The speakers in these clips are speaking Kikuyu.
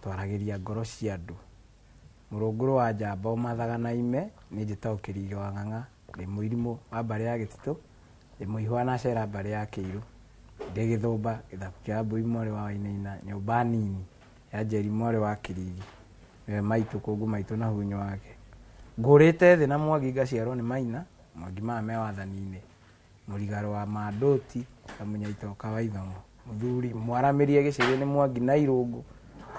Twaragĩria ngoro cia andũ. Mũrũngũrũ wa njamba ũmathaga na ime, niĩ njĩtagwo Kĩrigĩ wa Ng'ang'a, ndĩ mũirimũ wa mbarĩ ya Gĩtitũ, ndĩ mũihwa na cera mbarĩ ya Kĩirũ, ndĩ Gĩthũmba, gĩthaku kĩa Mbũi mwarĩ wa Wainaina, nyũmba nini ya Njeri mwarĩ wa Kĩrigi, nĩwe maitũ kũngũ maitũ na hunyũ wake. Ngũrĩte thĩ na Mwangi ngaciarwo nĩ Maina, Mwangi maya me wathani-inĩ. Mũrigarũ wa Mandũti, Kamũnyaitoka wa Ithong'o. Mũthuri mwaramĩrie gĩcĩrĩ nĩ Mwangi na Irũngũ,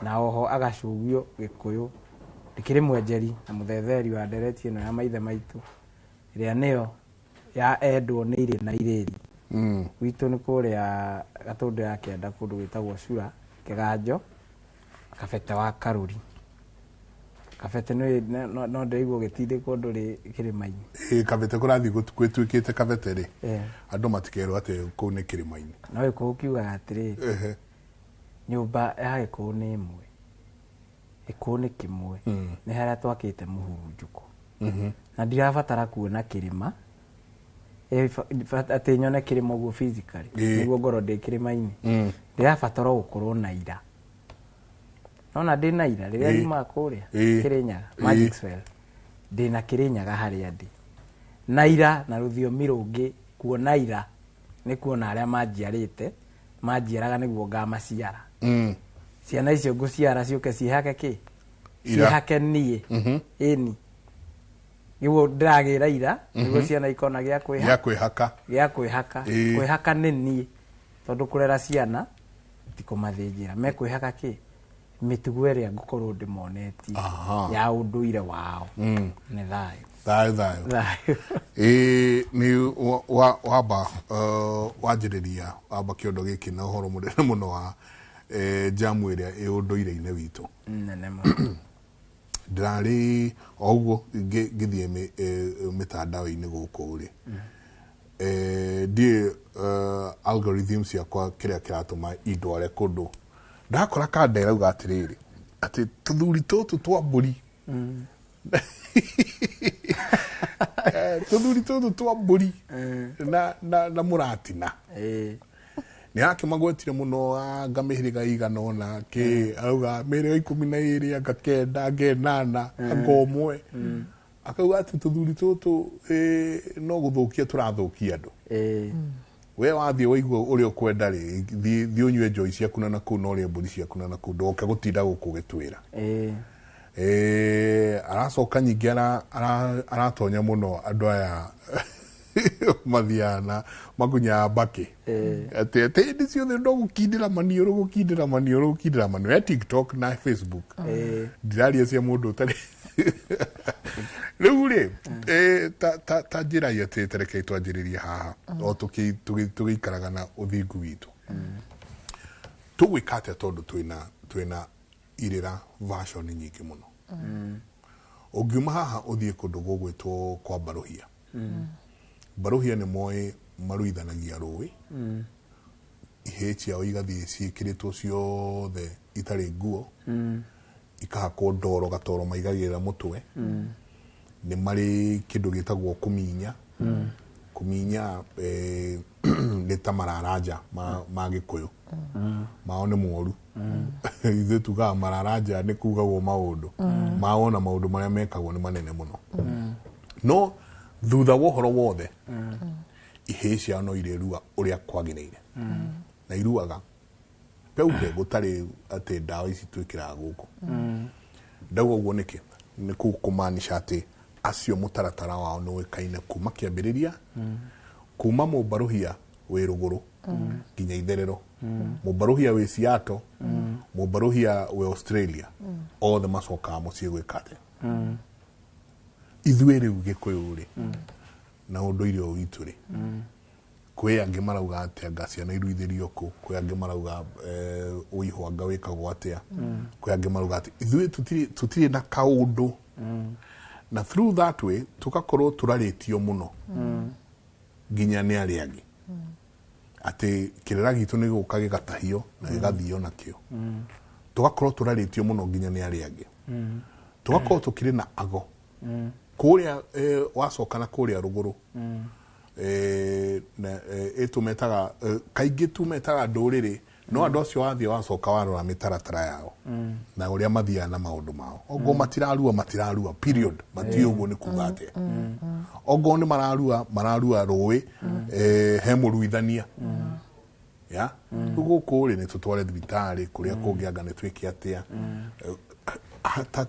na oho agacũgio Gĩkũyũ. Ndĩkĩrĩ mwenjeri na mũthetheri wa ndereti ĩno ya maithe maitũ, ĩrĩa nĩyo ya endwo nĩ irĩ na irĩri. Gwitũ nĩ kũrĩa Gatũndũ ya Kĩanda kũndũ gwĩtagwo Cura, Kĩganjo, Kabete wa Karũri. Kabete no ndĩraigua ũgĩtindĩkwo ndũrĩ kĩrĩma-inĩ. Ĩ Kabete kũrathiĩ gwĩtuĩkĩte Kabete rĩ, andũ matikerwo atĩ kũu nĩ kĩrĩma-inĩ. No Gĩkũyũ kiugaga atĩrĩrĩ, nyũmba ya Gĩkũyũ nĩ ĩmwe, Gĩkũyũ nĩ kĩmwe, nĩ harĩa twakĩte mũhurunjũko. Na ndirabatara kuona kĩrĩma, atĩ nyone kĩrĩma ũguo physically, nĩguo ngorwo ndĩ kĩrĩma-inĩ. Ndĩrabatara gũkorwo na ira. Nona ndĩ na ira, rĩrĩa nyumaga kũrĩa, Kĩrĩnyaga, Magic Swell, ndĩ na Kĩrĩnyaga harĩa ndĩ. Na ira, na rũthiomi rũngĩ, kuona ira, nĩ kuona arĩa manjiarĩte, manjiaraga nĩguo ngamaciara. Ciana icio ngũciara ciũke ciĩhake kĩ? Ira. Ciĩhake niĩ. Ĩni. Nĩguo ndĩragĩra ira, nĩguo ciana ikona gĩa kwĩha. Gĩa kwĩhaka. Gĩa kwĩhaka. Kwĩhaka nĩ niĩ. Tondũ kũrera ciana, ti kũmathĩnjĩra. Mekwĩhaka kĩ? Mĩtugo ĩrĩa ngũkorwo ndĩmonetie. Ya ũndũire wao. Nĩ thayũ. Thayũ, thayũ. Thayũ. Nĩ wamba, wanjĩrĩria, wamba kĩondo gĩkĩ na ũhoro mũnene mũno wa, jamu ĩrĩa ĩ ũndũire-inĩ witũ. Nene mũno. Ndĩrarĩ o ũguo ngĩthiĩ mĩtandao-inĩ gũkũ rĩ. Ndiĩ, algorithm ciakwa kĩrĩa kĩratũma indware kũndũ. Ndakora kanda ĩrauga atĩrĩrĩ, atĩ tũthuri tũtũ twa mbũri. Tũthuri tũtũ twa mbũri na mũratina. Nĩ akĩmagwetire mũno anga mĩhĩrĩga ĩigana ũna, kĩ, arauga mĩhĩrĩga ikũmi na ĩrĩ, anga kenda, anga ĩnana, anga ũmwe. Akauga atĩ tũthuri tũtũ, no gũthũkia tũrathũkia andũ. We wathiĩ waigua ũrĩa ũkwenda rĩ, thiĩ ũnyue njohi ciaku na nakũu na ũrĩe mbũri ciaku na nakũu, ndũgoke gũtinda gũkũ ũgĩtwĩra. Aracoka nyingĩ aratonya mũno andũ aya mathiaga na makunyaga mbakĩ. Atĩ hĩndĩ ciothe no gũkindĩra maniũrũ, gũkindĩra maniũrũ, gũkindĩra maniũrũ. Ya TikTok na Facebook. Ndiraria cia mũndũ ũtarĩ. Rĩu rĩ, ta njĩra ĩyo atĩ tareke twanjĩrĩrie haha, o tũgĩikaraga na ũthingu witũ. Tũgwĩka atĩa tondũ twĩna irĩra version nyingĩ mũno. Ũngiuma haha ũthiĩ kũndũ gũgwĩtwo kwa Mbaruhia. Mbaruhia nĩ moĩ maruithanagia rũĩ. Ihĩĩ ciao igathiĩ ciĩkĩrĩtwo ciothe itarĩ nguo. Ikahakwo ndoro gatoro maigagĩrĩra mũtwe. Nĩ marĩ kĩndũ gĩtagwo kũminya. Kũminya, nĩ ta mararanja ma Gĩkũyũ. Mao nĩ moru. Ithuĩ tugaga mararanja nĩ kugagwo maũndũ. Mao na maũndũ marĩa mekagwo nĩ manene mũno. No thutha wa ũhoro wothe, ihĩĩ ciao no irĩrua ũrĩa kwagĩrĩire. Na iruaga peupe gũtarĩ atĩ ndawa ici twĩkĩraga gũkũ. Ndauga ũguo nĩkĩ? Nĩ kũmaanisha atĩ acio mũtaratara wao nĩ ũĩkaine kuma kĩambĩrĩria, kuma mũmbaruhia wĩ rũgũrũ nginya itherero, mũmbaruhia wĩ Seattle, mũmbaruhia wĩ Australia, othe macokaga mũciĩ gwĩka atĩa? Ithuĩ rĩu Gĩkũyũ rĩ, na ũndũire ũyũ witũ rĩ, kwĩ angĩ marauga atĩ anga ciana iruithĩrio kũ, kwĩ angĩ marauga, ũihũ anga wĩkagwo atĩa, kwĩ angĩ marauga atĩ ithuĩ tũtirĩ na kaũndũ. Na through that way tũgakorwo tũrarĩtio mũno nginya nĩ arĩa angĩ. Atĩ kĩrĩra gitũ nĩ gũka gĩgatahio na gĩgathio nakĩo. Tũgakorwo tũrarĩtio mũno nginya nĩ arĩa angĩ. Tũgakorwo tũkĩrĩ na ago. Kũrĩa, wacoka na kũrĩa rũgũrũ. Na, ĩtũmetaga, kaingĩ tũmetaga ndũrĩrĩ No andũ acio wathiĩ wacoka warora mĩtaratara yao na ũrĩa mathiaga na maũndũ mao, ongoo matirarua, matirarua period, matiũĩ ũguo nĩ kuga atĩa. Ongoo nĩ mararua, mararua rũĩ, he mũruithania ya rĩu gũkũ rĩ, nĩ tũtware thibitarĩ kũrĩa kũngĩ, anga nĩ twĩke atĩa?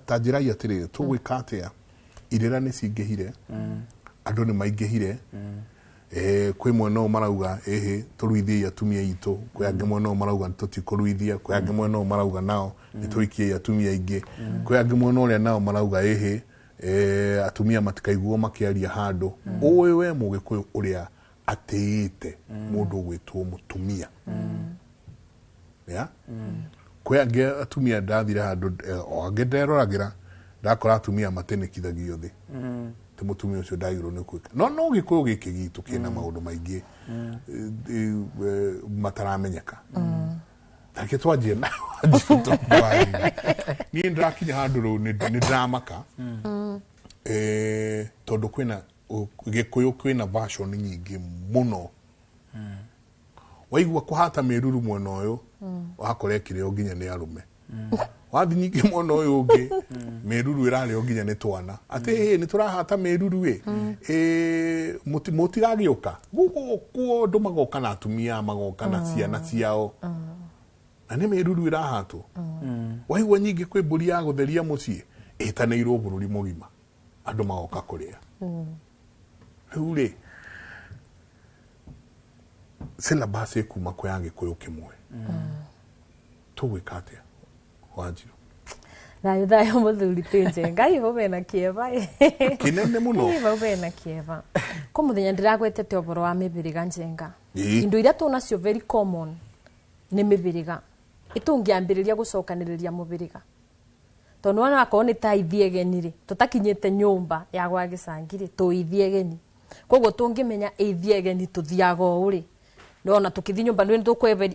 Ta njĩrai atĩrĩrĩ, tũgwĩka atĩa? Irĩra nĩ cingĩhire, andũ nĩ maingĩhire. Kwĩ mwena ũyũ marauga ĩhĩ tũruithiei atumia aitũ, kwĩ angĩ mwena ũyũ marauga tũtikũruithia, kwĩ angĩ mwena ũyũ marauga nao nĩ tũhikiei atumia aingĩ, kwĩ angĩ mwena ũrĩa nao marauga ĩhĩ atumia matikaiguo makĩaria handũ. Ũĩ we mũgĩkũyũ ũrĩa atĩĩte mũndũ ũgwĩtwo mũtumia ya kwĩ angĩ atumia ndathire handũ, o angĩ nderoragĩra ndakora atumia matinĩkithagio thĩ ti mũtumia ũcio ndagĩrĩirwo nĩ gwĩka. No gĩkũyũ gĩkĩ gitũ kĩna maũndũ maingĩ mataramenyeka. Tareke twanjie na Wanjirũ tondũ wa rĩrĩ. Niĩ ndĩrakinya handũ rĩu nĩ ndĩramaka, tondũ kwĩna gĩkũyũ kwĩna version nyingĩ mũno. Waigua kũhata mĩruru mwena ũyũ, wakora ĩkĩrĩo nginya nĩ arũme. Wathi nyingĩ mwena ũyũ ũngĩ, mĩruru ĩrarĩo nginya nĩ twana, atĩ ĩ nĩ tũrahata mĩruru ĩ. Mũtiragĩũka gũkũ, andũ magoka na atumia, magoka na ciana ciao, na nĩ mĩruru ĩrahatwo. Waigua nyingĩ kwĩ mbũri ya gũtheria mũciĩ ĩtanĩirwo bũrũri mũgima, andũ magoka kũrĩa. Rĩu rĩ, syllabus ĩkuma kwĩ ya gĩkũyũ kĩmwe, tũgwĩka atĩa, Wanjirũ? Thayũ thayũ, mũthuri tĩ Ngai, hau bena kĩeva. Kĩnene mũno. Ĩ, hau bena kĩeva kũ mũthenya ndĩragwetete ũhoro wa mĩbĩrĩga njenga. Indo iria tũnacio very common nĩ mĩbĩrĩga. Ĩtũngĩambĩrĩria gũcokanĩrĩria mũbĩrĩga, tondũ wona akorwo nĩ ta ithiĩ egeni rĩ, tũtakinyĩte nyũmba ya gwa gĩcangi rĩ, tũ ithiĩ egeni. Koguo tũngĩmenya ithiĩ egeni tũthiaga ũũ rĩ, nona tũkĩthiĩ nyũmba nĩ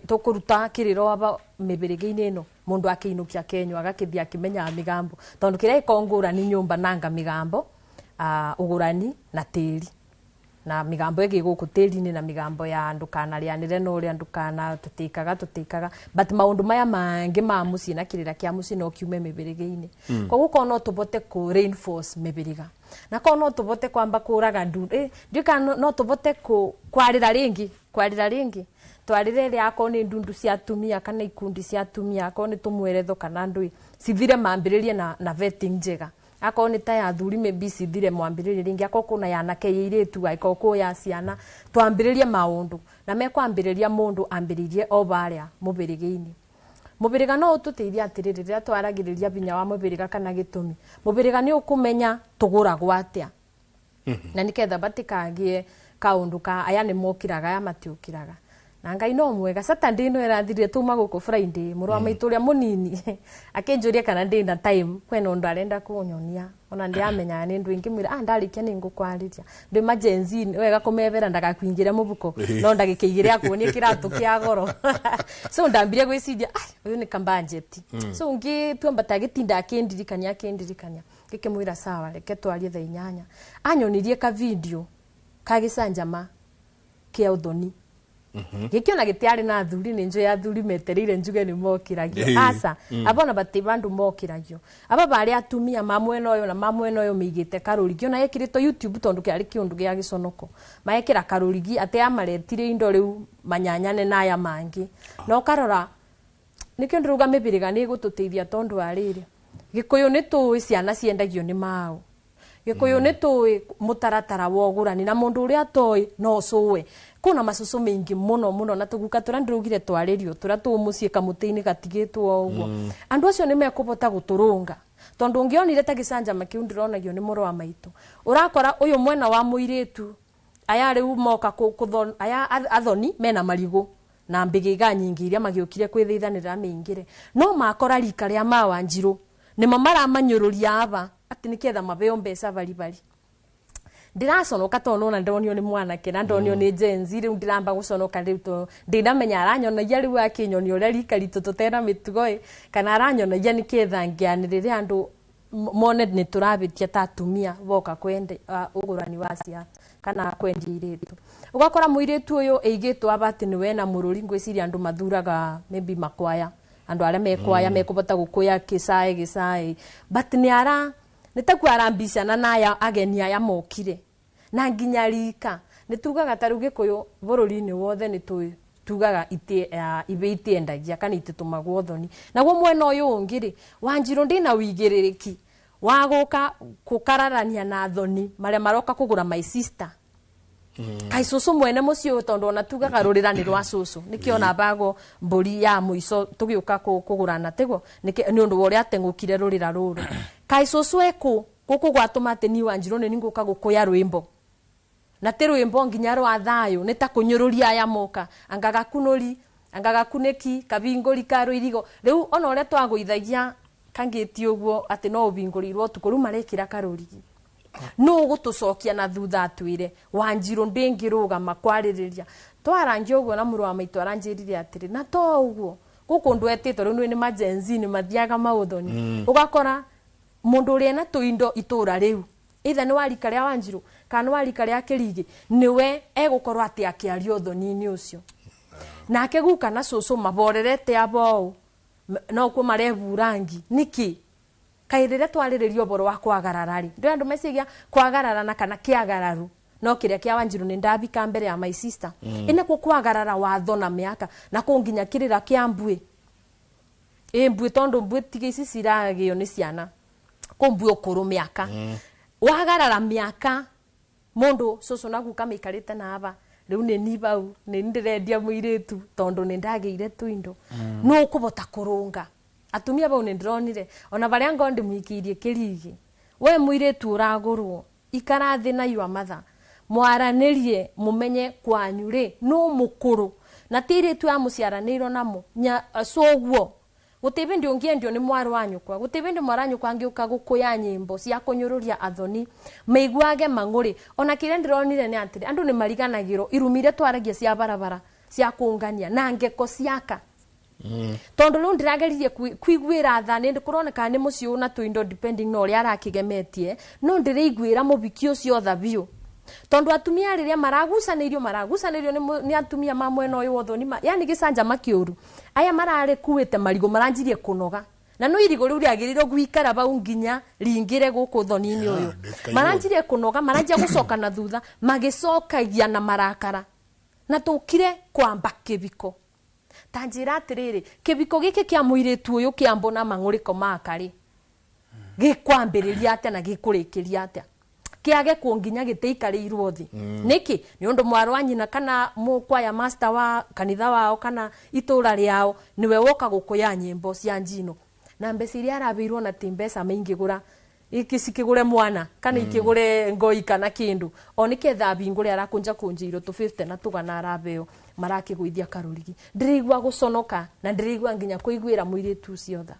tũkũruta kĩrĩro aba mĩbĩrĩga-inĩ ĩno, mũndũ akĩinũkia kenyũ agakĩthiĩ akĩmenyaga mĩgambo, tondũ kĩrĩa gĩkoragwo ngũrani nyũmba nanga mĩgambo, ũgũrani na tĩri na mĩgambo ĩngĩ gũkũ tĩri-inĩ na mĩgambo ya ndũkanarĩanĩre na ũrĩa ndũkana tũtĩkaga tũtĩkaga, but maũndũ maya mangĩ ma mũciĩ na kĩrĩra kĩa mũciĩ no kiume mĩbĩrĩga-inĩ. Koguo korwo no tũbote kũ reinforce mĩbĩrĩga, na korwo no tũbote kwamba kũraga ndu, ndiũĩ kana no tũbote kwarĩra rĩngĩ, kwarĩra rĩngĩ twarĩre ĩrĩa akorwo nĩ ndundu cia atumia kana ikundi cia atumia, akorwo nĩ tũmweretho kana ndũĩ cithire, mambĩrĩrie na vetting njega. Akorwo nĩ ta ya athuri, maybe cithire, mwambĩrĩrie rĩngĩ. Akorwo kwĩna ya anake, ya airĩtu, angĩkorwo kwĩ ya ciana, twambĩrĩrie maũndũ na mekwambĩrĩria mũndũ ambĩrĩrie o barĩa mũbĩrĩga-inĩ. Mũbĩrĩga no ũtũteithie atĩrĩrĩ, rĩrĩa twaragĩrĩria binya wa mũbĩrĩga kana gĩtũmi, mũbĩrĩga nĩ ũkũmenya tũgũragwo atĩa na nĩketha batikagĩe kaũndũ ka aya nĩ mokĩraga, aya matiũkĩraga. Na Ngai no mwega, Saturday ĩno ĩrathirire tuma gũkũ Friday, mũrũ wa maitũ ũrĩa mũnini akĩnjũria kana ndĩna time, kwĩna ũndũ arenda kũnyonia ona ndiamenyaga nĩ ndũ. Ingĩmwĩra, ah, ndarĩkia nĩ ngũkwarĩria, ndĩ ma Gen Z wega kũmebera ndagakuingĩre mũbuko no ndagĩka igĩrĩ akuonie kĩratũ kĩa goro. So ndambire gwĩciria, ah, ũyũ nĩ kambajeti. So ngĩtua agĩtinda akĩndirikania akĩndirikania, ngĩkĩmwĩra sawa, reke twarie thaa 8. Anyonirie ka video ka gĩcanjama kĩa ũthoni, gĩkĩona gĩtiarĩ na athuri, nĩ njũĩ athuri metereire njuge nĩ mokĩragio. Aca, abona bati bandu mokĩragio, aba barĩ atumia ma mwena ũyũ na ma mwena ũyũ mĩigĩte karũrigi, ona ĩkĩrĩtwo YouTube tondũ kĩarĩ kĩũndũ gĩa gĩconoko, maekĩra karũrigi atĩ amaretire indo rĩu manyanyane na aya mangĩ. Na ũkarora nĩkĩo ndĩrauga mĩbĩrĩga nĩ ĩgũtũteithia, tondũ wa rĩrĩ, gĩkũyũ nĩ tũĩ ciana ciendagio nĩ mao, gĩkũyũ nĩ tũĩ mũtaratara wa ũgũrani, na mũndũ ũrĩa atoĩ no cũwe kwĩna macucu maingĩ mũno mũno na tũguka tũrĩa ndĩraugire twarĩrio tũrĩa tũ mũciĩ kamũtĩ-inĩ gatigĩtwo o ũguo. Andũ acio nĩ mekũbota gũtũrũnga, tondũ ũngĩonire ta gĩcanjama kĩu ndĩronagio nĩ mũrũ wa maitũ, ũrakora ũyũ mwena wa mũirĩtu, aya rĩu moka aya athoni mena marigũ na mbĩgĩga nyingĩ iria magĩũkire kwĩthithanĩra mĩingĩre, no makora rika rĩa mawanjirũ nĩmo maramanyũrũria aba atĩ nĩketha mabeo mbeca baribari. Ndĩraconoka tondũ nona ndonio nĩ mwanake na ndonio nĩ Gen Z, rĩu ndĩramba gũconoka rĩu to ndinamenya aranyonagia rĩu akĩnyonia ũrĩa rika ritũ tũtena mĩtugo ĩ, kana aranyonagia nĩketha ngĩanĩrĩre andũ. Mone nĩ tũrabĩtia ta atumia boka kwende ũgũrani wa cia kana kwendia irĩtu. Ũgakora mũirĩtu ũyũ ĩigĩtwo aba atĩ nĩ wena mũrũri. Ngwĩciria andũ mathuraga maybe makwaya, andũ arĩa mekwaya mekũbota gũkũya kĩcaĩ gĩcaĩ, but nĩ ara nĩ takuo arambicana na aya ageni aya mokire na nginya rika. Nĩ tugaga ta rĩu Gĩkũyũ bũrũri-inĩ wothe nĩ tũĩ tugaga ite ibe itiendagia kana ititũmagwo thoni. Naguo mwena ũyũ ũngĩ rĩ, Wanjirũ ndĩna wĩigĩrĩrĩki wa gũka kũkararania na thoni marĩa maroka kũgũra my sister kai cũcũ mwene mũciĩ ũyũ, tondũ ona tugaga rũrĩra nĩ rwa cũcũ. Nĩkĩo ona bago mbũri ya mũico tũgĩũka kũgũrana tiguo nĩ ũndũ wa ũrĩa ateng'ũkire rũrĩra rũrũ. Kai cũcũ ekũ gũkũ gwatũma atĩ niĩ Wanjirũ nĩ ningũka gũkũya rwĩmbo, na ti rwĩmbo nginya rwa thayũ, nĩ ta kũnyũrũria aya moka, anga gakunũri, anga gakunĩki kabingũri ka rũirigo. Rĩu ona ũrĩa twagũithagia kangĩti ũguo atĩ no ũbingũrĩirwo ũtukũ, rĩu marekĩra karũrigi. Nũ ũgũtũcokia na thutha atwĩre Wanjirũ ndĩngĩrũgama kwarĩrĩria twarangia ũguo? Na mũrũ wa maitũ aranjĩrire atĩrĩ, na to ũguo gũkũ ndwetĩtwo rĩu nĩ majenzi nĩ mathiaga maũthoni. Ũgakora mũndũ ũrĩa ena tũindo itũra rĩu, either nĩ wa rika rĩa Wanjirũ kana nĩ wa rika rĩa Kĩrigi, nĩwe egũkorwo atĩ akĩaria ũthoni-inĩ ũcio, nake guka na cũcũ maborerete abo no kuo mareburangi. Nĩkĩ kaĩ rĩrĩa twarĩrĩria ũboro wa kwagarara rĩ, ndĩ andũ meciria kwagararana kana kĩagararu no kĩrĩa kĩa Wanjirũ nĩ ndabika mbere ya my sister ĩnĩkuo kwagarara watho na mĩaka na kũ nginya kĩrĩra kĩa mbuĩ ĩ mbuĩ, tondũ mbuĩ tiga ici ciragĩo nĩ ciana kũ mbuĩ ũkũrũ mĩaka wagarara mĩaka mundu cucu na guka maikarĩte na aba. Rĩu nĩ ni bau nĩ ndĩrendia mũirĩtu tondũ nĩ ndagĩire tũindo nũ ũkũbota kũrũnga atumia bau. Nĩ ndĩronire ona barĩa ngo ndĩmũikĩirie kĩrigi. We mũirĩtu ũragũrwo, ikara thĩ na your mother, mwaranĩrie, mũmenye kwanyu rĩ nũ mũkũrũ na ti irĩtu ya mũciaranĩirwo namo nya coguo. Gũtĩ bĩndĩ ũngĩendio nĩ mwarĩ wa nyũkwa, gũtĩ bĩndĩ mwarĩ wa nyũkwa angĩũka gũkũya nyĩmbo cia kũnyũrũria athoni maiguage mang'ũrĩ. Ona kĩrĩa ndĩronire nĩ atĩrĩ, andũ nĩ mariganagĩrwo irumi iria twaragia cia barabara cia kũngania na ngeko ciaka, tondũ rĩu ndĩrageririe kwiguĩra tha. Nĩ kũroneka nĩ mũciĩ ũna tũindo depending na ũrĩa arakĩgemetie, no ndĩrĩiguĩra mũbiki ũcio tha biũ, tondũ atumia rĩrĩa maragucanĩirio nĩ atumia ma mwena ũyũ wa ũthoni yani gĩcanjama kĩũru. Aya mararĩkuĩte marigũ maranjirie kũnoga, na no irigũ rĩu rĩagĩrĩirwo guikara bau nginya ringĩre gũkũ thoni-inĩ ũyũ. Ndĩkaigua. Maranjirie kũnoga, maranjia gũcoka na thutha magĩcokagia na marakara na tũkire kwamba kĩbiko. Ta njĩra atĩrĩrĩ, kĩbiko gĩkĩ kĩa mũirĩtu ũyũ kĩa mbona mang'ũrĩko maka rĩ, gĩkwambĩrĩria atĩa na gĩkũrĩkĩria atĩa? Kĩage kuo nginya gĩtĩikarĩirwo thĩ nĩkĩ? Nĩ ũndũ mwarĩ wa nyina kana mũkwaya master wa kanitha wao kana itũra rĩao nĩwe woka gũkũya nyĩmbo cia njino na mbeca iria arabĩirwo, na ti mbeca maingĩgũra iki cikĩgũre mwana kana ikĩgũre ngoi kana kĩndũ o nĩketha bingũre arakũnja kũnjĩirwo tũ 50 na tũgana arabeo marakĩgũithia karũrigi. Ndĩraigua gũconoka na ndĩraigua nginya kũiguĩra mũirĩtu ũcio tha.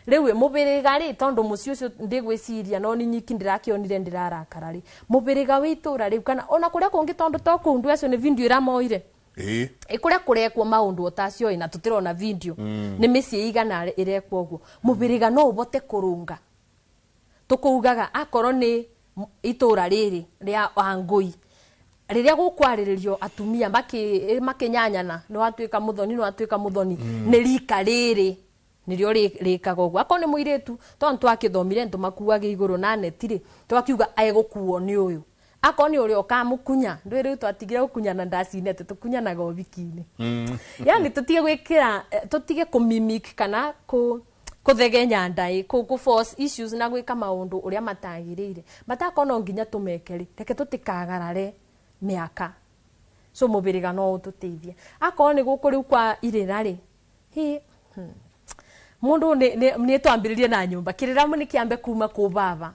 Rĩu ĩ mũbĩrĩga rĩ, tondũ mũciĩ ũcio ndĩgwĩciria no nĩ nyiki ndĩrakĩonire ndĩrarakara rĩ, mũbĩrĩga wĩ itũra rĩu kana ona kũrĩa kũngĩ, tondũ to kũu ndũ acio nĩ video ĩramoire. Ĩ kũrĩa kũrekwo maũndũ o tacio ĩ na tũtĩrona video nĩ mĩciĩ igana ĩrekwo ũguo, mũbĩrĩga no ũbote kũrũnga. Tũkũugaga akorwo nĩ itũra rĩrĩ rĩa Wangũi, rĩrĩa gũkwarĩrĩrio atumia makĩnyanyana, nĩ watuĩka mũthoni, nĩ watuĩka mũthoni, nĩ rika rĩrĩ nĩrĩo rĩkaga ũguo. Akorwo nĩ mũirĩtu, tondũ twakĩthomire nĩtũmakuaga igũrũ na neti rĩ, twakiuga egũkuo nĩ ũyũ. Akorwo nĩ ũrĩa ũkamũkunya ndũĩ, rĩu twatigire gũkunyana ndacinete, tũkunyanaga ũbiki-inĩ. Yani tũtige gwĩkĩra tũtige kũmimic kana kũthegenya ndaĩ kũ force issues na gwĩka maũndũ ũrĩa matagĩrĩire. But akorwo no nginya tũmeke rĩ, reke tũtikagarare mĩaka. So mũbĩrĩga no ũtũteithie. Akorwo nĩ gũkũ rĩu kwa irĩra rĩ, hi mundu nĩ twambĩrĩrie na nyũmba kĩrĩra nĩ kĩambe kuma kũ baba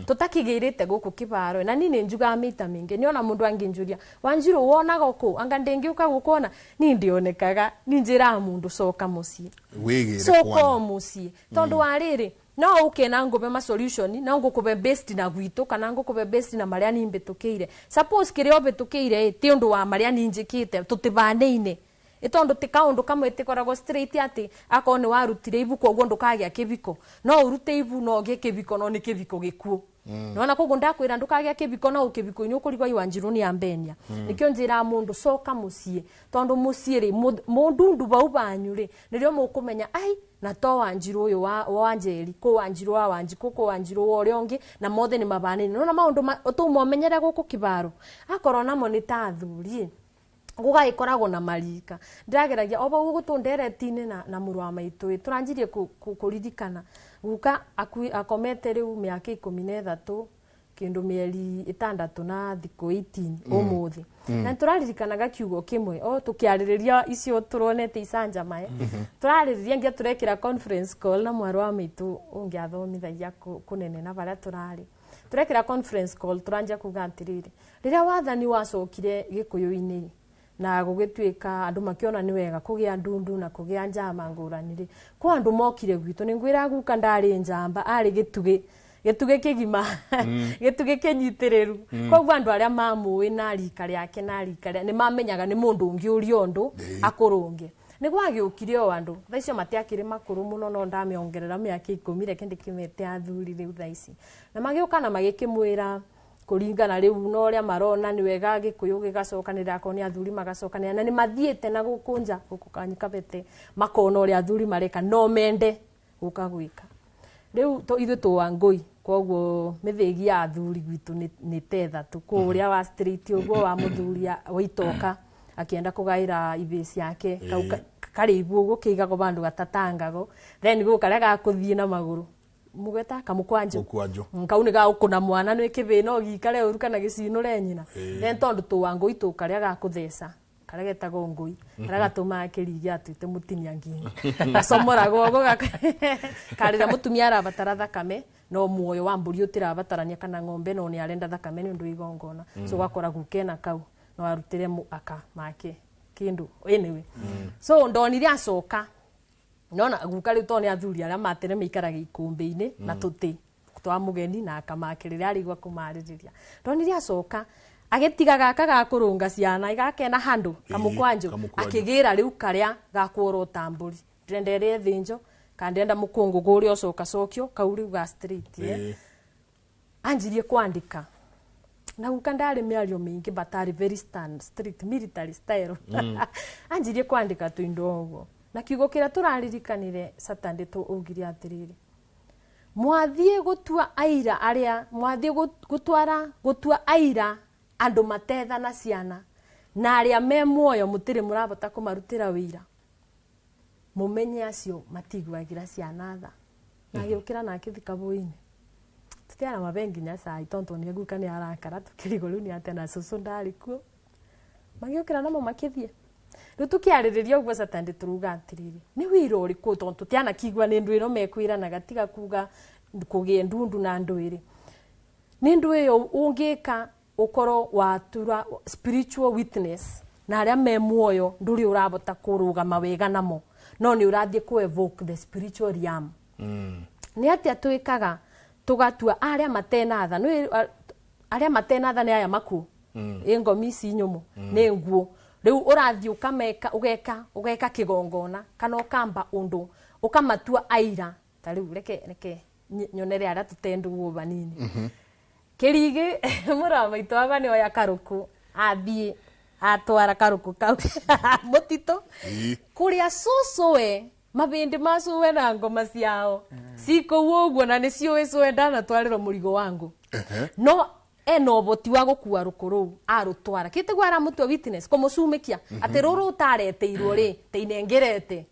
tũtakĩgĩrĩte gũkũ kĩbaro. Na niĩ nĩ njugaga mĩita mĩingĩ, nĩona mũndũ angĩnjũria, "Wanjirũ, wonaga kũ anga ndĩngĩũka gũkuona?" Niĩ ndĩonekaga, niĩ njĩraga mũndũ, "Coka mũciĩ." Wĩgĩre Coka kwanyu. O mũciĩ, tondũ wa rĩrĩ no ũke na ngũbe ma solution no ngũkũbe based na gwitũ kana ngũkũbe based na marĩa niĩ mbĩtũkĩire. Suppose kĩrĩa ũbĩtũkĩire ĩ ti ũndũ wa marĩa niĩ njĩkĩte, tũtibanaine. Tondu ti kaundu kamwe tikoragwo straight ati akorwo ni warutire ibu koguo ndukagia kibiko no urute ibu no ugie kibiko no ni kibiko gikuo. Nona koguo ndakwira ndukagia kibiko no ukibiko-ini ukurigwa iwanjiru ni ambenia. Nikio njira mundu coka mucii tondu mucii ri mundu ndu bau banyu ri nirio mukumenya ai na to Wanjiru uyu wa Wanjeri ko Wanjiru wa Wanjiku ko Wanjiru wa uria ungi na mothe ni mabanini. Nona maundu tumomenyere guku kibaro akorwo namo ni ta athuri gugaikoragwo na marika. Ndirageragia o bau gutunderetine na muru wa maitu turanjirie kuririkana guka akomete riu miaka 13 kindu mieri 6 na thiku 18 umuthi. Na turaririkanaga kiugo kimwe o tukiaririria icio turonete icanja mae. Turaririria ngia turekira conference call na mwaru wa maitu ungiathomithagia kunene na baria turari turekira conference call turanja kuga atiriri riria wathani wacokire gikuyu-ini na gugituika andu makiona ni wega kugia ndundu na kugia njama ngurani ri kwa andu mokire gwitu ni ngwira guka ndari njamba ari gitugi gitugi kigima gitugi kinyitiriru. Koguo andu aria mamui na rika riake na rika ni mamenyaga ni mundu ungi uria undu akurunge. Ni gwagiukire o andu thaa icio matiakiri makuru muno no ndamiongerera miaka 10 reke ndikimete athuri riu thaa ici. Na magiuka na magikimwira kuringana riu no uria marona ni wega gikuyu gigacokanira akorwo ni athuri magacokanira na ni mathiite na gukunja guku Kanyikabete makona uria athuri mareka no mende guka gwika. Riu ithuĩ tũwa ngũi koguo mĩthĩgi ya athuri gwitũ nĩ ta ĩthatũ kũrĩa wa street ũguo wa mũthuri wa itoka akienda kũgaĩra ibĩ ciake kau karĩ ibu ũguo kĩigagwo bandũ gatatangago then gũkũ karĩa gakũthiĩ na magũrũ mugeta kamukwanjo kau nĩ gagũkũna mwana nĩ kĩbĩ no gĩikare ũru kana gĩcinũre nyina. Then tondũ tũwa ngũi tũkarĩa gakũtheca karia getagwo ngui karia gatumaga kĩrigi atuĩte mũtinia ngingo gacomoragwo ũguo karĩrĩa mũtumia arabatara thakame no muoyo wa mbũri ũtirabatarania kana ng'ombe no nĩ arenda thakame nĩ ũndũ wa igongona. So ũgakora gukena kau no arutĩre aka make kĩndũ anyway. So ndonire acoka nona guka rĩu tondũ nĩ athuri arĩa matene maikaraga ikũmbĩ-inĩ na tũtĩ twa mũgeni na akamake rĩrĩa arigua kũmarĩrĩria. Ndonire acoka agitiga gaka gakurunga ciana igakena handu kamukwanjo akigira riu karia gakuorota mburi ndirenda ire thinjo kana ndirenda mukungugu uria ucoka cokio kau riu ga street anjirie kwandika na guka ndari miario mingi but ari very stand street military style. Anjirie kwandika tuindo uguo na kiugo kiria turaririkanire Saturday tu ugire atiriri mwathie gutua aira aria mwathie gutwara gutua aira andu matetha na ciana na aria me muoyo mutiri murabota kumarutira wira mumenye acio matigwagira ciana tha na giukira na akithika buini tutiara mabengi nya sai tonto ni guka ni arakara tukirigo riu ni atia na cucu ndari kuo magiukira namo makithie riu tukiaririria uguo Saturday turuga atiriri ni wira uriku tonto tutiana kigwa ni ndu ino mekwiranaga tiga kuga kugie ndundu na ndu iri ni ndu iyo ungika ukoro watura spiritual witness na aria me muoyo nduri urabota kurugama wega namo no ni urathie ku evoke the spiritual realm. Ni atia twikaga tugatua aria matena tha ni aria matena tha ni aya maku ngomi ici nyumu ni nguo riu urathie ukameka ugeka ugeka kigongona kana ukamba undu ukamatua aira ta riu reke reke nyonere aria tutenduo banini. Kirigi mura maitu aba ni oya karuku athie atwara karuku kau mutito kuria cucuwe mabindi ma cuwe na ngoma ciao cikũu ũguo na nĩciũĩ cuwe ndanatwarĩrwo mũrigo wangu no ena ũhoti wa gũkua rũkũ rũu arũtwara kĩtiguo aramũtua witness kũmũcumikia atĩ rũrũ ũtareteirwo rĩ teinengerete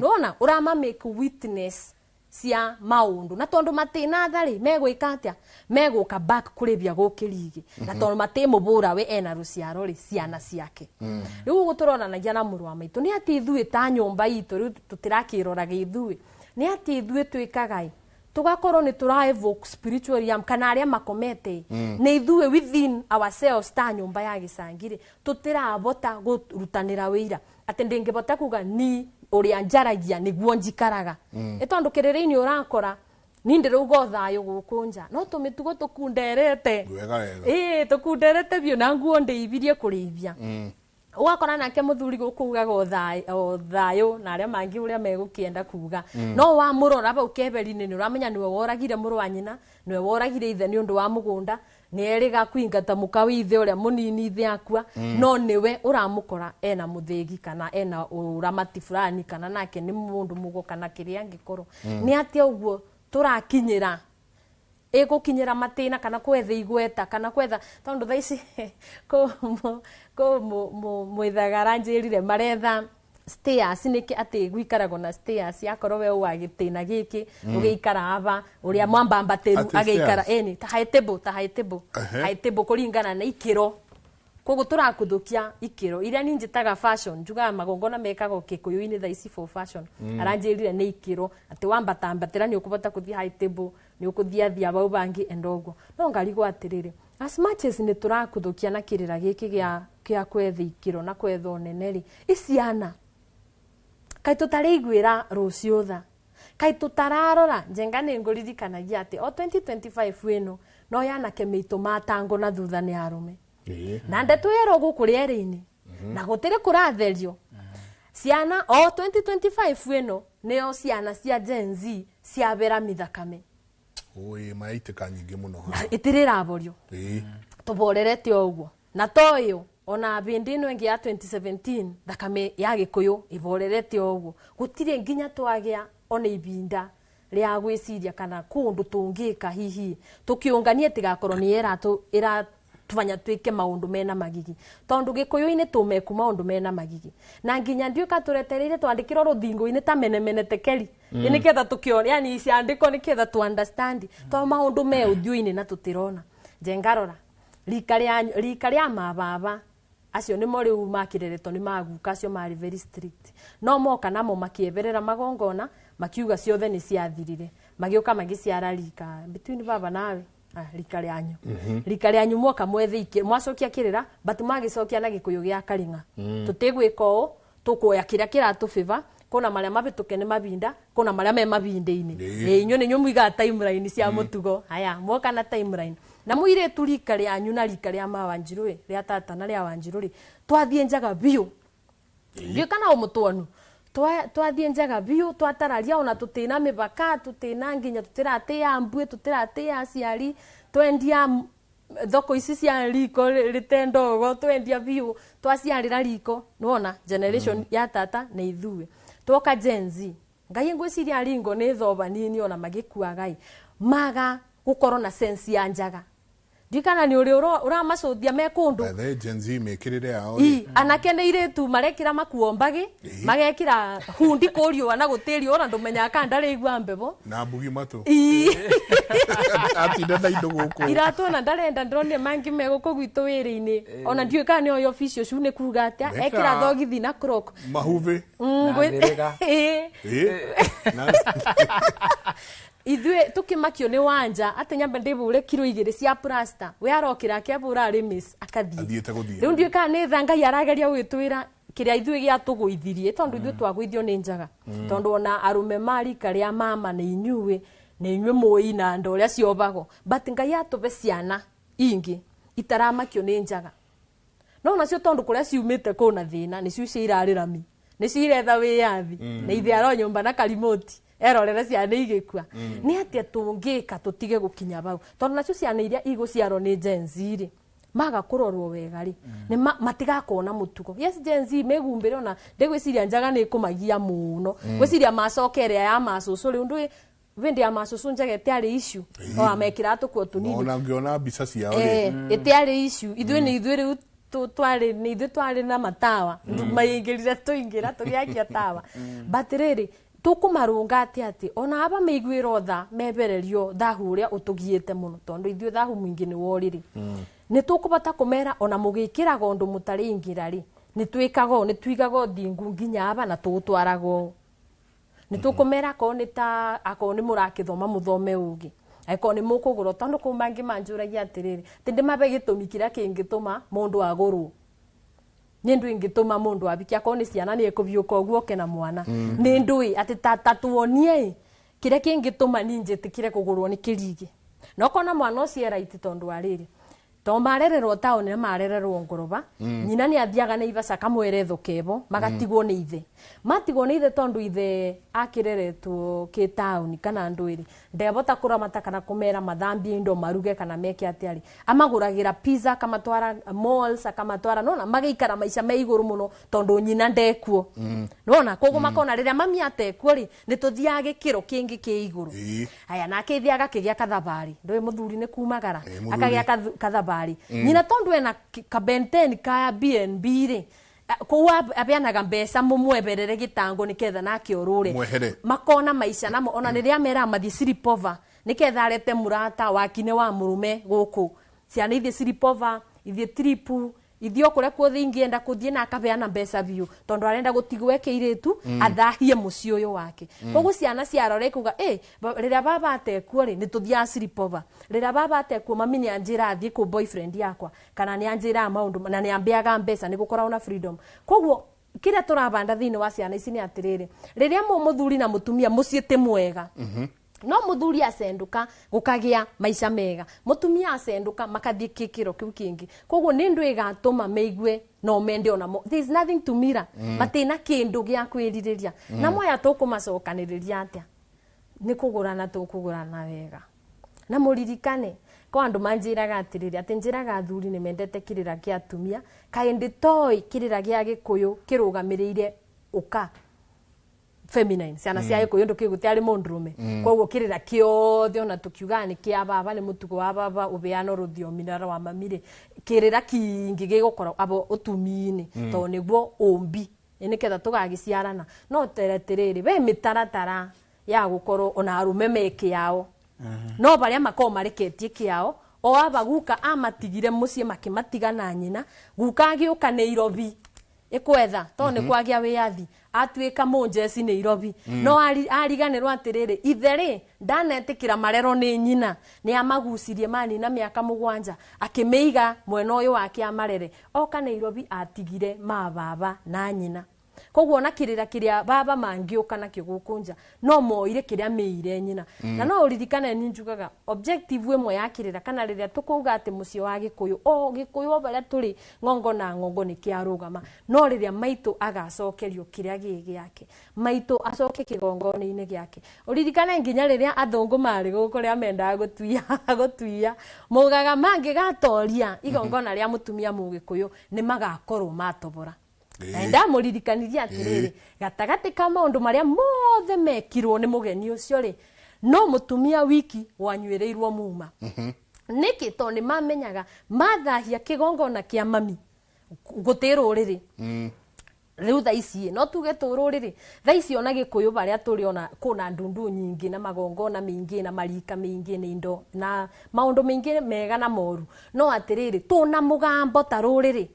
nona ũrama make witness cia maundu na tondu matina thari megwika atia meguka back kuribia gukirigi na tondu matimubura we ena ruciaro ri ciana ciake. Riu guturonanagia na muru wa maitu ni ati ithuĩ ta nyumba itu riu tutirakiroraga ithuĩ ni ati ithuĩ twikaga tugakorwo ni tura evoke spiritual realm kana aria makomete ni ithuĩ within ourselves ta nyumba ya gicangiri tutirabota gurutanira wira ati ndingibota kuga ni uria njaragia niguo njikaraga tondu kiririini urakora ni ndirauga thayo guku nja no tumitugo tukunderete tukunderete biu na nguo ndiibirie kurithia. Ugakora nake muthuri gukugaga o thayo na aria mangi uria megukienda kuga no wa murora bau keberi-ini ni uramenya niwe woragire muru wa nyina, niwe woragire ithe ni undu wa mugunda, ni eriga kuingata muka withe uria munini ithe akua, no niwe uramukora ena muthigi kana ena uramati fulani kana nake ni mundu mugo kana kiria angikorwo ni atia uguo turakinyira igukinyira matina kana kwetha igweta kana kwetha tondu thaa ici ko mwithagara njirire maretha stairs niki ati gwikaragwo na stairs akorwo we wa gitina giki ugiikara aba uria mwambambateru agiikara eni ta high table, ta high table, high table kuringana na ikiro. Koguo turakuthukia ikiro iria ni njitaga fashion, njugaga magongona mekagwo Gikuyu-ini thaa ici for fashion. Aranjirire ni ikiro ati wambatambatira ni ukubota kuthie high table, ni ukuthia thia bau bangi endogo. No ngarigwo atiriri, as much as ni turakuthukia na kirira giki gia kia kwetha ikiro na kwetha unene ri, iciana kai tutaraiguira rucio tha, kai tutararora njenga ni nguririkanagia ati o 2025 ino no yanake miito matango na thutha ni arume. Na ndeto ero guku riere-ini na gutiri kuratherio ciana o 2025 ino nio ciana cia Gen Z ciabera mithakame. Oi maitika nyingi muno itiri raborio tuborerete uguo na toyo ona bindi ino ingi ya 2017 thakame ya Gikuyu iborerete uguo gutire nginya twagia ona ibinda ria gwiciria kana kundu tungika hihi tukiunganie tigakorwo ni era tufanya twike maundu mena magigi tondu Gikuyu-ini tumeku maundu mena magigi na nginya ndiuka turetereire twandikirwo ruthingo-ini ta menemene tekeri ni ketha tukiona, yani ciandiko ni ketha tu understand to maundu me uthiu-ini na tutirona. Njengarora rika ria mababa acio nimo riu makireretwo ni maguka acio mari very strict, no moka namo makieberera magongona makiuga ciothe ni ciathirire, magiuka magiciara rika between baba nawe rika rĩanyu rika rĩanyu mwoka mwethe mwacokia kirira but magicokia na Gikuyu gĩa karinga tutigwika ũũ tukuoya kiria kiratũbĩva kuna maria mabituke ni mabinda kuna maria me mabinde-ini inyuĩ nĩ inyuĩ muigaga timeline cia mutugo haya mwoka na timeline na muiretu rika rĩanyu na rika rĩa ma Wanjiru rĩa tata na rĩa Wanjiru rĩ twathiĩ njaga biũ ndiũ kana ũmũtwonu twathiĩ njaga biũ twatararia ona tutina mĩbaka tutina nginya tutiratia mbue tutiratia aciari twendia thoko ici cia riko rĩte ndogo twendia biũ twaciarĩra riko nĩwona generation ya tata na ithuĩ twoka Gen Z ngai ngwĩciria ringo nĩ thoba nini ona magĩkuaga maga gũkorwo na sense ya njaga ndikana ni uri uramacũthia me kundu the Gen Z mekirire yao i anake nĩ irĩtu marekira makuo mbagi magekira hundi kũriũa na gũtĩrio ona ndũmenyaga kana ndarĩigua mbebo na mbugi matu atinda na indo gũkũ iratũ ona ndarenda ndĩronire mangi me gũkũ gwitũ wĩrĩ-inĩ ona ndiũĩ kana nĩoĩ official shoe nĩ kuga atĩa ekĩra thogithi na croc mahuvĩ ithuĩ tukimakio nĩ wanja atĩ nyambe ndĩbũre kiro 2 cia plaster we arokĩra akĩbũra remis akathiĩ rĩu ndiũĩ kana nĩ tha Ngai arageria gwĩtwĩra kĩrĩa ithuĩ gĩatũgũithirie tondũ ithuĩ twagũithio nĩ njaga tondũ ona arũme ma rika rĩa mama nĩ inyuĩ mũĩ na ndo ũrĩa ciobagwo but Ngai atũbe ciana ingĩ itaramakio nĩ njaga no nacio tondũ kũrĩa ciumĩte kũna thĩna nĩcio cirarĩra mi nĩcio iretha wĩyathi na ithe aro nyũmba na karimoti erorere ciana igĩkua nĩ atĩa tũngĩka tũtige gũkinya bau tondũ nacio ciana iria igũciarwo nĩ Gen Z rĩ maga kũrorwo wega rĩ nĩ matigakorwo na mũtugo. Yes, Gen Z megumbĩre ona ndĩgwĩciria njaga nĩ ĩkũmagia mũno gwĩciria macoke ĩrĩa ya macũcũ rĩu ndũĩ vindi ya macũcũ njaga ĩtiarĩ issue o amekĩra tũkuo tũnini ona ngĩona mbica ciao rĩ ĩtiarĩ issue ithuĩ nĩ ithuĩ rĩu twarĩ nĩ ithuĩ twarĩ na matawa maingĩrire tũingĩra tũgĩakia tawa but rĩrĩ tukumarunga ati ati ona aba meiguirwo tha mebererio thahu uria utugiite muno tondu ithuĩ thahu mwingi ni woriri ni tukubata kumera ona mugikiraga undu mutari ingira ri ni twikaga ni twigaga thingu nginya aba na tugutwaraga ni tukumera ko ni ta ako ni murakithoma muthome ugi aiko ni mukugurwo tondu kuu mangi manjuragia atiriri ati ndimabe gitumi kiria kingituma mundu agurwo ni ndu ingituma mundu abikia ko ni ciana ni ikubiuka uguo ke na mwana ni ndui ati tata tuonie kiria kingituma ni njitikire kugurwo ni kirigi no kona mwana ucio eraiti tondu ariri To marererwo taoni na marererwo ngoroba. Nyina ni athiaga na ibaca akamwere thokebo magatigwo ni ithe. Matigwo ni ithe tondu ithe akireretwo ki taoni kana ndwiri. Ndebota kuramata kana kumera mathambie indo maruge kana meke atiari. Amaguragira pizza akamatwara malls akamatwara nona magaikara maisha me iguru muno tondu nyina ndekuo. Nona koguo makona riria mami atekuo ri ni tuthiaga gikiro kingi ki iguru. Aya nake ithiaga kigia kathabari. Ndui muthuri ni kumagara. Akagia kathabari. Nyina tondu ena kabenten kaya BNB ri kuu abeanaga mbeca mumweberere gitango niketha nake orure makona maisha namo ona riria mera mathi sleepover niketha arete murata wakine wa murume guku ciana ithie sleepover ithie trip ithio kuria kuothe ingienda kuthie na akabeana mbeca biu tondu arenda gutigwo ekeiritu athahie mucii uyu wake. Koguo ciana ciarore kuga riria baba atekuo ri ni tuthiaga sleepover riria baba atekuo mami ni anjira athie ku boyfriend yakwa kana ni anjira maundu na ni ambeaga mbeca ni gukoragwo na freedom. Koguo kiria turabanda thiini wa ciana ici ni atiriri riria muthuri na mutumia mucii ti mwega. No muthuri acenduka gukagia maisha mega mutumia acenduka makathie kikiro kiu kingi. Koguo ni ndu igatuma meigue no mende ona mo there is nothing to mirror. Matina kindu gia kwiririria. Na moya tukumacokaniriria atia ni kugurana tukugurana wega. Na muririkane kwa andu manjiraga atiriri ati njiraga athuri ni mendete kirira kia atumia kaindi toi kirira gia gikuyu kirugamiriire uka feminine ciana cia gikuyu ndukiguti ari mundurume. Koguo kirira kiothe ona tukiuga ni kia baba ni mutugo wa baba ubeano ruthiomi na rwa mamire kirira kingi gigukorwo abo utumini to niguo umbi niketha tugagiciarana. No teretiriri we mitaratara ya gukorwo ona arume meke yao. No baria makorwo mareketie kiao o aba guka amatigire mucii makimatiga na nyina guka agiuka Nairobi ikwetha to ni kwagia wiyathi atuika munjeci Nairobi. No ariganirwo atiriri ithere ndanetikira marero ni nyina ni amagucirie mani na miaka 7 akimeiga mwena uyu wake amarere oka Nairobi atigire ma baba na nyina. Koguo na kirira kiria baba mangiuka nakio gukunja no moire kiria miire nyina. Na no uririkane ni njugaga objective imwe ya kirira kana riria tukuuga ati mucii wa gikuyu o gikuyu baria turi ngongo na ngongo ni kiarugama no riria maitu agacokerio kiria gi giake maitu acoke kigongone-ini giake. Uririkane nginya riria athungu mari guku ria mendaga gutuia mugaga mangigatoria igongona ria mutumia mugikuyu ni magakorwo matobora. Na ndamuririkaniria atiriri gatagati ka maundu maria mothe mekirwo ni mugeni ucio ri no mutumia wiki wanywirirwo muma. Niki to ni mamenyaga mathahia kigongona kia mami guti ruriri. Riu thaa ici no tuge tururiri thaa ici ona gikuyu baria turi ona kuna ndundu nyingi na magongona mingi na marika mingi ni indo na maundu mingi mega na moru. No atiriri tuna mugambo ta ruriri.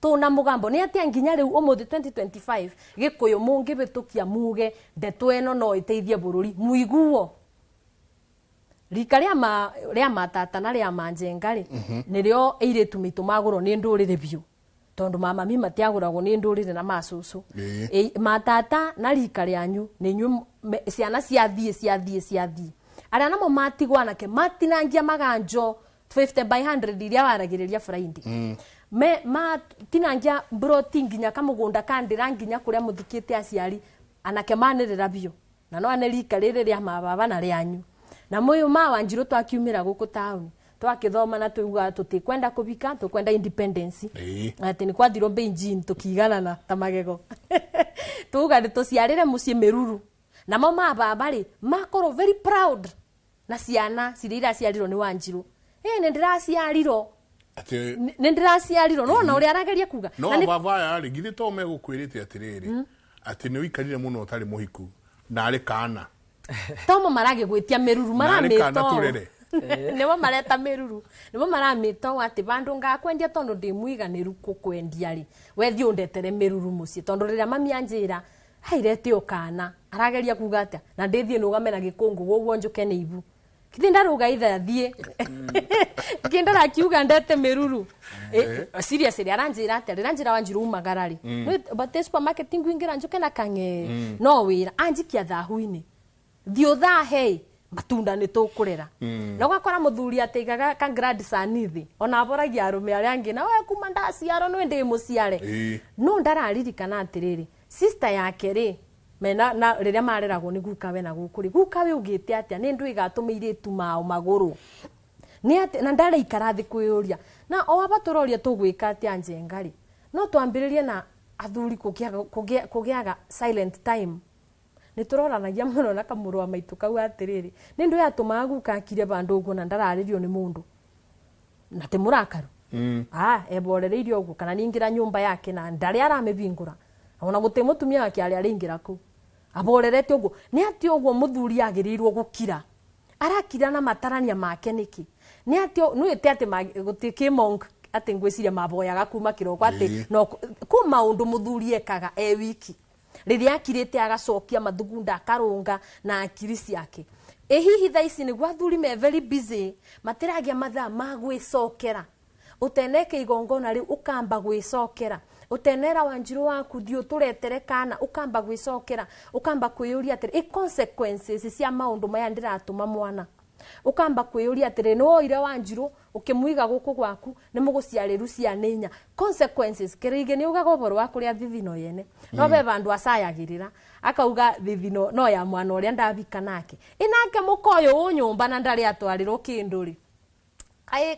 Tuna mugambo ni atia nginya riu umuthi 2025 gikuyu mungibitukia muge ndeto eno no iteithie bururi muiguo rika ria matata na ria manjenga ri nirio eiritu mitu magurwo ni nduriri biu tondu mama mi matiaguragwo ni ndurire na macucu. Matata na rika rianyu ni nyu ciana ciathie aria namo matigwo anake matinangia maganjo 50 by 100 iria waragiriria Friday. Me matinangia broti nginya kamugunda kandira nginya kuria muthikite aciari anake manirira biu na no ane rika riri ria mababa na rianyu. Na moyo ma Wanjiru twakiumira guku town twakithoma na tuuga tutikwenda kubika tukwenda independence. Ati ni kwathirwo Beijing tukiganana ta magego. Tuuga ni tuciarire mucii miruru namo mababa ri makorwo very proud na ciana ciria iraciarirwo ni Wanjiru. Ni ndiraciarirwo ni ndiraciarirwo no na uria arageria kuga no baba ya ri githi to megukwirite atiriri ati ni wikarire muno utari muhiku na ari kana tomo maragigwitia miruru maramito nibo mareta miruru nibo maramito ati bandu ngakwendia tondu ndi mwiganiru kukwendia ri we thi undetere miruru mucii tondu riria mami anjira hairete ukana arageria kuga atia na ndithie nugame na gikungu guguo njuke ni ibu kithi ndaruga itha thie kinda rakiuga ndete miruru seriously aranjira atia riranjira Wanjiru umagara ri but supermarket ngwingira njuke na kange no wira anjikia thahu-ini thi uthahe Matunda nĩ tũkũrera. Na ũgakora mũthuri atĩigaga ka grandson thĩ, ona aboragia arũme arĩa angĩ, na we kuma ndaciarwo nĩ ndĩ mũciare. No ndararirikana atĩrĩrĩ, sister yake rĩ, mena na rĩrĩa mareragwo nĩ gukawe na gũkũ rĩ, gukawe ugĩte atĩa nĩ ndũ ĩgatũmĩirĩtu mao magũrũ nĩ atĩ na ndareikara thĩ kwĩyũria na o aba tũroria tũgwĩka atĩa njenga rĩ, no twambĩrĩrie na athuri kũgĩaga silent time. Nĩ tũroranagia mũno na kamũrũ wa maitũ kau atĩrĩrĩ, nĩ ndũ yatũmaga guka akire bandũ ũguo na ndararĩrio nĩ mũndũ na ti mũrakaru, eborereirie ũguo kana ningĩra nyũmba yake na ndarĩ aramĩbingũra, ona gũtĩ mũtumia wake arĩa arĩingĩra kũu aborerete ũguo. Nĩ atĩ ũguo mũthuri agĩrĩirwo gũkira, arakira na matarania make nĩkĩ? Nĩ atĩ nĩwĩte atĩ gũtĩ kĩmonk atĩ ngwĩciria maboyaga kuma kĩroko atĩ no kũ maũndũ mũthuri ekaga e wiki rĩrĩa akirĩte agacokia mathugunda akarũnga na akiri ciake. Ĩ hihi thaa ici nĩguo athuri me very busy, matiragia mathaa ma gwĩcokera. Ũteneke igongona rĩu ũkamba gwĩcokera, ũtenera Wanjirũ waku thiĩ ũtũretere kana, ũkamba gwĩcokera, ũkamba kwĩyũria atĩrĩ, ĩ consequences cia maũndũ maya ndĩratũma mwana. Ũkamba kwĩyũria atĩrĩ, nĩ woire Wanjirũ ũkĩmũiga gũkũ gwaku, nĩ mũgũciarĩru ciana inya, consequences. Kĩrĩigĩ nĩ ugaga ũhoro wa kũrĩa thithino yene, no be vandũ acayagĩrĩra akauga thithino no ya mwana ũrĩa ndabika nake, ĩ nake mũka ũyũ ũ nyũmba na ndarĩ atwarĩrwo kĩndũ rĩ,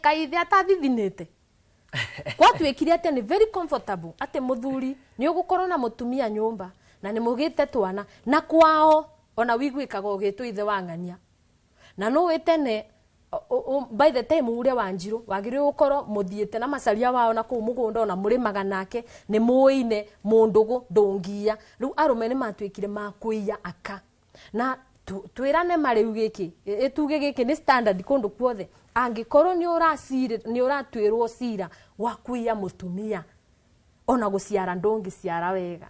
kaĩ ithe atathithinĩte. Gwatuĩkire atĩ nĩ very comfortable atĩ mũthuri nĩ ũgũkorwo na mũtumia nyũmba na nĩ mũgĩte twana na kwao ona wiguĩkaga ũgĩtwo ithe wa ng'ania na no wĩ tene by the time ure Wanjirũ wagĩrĩirwo gũkorwo mũthiĩte na macaria wao na kũu mũgũnda ona mũrĩmaga nake nĩ mũĩine mũndũgũ ndũngiya. Rĩu arũme nĩ matuĩkire ma kũiya aka na twĩrane marĩu gĩkĩ ĩtuge gĩkĩ nĩ standard kũndũ kuothe. Angĩkorwo nĩ ũracirĩ nĩ ũratuĩrwo cira wa kũiya mũtumia, ona gũciara ndũngĩciara wega,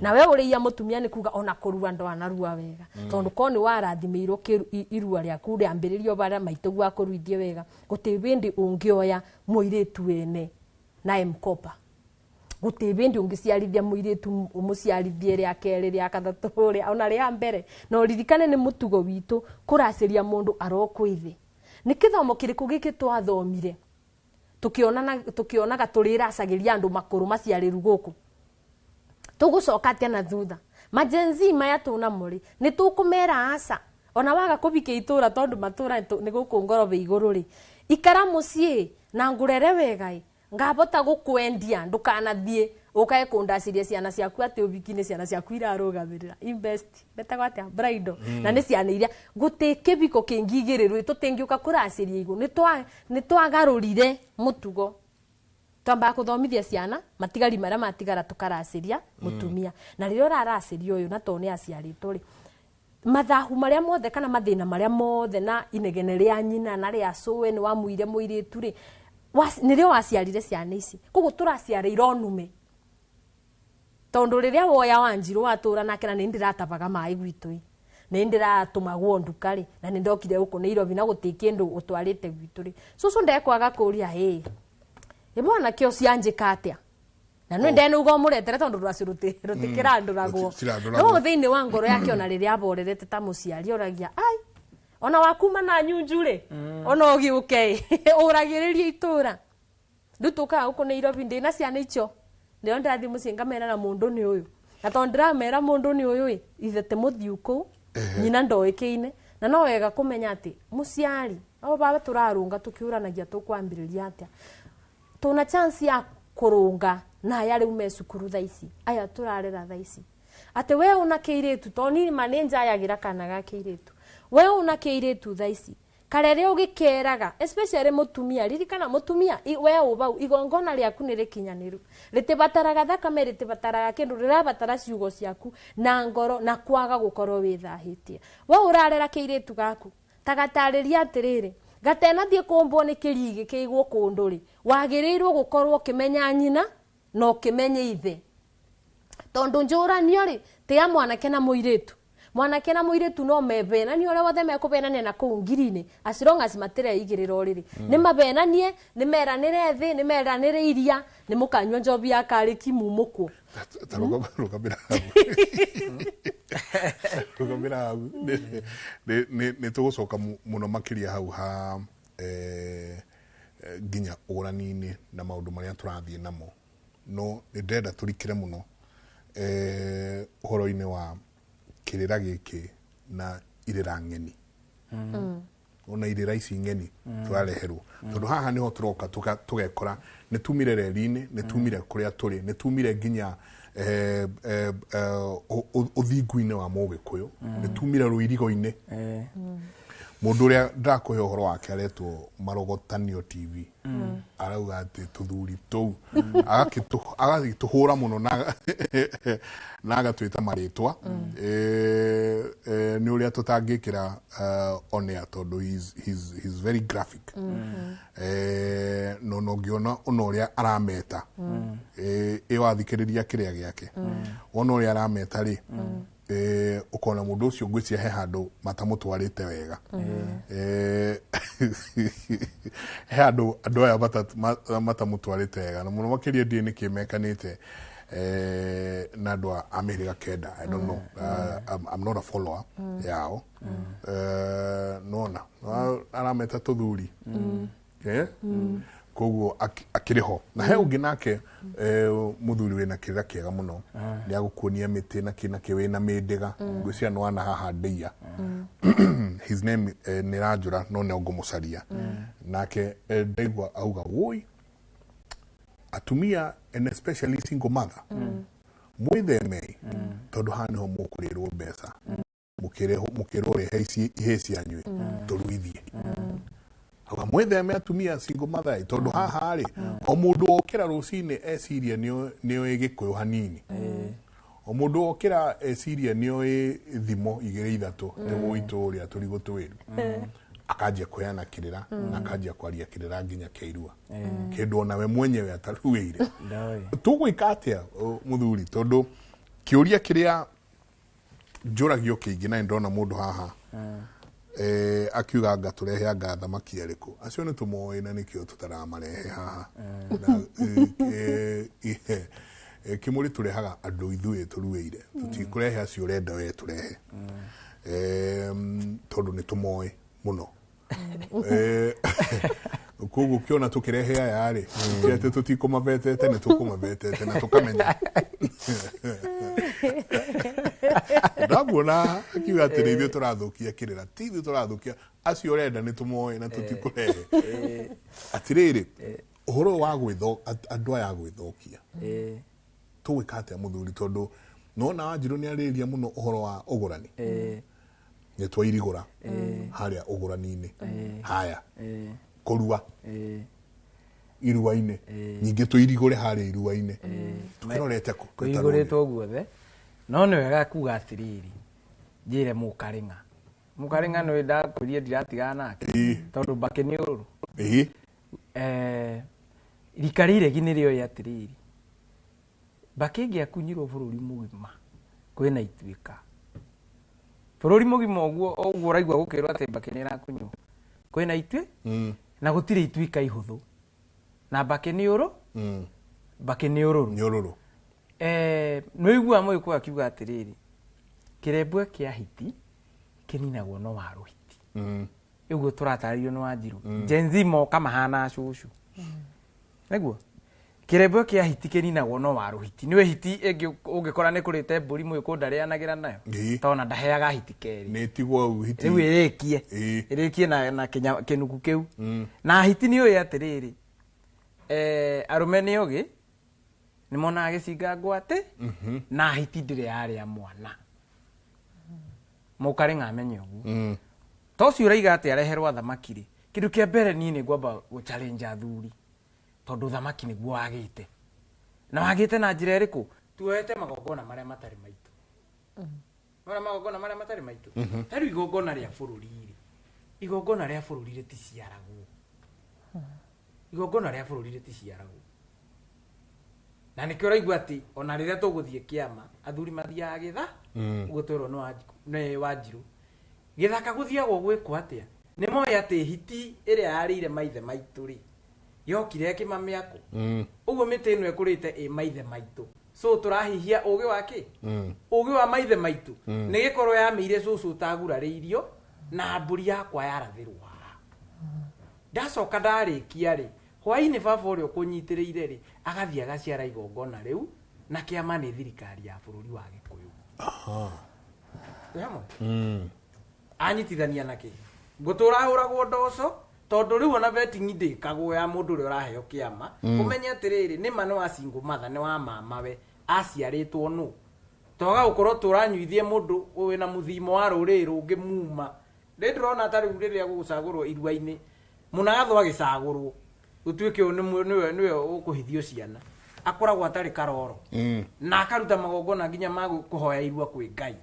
na we ũrĩiya mũtumia nĩ kuga ona kũrua ndwanarua wega, tondũ korwo nĩ warathimĩirwo irua rĩaku rĩambĩrĩrio barĩa maitũguo akũruithie wega, gũtĩ bĩndĩ ũngĩoya mũirĩtu wene na mkopa, gũtĩ bĩndĩ ũngĩciarithia mũirĩtu ũmũciarithie rĩa kerĩ, rĩa gatatũ, rĩa ona rĩa mbere. Na ũririkane nĩ mũtugo witũ kũracĩria mũndũ arokwĩ thĩ. Nĩ kĩthomo kĩrĩkũ gĩkĩ twathomire tukionana tukionaga tũrĩracagĩria andũ makũrũ maciarĩru gũkũ? Tũgũcoka atĩa na thutha? Majenzi maya tũnamo rĩ, nĩ tũkũmera aca, ona waga kũbikia itũra tondũ matũra nĩ gũkũ ngorobe igũrũ rĩ, ikara mũciĩ na ngũrere wega ĩ ngabota gũkwendia, ndũkanathiĩ ũkae kũndacĩria ciana ciaku atĩ ũbiki-inĩ ciana ciaku irarũgamĩrĩra invest betagwo atĩa bridal, na nĩ ciana iria gũtĩ kĩbiko kĩngĩ igĩrĩrwo tũtingĩũka kũracĩria igũrũ. Nĩ twagarũrire mũtugo, twambaga kũthomithia ciana, matigari marĩa matigara tũkaracĩria mũtumia. Na rĩrĩa ũraracĩria ũyũ na to nĩ aciarĩtwo rĩ, mathahu marĩa mothe kana mathĩna marĩa mothe na inegene rĩa nyina na rĩa cũwe nĩ wamuire mũirĩtu rĩ, nĩrĩo waciarire ciana ici. Koguo tũraciarĩire onume, tondũ rĩrĩa woya Wanjirũ watũra nake, na nĩ ndĩratabaga maĩ gwitũ ĩ, nĩ ndĩratũmagwo nduka rĩ, na nĩ ndokire gũkũ Nairobi na gũtĩ kĩndũ ũtwarĩte gwitũ rĩ, cũcũ ndekwaga kũria ĩ ĩ mwanake ũcio anjĩka atĩa, na nĩ ndenauga ũmũretere tondũ rwacio rũtikĩrandũragwo. Rũtirandũragwo. No thĩinĩ wa ngoro yake, ona rĩrĩa aborerete ta mũciari, oragia ai ona wakuma na nyunju rĩ, ona ũgĩũke ĩ ũragĩrĩrie itũra. Rĩu tũkaga gũkũ Nairobi ndĩna ciana icio, nĩo ndĩrathiĩ mũciĩ ngamera na mũndũ nĩ ũyũ, na tondũ ndĩramera mũndũ nĩ ũyũ ĩ ithe te mũthiu kũu nyina ndoĩkĩine. Na no wega kũmenya atĩ mũciari o baba tũrarũnga tũkĩũranagia tũkwambĩrĩria atĩa, tuna chance ya kũrũnga na aya rĩu me cukuru thaa ici, aya tũrarera thaa ici, atĩ we una kĩirĩtu to niĩ ma nĩ njayagĩra kana ga kĩirĩtu, we una kĩirĩtu thaa ici karere ũgĩkeraga, especially mũtumia. Ririkana mũtumia we ũbau igongona rĩaku nĩ rĩkinyanĩru, rĩtibataraga thakame, rĩtibataraga kĩndũ, rĩrabatara ciugo ciaku na ngoro na kwaga gũkorwo wĩthahĩtie. We ũrarera kĩirĩtu gaku tagatarĩria atĩrĩrĩ, gatenathiĩ kũmbwo nĩ kĩrigĩ kĩigwo kũndũ rĩ, wagĩrĩirwo gũkorwo ũkĩmenya nyina na ũkĩmenya ithe, tondũ njũranio rĩ ti ya mwanake na mũirĩtu. Mwanake na mũirĩtu no mebenanie ũrĩa wothe mekũbenania na kũu ngiri-inĩ, as long as matireigĩrĩra ũrĩrĩ. Nĩ mabenanie, nĩ meranĩre thĩ, nĩ meranĩre iria, nĩ mũkanyua njobi ya karĩki mumũkwo. Ta rũgamĩra hau, rũgamĩra hau. Nĩ tũgũcoka mũno makĩria hau ha nginya ũgũrani-inĩ na maũndũ marĩa tũrathiĩ namo, no nĩ ndĩrenda tũrikĩre mũno ũhoro-inĩ wa kĩrĩra gĩkĩ na irĩra ng'eni, ona irĩra ici ng'eni tũrareherwo, tondũ haha nĩho tũroka tũgekora nĩ tumire reri-inĩ, nĩ tumire kũrĩa tũrĩ, nĩ tumire nginya ũthingu-inĩ wa Mũgĩkũyũ, nĩ tumire rũirigo-inĩ. Mũndũ ũrĩa ndĩrakũhe ũhoro wake aretwo Marogotanio TV, arauga atĩ tũthuri tũu agagĩtũhũra mũno na agatwĩta marĩtwa nĩ ũrĩa tũtangĩkĩra on air, tondũ he's very graphic. No no ngĩona ona ũrĩa arameta, ĩ wathikĩrĩria kĩrĩa gĩake, wona ũrĩa arameta rĩ, ũkona mũndũ ũcio ngwĩciria he handũ matamũtwarĩte wega. He handũ andũ aya matamũtwarĩte wega, na mũno makĩria ndiĩ nĩkĩ mekanĩte na andũ a mĩhĩrĩga kenda. I don't know. I'm not a follower yao. Nona arameta tũthuri. Koguo akĩrĩ ho na he ũngĩ nake, mũthuri wĩna kĩrĩra kĩega mũno, nĩ agũkuonia mĩtĩ na kĩ na kĩ, wĩna mĩndĩga, ngwĩciria nĩ wana haha ndĩia. His name nĩ ranjũra, no nĩ ngũmũcaria nake. Ndaigua auga woi atumia and especially single mother, mwĩthemei, tondũ haha nĩho mũkũrĩrwo mbeca, mũkĩrwo rehe ici ihĩ cianyu tũruithie. Auga mwĩtheme atumia single mother, tondũ haha rĩ, o mũndũ okĩra rũcinĩ eciria nĩoĩ Gĩkũyũ hanini, o mũndũ okĩra eciria nĩoĩ thimo igĩrĩ ithatũ, nĩguo itũũrĩa tũrigũ twĩru, akanjia kũheana kĩrĩra na akanjia kwaria kĩrĩra nginya kĩa irua, kĩndũ onawe mwenyewe ataruĩire. Ndoĩ. Tũgwĩka atĩa, mũthuri? Tondũ kĩũria kĩrĩa njũragio kĩingĩ, na nĩndona mũndũ haha akiuga anga tũrehe anga thamaki arĩkũ, acio nĩ tũmoĩ na nĩkĩo tũtaramarehe haha. Na kĩmũrĩ tũrehaga andũ ithuĩ tũruĩire, tũtikũrehe acio ũrenda we tũrehe, tondũ nĩ tũmoĩ mũno. Koguo ũkĩona tũkĩrehe aya rĩ, ti atĩ tũtikũmabetete, nĩ tũkũmabetete na tũkamenya. Ndamuona akiuga atĩ nĩ ithuĩ tũrathũkia kĩrĩra, ti ithuĩ tũrathũkia, acio ũrenda nĩ tũmoĩ na tũtikũrehe. Atĩrĩrĩ, ũhoro wa gwĩtho andũ aya a gwĩthũkia, tũgwĩka atĩa, mũthuri? Tondũ nona Wanjirũ nĩ arĩrĩria mũno ũhoro wa ũgũrani, nĩ twairigũra harĩa ũgũrani-inĩ, haya kũrua irua-inĩ, ningĩ tũirigũre harĩa irua-inĩ, tũkĩrorete kũ? Kũihũrĩtwo guothe, no nĩ wega kuga atĩrĩrĩ, njĩre mũkarĩng'a, mũkarĩng'a nĩ ndakwĩrire ndiratigana nake, tondũ mbakĩ nĩ ũrũrũ. Rika rĩregi nĩ rĩoĩ atĩrĩrĩ, mbakĩ ĩngĩakunyirwo bũrũri mũgima kwĩna ituĩka bũrũri mũgima, ũguo ũguo ũraigua gũkĩrwo atĩ mbakĩ nĩ ĩrakunywo kwĩna ituĩ, na gũtirĩ ituĩka ihũthũ, na mbakĩ nĩ ũrũ, mbakĩ nĩ ũrũrũ. Nĩ ũrũrũ. Nĩ ũiguaga mũgĩkũyũ akiuga atĩrĩrĩ, kĩrembwe kĩa hiti kĩninagwo no wa rũhiti. Ũguo tũratarĩrio nĩ Wanjirũ. Gen Z moka mahana cũcũ, nĩguo kĩrembwe kĩa hiti kĩninagwo no wa rũhiti. Nĩwe hiti ĩngĩ ũngĩkora nĩ kũrĩte mbũri, mũgĩkũyũ ndarĩanagĩra nayo, tondũ ndaheaga hiti kerĩ. Nĩ tigwo hau hiti. Rĩu ĩrĩkie, ĩrĩkie na kĩnuku kĩu. Na hiti nĩ ũĩ atĩrĩrĩ, arũme nĩ ogĩ, nĩ monaga gĩcinga ngwatĩ, na hiti ndĩrĩ yarĩa mwana. Mũkarĩ ng'amenye ũguo. To ũcio ũraiga atĩ areherwo athamaki rĩ, kĩndũ kĩa mbere niĩ nĩ ngwamba gũ-challenge athuri, tondũ thamaki nĩguo wagĩte, na wagĩte na njĩra ĩrĩkũ? Tuoete magongona marĩa matarĩ maitũ. Nona magongona marĩa matarĩ maitũ, ta rĩu igongona rĩa bũrũri rĩ, igongona rĩa bũrũri rĩticiaragwo, igongona rĩa bũrũri rĩticiaragwo, na nĩkĩo ũraigua atĩ ona rĩrĩa tũgũthiĩ kĩama athuri mathiaga gĩtha. Ũguo twerwo nĩ Wanjirũ. Gĩthaka gũthiagwo gwĩkwo atĩa? Nĩ moĩ atĩ hiti ĩrĩa yarĩire maithe maitũ rĩ, yokire ĩkĩmamĩakũ. Ũguo mĩtĩ ĩno ĩkũrĩte ĩ maithe maitũ. So tũrahihia ũgĩ wa kĩ? Ũgĩ wa maithe maitũ. Nĩ gĩkorwo yamĩire cũcũ ũtagurarĩirio na mbũri yakwa yarathĩrwo haha. Ndacoka ndarĩkia rĩ, hwainĩ baba ũrĩa ũkũnyitĩrĩire rĩ, agathiĩ agaciara igongona rĩu na kĩama nĩ thirikari ya bũrũri wa Gĩkũyũ. Twĩ hamwe? Anyitithania na kĩ? Ngũtũra hũragwo ndoco tondũ rĩu ona vetting ndĩkagwo ya mũndũ ũrĩa ũraheo kĩama. Ũmenye atĩrĩrĩ, nĩma nĩ wa single mother, nĩ wa mamawe, aciarĩtwo nũ? Twaga gũkorwo tũranyuithie mũndũ wĩna mũthimo wa rũrĩrĩ rũngĩ muma. Rĩ ndĩrona ta rĩu rĩrĩa gũgũcagũrwo irua-inĩ, mũnagathwo agĩcagũrwo, gũtuĩke ũyũ nĩwe ũkũhithio ciana. Akoragwo atarĩ karoro. Na akaruta magongona nginya ma kũhoya irua kwĩ Ngai.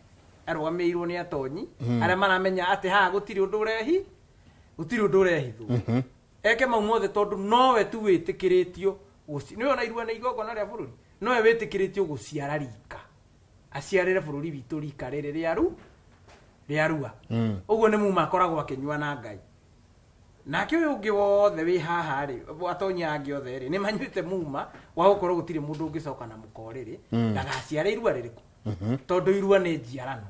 Arũgamĩrĩirwo nĩ atonyi, arĩa maramenya atĩ haha gũtirĩ ũndũ ũrehi, gũtirĩ ũndũ ũrehithwo. Eke mau mothe tondũ nowe tu wĩtĩkĩrĩtio nĩwe ona irua nĩ igongona rĩa bũrũri, nowe wĩtĩkĩrĩtio gũciara rika. Aciarĩre bũrũri witũ rika rĩrĩ rĩa rua. Ũguo nĩ muma akoragwo akĩnyua na Ngai. Nake ũyũ ũngĩ wothe wĩ haha rĩ, atonyi angĩ othe rĩ, nĩ manyuĩte muma wa gũkorwo gũtirĩ mũndũ ũngĩcoka na mũkorĩrĩ, ndagaciare irua rĩrĩkũ. Tondũ irua nĩ njiarano.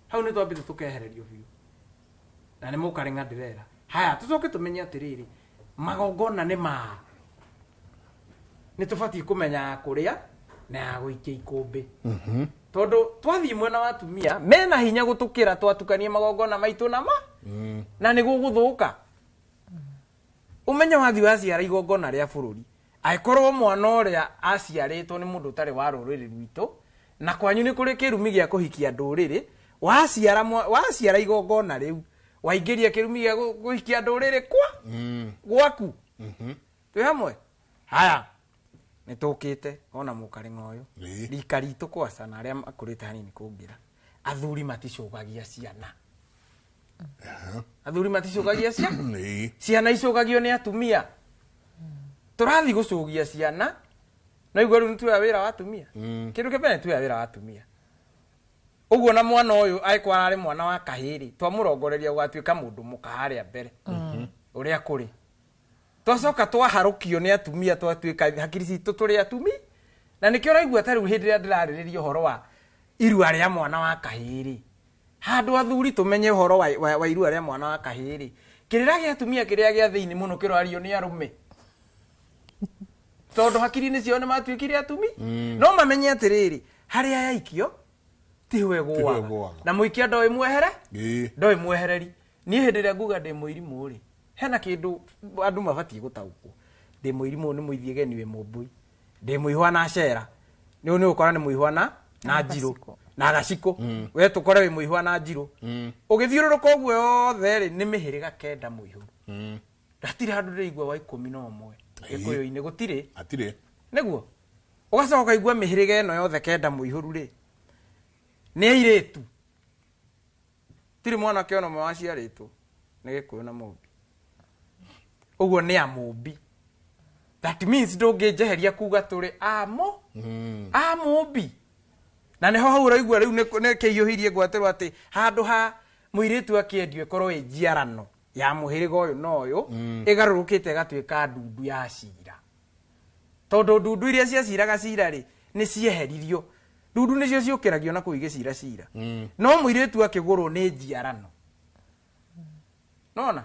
Hau nĩ twambĩte tũkehererio biũ. Na nĩ mũkarĩng'a ndĩrera. Haya, tũcoke tũmenye atĩrĩrĩ, magongona nĩ ma. Nĩ tũbatiĩ kũmenya ya kũrĩa na ya gũikia ikũmbĩ. Tondũ twathiĩ mwena wa atumia, mena hinya gũtũkĩra twatukanie magongona maitũ na ma. Na nĩ gũgũthũka. Ũmenye wathiĩ waciara igongona rĩa bũrũri. Angĩkorwo mwana ũrĩa aciarĩtwo nĩ mũndũ ũtarĩ wa rũrĩrĩ rwitũ, na kwanyu nĩ kũrĩ kĩrumi gĩa kũhikia ndũrĩrĩ, waciara igongona rĩu, waingĩria kĩrumi gĩa kũhikia ndũrĩrĩ kwa? Gwaku. Twĩ hamwe? Haya. Nĩ tũkĩte ona mũkarĩng'a ũyũ. Rika ritũ kwaca na arĩa makũrĩte hanini kũngĩra. Athuri maticũgagia ciana. Athuri maticũgagia ciana. Ciana icũgagio nĩ atumia. Tũrathiĩ gũcũgia ciana. No igua rĩu nĩ tuoya wĩra wa atumia. Kĩndũ kĩa mbere nĩ tuoya wĩra wa atumia. Ũguo na mwana ũyũ angĩkorwo ararĩ mwana wa kahĩĩ-rĩ, twamũrongoreria gũgatuĩka mũndũ mũka harĩa mbere. Ũrĩa kũrĩ. Twacoka twaharũkio nĩ atumia twatuĩka hakiri citũ tũrĩ atumi. Na nĩkĩo ũraigua ta rĩu hĩndĩ ĩrĩa ndĩrarĩrĩria ũhoro wa irua rĩa mwana wa kahĩĩ-rĩ. Handũ athuri tũmenye ũhoro wa irua rĩa mwana wa kahĩĩ-rĩ. Kĩrĩra gĩa atumia kĩrĩa gĩa thĩinĩ mũno kĩroario nĩ arũme. Tondũ hakiri-inĩ ciao nĩ matuĩkire atumi. No mamenye atĩrĩrĩ, harĩa yaikio tiwe gũaga. Na mũikia ndoĩ mwehere? Ndoĩ mwehereri. Niĩ hĩndĩ ĩrĩa nguga ndĩ mũirimũ rĩ, hena kĩndũ andũ mabatiĩ gũtaũkwo. Ndĩ mũirimũ nĩ mũithiĩ geni wĩ mũmbui. Ndĩ mũihwa na cera. Nĩ nĩ ũkora nĩ mũihwa na njirũ. Na gacikũ. We tũkore wĩ mũihwa na njirũ. Ũgĩthiũrũrũka ũguo yothe rĩ, nĩ mĩhĩrĩga kenda mũihũru. Hatirĩ handũ ndĩraigua wa 11. Gĩkũyũ-inĩ gũtirĩ. Hatirĩ. Nĩguo. Ũgacoka ũkaigua mĩhĩrĩga ĩno yothe kenda mũihũru rĩ, nĩ airĩtu. Tirĩ mwanake ona ũmwe waciarĩtwo nĩ Gĩkũyũ na Mũmbi. Ũguo nĩ a Mũmbi. That means ndũngĩnjeheria kuga tũrĩ a Mũmbi. Na nĩho hau ũraigua rĩu nĩ kĩiyũhirie ngwatĩrwo atĩ handũ ha mũirĩtu akĩendio ĩkorwo ĩ njiarano ya mũhĩrĩga ũyũ na ũyũ, ĩgarũrũkĩte ĩgatuĩka ndundu ya cira. Tondũ ndundu iria ciaciraga cira rĩ, nĩ cieheririo. Ndundu nĩcio ciũkĩragio na kũu igĩcira cira. No mũirĩtu akĩgũrwo nĩ njiarano. Nona?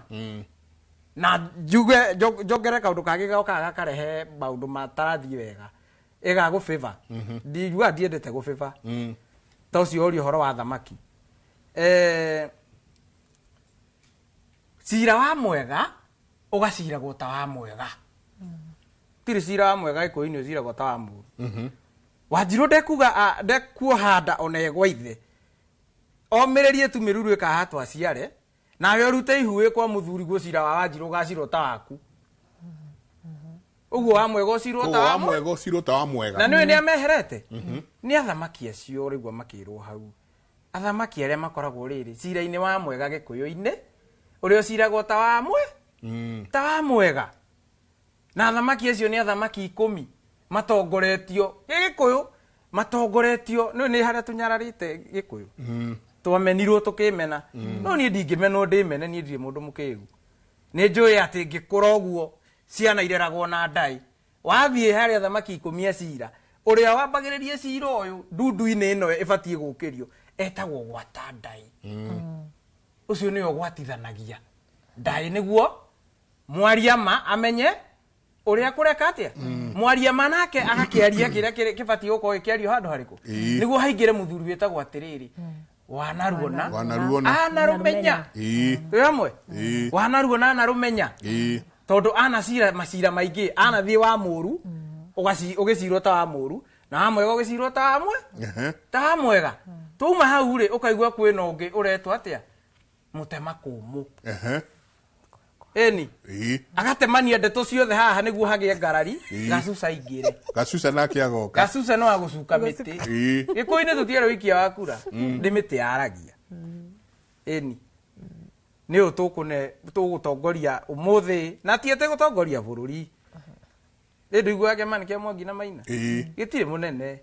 Na njuge, njongere kaũndũ kangĩ gokaga gakarehe maũndũ matarathiĩ wega. Ĩgagũbĩba. Ndiugaga ndiendete gũbĩba. Ta ũcio ũria ũhoro wa thamaki. Cira wa mwega ũgaciragwo ta wa mwega. Tirĩ cira wa mwega Gĩkũyũ-inĩ ũciragwo ta wa mũũru. Wanjirũ ndekuoha nda ona ĩgwa ithe. Omĩrĩrie tu mĩruru ĩkahatwo aciare, nawe ũrute ihu wĩ kwa mũthuri guo cira wa Wanjirũ ũgacirwo ta waku. Ũguo wa mwega ũcirwo ta Ũguo wa wa mwega ũcirwo ta wa mwega. Na nĩũĩ nĩ ameherete? Nĩ athamaki acio ũraigua makĩrwo hau. Athamaki arĩa makoragwo rĩrĩ cira-inĩ wa mwega Gĩkũyũ-inĩ, ũrĩa ũciragwo ta wa mwe? Ta wa mwega. Na athamaki acio nĩ athamaki 10 matongoretio gĩ Gĩkũyũ Matongoretio nĩ harĩa tũnyararĩte Gĩkũyũ. Twamenirwo tũkĩmena. No niĩ ndingĩmenwo ndĩmene, niĩ ndirĩ mũndũ mũkĩgu. Nĩ njũĩ atĩ ngĩkũra ũguo ciana ireragwo na ndaĩ. Wathiĩ harĩa thamaki 10 a cira, ũrĩa wambagĩrĩria cira ũyũ ndundu-inĩ ĩno ĩbatiĩ gũkĩrio etagwo gwata ndaĩ. Ũcio nĩwe ũgwatithanagia ndaĩ nĩguo mwaria ma amenye ũrĩa kũreka atĩa. Mwaria ma nake agakĩaria kĩrĩa kĩbatiĩ gũkorwo gĩkĩario handũ harĩkũ, nĩguo haingĩre mũthuri wĩtagwo atĩrĩrĩ, wanaruona. Wanaruona. Anarũmenya. Twĩ hamwe? Ĩĩ. Wanaruona anarũmenya. Tondũ anacira macira maingĩ, anathiĩ wa mũru ũgĩcirwo ta wa mũru, na wa mwega ũgĩcirwo ta wa mwe ta wa mwega. Twauma hau rĩ, ũkaigua kwĩna ũngĩ ũretwo atĩa, mũtema kũmũ. Ĩni. Agatemania ndeto ciothe haha nĩguo hagĩe ngarari. Gacuca aingĩre. Gacuca nake agoka. Gacuca no agũcuka mĩtĩ. Gĩkũyũ-inĩ tũtiarĩ ũikia wa kura, nĩ mĩtĩ yaragia. Ĩni, nĩ ũyũ tũkũne tũgũtongoria ũmũthĩ, na ti atĩ gũtongoria bũrũri rĩ, ndũiguaga kĩama nĩ kĩa Mwangi na Maina. Gĩtirĩ mũnene.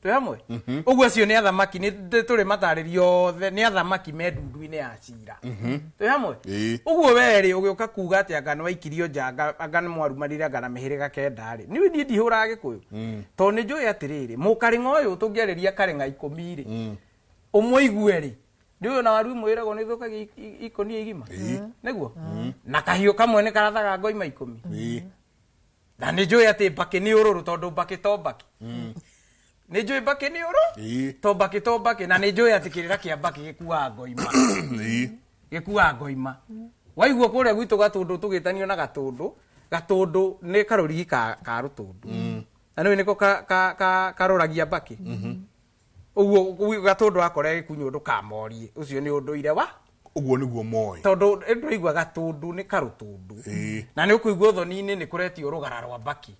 Twĩ hamwe? Ũguo acio nĩ athamaki, nĩ tũrĩ matarĩrio othe, nĩ athamaki me ndundu-inĩ ya cira. Twĩ hamwe? Ĩĩ. Ũguo werĩ ũgĩũka kuga atĩ anga nĩ waikirio nja, anga nĩ mwarumanire, anga na mĩhĩrĩga 9 rĩ, niĩ ndihũraga Gĩkũyũ, tondũ nĩ njũĩ atĩrĩrĩ, mũkarĩng'a ũyũ tũngĩarĩria karĩng'a 10 rĩ, ũmwe igue rĩ, nĩ ũyũ na waru imwe ĩragwo nĩ ithũkagia ikũnia igima. Nĩguo na kahiũ kamwe nĩ karathaga ngoima 10. Na nĩ njũĩ atĩ mbakĩ nĩ ũrũrũ, tondũ mbakĩ to mbakĩ. Nĩ njũĩ mbakĩ nĩ ũrũ to mbakĩ to mbakĩ, na nĩ njũĩ atĩ kĩrĩra kĩa mbakĩ gĩkuaga ngoima. Gĩkuaga ngoima. Waigua kũrĩa gwitũ Gatũndũ tũgĩtanio na Gatũndũ, Gatũndũ nĩ karũrigi ka rũtũndũ, na nĩũĩ nĩko karũragia mbakĩ. Ũguo Gatũndũ akora gĩkunyũ ndũkamorie, ũcio nĩ ũndũire wa Ũguo nĩguo moĩ. Tondũ ndũraigua Gatũndũ nĩ karũtũndũ. Na nĩ ũkũigua ũthoni-inĩ nĩ kũretio rũgara rwa mbakĩ.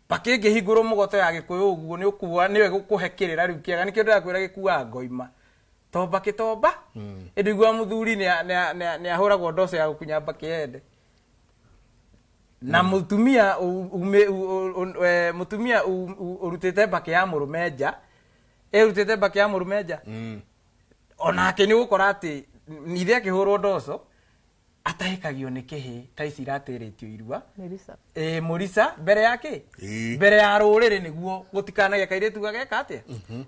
Mbakĩ ĩngĩhingũrwo mũgoto ya Gĩkũyũ ũguo nĩ ũkua nĩyo ĩgũkũhe kĩrĩra rĩu kĩega, nĩkĩo ndĩrakwĩra gĩkuaga ngoima to mbakĩ tomba. Ĩndĩ igua mũthuri nĩ ahũragwo ndoco ya gũkunya mbakĩ ende, na mũtumia mũtumia ũrutĩte mbakĩ ya mũrũme nja, ĩrutĩte mbakĩ ya mũrũme nja, onake nĩ ũgũkora atĩ nithe akĩhũrwo ndoco atahĩkagio nĩ kĩhĩ ta ici iratĩrĩtio irua. Melissa. Ĩ mũrica mbere ya kĩ? Mbere ya rũrĩrĩ, nĩguo gũtikanagĩa kairĩtu gageka atĩa.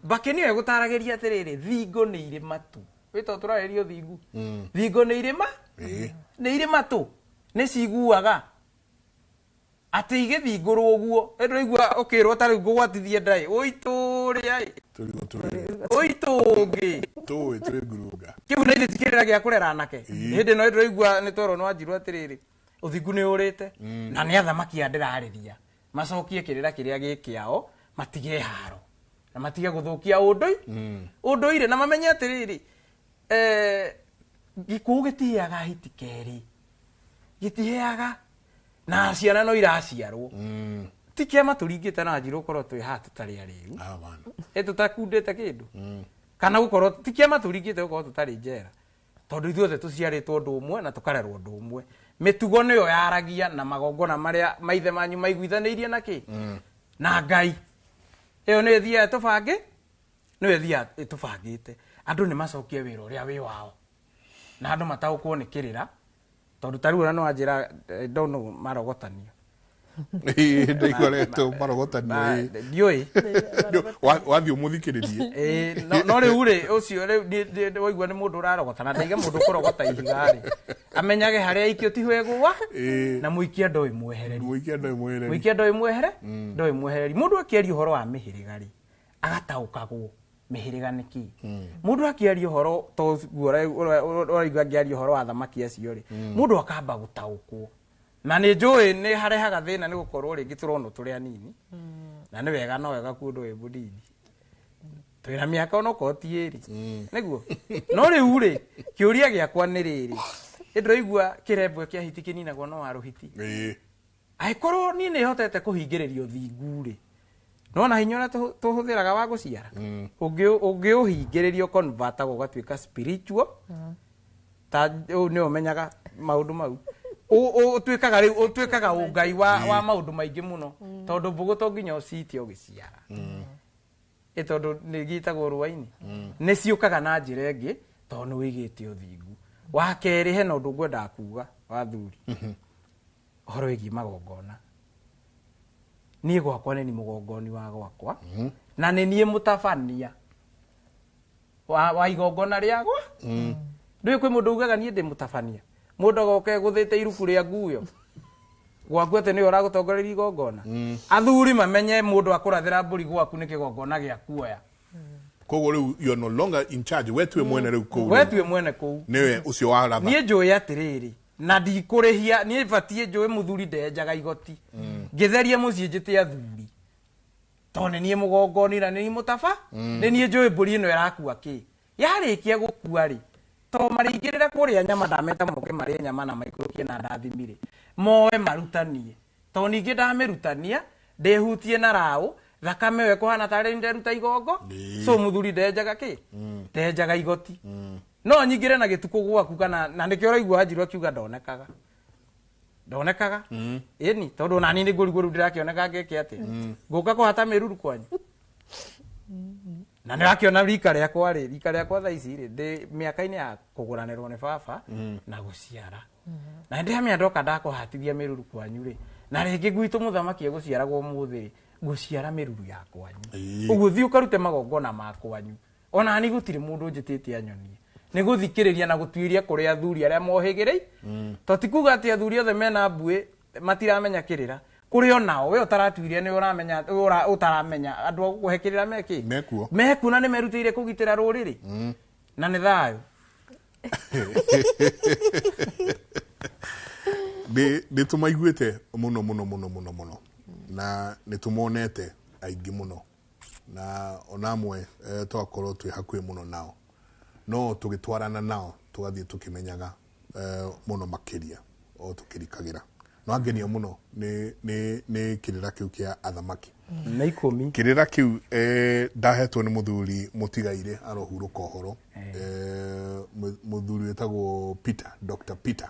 Mbakĩ nĩyo ĩgũtaragĩria atĩrĩrĩ, thingo nĩ irĩ matu, wĩtoo tũrarĩria ũthingu, thingo nĩ irĩ ma nĩ irĩ matũ, nĩ ciguaga atĩ igĩthingũrwo ũguo. Ndũraigua ũkĩrwo ta rĩu ngũgwatithie ndaĩ ũitũrĩa ĩ Tũrigwo twĩrĩ. Ũitũngĩ. Tũĩ twĩ ngurunga. Kĩu na ithe ti kĩrĩra gĩa kũrera anake. Hĩndĩ ĩno ndĩraigua nĩ twerwo nĩ wanjirwo atĩrĩrĩ, ũthingu nĩ ũrĩte, na nĩ athamaki aya ndĩrarĩria macokie kĩrĩra kĩrĩa gĩ kĩao, matige haro na matige gũthũkia ũndũire, na mamenye atĩrĩrĩ, gĩkũyũ gĩtiheaga hiti kerĩ, gĩtiheaga, na ciana no iraciarwo. Ti kĩama tũringĩte na wanjirwo ũkorwo twĩ haha tũtarĩ arĩu. Ah, bana. Ĩ tũtakundĩte kĩndũ kana gũkorwo ti kĩama tũringĩte gũkorwo tũtarĩ njera, tondũ ithuothe tũciarĩtwo ũndũ ũmwe na tũkarerwo ũndũ ũmwe. Mĩtugo nĩyo yaragia na magongona marĩa maithe manyu maiguithanĩirie na kĩ na Ngai. Ĩyo nĩyo ĩthiaga ĩtũbangĩ, nĩyo ĩthiaga ĩtũbangĩte. Andũ nĩ macokie wĩra ũrĩa wĩ wao na andũ mataũkwo nĩ kĩrĩra, tondũ ta rĩu ona no wanjĩra, don't know marogotanio. Ndaigua retwo marogotanio. Ndiũĩ. Wathiĩ ũmũthikĩrĩrie. Ĩĩ, no rĩu rĩ, ũcio rĩu waigua nĩ mũndũ ũrarogota, na ndaiga mũndũ ũkũrogota ihiga rĩ, amenyage harĩa aikio tiho ĩgũa. Na mũikia ndoĩ mwehereri. Mũikia ndoĩ mwehereri. Mũikia ndoĩ mwehere, ndoĩ mwehereri. Mũndũ akĩaria ũhoro wa mĩhĩrĩga rĩ, agataũkagwo mĩhĩrĩga nĩ kĩ. Mũndũ akĩaria ũhoro ta ũguo ũraigua ngĩaria ũhoro wa thamaki acio rĩ, mũndũ akamba gũtaũkwo. Na nĩ njũĩ nĩ harehaga thĩna, nĩ gũkorwo rĩngĩ tũronwo tũrĩ anini, na nĩ wega, no wega kuondũ wĩ mũnini, twĩna mĩaka onokorwo ti ĩrĩ nĩguo. No rĩu rĩ, kĩũria gĩakwa nĩ rĩrĩ, ĩndĩraigua kĩrembwe kĩa hiti kĩninagwo no wa rũhiti. Angĩkorwo niĩ nĩ hotete kũhingĩrĩria ũthingu rĩ, nona hinya ũrĩa tũhũthĩraga wa gũciara, ũngĩũhingĩrĩria ũconvertagwo ũgatuĩka spiritual, ta ũũ nĩwe ũmenyaga maũndũ mau. Ũtuĩkaga rĩu ũtuĩkaga ũngai wa maũndũ maingĩ mũno tondũ mbũgũ to nginya ũciite ũgĩciara. Ĩ tondũ nĩ gĩtagwo rũa-inĩ. Nĩ ciũkaga na njĩra ĩngĩ tondũ nĩ wĩigĩte ũthingu. Wa kerĩ hena ũndũ ngwendaga kuga wa thuri. Ũhoro wĩgiĩ magongona. Niĩ gwakwa nĩ niĩ mũgongoni wa gwakwa na nĩ niĩ mũtabania wa igongona rĩagwa. Ndũĩ kwĩ mũndũ ugaga niĩ ndĩ mũtabania. Mũndũ agoka egũthĩte iruku rĩa nguyo gwaku atĩ nĩwe ũragũtongoreria igongona. Athuri mamenye mũndũ akũrathĩra mbũri gwaku nĩ kĩgongona gĩa kuoya. Koguo rĩu you are no longer in charge, we tuwe mwene rĩu kũu. We tuwe mwene kũu. Nĩwe ũcio waratha. Niĩ njũĩ atĩrĩrĩ na ndikũrĩhia niĩ batiĩ njũĩ mũthuri ndenjaga igoti. Ngĩtheria mũciĩ njĩte athuri tondũ nĩ niĩ mũgongoni na nĩ niĩ mũtaba. Nĩ niĩ njũĩ mbũri ĩno ĩrakua kĩ. Yarĩkia gũkua rĩ to marĩingĩrĩra kũrĩa nyama ndameta moke marĩe nyama na maikũrũkie na ndathimire moe marutanie to ningĩ ndamĩrutania ndĩhutie na raũ thakame ĩyo ĩkũhana tarĩ nderuta igongo. So mũthuri ndenjaga kĩ ndenjaga igoti no nyingĩre na gĩtukũ gwaku kana na nĩkĩo ũraigua Wanjiru akiuga ndonekaga ndonekaga ĩni tondũ onani nĩ ngũrigwo rĩu ndĩrakĩoneka ngeke atĩa ngũka kũhata mĩruru kwanyu na nĩ wakĩona rika rĩakwa rĩ rika rĩakwa thaa ici rĩ ndĩ mĩaka-inĩ ya kũgũranĩrwo nĩ baba na gũciara na hĩndĩ ĩrĩa ndoka ndakũhatithia mĩruru kwanyu rĩ na rĩngĩ gwitũ mũthamaki egũciaragwo ũmũthĩ rĩ ngũciara mĩruru ya kwanyu. Ũguo thiĩ ũkarute magongona ma kwanyu ona ni gũtirĩ mũndũ njĩtĩte anyonie nĩ gũthikĩrĩria na gũtuĩria kũrĩ athuri arĩa mohĩgĩrĩi to ti kuga atĩ athuri othe mena mbuĩ matiramenya kĩrĩra kũrĩ onao we ũtaratuirie nĩ ũramenya ũtaramenya andũ a gũkũhe kĩrĩra mekĩ mekuo mekuo na nĩ merutĩire kũgitĩra rũrĩrĩ na nĩ thayũ. Nĩ tũmaiguĩte mũno mũno mũno mũno mũno na nĩ tũmonete aingĩ mũno na ona amwe twakorwo twĩ hakuhĩ mũno nao no tũgĩtwarana nao tũgathiĩ tũkĩmenyaga mũno makĩria o tũkĩrikagĩra no angenia mũno nĩ kĩrĩra kĩu kĩa athamaki na ikũmi kĩrĩra kĩu ndahetwo nĩ mũthuri mũtigaire arohurũka ũhoro mũthuri wĩtagwo Peter, Dr. Peter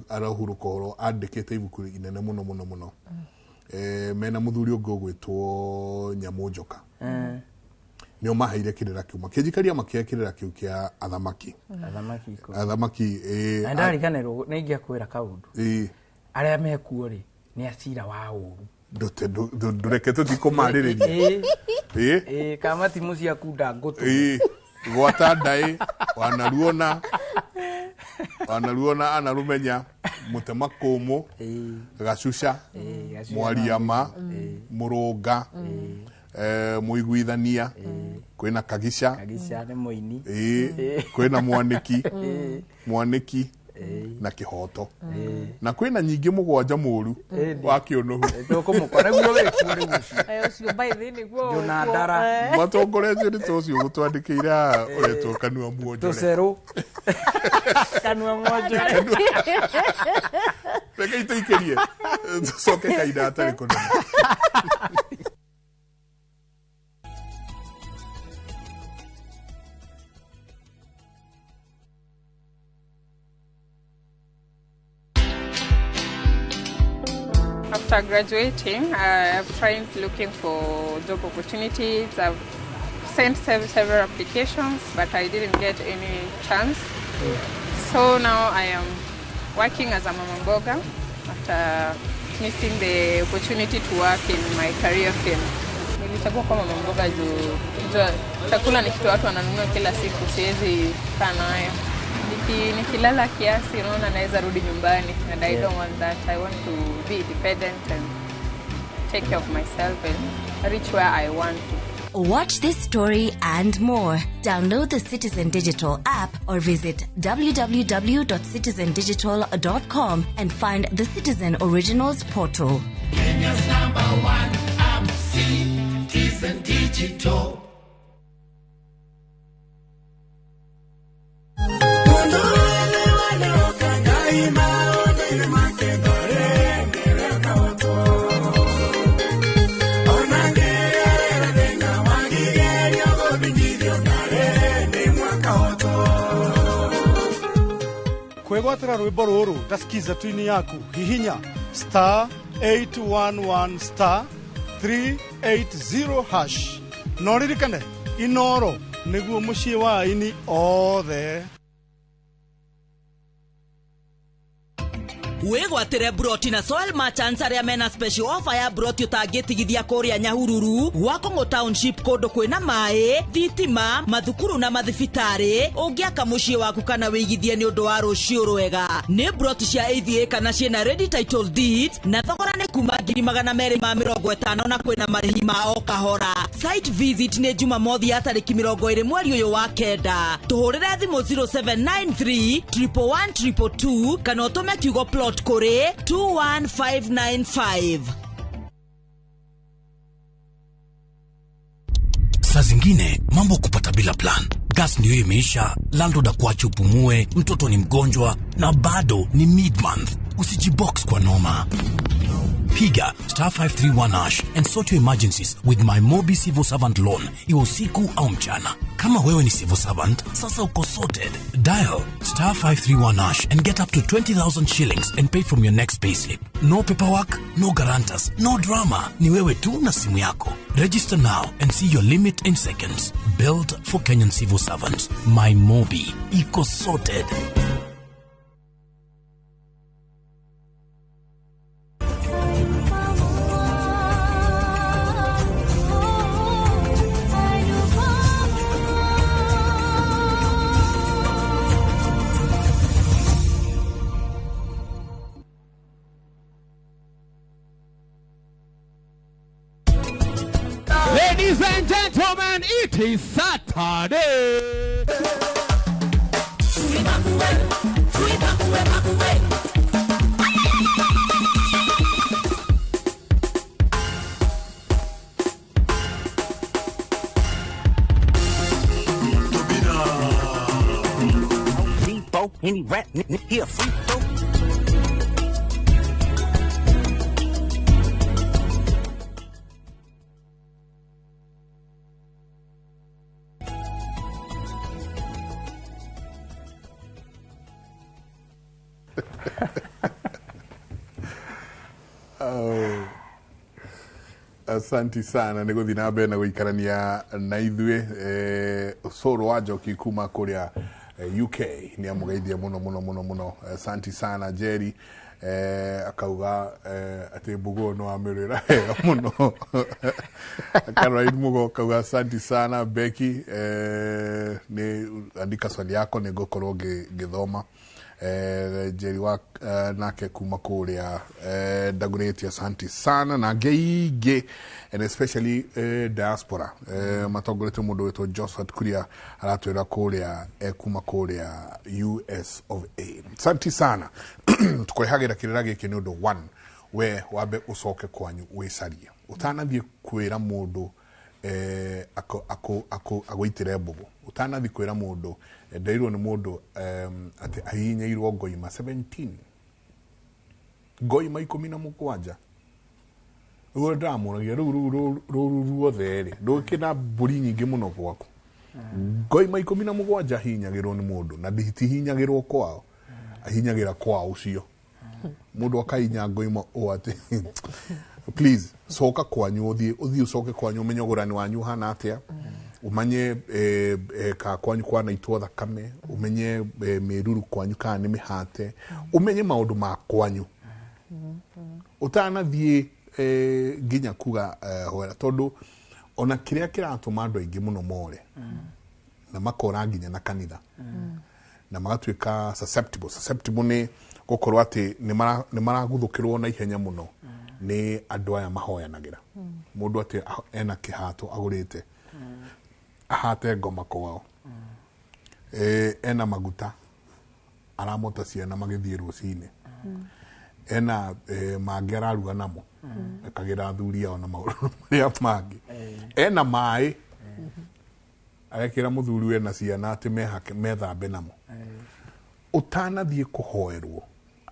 arohurũka ũhoro andĩkĩte ibuku inene mũno mũno mũno mena mũthuri ũngĩ ũgwĩtwo Nyamũ Njoka nĩo maheire kĩrĩra kĩu makĩnjikaria makĩhe kĩrĩra kĩu kĩa athamaki athamaki na ndariganĩrwo nĩ ingĩakwĩra kaũndũ arĩa mekuo rĩ nĩ acira wa ũru ndũreke tũtikũmarĩrĩria kama timu ciaku ndangũtũ gwata ndaĩ wanaruona wanaruona anarumenya mũtema kũmũ gacuca mwariama mũrũnga mũiguithania kwĩna kagica kagica nĩ mũini kwĩna mwanĩki mwanĩki na kĩhoto na kwĩna nyingĩ mũgwanja mũru wa kĩũnũhu tũkũmũkora nĩguo wĩkuo rĩu ũcio by the nĩguo Njũna Ndara matongoretio nĩ ta ũcio ũgũtwandĩkĩire haha ũretwo Kanua Mwonjore tũcerũ Kanua Mwonjore reke itũikĩrie tũcoke kahinda hatarĩ kũnene. After graduating, I've tried looking for job opportunities. I've sent several applications, but I didn't get any chance. So now I am working as a mama mboga after missing the opportunity to work in my career field. Nilichagua kuwa mama mboga juu chakula ni kitu watu wananunua kila siku, siwezi kaa nayo. Nikilala kiasi unaona naweza rudi nyumbani and I don't want that. I want to be independent and take care of myself and reach where I want to. Watch this story and more. Download the Citizen Digital app or visit www.citizendigital.com and find the Citizen Originals portal. Kenya's #1 app, Citizen Digital. Kwĩgwatĩra rwĩmbo rũrũ ta skiza twini yaku, hihinya star 811 star 380 hash. No ririkane Inoro nĩguo mũciĩ wa aini othe. Wĩgwatĩre broti na Soil Merchants arĩa mena special offer ya broti ũtangĩtigithia kũrĩa Nyahururu, Gwakũng'ũ Township, kũndũ kwĩna maĩ, thitima, mathukuru na mathibitarĩ. Ũngĩaka mũciĩ waku kana wĩigithie nĩ ũndũ wa rũciũ rwega. Nĩ broti cia AVA kana ciĩna ready title deeds, na thogora nĩ kuma 250,000 na kwĩna marĩhi ma o kahora. Site visit nĩ Jumamothi ya tarĩki 20 mweri ũyũ wa 9. Tũhũrĩre thimũ 0793 111 222 kana ũtũme kiugo plot kũrĩ 21595. Saa zingine mambo kupata bila plan. Gas ndio imeisha, landlord akuache upumue, mtoto ni mgonjwa na bado ni mid-month. Usijibox kwa noma. Piga star 531 hash and sort your emergencies with my Mobi Civil Servant Loan, iwe usiku au mchana. Kama wewe ni civil servant, sasa uko sorted. Dial star 531 hash and get up to 20,000 shillings and pay from your next payslip. No paperwork, no guarantors, no drama. Ni wewe tu na simu yako. Register now and see your limit in seconds. Built for Kenyan civil servants. My Mobi. Iko sorted. Ladies and gentlemen, it is Saturday. Any rat here free throw. Oh. Asanti sana nĩ gũthiĩ na mbere na gũikarania na ithuĩ. Ũcũrũ wa Njoki kuma kũrĩa UK nĩ amũgeithia mũno mũno mũno mũno. Asanti sana Jerry. Akauga atĩ Mbũgũ no amĩrĩra wega mũno. Caroline Mugo akauga asanti sana Becky. Nĩ andika swali yako nĩ ngũkorwo ngĩthoma. Jerry wa nake kuma kũrĩa Dagoretti, asanti sana na ngĩ and especially diaspora matongorete mũndũ wĩtwo Josephat Kuria aratwĩra kũrĩa kuma kũrĩa US of A. Asanti sana. Tũkũrehagĩra kĩrĩra gĩkĩ nĩ ũndũ one, we wambe ũcoke kwanyu wĩcarie ũtanathiĩ kwĩra mũndũ agũitĩre mbũgũ, ũtanathiĩ kwĩra mũndũ ndeirwo nĩ mũndũ atĩ ahihinyĩirwo ngoima 17 ngoima 17. Rĩu ndĩramũragia rĩu rũru ruothe rĩ ndũkĩna mbũri nyingĩ mũno gwaku. Ngoima 17 ahihinyagĩrwo nĩ mũndũ na nditihinyagĩrwo kwao, ahinyagĩra kwao ũcio mũndũ akahinya ngoima ũ atĩ please coka kwanyu, ũthiĩ ũcoke kwanyu ũmenye ũgũrani wanyu ũhana atĩa, ũmenye ka kwanyu kwanaitwo thakame, ũmenye mĩruru kwanyu kana nĩ mĩhate, ũmenye maũndũ ma kwanyu ũtanathiĩ nginya kuga hoera, tondũ ona kĩrĩa kĩratũma andũ aingĩ mũno more na makora nginya na kanitha na magatuĩka susceptible. Susceptible nĩ gũkorwo atĩ nĩ maraguthũkĩrwo na ihenya mũno nĩ andũ aya mahoyanagĩra. Mũndũ atĩ ena kĩhato agũrĩte ahate ngoma kwao, ena maguta aramota ciana magĩthiĩ rũcinĩ, ena mangĩ araruga namo akagĩra athuri ao na maũndũ marĩa mangĩ, ena maĩ agekĩra mũthuri we na ciana atĩ mehake methambe namo. Ũtanathiĩ kũhoerwo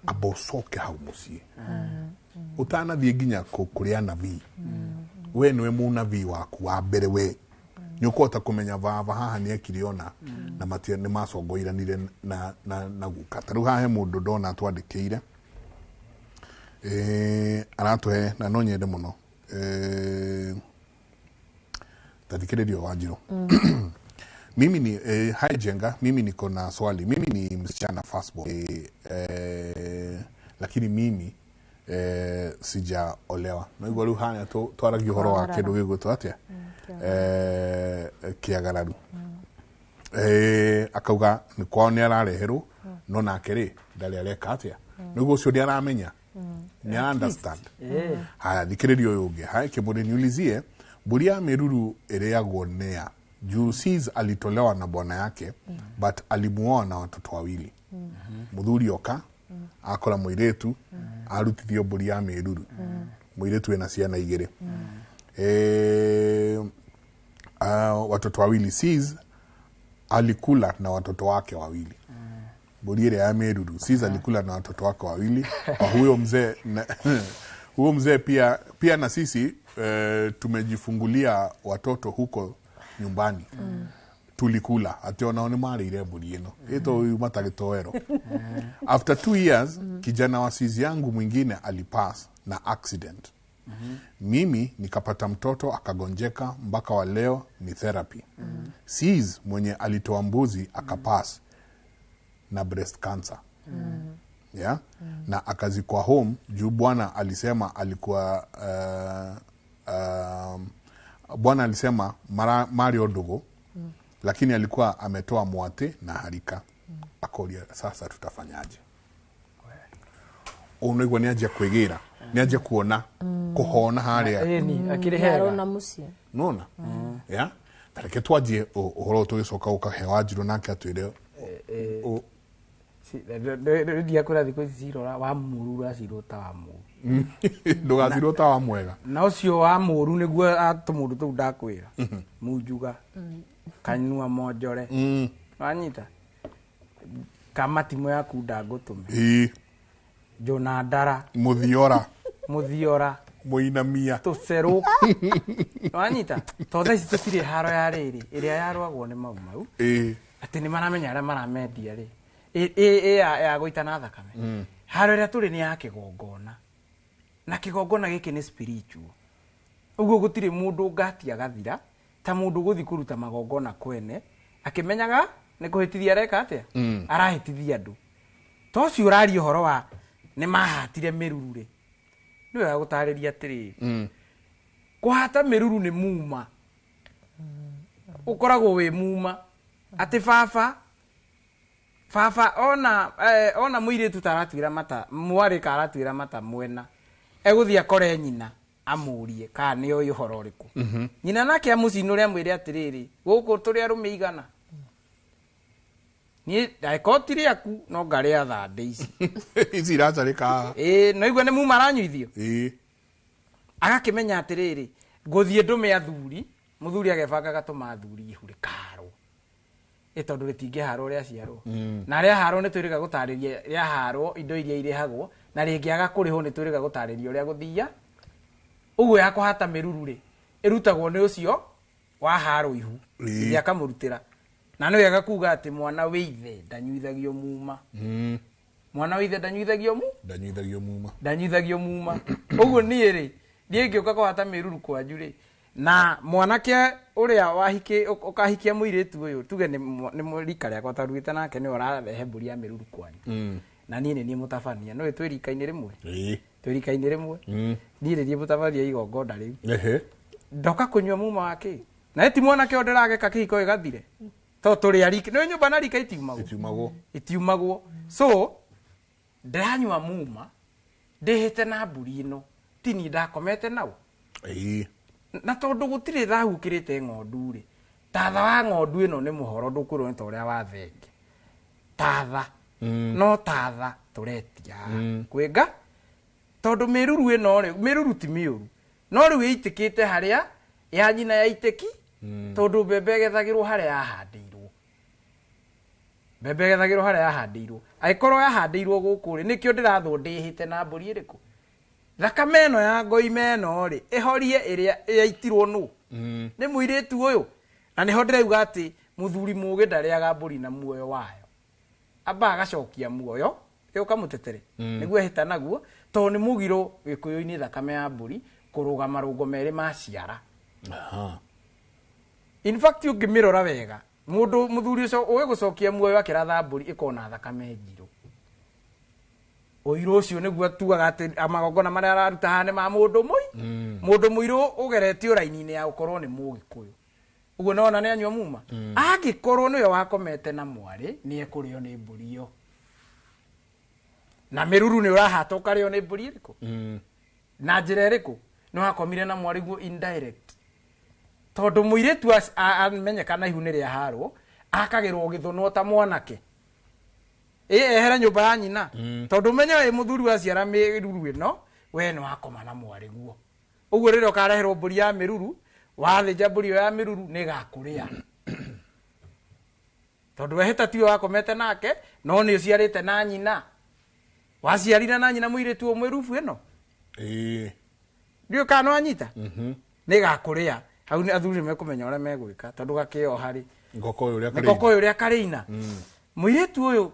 amba ũcoke hau mũciĩ, ũtanathiĩ nginya kũrĩ anabii, we nĩwe mũnabii waku wa mbere, we Nĩ ũkũhota kũmenya baba haha nĩ ekire ona na matia nĩ macongoiranire na guka. Ta rĩu haha he mũndũ ndona atwandĩkĩire, aratũhe na no nyende mũno, tathikĩrĩrio Wanjirũ. Mimi ni hi Jenga, mimi niko na swali. Mimi ni msichana firstborn, lakini mimi sijaolewa. Naigua rĩu haya twaragia ũhoro wa kĩndũ gĩgwĩtwo atĩa, kĩagararu. Akauga nĩ kwao nĩ arareherwo, no nake rĩ ndarĩ areka atĩa. Nĩguo ũcio nĩ aramenya, nĩ understand. Haya, thikĩrĩria ũyũ ũngĩ. Haya, Kĩmũrĩ, niulizie, mbũri ya mĩruru ĩrĩagwo nĩa? Juu sis alitolewa na bwana yake, but alimuoa na watoto wawili. Mũthuri oka akora mũirĩtu arutithio mbũri ya mĩruru, mũirĩtu ena ciana igĩrĩ, watoto wawili. Sis alikula na watoto wake wawili mbũri ĩrĩa ya mĩruru. Sis alikula na watoto wake wawili kwa huyo mzee huyo mzee pia na sisi tumejifungulia watoto huko nyumbani. Tulikula ati onao nĩ marĩire mbũri ĩno ĩto yuma ta gĩtoero. After 2 years, kijana wa sizi yangu mwingine alipass na accident. Mimi nikapata mtoto akagonjeka, mpaka wa leo ni therapy. Sis mwenye alitoa mbuzi akapass na breast cancer, yeah? Na akazikwa home juu bwana alisema alikuwa bwana alisema Mario Dogo, lakini alikuwa ametoa mwate na harika. Akoria sasa tutafanyaje? Unaigua ni aje kwigera, ni aje kuona kuhona haria. Ĩni akĩrĩ hega. Arona mũciĩ. Nona yeah, tareke twanjie ũhoro tũgĩcoka ũkahe Wanjirũ nake atwĩre. Ndiakwĩra thikũ ici cirora wa mũru ũracirwo ta wa mũru. Ndũgacirwo ta wa mwega. Na ũcio wa mũru nĩguo atũmũndũ tũu ndakwĩra munjuga kanyua monjore, wanyita kama timu yaku ndangũtũme. Jona Ndara, Mũthiora, Mũthiora, Mũinamia, tũcerũ, wanyita to thaa ici tũtirĩ haro ya rĩrĩ ĩrĩa yarwagwo nĩ Mau Mau, atĩ nĩ maramenya arĩa maramendia rĩ ĩ ya gũitana thakame. Haro ĩrĩa tũrĩ nĩ ya kĩgongona, na kĩgongona gĩkĩ nĩ spiritual. Ũguo gũtirĩ mũndũ ũngatia gathira ta mũndũ gũthiĩ kũruta magongona kwene akĩmenyaga nĩ kũhĩtithia areka atĩa, arahĩtithia andũ. To ũcio ũraria ũhoro wa nĩ mahatire mĩruru rĩ, nĩ wega gũtarĩria atĩrĩrĩ, kũhata mĩruru nĩ muma, ũkoragwo wĩ muma atĩ baba ona mũirĩtu ta aratuĩra mata, mwarĩ ka aratuĩra mata mwena, egũthiĩ akore nyina amũrie kana nĩ oĩ ũhoro ũrĩkũ. Nyina nake amũcinũre amwĩre atĩrĩrĩ, gũkũ tũrĩ arũme igana, niĩ ndagĩkorwo ti rĩaku no ngarĩa thandĩ ici. Ici iracarĩka haha. Ĩĩ, no igua nĩ muma aranyuithio. Agakĩmenya atĩrĩrĩ, ngũthiĩ ndũme athuri, mũthuri agebanga agatũma athuri ihu rĩkaharwo, ĩ tondũ rĩtingĩharwo rĩaciarwo. Na rĩaharwo nĩ twĩrĩga gũtarĩria rĩaharwo indo iria irĩhagwo, na rĩngĩaga kũrĩhwo nĩ twĩrĩga gũtarĩria ũrĩa gũthia. Ũguo ya kũhata mĩruru rĩ ĩrutagwo nĩ ũcio waharwo ihu, ithe akamũrutĩra. Na nĩ wega kuga atĩ mwana wĩ ithe ndanyuithagio muma. Mwana wĩ ithe ndanyuithagio mu? Ndanyuithagio muma. Ndanyuithagio muma. Ũguo niĩ rĩ, niĩ ngĩũka kũhata mĩruru kwanyu rĩ, na mwanake ũrĩa ũkahikia mũirĩtu ũyũ, tuge nĩ rika rĩakwa tarugĩte nake nĩwe ũrarehe mbũri ya mĩruru kwanyu. Na niĩ nĩ niĩ mũtabania, no twĩ rika-inĩ rĩmwe. Twĩ rika-inĩ rĩmwe. Niĩ nĩ niĩ mũtabania igongona rĩu. Ndoka kũnyua muma wa kĩ? Na ti mwanake ũyũ ndĩrageka kĩhiko gĩgathire. To tũrĩ a rika, nĩ nyũmba na rika itiumagwo. Itiumagwo. Itiumagwo. So ndĩranyua muma ndĩhĩte na mbũri ĩno, ti niĩ ndakomete nao. Na tondũ gũtirĩ thahu ũkĩrĩte ng'ondu rĩ, tatha wa ng'ondu ĩno nĩ mũhoro, ndũkwĩrwo nĩ ta ũrĩa wa thenge. Tatha. No tatha tũretia kwĩnga, tondũ mĩruru ĩno rĩ, mĩruru ti mĩũru, no rĩu ĩitĩkĩte harĩa ya nyina ya itĩki, tondũ mbembe ĩgethagĩrwo harĩa yahandĩirwo. Mbembe ĩgethagĩrwo harĩa yahandĩirwo. Angĩkorwo yahandĩirwo gũkũ rĩ, nĩkĩo ndĩrathwo ndĩhĩte na mbũri ĩrĩkũ? Thakame ĩno ya ngoime ĩno rĩ, ĩhorie ĩrĩa yaitirwo nũ? Nĩ mũirĩtu ũyũ. Na nĩho ndĩrauga atĩ mũthuri mũũgĩ ndarĩaga mbũri na muoyo wayo. Amba agacokia muoyo ĩũkamũtetere nĩguo ehĩta naguo tondũ nĩ mũgiro gĩkũyũ-inĩ thakame ya mbũri kũrũga marũngo merĩ ma ciara. In fact ũngĩmĩrora wega mũndũ mũthuri ũcio ũĩ gũcokia muoyo akĩratha mbũri ĩkona thakame njirũ. Ũirũ ũcio nĩguo tugaga atĩ magongona marĩa araruta haha nĩ ma mũndũ mũi mũndũ mũirũ ũgeretio raini-inĩ ya gũkorwo nĩ mũgĩkũyũ. Ũguo nona nĩ anyua muma. Angĩkorwo nĩwe wakomete na mwarĩ nĩ ekũrĩo nĩ mbũri ĩyo. Na mĩruru nĩ ũrahata ũkarĩo nĩ mbũri ĩrĩkũ? Na njĩra ĩrĩkũ? Nĩ wakomire na mwarĩ guo indirect. Tondũ mũirĩtu amenyekana ihu nĩ rĩaharwo akagĩrwo gĩthũnwo ta mwanake. Ehere nyũmba ya nyina. Tondũ ũmenye wĩ mũthuri waciara mĩruru ĩno we nĩ wakoma na mwarĩ guo. Ũguo rĩrĩa ũkareherwo mbũri ya mĩruru wathĩnja mbũri ĩyo ya mĩruru nĩ ĩgakũrĩa. Tondũ wehĩta tiwe wakomete nake no nĩ ũciarĩte na nyina. Waciarire na nyina mũirĩtu ũmwe rubu ĩno. Ndiũĩ kana nĩwanyita? Nĩ ĩgakũrĩa. Hau nĩ athuri nĩmekũmenya ũrĩa megwĩka tondũ gakĩoha rĩ. Ngoko ũyũ ũrĩa Nĩ ngoko ũyũ ũrĩa karĩina. Mũirĩtu ũyũ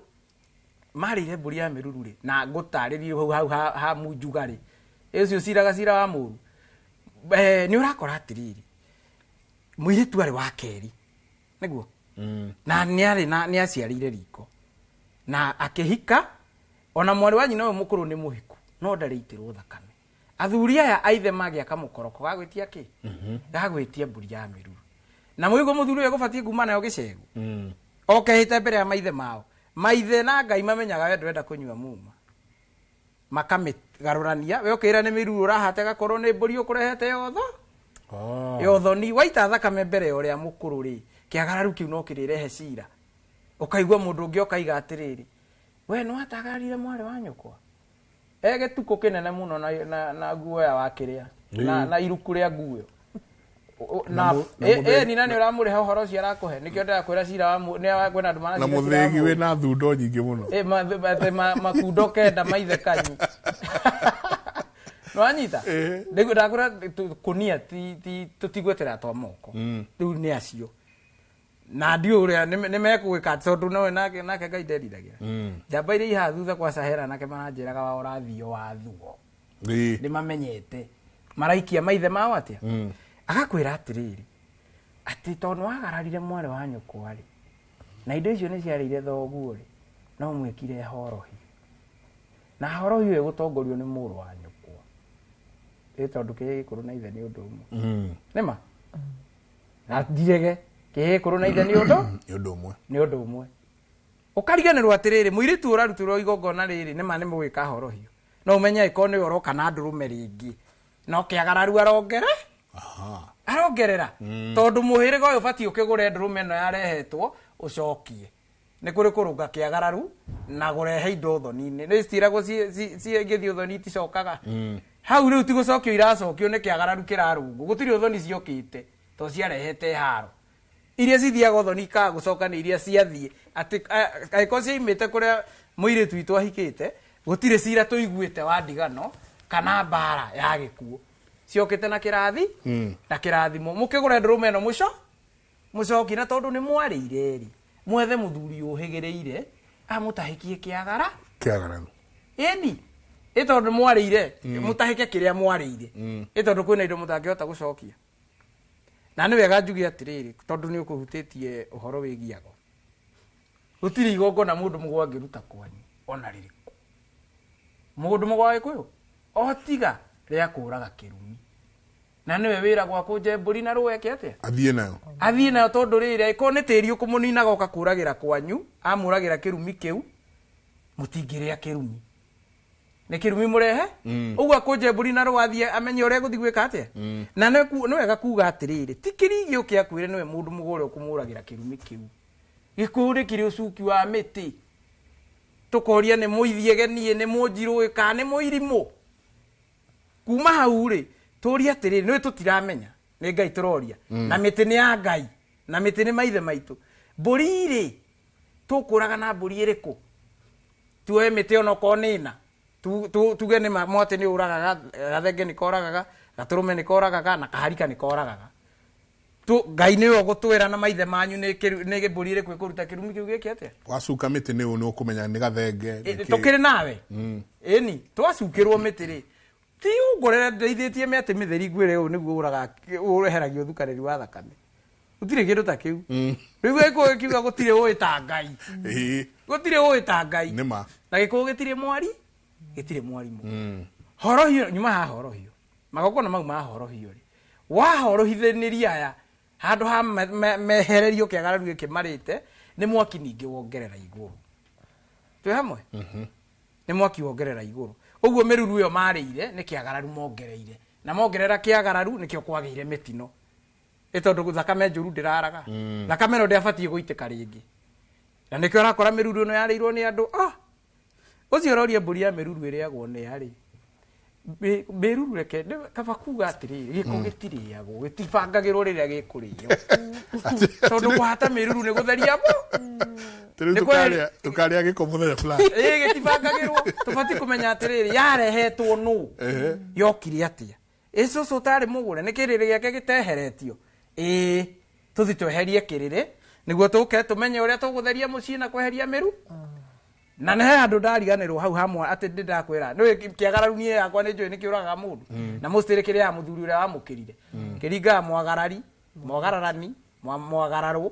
marĩire mbũri ya mĩruru rĩ na ngũtarĩrie hau hau ha munjuga rĩ. Ũcio ciraga cira wa mũru. Nĩ ũrakora atĩrĩrĩ. Mũirĩtu arĩ wa kerĩ. Nĩguo? Na nĩ arĩ na nĩ aciarĩire riko. Na akĩhika ona mwarĩ wa nyina ũyũ mũkũrũ nĩ mũhiku no ndarĩitĩrwo thakame. Athuri aya aithe magĩaka mũkoroko gagwĩtia kĩ? Gagwĩtia mbũri ya mĩruru. Na mũigo mũthuri ũyũ gũbatiĩ kuma nayo gĩcegũ. Okehĩte mbere ya maithe mao. Maithe na Ngai mamenyaga we ndwenda kũnyua muma. Makamĩgarũrania we ũkĩra nĩ mĩruru ũrahata ĩgakorwo nĩ mbũri ũkũrehete yotho. Yothoni waita thakame mbere ya ũrĩa mũkũrũ rĩ kĩagararu kĩu no kĩrĩrehe cira. Ũkaigua mũndũ ũngĩ ũkaiga atĩrĩrĩ we nĩ watagararire mwarĩ wa nyũkwa. Gĩtukũ kĩnene mũno na guoya wa kĩrĩa na iruku rĩa nguo. Na nina nĩ ũramũrĩha ũhoro ũcio arakũhe nĩkĩo ndĩrakwĩra cira wa nĩ kwĩna andũ maracira. Na mũthĩgi wĩna thundo nyingĩ mũno. Makundo kenda maithe kanyu. Nĩwanyita? Nĩguo ndakwĩra kũnia ti tũtigwetera twa moko. Rĩu nĩ acio. Na ndiũ ũrĩa nĩ mekũgĩka tondũ nowe nake Ngai nderiragĩra. Njamba iria ihaha thutha kwa Sahera nake maranjĩraga wa ũrathio wa thuo. Nĩ mamenyete. Maraikia maithe mao atĩa? Agakwĩra atĩrĩrĩ atĩ tondũ wagararire mwarĩ wa nyũkwa rĩ na indo icio nĩ ciarĩire thoguo rĩ no mwĩkire horohi. Na horohi ĩyo ĩgũtongorio nĩ mũrũ wa nyũkwa. Tondũ kĩhĩ gĩkũrũ na ithe nĩ ũndũ ũmwe. Nĩma? Na ndirege kĩhĩ gĩkũrũ na ithe nĩ ũndũ? Nĩ ũndũ ũmwe. Nĩ ũndũ ũmwe. Ũkariganĩrwo atĩrĩrĩ mũirĩtu ũrarutĩrwo igongona rĩrĩ nĩma nĩ mũgwĩka horohio. No ũmenye angĩkorwo nĩwe ũroka na ndũrũme rĩngĩ. No kĩagararu arongere? Arongerera. Tondũ mũhĩrĩga ũyũ ũbatiĩ ũkĩgũre ndũrũme ĩno yarehetwo ũcokie. Nĩ kũrĩ kũrũnga kĩagararu na kũrehe indo ũthoni-inĩ. Nĩ citiragwo cigĩthiĩ ũthoni iticokaga. Hau rĩu ti gũcokio iracokio nĩ kĩagararu kĩrarũngwo. Gũtirĩ ũthoni ciokĩte tondũ ciarehete haro. Iria cithiaga ũthoni ikaga gũcoka nĩ iria ciathiĩ. Atĩ angĩkorwo ciaimĩte kũrĩa mũirĩtu witũ ahikĩte gũtirĩ cira tũiguĩte wa ndigano kana mbara ya gĩkuũ. Ciokĩte na kĩrathi na kĩrathimo. Mũkĩgũre ndũrũme ĩno mũco mũcoki na tondũ nĩ mwarĩire rĩ mwethe mũthuri ũhĩgĩrĩire amũtahĩkie kĩagara kĩagararu. Ĩni ĩ tondũ mwarĩire mũtahĩke kĩrĩa mwarĩire. Ĩ tondũ kwĩna indo mũtangĩhota gũcokia. Na nĩ wega njuge atĩrĩrĩ tondũ nĩ ũkũhutĩtie ũhoro wĩgiĩ ago. Gũtirĩ igongona mũndũ mũgũ angĩruta kwanyu ona rĩrĩkũ. Mũndũ mũgũ wa Gĩkũyũ o tiga rĩa kũraga kĩrumi. Na nĩwe wĩra gwa kũnje mbũri na rũeke atĩa? Athiĩ nayo. Athiĩ nayo tondũ rĩrĩ angĩkorwo nĩ tĩri ũkũmũninaga ũkakũragĩra kwanyu amũragĩra kĩrumi kĩu mũtingĩrĩa kĩrumi. Nĩ kĩrumi mũrehe? Ũguo akũnje mbũri na rũa athiĩ amenye ũrĩa egũthiĩ gwĩka atĩa? Na nĩ wega kuga atĩrĩrĩ ti kĩrigi ũkĩakuĩre nĩwe mũndũ mũgũ ũrĩa ũkũmũragĩra kĩrumi kĩu. Gĩkũyũ nĩ kĩrĩ ũcuki wa mĩtĩ. Tũkoria nĩ mũithiege niĩ nĩ mũnjirũ kana nĩ mũirimũ. Kuma hau rĩ tũrie atĩrĩrĩ nĩ tũtiramenya nĩ Ngai tũroria. Na mĩtĩ nĩ ya Ngai na mĩtĩ nĩ maithe maitũ. Mbũri rĩ tũkũraga na mbũri ĩrĩkũ? Tuoe mĩtĩ onokorwo nĩ ĩna. Tuge nĩ mwatĩ nĩ ũragaga, gathenge nĩ koragaga, gatũrũme nĩ koragaga na kaharika nĩ koragaga. Tu Ngai nĩwe ũgũtwĩra na maithe manyu nĩ gĩmbũri ĩrĩkũ ĩkũruta kĩrumi kĩu gĩkĩ atĩa? Wacuka mĩtĩ nĩ nĩ ũkũmenya nĩ gathenge. Tũkĩrĩ nawe. Ĩni, twacukĩrwo mĩtĩ rĩ. Ti ũngorere ndeithĩtie mĩatĩ mĩtheri ngwĩre ũũ nĩguo ũraga ũreheragia ũthukanĩri wa thakame. Gũtirĩ kĩndũ ta kĩu. Rĩu gĩkũyũ kiuga gũtirĩ ũĩ ta Ngai. Gũtirĩ ũĩ ta Ngai. Nĩma. Na gĩkũyũ gĩtirĩ mwari, gĩtirĩ mwarimũ. Horohio nyuma ha horohio. Magongona mau ma horohio rĩ. Wahorohithĩrĩria aya handũ ha mehererio kĩagararu gĩkĩ marĩte nĩ mwaki ningĩ wongerera igũrũ. Twĩ hamwe? Nĩ mwaki wongerera igũrũ. Ũguo mĩruru ĩyo marĩire nĩ kĩagararu mongereire. Na mongerera kĩagararu nĩkĩo kwagĩire mĩtino. Ĩ tondũ thakame njũru ndĩraraga. Thakame ĩno ndĩabatiĩ gũitĩka rĩngĩ. Na nĩkĩo ũrakora mĩruru ĩno yarĩirwo nĩ andũ. Ũcio ũroria mbũri ya mĩruru ĩrĩagwo nĩ arĩ. Mĩruru reke kaba kuga atĩrĩrĩ gĩko gĩtirĩagwo gĩtibangagĩrwo rĩrĩa gĩkũrĩo. Tondũ kũhata mĩruru nĩ gũtheria mo. Rĩu tũkarĩa gĩko mũthenya fulani. Ĩĩ gĩtibangagĩrwo. Tũbatiĩ kũmenya atĩrĩrĩ yarehetwo nũ. Yokire atĩa. Ĩ cũcũ ũtarĩ mũgũre nĩ kĩrĩrĩ gĩake gĩteheretio. Ĩĩ tũthi tweherie kĩrĩrĩ nĩguo tũke tũmenye ũrĩa tũgũtheria mũciĩ na kweheria mĩru. Na nĩ he handũ ndariganĩrwo hau hamwe atĩ ndĩ ndakwĩra nĩũĩ kĩagararu niĩ yakwa nĩ njũĩ nĩ kĩũragaga mũndũ. Na mũcĩrĩ kĩrĩa ya mũthuri ũrĩa wamũkĩrire. Kĩringaga mwagarari, mwagararani, mwagararwo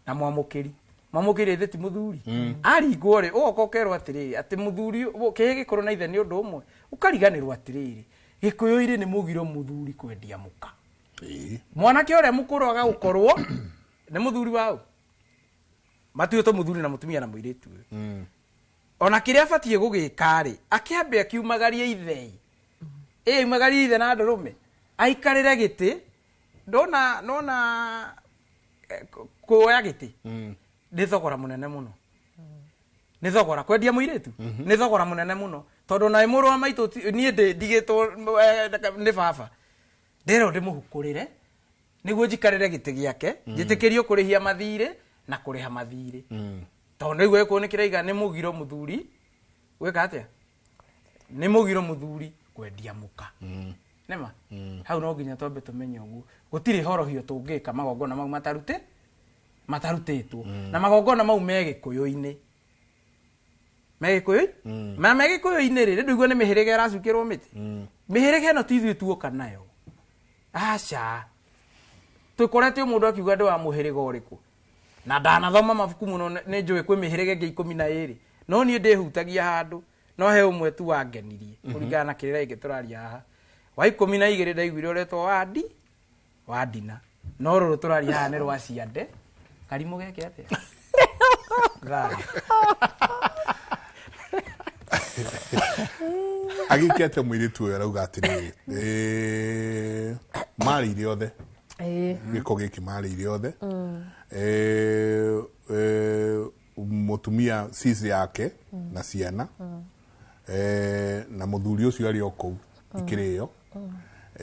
na mwamũkĩri. Mwamũkĩri ĩthĩ ti mũthuri. Aringwo rĩ ũgoka ũkerwo atĩrĩrĩ atĩ mũthuri kĩhĩ gĩkũrũ na ithe nĩ ũndũ ũmwe. Ũkariganĩrwo atĩrĩrĩ gĩkũyũ-inĩ nĩ mũgiro mũthuri kwendia mũka. Mwanake ũrĩa mũkũrũ agagũkorwo nĩ mũthuri waũ. Matuĩtwo mũthuri na mũtumia na mũirĩtu ũyũ. Ona kĩrĩa abatiĩ gũgĩka rĩ akĩambe akiumagarie ithe. Ĩ aumagarie ithe na ndũrũme aikarĩre gĩtĩ ndona nona kuoya gĩtĩ nĩ thogora mũnene mũno. Nĩ thogora kwendia mũirĩtu nĩ thogora mũnene mũno tondũ na mũrũ wa maitũ niĩ ndigĩtwo nĩ baba ndĩrwo ndĩmũhukũrĩre nĩguo njikarĩre gĩtĩ gĩake njĩtĩkĩrio kũrĩhia mathirĩ na kũrĩha mathirĩ. Tondũ nĩguo gĩkũyũ nĩ kĩraiga nĩ mũgiro mũthuri gwĩka atĩa? Nĩ mũgiro mũthuri kwendia mũka. Nĩma? Hau no nginya twambe tũmenye ũguo. Gũtirĩ horohio tũngĩka magongona mau matarutĩtwo. Na magongona mau me gĩkũyũ-inĩ. Me gĩkũyũ? Ma me gĩkũyũ-inĩ rĩ, ndũigua nĩ mĩhĩrĩga ĩracukĩrwo mĩtĩ. Mĩhĩrĩga ĩno ti ithuĩ tuoka nayo. Aca. Tũkorete mũndũ akiuga ndĩ wa mũhĩrĩga ũrĩkũ. Na ndanathoma mabuku mũno nĩ njũĩ kwĩ mĩhĩrĩga ĩngĩ 12. No niĩ ndĩhutagia handũ no he ũmwe tu wangenirie kũringana na kĩrĩra gĩkĩ tũraria haha. Wa 12 ndaiguire ũretwo wa Ndina. No rũrũ tũraria haha nĩ rwa Ciande. Karimũ geke atĩa? Thayũ. Agĩke atĩa mũirĩtu ũyũ arauga atĩrĩrĩ marĩire othe. Gĩko gĩkĩ marĩire othe. Mũtumia cici yake na ciana na mũthuri ũcio arĩ o kũu ikĩrĩo.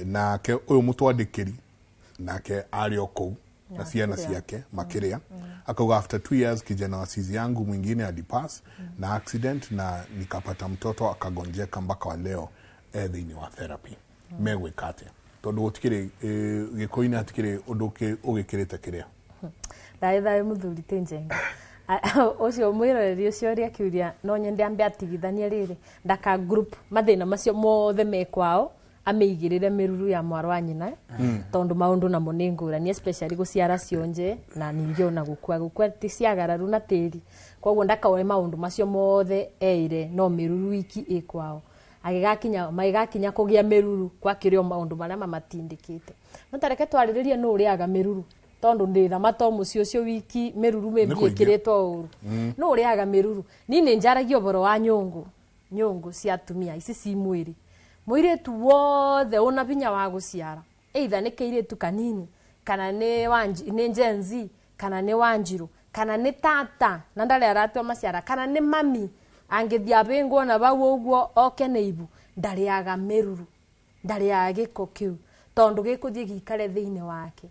Nake ũyũ mũtwandĩkĩri nake arĩ o kũu na ciana ciake makĩrĩa. Akauga after 2 years kijana wa sizi yangu mwingine alipass na accident na nikapata mtoto akagonjeka mpaka wa leo thĩinĩ wa therapy. Megwĩka atĩa? Tondũ gũtikĩrĩ gĩkũyũ-inĩ hatikĩrĩ ũndũ ũgĩkĩrĩte kĩrĩa. Thayũ thayũ mũthuri ti njenga. Ũcio mwĩroreri ũcio ũrĩa akiuria no nyende ambe atigithanie rĩrĩ ndaka group mathĩna macio mothe me kwao amĩigĩrĩre mĩruru ya mwarĩ wa nyina tondũ maũndũ namo nĩ ngũrani especially gũciara cionje na ningĩ ona gũkua ti ciagararu na tĩri koguo ndakaoe maũndũ macio mothe eire no mĩruru iki ĩ kwao agĩgakinya magĩgakinya kũgĩa mĩruru kwakĩrĩ o maũndũ marĩa mamatindĩkĩte no tareke twarĩrĩrie nũ ũrĩaga mĩruru tondũ ndĩthama to mũciĩ ũcio wiki mĩruru maybe ĩkĩrĩtwo ũru nũ ũrĩaga mĩruru niĩ nĩ njaragia ũhoro wa nyũngũ cia atumia ici ci mwĩrĩ mũirĩtu wothe ũna hinya wa gũciara either nĩ kĩirĩtu kanini kana nĩ Gen Z kana nĩ Wanjiru kana nĩ tata na ndarĩ aratua maciara kana nĩ mami angĩthiĩ abĩngwo na bau ũguo oke nĩ ibu ndarĩaga mĩruru ndarĩaga gĩko kĩu tondũ gĩkũthiĩ gĩikare thĩinĩ wake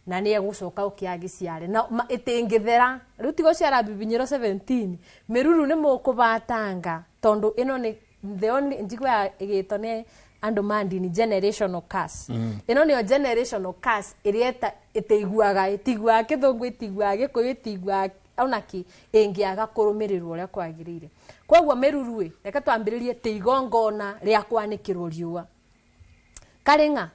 na nĩ egũcoka ũkĩagĩciare na ĩtĩngĩthera rĩu ti gũciara bibinyĩro 17 mĩruru nĩ mũkũbatanga tondũ ĩno nĩ the only njigua ĩgĩtwo nĩ Andũ ma ndini, generational curse. Ĩno nĩyo generational curse ĩrĩa ĩtĩiguaga, ĩtiguaga Kĩthũngũ, ĩtiguaga Gĩkũyũ, ĩtiguaga onaki ĩngĩaga kũrũmĩrĩrwo ũrĩa kwagĩrĩire. Koguo mĩruru ĩ, reke twambĩrĩrie ti igongona rĩa kwanĩkĩrwo riũa. Karĩng'a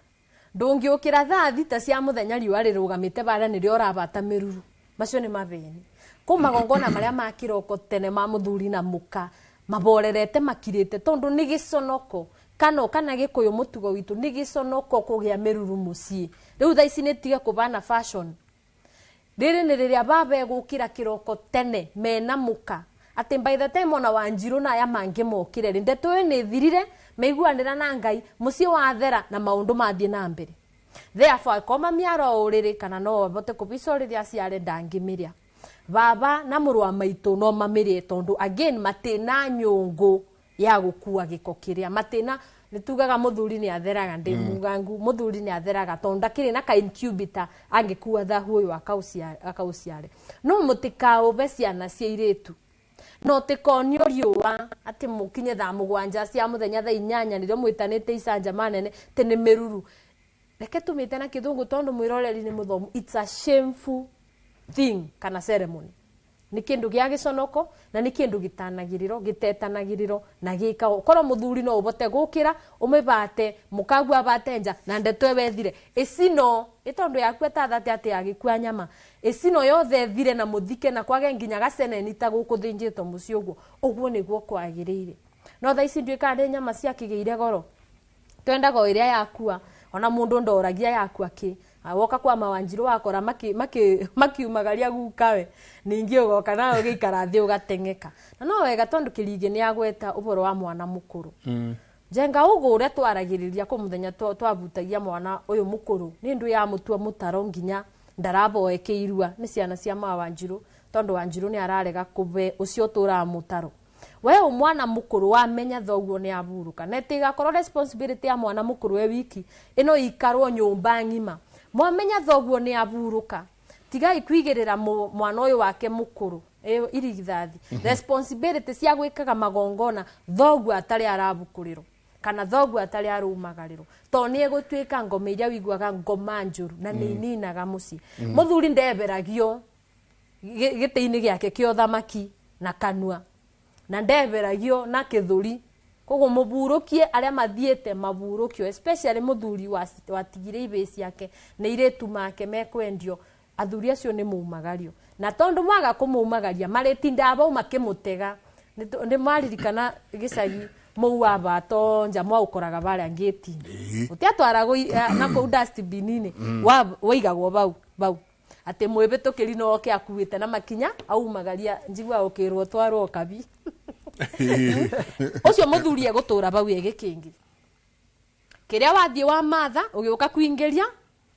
ndũngĩũkĩra thaa 6 cia mũthenya riũa rĩrũgamĩte bara nĩrĩo ũrabata mĩruru. Macio nĩ mabeni. Kũ magongona marĩa ma kĩroko tene ma mũthuri na mũka maborerete makirĩte, tondũ nĩ gĩconoko kana Gĩkũyũ mũtugo witũ nĩ gĩconoko kũgĩa mĩruru mũciĩ. Rĩu thaa ici nĩ tige kũbana fashion. Rĩrĩ nĩ rĩrĩa baba egũkĩra kĩroko tene mena mũka, atĩ by the time ona Wanjirũ na aya mangĩ mokĩre rĩ, ndeto ĩyo nĩ ĩthirire, meiguanĩra na Ngai, mũciĩ wathera na maũndũ mathiĩ na mbere. Therefore akoma mĩaro ũrĩrĩ kana no abote kũbica ũrĩrĩ aciare ndangĩmĩrĩa. Baba na mũrũ wa maitũ no mamĩrĩe, tondũ again matĩna nyũngũ ya gũkua gĩko kĩrĩa matĩna. Nĩ tugaga mũthuri nĩ atheraga, ndĩ mugangu, mũthuri nĩ atheraga tondũ ndakĩrĩ na ka incubator angĩkua thahu ũyũ akaũciare. No mũtikaũbe ciana cia irĩtu, no tikonio riũa atĩ mũkinye thaa 7 cia mũthenya, thaa 8 nĩrĩo mwĩtanĩte icanjama nene tĩ nĩ mĩruru. Reke tũmĩte na Kĩthũngũ tondũ mwĩroreri nĩ mũthomu. It's a shameful thing kana ceremony. Nĩ kĩndũ gĩa gĩconoko na nĩ kĩndũ gĩtanagĩrĩrwo, gĩtetanagĩrĩrwo na gĩkagwo. Korwo mũthuri no ũbote gũkĩra ũmĩbate mũkagua abate nja na ndeto ĩwethire ĩcino ĩtondũ yaku ĩtathate atĩ yagĩkua nyama ĩcino yothe ĩthire na mũthike na kwage nginya gaceneni ta gũkũ thĩnjĩtwo mũciĩ ũguo. Ũguo nĩguo kwagĩrĩire. No thaa ici nduĩkaga nĩ nyama ciakĩgĩire goro, twendaga o ĩrĩa yakua, ona mũndũ ndoragia yakua kĩ. Woka kwa mawanjirũ wakora makiumagaria gukawe, ningĩ ũgoka nawe ũgĩikara thĩ ũgateng'eka. Na no wega tondũ Kĩrigĩ nĩ agweta ũhoro wa mwana mũkũrũ. Njenga ũguo ũrĩa twaragĩrĩria kũ mũthenya twabutagia mwana ũyũ mũkũrũ nĩ ndũ ya mũtua mũtaro nginya ndaraboe kĩirua nĩ ciana cia ma Wanjirũ, tondũ Wanjirũ nĩ ararega kũbe ũcio ũtũraga mũtaro. We ũ mwana mũkũrũ wamenya thoguo nĩ aburũka, na ĩtigakorwo responsibility ya mwana mũkũrũ e wiki ĩno ikarwo nyũmba ng'ima. Mwamenya thoguo nĩ aburũka, tigai kwigĩrĩra mwana ũyũ wake mũkũrũ irigithathi responsibility cia gwĩkaga magongona thoguo atarĩ arabukũrĩrwo kana thoguo atarĩ arumagarĩrwo, to nĩ egũtuĩka ngoma iria wiguaga ngoma njũru na nĩ ininaga mũciĩ. Mũthuri ndeberagio gĩtĩ-inĩ gĩake kĩa ũthamaki na kanua, na ndeberagio na kĩthũri. Koguo mũburũkie arĩa mathiĩte maburũkio, especially mũthuri watigire ibĩ ciake na irĩtu make mekwendio, athuri acio nĩ mumagario. Na tondũ mwaga kũmumagaria marĩtindaga bau makĩmũtega. Nĩ mwaririkana gĩcagi mũu wa bato nja mwaũkoraga barĩa ngĩti-inĩ, ũtiatwaragwo na kũu dustbin-inĩ, waigagwo bau bau atĩ mwĩbĩtũkĩri no oke akuĩte na makinya aumagaria, njiguaga ũkĩrwo twarwo kabi. Ũcio mũthuri egũtũra bau egĩkĩngĩ kĩrĩa wathiĩ wa matha ũgĩũka kuingĩria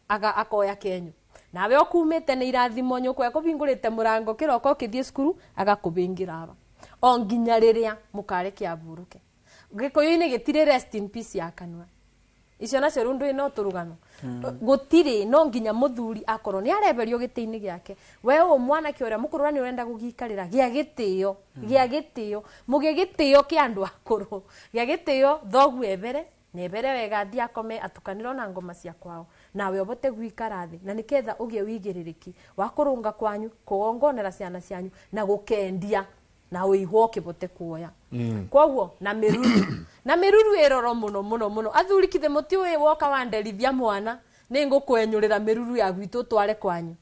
akoya kenyu, nawe ũkumĩte nĩ irathimo nyũkwa ekũbingũrĩte mũrango kĩroko ũkĩthiĩ cukuru agakũbingĩra aba o nginya rĩrĩa mũkareke aburũke. Gĩkũyũ-inĩ gĩtirĩ rest in peace ya kanua. Icio nacio rĩu ndũĩ no tũrũgano. Gũtirĩ, no nginya mũthuri akorwo nĩ areberio gĩtĩ-inĩ gĩake. We ũyũ mwanake ũrĩa mũkũrũ nĩ ũrenda gũgĩikarĩra, gĩa gĩtĩo, gĩa gĩtĩo, mũgĩe gĩtĩo kĩa andũ akũrũ, gĩa gĩtĩo thoguo ebere, na ebere wega athiĩ akome atukanĩrwo na ngoma cia kwao, nawe ũbote gũikara thĩ, na nĩketha ũgĩe wĩigĩrĩrĩki wa kũrũnga kwanyu, kũgongonera ciana cianyu na gũkendia na ũihwo ũkĩbote kuoya. Koguo na mĩruru, na mĩruru ĩroro mũno mũno mũno. Athuri kithe mũtiũĩ woka wanderithia mwana nĩ ngũkwenyũrĩra mĩruru ya gwitũ tware kwanyu.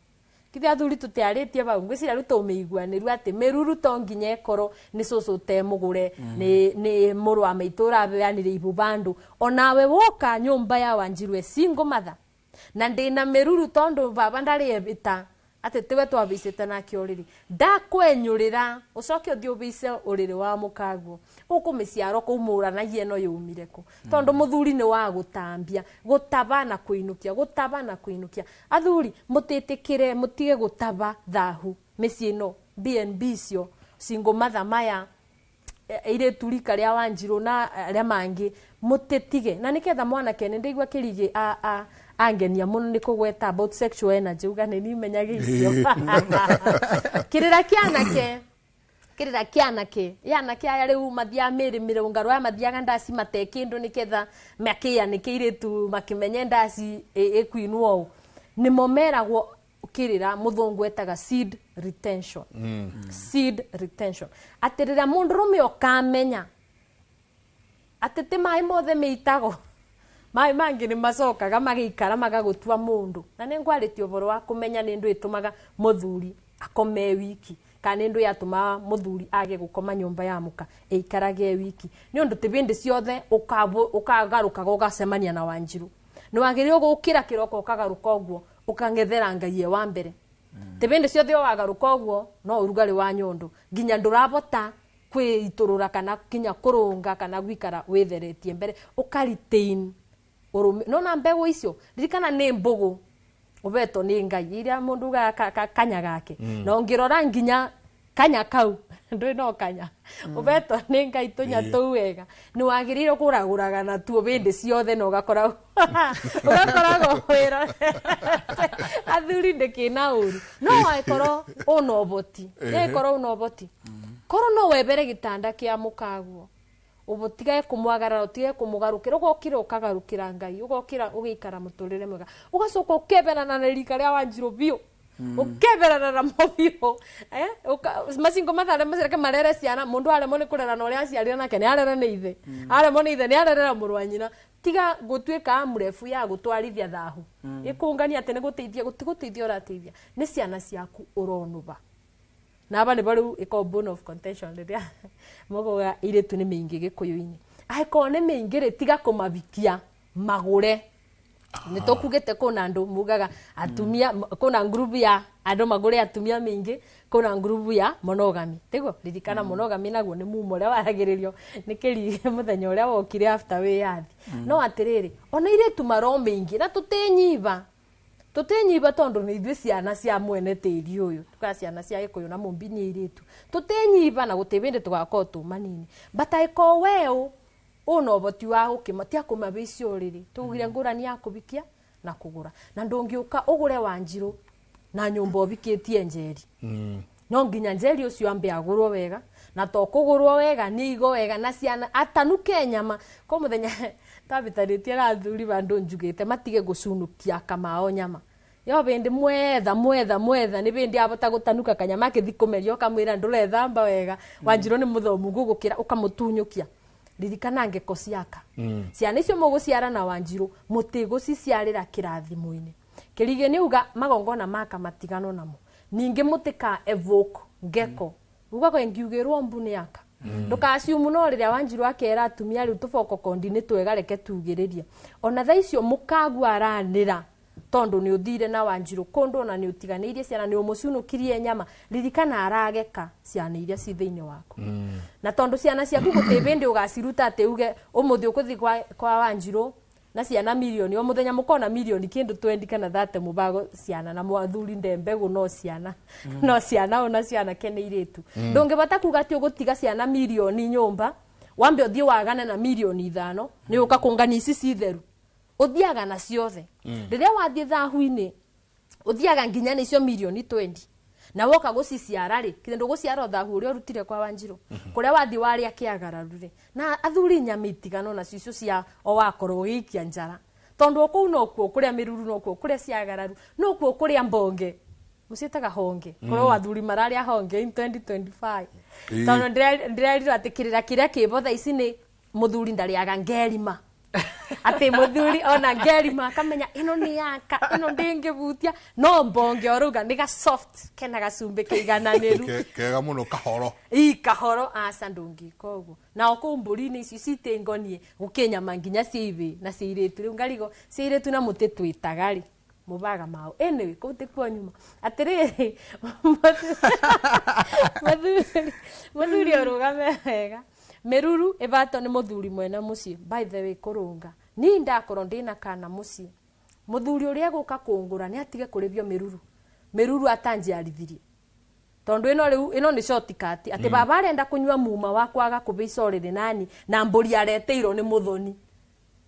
Kithe athuri tũtiarĩtie bau, ngwĩciria rĩu tũmĩiguanĩru atĩ mĩruru to nginya ĩkorwo nĩ cũcũ ũtemũgũre, nĩ mũrũ wa maitũ ũrabeanire ibu bandũ. Onawe woka nyũmba ya Wanjiru e single mother na ndĩna mĩruru tondũ baba ndarĩ ebĩta atĩ tiwe twabicĩte nake ũrĩrĩ, ndakwenyũrĩra ũcoke ũthiĩ ũbice ũrĩrĩ wa mũkaguo gũkũ mĩciaro kũu mũranagia ĩno yumire kũ, tondũ mũthuri nĩ wa gũtambia, gũtaba na kũinũkia, gũtaba na kũinũkia. Athuri mũtĩtĩkĩre, mũtige gũtaba thahu mĩciĩ ĩno, B&B icio single mother maya airĩtu rika rĩa Wanjirũ na arĩa mangĩ mũtĩtige. Na nĩketha mwanake nĩ ndĩigua Kĩrigĩ angenia mũno nĩ kũgweta about sexual energy, uga nĩ nimenyaga icio. Kĩrĩra kĩa anake, Kirira kianake yanake aya riu mathia miri mirungaro aya mathiaga ndaci mate kindu niketha makianike iritu makimenye ndaci ikuinwo u nimo meragwo kirira muthungu etaga seed retention. Seed retention atirira mundu rume ukamenya ati ti mai mothe meitago mai mangi ni macokaga magiikara magagutua mundu na ni ngwaritie uboro wa kumenya ni ndu itumaga muthuri akome wiki kana ndu yatuma muthuri age gukoma nyumba ya muka eikarage wiki ni undu ti bindi ciothe ukagarukaga ugacemania na Wanjiru ni wagiriirwo gukira kiroko ukagaruka uguo ukangethera Ngai wa mbere ti bindi ciothe wagaruka uguo no urugari wa nyondo nginya ndurabota kwiiturura kana kinya kurunga kana gwikara witheretie mbere ukaritain urume no na mbegu icio ririkana ni mbugu ubeto ni Ngai iria mundu ga kanya gake na ungirora nginya kanya kau ndui no kanya ubeto ni Ngai tunya tuu wega ni wagiriirwo kuraguraga na tuo bindi ciothe na ugakoragwo wira athuri ndikina uru no wakorwo una uboti yakorwo una uboti korwo no webere gitanda kia mukaguo ubutige kumwagarara utige kumugarukira ugokira ukagarukira Ngai ugokira ugiikara muturire mwega ugacoka ukeberana na rika ria Wanjiru biu ukeberana na mo biu macingo mathare macereke marere ciana mundu aremwo ni kurera na uria aciarire nake ni arere ni ithe aremwo ni ithe ni arerera mũrũ wa nyina tiga gutuika amurefu ya gutwarithia thahu ikungania ati ni guteithia gutiguteithia urateithia ni ciana ciaku uronuba na aba ni baru iko bone of contention riria mugoga iritu ni mingi gikuyu-ini aiko ni mingi ri tiga kumabikia magure ni tukugite kuna andu mugaga atumia kuna group ya andu magure atumia mingi kuna group ya monogamy tiguo ririkana monogamy naguo ni mumo uria waragiririo ni kirige muthenya uria wokire after wiyathi no atiriri ona iritu maro mingi na tutinyiba tutinyiba tondu ni ithuĩ ciana cia mwene tĩri ũyũ tuka ciana cia Gĩkũyũ na Mũmbi nĩ airĩtu tutinyiba na gũtĩ bĩndĩ tũgakorwo tũ manini but angĩkorwo we una ũhoti wa gũkĩma tia kũmabicia ũrĩrĩ tugire ngũrani ya kũbikia na kũgũra na ndũngĩũka ũgũre Wanjiru na nyũmba ũbikĩtie Njeri no nginya Njeri ũcio ambe agũrwo wega na to kũgũrwo wega nĩ igo wega na ciana atanuke nyama ko mũthenya twabĩtanĩtie na athuri bandũ njugĩte matige gũcunukia kamao nyama yo bindi mwetha mwetha mwetha ni bindi abota gutanuka kanyama akithi kumeria ukamwira ndurethamba wega Wanjiru ni muthomu gugukira ukamutunyukia ririkana ngeko ciaka ciana icio muguciara na Wanjiru mutigũciciarĩra kĩrathimo-inĩ kĩrige nĩ uga magongona maka matigano namo ningĩ mũtika evoke ngeko uga ko ngiugĩrwo mbu nĩ aka ndukaciumu no rĩrĩa Wanjiru akera atumia rĩu tũboko kondi nĩ twega reke tugĩrĩrie ona thaa icio mũkagua aranĩra tondu ni uthire na Wanjiru kundu na ni utiganirie ciana ni umucunukirie nyama ririkana arageka ciana iria ci thiini waku na tondu ciana ciaku guti bindi ugaciruta ati uge umuthi ukuthi kwa Wanjiru na ciana milioni o muthenya mukona milioni kindu 20 kana 30 mubago ciana na mwathuri ndembegu no ciana no ciana ona ciana kene iritu ndungibata kuga ati ugutiga ciana milioni nyumba wambe uthie wagane na milioni 5 ni uka kungania ici citheru uthiaga na ciothe riria wathie thahu-ini uthiaga nginya ni icio milioni 20 na woka guciciara ri kindu guciara thahu uria urutire kwa Wanjiru kuria wathi waria kiagararu ri na athuri nyama itigano na cicio cia o wakorwo ugiikia njara tondu kuu nokuo kuria miruru nokuo kuria ciagararu nokuo kuria mbonge mucietaga honge korwo athuri mararia honge in 2025 tondu ndirerirwo ati kirira kiria kibo thaa ici ni muthuri ndariaga ngerima ati muthuri ona ngerima akamenya ino ni yaka ino ndingibutia no mbonge oruga ni ga soft kena gacumbi kiigananiru kega muno kahoro i kahoro aca ndungika uguo na okuu mburi-inĩ icio citingonie gukinyama nginya cia ibi na cia iritu riu ngarigo cia iritu na muti twitaga ri mubaga mao anyway kuu tikuo nyuma atiriri muthuri urugame wega meruru ibato ni muthuri mwena mucii by the way kurunga ni ndakorwo ndina kana mucii muthuri uria guka kungura ni atige kuribio meruru meruru atanjiarithirie tondu ino riu ino ni shortcut ati baba arenda kunywa muma wakwa aga kubica uriri nani na mburi areteirwo ni muthoni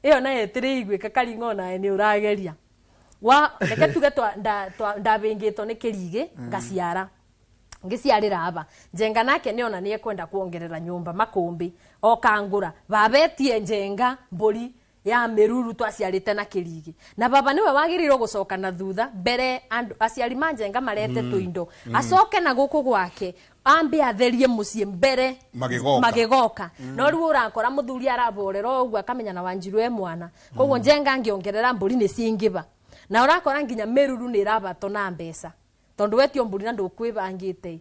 iyo nayo itiri igwika karingo nae ni urageria wa reke tuge twa ndabingitwo ni kirige ngaciara Ngĩciarĩra aba Njenga nake nĩona nĩekwenda kuongerera nyũmba makũmbĩ okangũra babetie Njenga mbũri ya mĩruru twaciarĩte na kĩrigi na baba nĩwe wagĩrĩirwo gũcoka na thutha mbere andũ aciari ma Njenga marete tũindo acoke na gũkũ gwake ambe atherie mũciĩ mbere magĩgoka no rĩu ũrakora mũthuri araborera ũguo akamenya na Wanjiru e mwana koguo Njenga angĩongerera mbũri nĩ cingĩba na ũrakora nginya mĩruru nĩ ĩrabatwo na mbeca tondu wetio mbũri na ndũkwĩbangĩte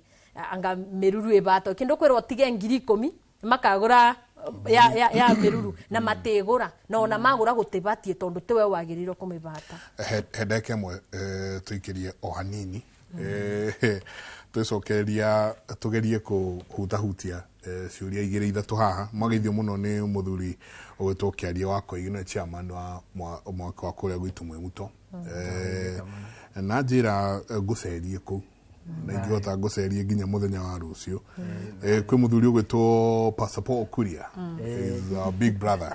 anga mĩruru ĩbatwo kĩndũ kwĩrwo tige 10,000 makagũra ya mĩruru na matĩgũra na ona magũra gũtĩbatie tondu tiwe wagĩrĩirwo kũmĩbata. Hendeke ĩmwe tũikĩrie o hanini twicokeria tugerie kuhutahutia ciũria igĩrĩ ithatũ haha. Mwageithio mũno nĩ mũthuri ũgwĩtwo Kĩaria wa Koigi na chairman wa mwaka wa kũrĩa gwitũ Mwĩmuto. Na njĩra ngũcerie kũu na ingĩhota ngũcerie nginya mũthenya wa rũciũ. Kwĩ mũthuri ũgwĩtwo Pastor Paul Kuria, is our big brother.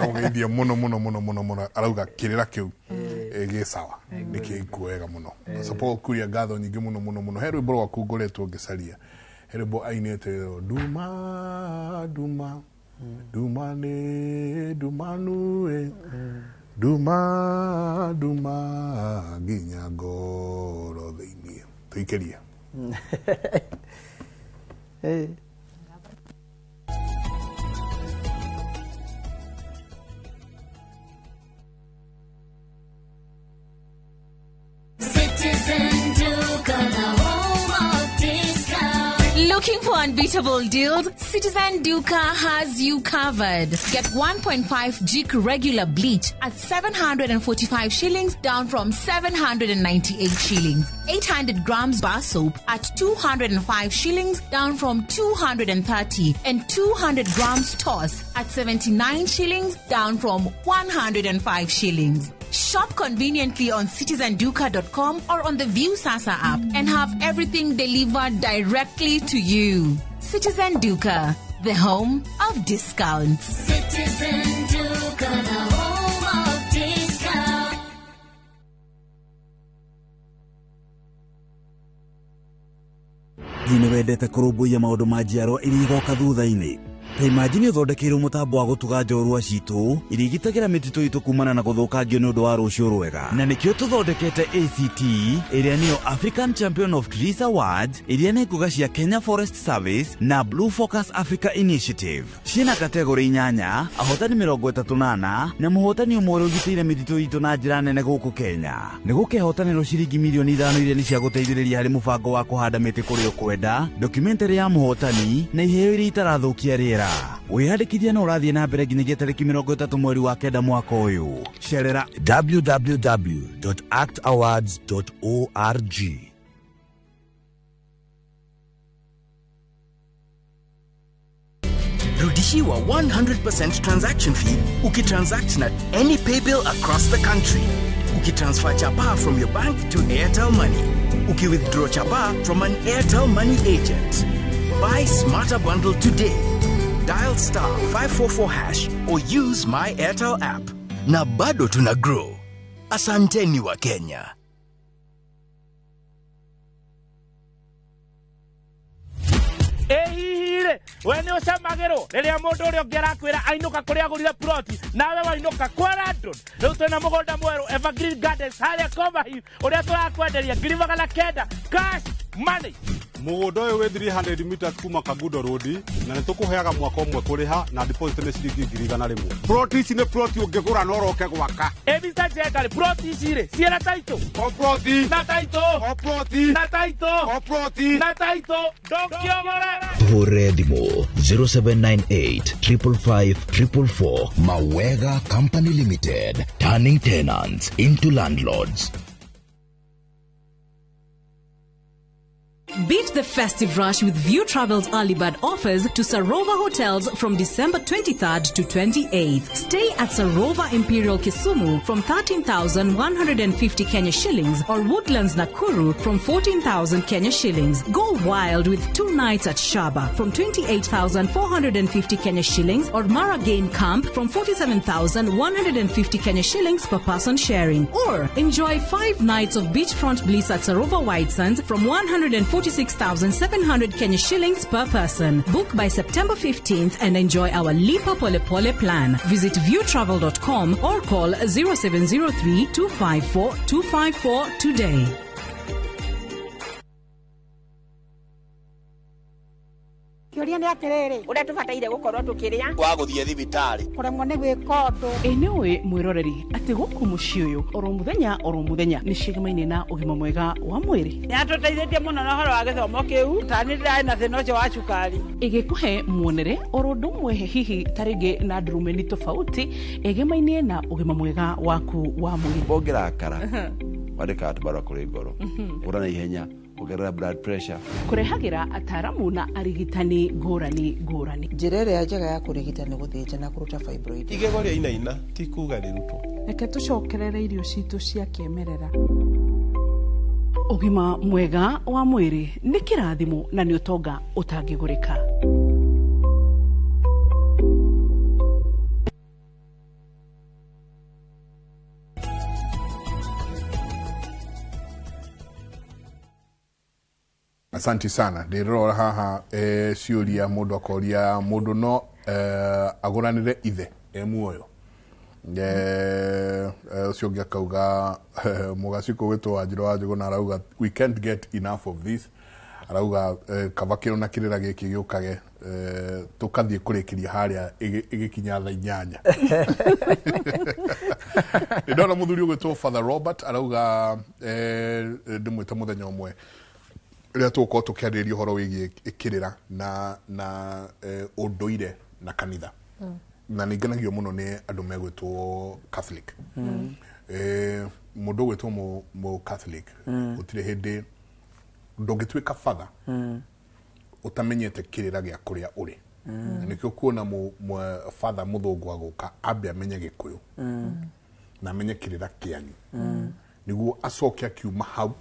Aũgeithia mũno mũno mũno mũno mũno, arauga kĩrĩra kĩu gĩ sawa nĩ kĩngu wega mũno. Pastor Paul Kuria, ngatho nyingĩ mũno mũno mũno. He rwĩmbo rwaku ngoretwo ngĩcaria, he rwĩmbo ainĩte nduma nduma nduma nĩ ndumanue nduma nduma nginya ngoro thĩinĩ. Tũikĩrie. Citizen Duka, the home of discount. Looking for unbeatable deals? Citizen Duka has you covered. Get 1.5 Jik regular bleach at 745 shillings, down from 798 shillings. 800 grams bar soap at 205 shillings, down from 230. And 200 grams toss at 79 shillings, down from 105 shillings. Shop conveniently on citizenduka.com or on the View Sasa app and have everything delivered directly to you. Citizen Duka, the home of discounts. Citizen Duka, the home of discounts. Hihi nĩwendete kũrũmbũiya maũndũ ma njiarwa iria igoka thutha-inĩ? Ta imagine ũthondekeirwo mũtambo wa gũtuga njorua citũ iria igitagĩra mĩtitũ itũ kumana na gũthũkangio nĩ ũndũ wa rũciũ rwega. Na nĩkĩo tũthondekete ACT ĩrĩa nĩyo African Champion of Trees Awards, iria nĩ ngũga cia Kenya Forest Service na Blue Focus Africa Initiative. Ciĩna kategori 8, ahotani 34 na mũhotani ũmwe ũrĩa ũgitĩire mĩtitũ itũ na njĩra nene gũkũ Kenya. Nĩ gũkehotanĩrwo ciringi milioni 5 iria nĩ cia gũteithĩrĩria harĩ mũbango wa kũhanda mĩtĩ kũrĩa ũkwenda, documentary ya mũhotani na iheo iria itarathũkia rĩera. Wĩyandĩkithia no ũrathiĩ na mbere nginyagia tarĩki 30 mweri wa 9 mwaka ũyũ. Cerera www.actawards.org. Rudishiwa 100% transaction fee ukitransact na any paybill across the country. Ukitransfer chapa from your bank to Airtel Money. Ukiwithdraw chapa from an Airtel Money agent. Buy Smarter Bundle today. Dial star 544 hash or use my Airtel app. Na bado tuna grow. Asanteni wa Kenya. Ehihire, we nĩ ũcamagĩrwo rĩrĩa mũndũ ũrĩa ũngĩ arakwĩra ainũka kũrĩa agũrire ploti nawe wainũka kwa London. Rĩu twĩna mũgũnda mwerũ Evergreen Gardens harĩa Coverhill ũrĩa tũrakwenderia 900,000 cash money. Mũgũnda ũyũ wĩ 300 meters kuma Kangundo Road na nĩ tũkũheaga mwaka ũmwe kũrĩha na deposit nĩ ciringi 100,000. Ploti ici nĩ ploti ũngĩgũra na ũroke gwaka. Ĩ Mr. Njenga rĩ, ploti ici rĩ ciĩna title? O ploti. Na title. O ploti. Na title. O ploti. Na title. Ndũngĩogore. Hũre thimũ 0798 555 444. Mawega Company Limited, turning tenants into landlords. Beat the festive rush with View Travel's early bird offers to Sarova Hotels from December 23rd to 28th. Stay at Sarova Imperial Kisumu from 13,150 Kenya shillings or Woodlands Nakuru from 14,000 Kenya shillings. Go wild with 2 nights at Shaba from 28,450 Kenya shillings or Mara Game Camp from 47,150 Kenya shillings per person sharing. Or enjoy 5 nights of beachfront bliss at Sarova White Sands from 146,700 Kenya shillings per person. Book by September 15th and enjoy our Lipa Pole Pole plan. Visit viewtravel.com or call 0703 254 254 today. Kĩũria nĩ atĩrĩrĩ ũrĩa tũbataire gũkorwo tũkĩrĩa wa gũthiĩ thibitarĩ kũremwo nĩ gwĩka ũndũ. Ĩ nĩũĩ mwĩroreri atĩ gũkũ mũciĩ ũyũ oro mũthenya nĩ cigamaine na ũgima mwega wa mwĩrĩ. Nĩatũteithĩtie mũno na ũhoro wa gĩthomo kĩu tani ndĩrarĩ na thĩna ũcio wa cukari. Ĩgĩkũhe muonere oro ũndũ ũmwe hihi ta rĩngĩ na ndurumeni tofauti ĩgemaine na ũgima mwega waku wa mwĩrĩ. Ũngĩrakara wandĩkaga tũbarũa kũrĩ ngoro ũra na ihenya ongerera blood pressure. Kũrehagĩra ataaramu na arigitani ngũrani ngũrani. Njĩra ĩrĩa njega ya kũrigita nĩ gũthĩnja na kũruta fibroid. Igego rĩa inaina ti kuga rĩrutwo. Reke tũcokerere irio citũ cia kĩmerera. Ũgima mwega wa mwĩrĩ nĩ kĩrathimo na nĩ ũtonga ũtangĩgũrĩka. Asante sana. Ndĩrora haha ciũria mũndũ akoria mũndũ no agũranĩre ithe e muoyo. Ũcio ũngĩ akauga mũgacikũ gwĩtwo Wanjirũ wa Njũgũna arauga we can't get enough of this. Arauga kaba kĩro na kĩrĩra gĩkĩ gĩũkage tũkathiĩ kũrĩkĩria harĩa ĩgĩkinya thaa 8. Ndĩrona mũthuri ũgwĩtwo Father Robert arauga ndĩmwĩte mũthenya ũmwe rĩrĩa tũgũkorwo tũkĩarĩrĩria ũhoro wĩgiĩ kĩrĩra na ũndũire na kanitha. Na nĩ ngenagio mũno nĩ andũ megwĩtwo Catholic. Mũndũ ũgwĩtwo mũ Catholic gũtirĩ hĩndĩ ndũngĩtuĩka father ũtamenyete kĩrĩra gĩa kũrĩa ũrĩ. Na nĩkĩo kuona father mũthũngũ agũka ambe amenye Gĩkũyũ na amenye kĩrĩra kĩanyu niguo acoke akiuma hau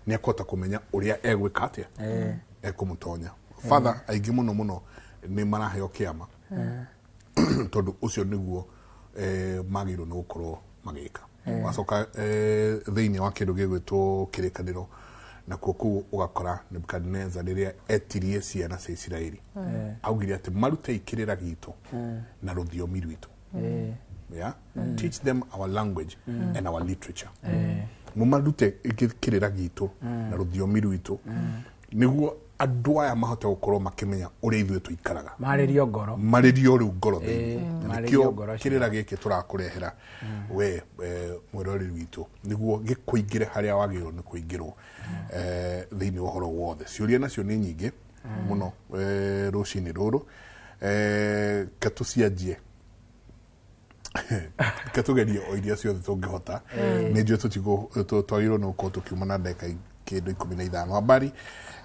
nĩ akũhota kũmenya ũrĩa egwĩka atĩa ekũmũtonya. Father aingĩ mũno mũno nĩ maraheo kĩama tondũ ũcio nĩguo magĩrĩirwo nĩ gũkorwo magĩka. Wacoka thĩinĩ wa kĩndũ gĩgwĩtwo kĩrĩkanĩro nakuo kũu ũgakora Nebukadneza rĩrĩa etirie ciana cia Isiraeli augire atĩ marute kĩrĩra gitũ na rũthiomi rwitũ. Yeah? Teach them our language and our literature. Mumarute kĩrĩra gitũ na rũthiomi rwitũ nĩguo andũ aya mahote gũkorwo makĩmenya ũrĩa ithuĩ tũikaraga. Marĩrio ngoro. Marĩrio rĩu ngoro thĩinĩ. Nĩkĩo kĩrĩra gĩkĩ tũrakũrehera we mwĩroreri witũ nĩguo gĩkũingĩre harĩa wagĩrĩirwo nĩ kũingĩrwo thĩinĩ wa ũhoro wothe. Ciũria nacio nĩ nyingĩ mũno rũcinĩ rũrũ. Ke tũcianjie katugerie o iria ciothe tũngĩhota. Nĩ njũĩ twagĩrĩirwo nĩ gũkorwo tũkiuma na ndagĩka kĩndũ 15. Habari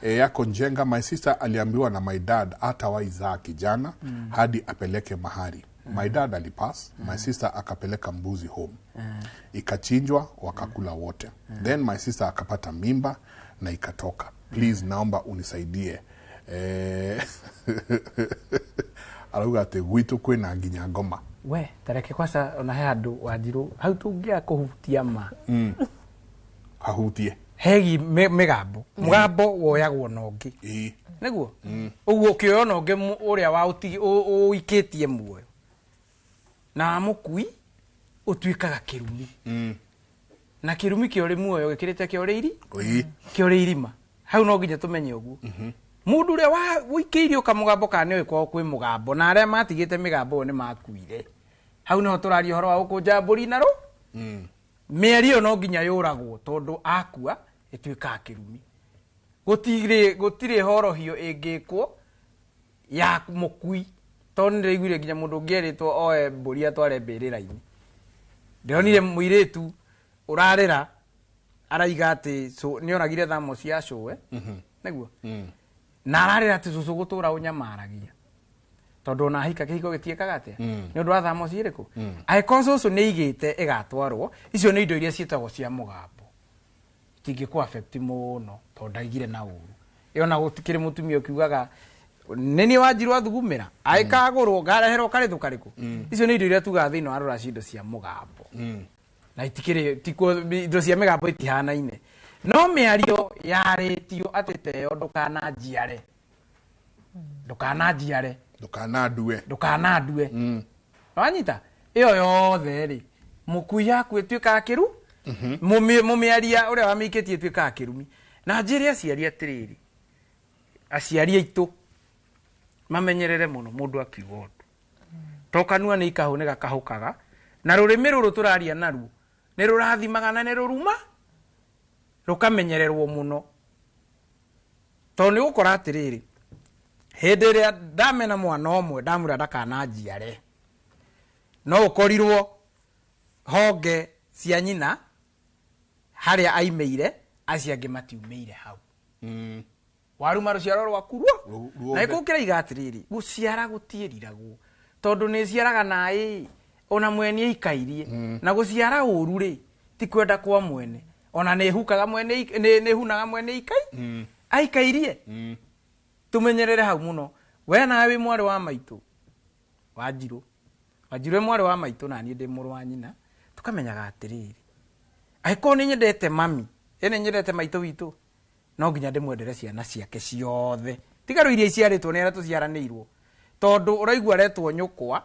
yako Njenga, my sister aliambiwa na my dad hatawahi zaa kijana hadi apeleke mahari. My dad alipass, my sister akapeleka mbuzi home. Ikachinjwa wakakula wote. Then my sister akapata mimba na ikatoka. Please naomba unisaidie. Arauga atĩ gwitũ kwĩna nginya ngoma. We tareke kwasa ona he handũ Wanjirũ hau tũngĩaga kũhutia ma hahutie hegi mĩgambo mũgambo woyagwo na ũngĩ nĩguo ũguo ũkĩoywo na ũngĩ ũrĩa wa ũikĩtie muoyo na mũkui ũtuĩkaga kĩrumi na kĩrumi kĩa ũrĩ muoyo gĩkĩrĩte kĩa ũrĩ iri kĩa ũrĩ irima hau no nginya tũmenye ũguo. Mũndũ ũrĩa ũikĩirio kamũgambo kana nĩũĩ kwao kwĩ mũgambo na arĩa matigĩte mĩgambo ĩyo nĩ makuire. Hau nĩho tũraria ũhoro wa gũkũnja mbũri na rũ mĩario ĩyo no nginya yũragwo tondũ akua ĩtuĩkaga kĩrumi. Gũtirĩ horohio ĩngĩkwo ya mũkui tondũ nĩndĩraiguire nginya mũndũ ũngĩ erĩtwo oe mbũri atware mbĩrĩra-inĩ. Ndĩronire mũirĩtu ũrarĩra Araiga atĩ nĩ oragire thamo cia cũwe nĩguo na ararĩra atĩ cũcũ gũtũra ũnyamaragia tondũ ona ahika kĩhiko gĩtiĩkaga atĩa nĩ ũndũ wa thamo ciĩrĩkũ angĩkorwo cũcũ nĩ aigĩte ĩgatwarwo icio nĩ indo iria ciĩtagwo cia mũgambo itingĩkũ affect mũno tondũ ndaigire na ũru ĩyo na gũtikĩrĩ mũtumia ũkiugaga nĩ niĩ wanjirwo athugumĩra agĩkagũrwo ngareherwo karĩthũ karĩkũ icio nĩ indo iria tugaga thĩinĩ wa rũracio indo cia mũgambo na itikĩrĩ tikuo indo cia mĩgambo itihanaine no mĩario yarĩtio atĩ teyo ndũkananjiare ndũkananjiare Ndũkanandue. Ndũkanandue. Wanyita ĩyo yothe rĩ mũkui yaku ĩtuĩkaga kĩru mũmĩaria ũrĩa wamĩikĩtie ĩtuĩkaga kĩrumi na njĩre aciari atĩrĩrĩ aciari aitũ mamenyerere mũno mũndũ akiuga ũndũ to kanua nĩ ikahũ nĩ gakahũkaga na rũrĩmĩ rũrũ tũraria naruo nĩ rũrathimaga na nĩ rũruma rũkamenyererwo mũno tondũ nĩ ũgũkora atĩrĩrĩ hĩndĩ ĩrĩa ndamena mwana ũmwe ndamwĩra ndakananjiare no ũkorirwo honge cia nyina harĩa aimĩire acio angĩ matiumĩire hau waruma rũciaro rwaku ruo na ĩkũkĩra atĩrĩrĩ gũciara gũtiĩriragwo tondũ nĩ ciaraga naĩ ona mwene aikairie na gũciara ũru rĩ ti kwenda kwa mwene ona nĩ hukaga mwene nĩ hunaga mwene aikai aikairie tumenyerere hau mũno we nawe wĩ mwarĩ wa maitũ Wanjirũ Wanjirũ mwarĩ wa maitũ na niĩ ndĩ mũrũ wa nyina tukamenyaga atĩrĩrĩ angĩkorwo nĩ nyendete mami ĩ nĩ nyendete maitũ witũ no nginya ndĩmwendere ciana ciake ciothe tiga rĩu iria iciarĩtwo nĩ arĩa tũciaranĩirwo tondũ ũraigua aretwo nyũkwa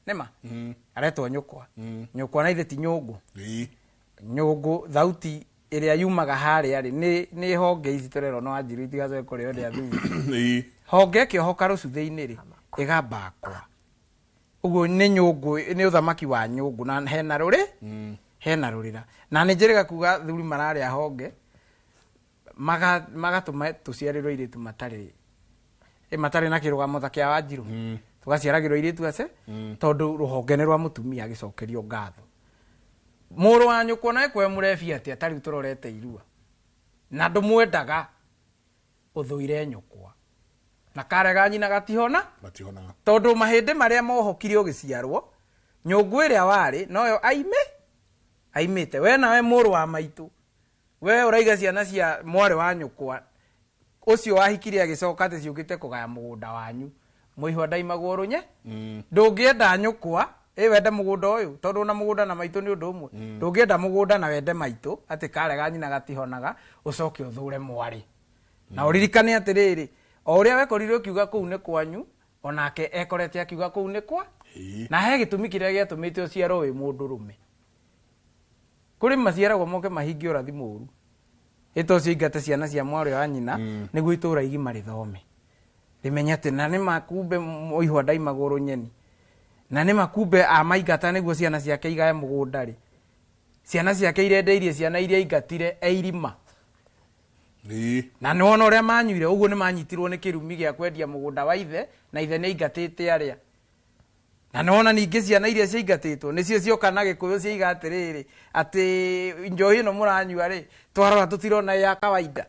nĩma aretwo nyũkwa nyũkwa na ithe ti nyũngũ nyũngũ thauti ĩrĩa yumaga harĩa rĩ nĩ honge ici tũrerwo no Wanjirũ itigacoke kũrĩo nĩ athuri honge ĩkĩohoka rũcuthĩ-inĩ rĩ ĩgambakwa ũguo nĩ nyũngũ nĩ ũthamaki wa nyũngũ na hena rũrĩ hena rũrĩra na nĩ njĩrĩga kuga thuri mararĩa honge magatũma tũciarĩrwo airĩtu matarĩ matarĩ na kĩrũgamo ta kĩa Wanjirũ tũgaciaragĩrwo airĩtu ace tondũ rũhonge nĩ rwa mũtumia agĩcokerio ngatho mũrũ wa nyũkwa nawe kwe mũrebi atĩa ta rĩu tũrorete irua na ndũmwendaga ũthũire nyũkwa na karega nyina gatihona matihonaga tondũ mahĩndĩ marĩa mohokire ũgĩciarwo nyũngũ ĩrĩa warĩ noyo aimĩte we nawe mũrũ wa maitũ we ũraiga ciana cia mwarĩ wa nyũkwa ũcio wahikire agĩcoka atĩ ciũkĩte kũgaya mũgũnda wanyu mũihwa ndaimagwo rũnye ndũngĩenda nyũkwa ĩ wende mũgũnda ũyũ tondũ na mũgũnda na maitũ nĩ ũndũ ũmwe ndũngĩenda mũgũnda na wende maitũ atĩ karega nyina gatihonaga ũcoke ũthũre mwarĩ na ũririkane atĩrĩrĩ o ũrĩa wekorire ũkiuga kũu nĩ kwanyu onake ekorete akiuga kũu nĩ kwa na he gĩtũmi kĩrĩa gĩatũmĩte ũciarwo wĩ mũndũrũme kũrĩ maciaragwo moke mahingie ũrathi mũũru ĩta ũcio ingate ciana cia mwarĩ wa nyina nĩguo itũũra igima rĩthome rĩmenye atĩ na nĩ makumbe mũihwa ndaimagwo rũnyeni na nĩ makumbe amaingata nĩguo ciana ciake igae mũgũnda rĩ ciana ciake irendeirie ciana iria ingatire eirima na nĩ wona ũrĩa manyuire ũguo nĩ manyitirwo nĩ kĩrumi gĩa kwendia mũgũnda wa ithe na ithe nĩ aingatĩte arĩa na nĩ wona ningĩ ciana iria ciaingatĩtwo nĩcio cioka na gĩkũyũ ciaiga atĩrĩrĩ atĩ njohi ĩno mũranyua rĩ twarora tũtirona ya kawaida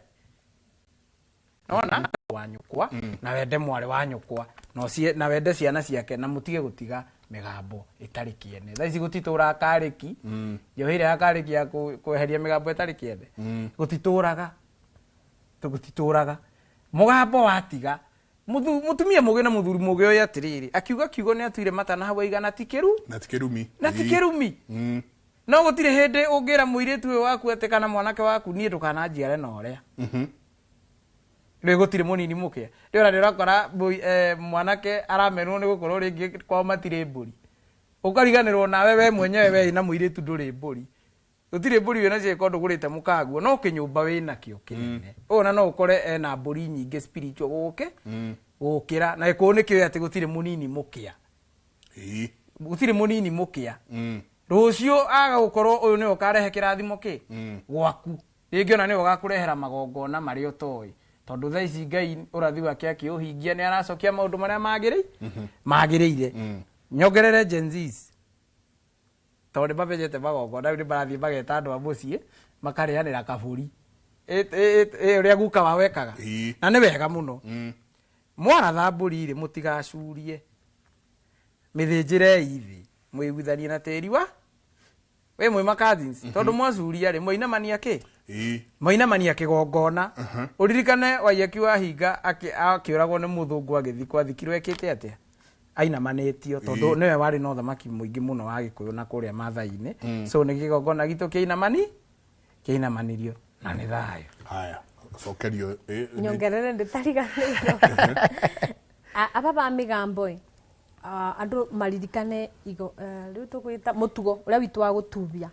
nona wa nyũkwa na wende mwarĩ wa nyũkwa na wende ciana ciake na mũtige gũtiga mĩgambo ĩtarĩ kĩene thaa ici gũtitũraga karĩki njohi ĩrĩa ya karĩki ya kweheria mĩgambo ĩtarĩ kĩene gũtitũraga gũtitũraga mũgambo watiga mũtumia mũgĩ na mũthuri mũgĩ ũyũ atĩrĩrĩ akiuga kiugo nĩ atuire mata na hau aiga na ti kĩru na ti kĩrumi na ti kĩrumi no gũtirĩ hĩndĩ ũngĩra mũirĩtu ũyũ waku atĩ kana mwanake waku niĩ ndũkananjiare na ũrĩa rĩu gũtirĩ mũnini mũkĩa rĩu ona nĩũrakora mwanake aramenwo nĩ gũkorwo rĩngĩ kwao matirĩ mbũri ũkariganĩrwo nawe we mwenyewe we na mũirĩtu ndũrĩ mbũri gũtirĩ mbũri wĩna cio ndũgũrĩte mũkaguo no kĩnyũmba wĩnakĩo kĩnene ũna no ũkore ena mbũri nyingĩ spiritual gũkĩ gũkĩra na gĩkũyũ nĩkĩũĩ atĩ gũtirĩ mũnini mũkĩa gũtirĩ mũnini mũkĩa rũciũ aga gũkorwo ũyũ nĩwe ũkarehe kĩrathimo kĩ gwaku rĩngĩ ona nĩwe ũgakũrehera magongona marĩa ũtoĩ tondũ thaa ici Ngai ũrathi wake akĩũhingia nĩ aracokia maũndũ marĩa magĩrĩire nyongerere Gen Zs tondũ nĩ mamenyete magongona rĩu nĩ marathiĩ mageta andũ a mũciĩ Makarĩanĩra kabũri. Ũrĩa guka wao ekaga. Na nĩ wega mũno. Mwaratha mbũri rĩ mũtigacurie. Mĩthĩnjĩrei thĩ mwĩiguithanie na tĩri wa we mwĩ ma cousins tondũ mwacuria rĩ mwainamania kĩ mwainamania kĩgongona. Ũririkane Waiyaki Wahinga akĩũragwo nĩ mũthũngũ agĩthikwo athikirwo ekĩte atĩa? Ainamanĩtio tondũ nĩwe warĩ na ũthamaki mũingĩ mũno wa Gĩkũyũ na kũrĩa Maathai-inĩ. So nĩ kĩgongona gitũ kĩainamanirio na nĩ thayũ. Haya, cokerio nyongerere ndĩtariganĩirwo. Aba ba mĩgambo ĩ andũ maririkane rĩu tũgwĩta mũtugo ũrĩa witũ wa gũtubia.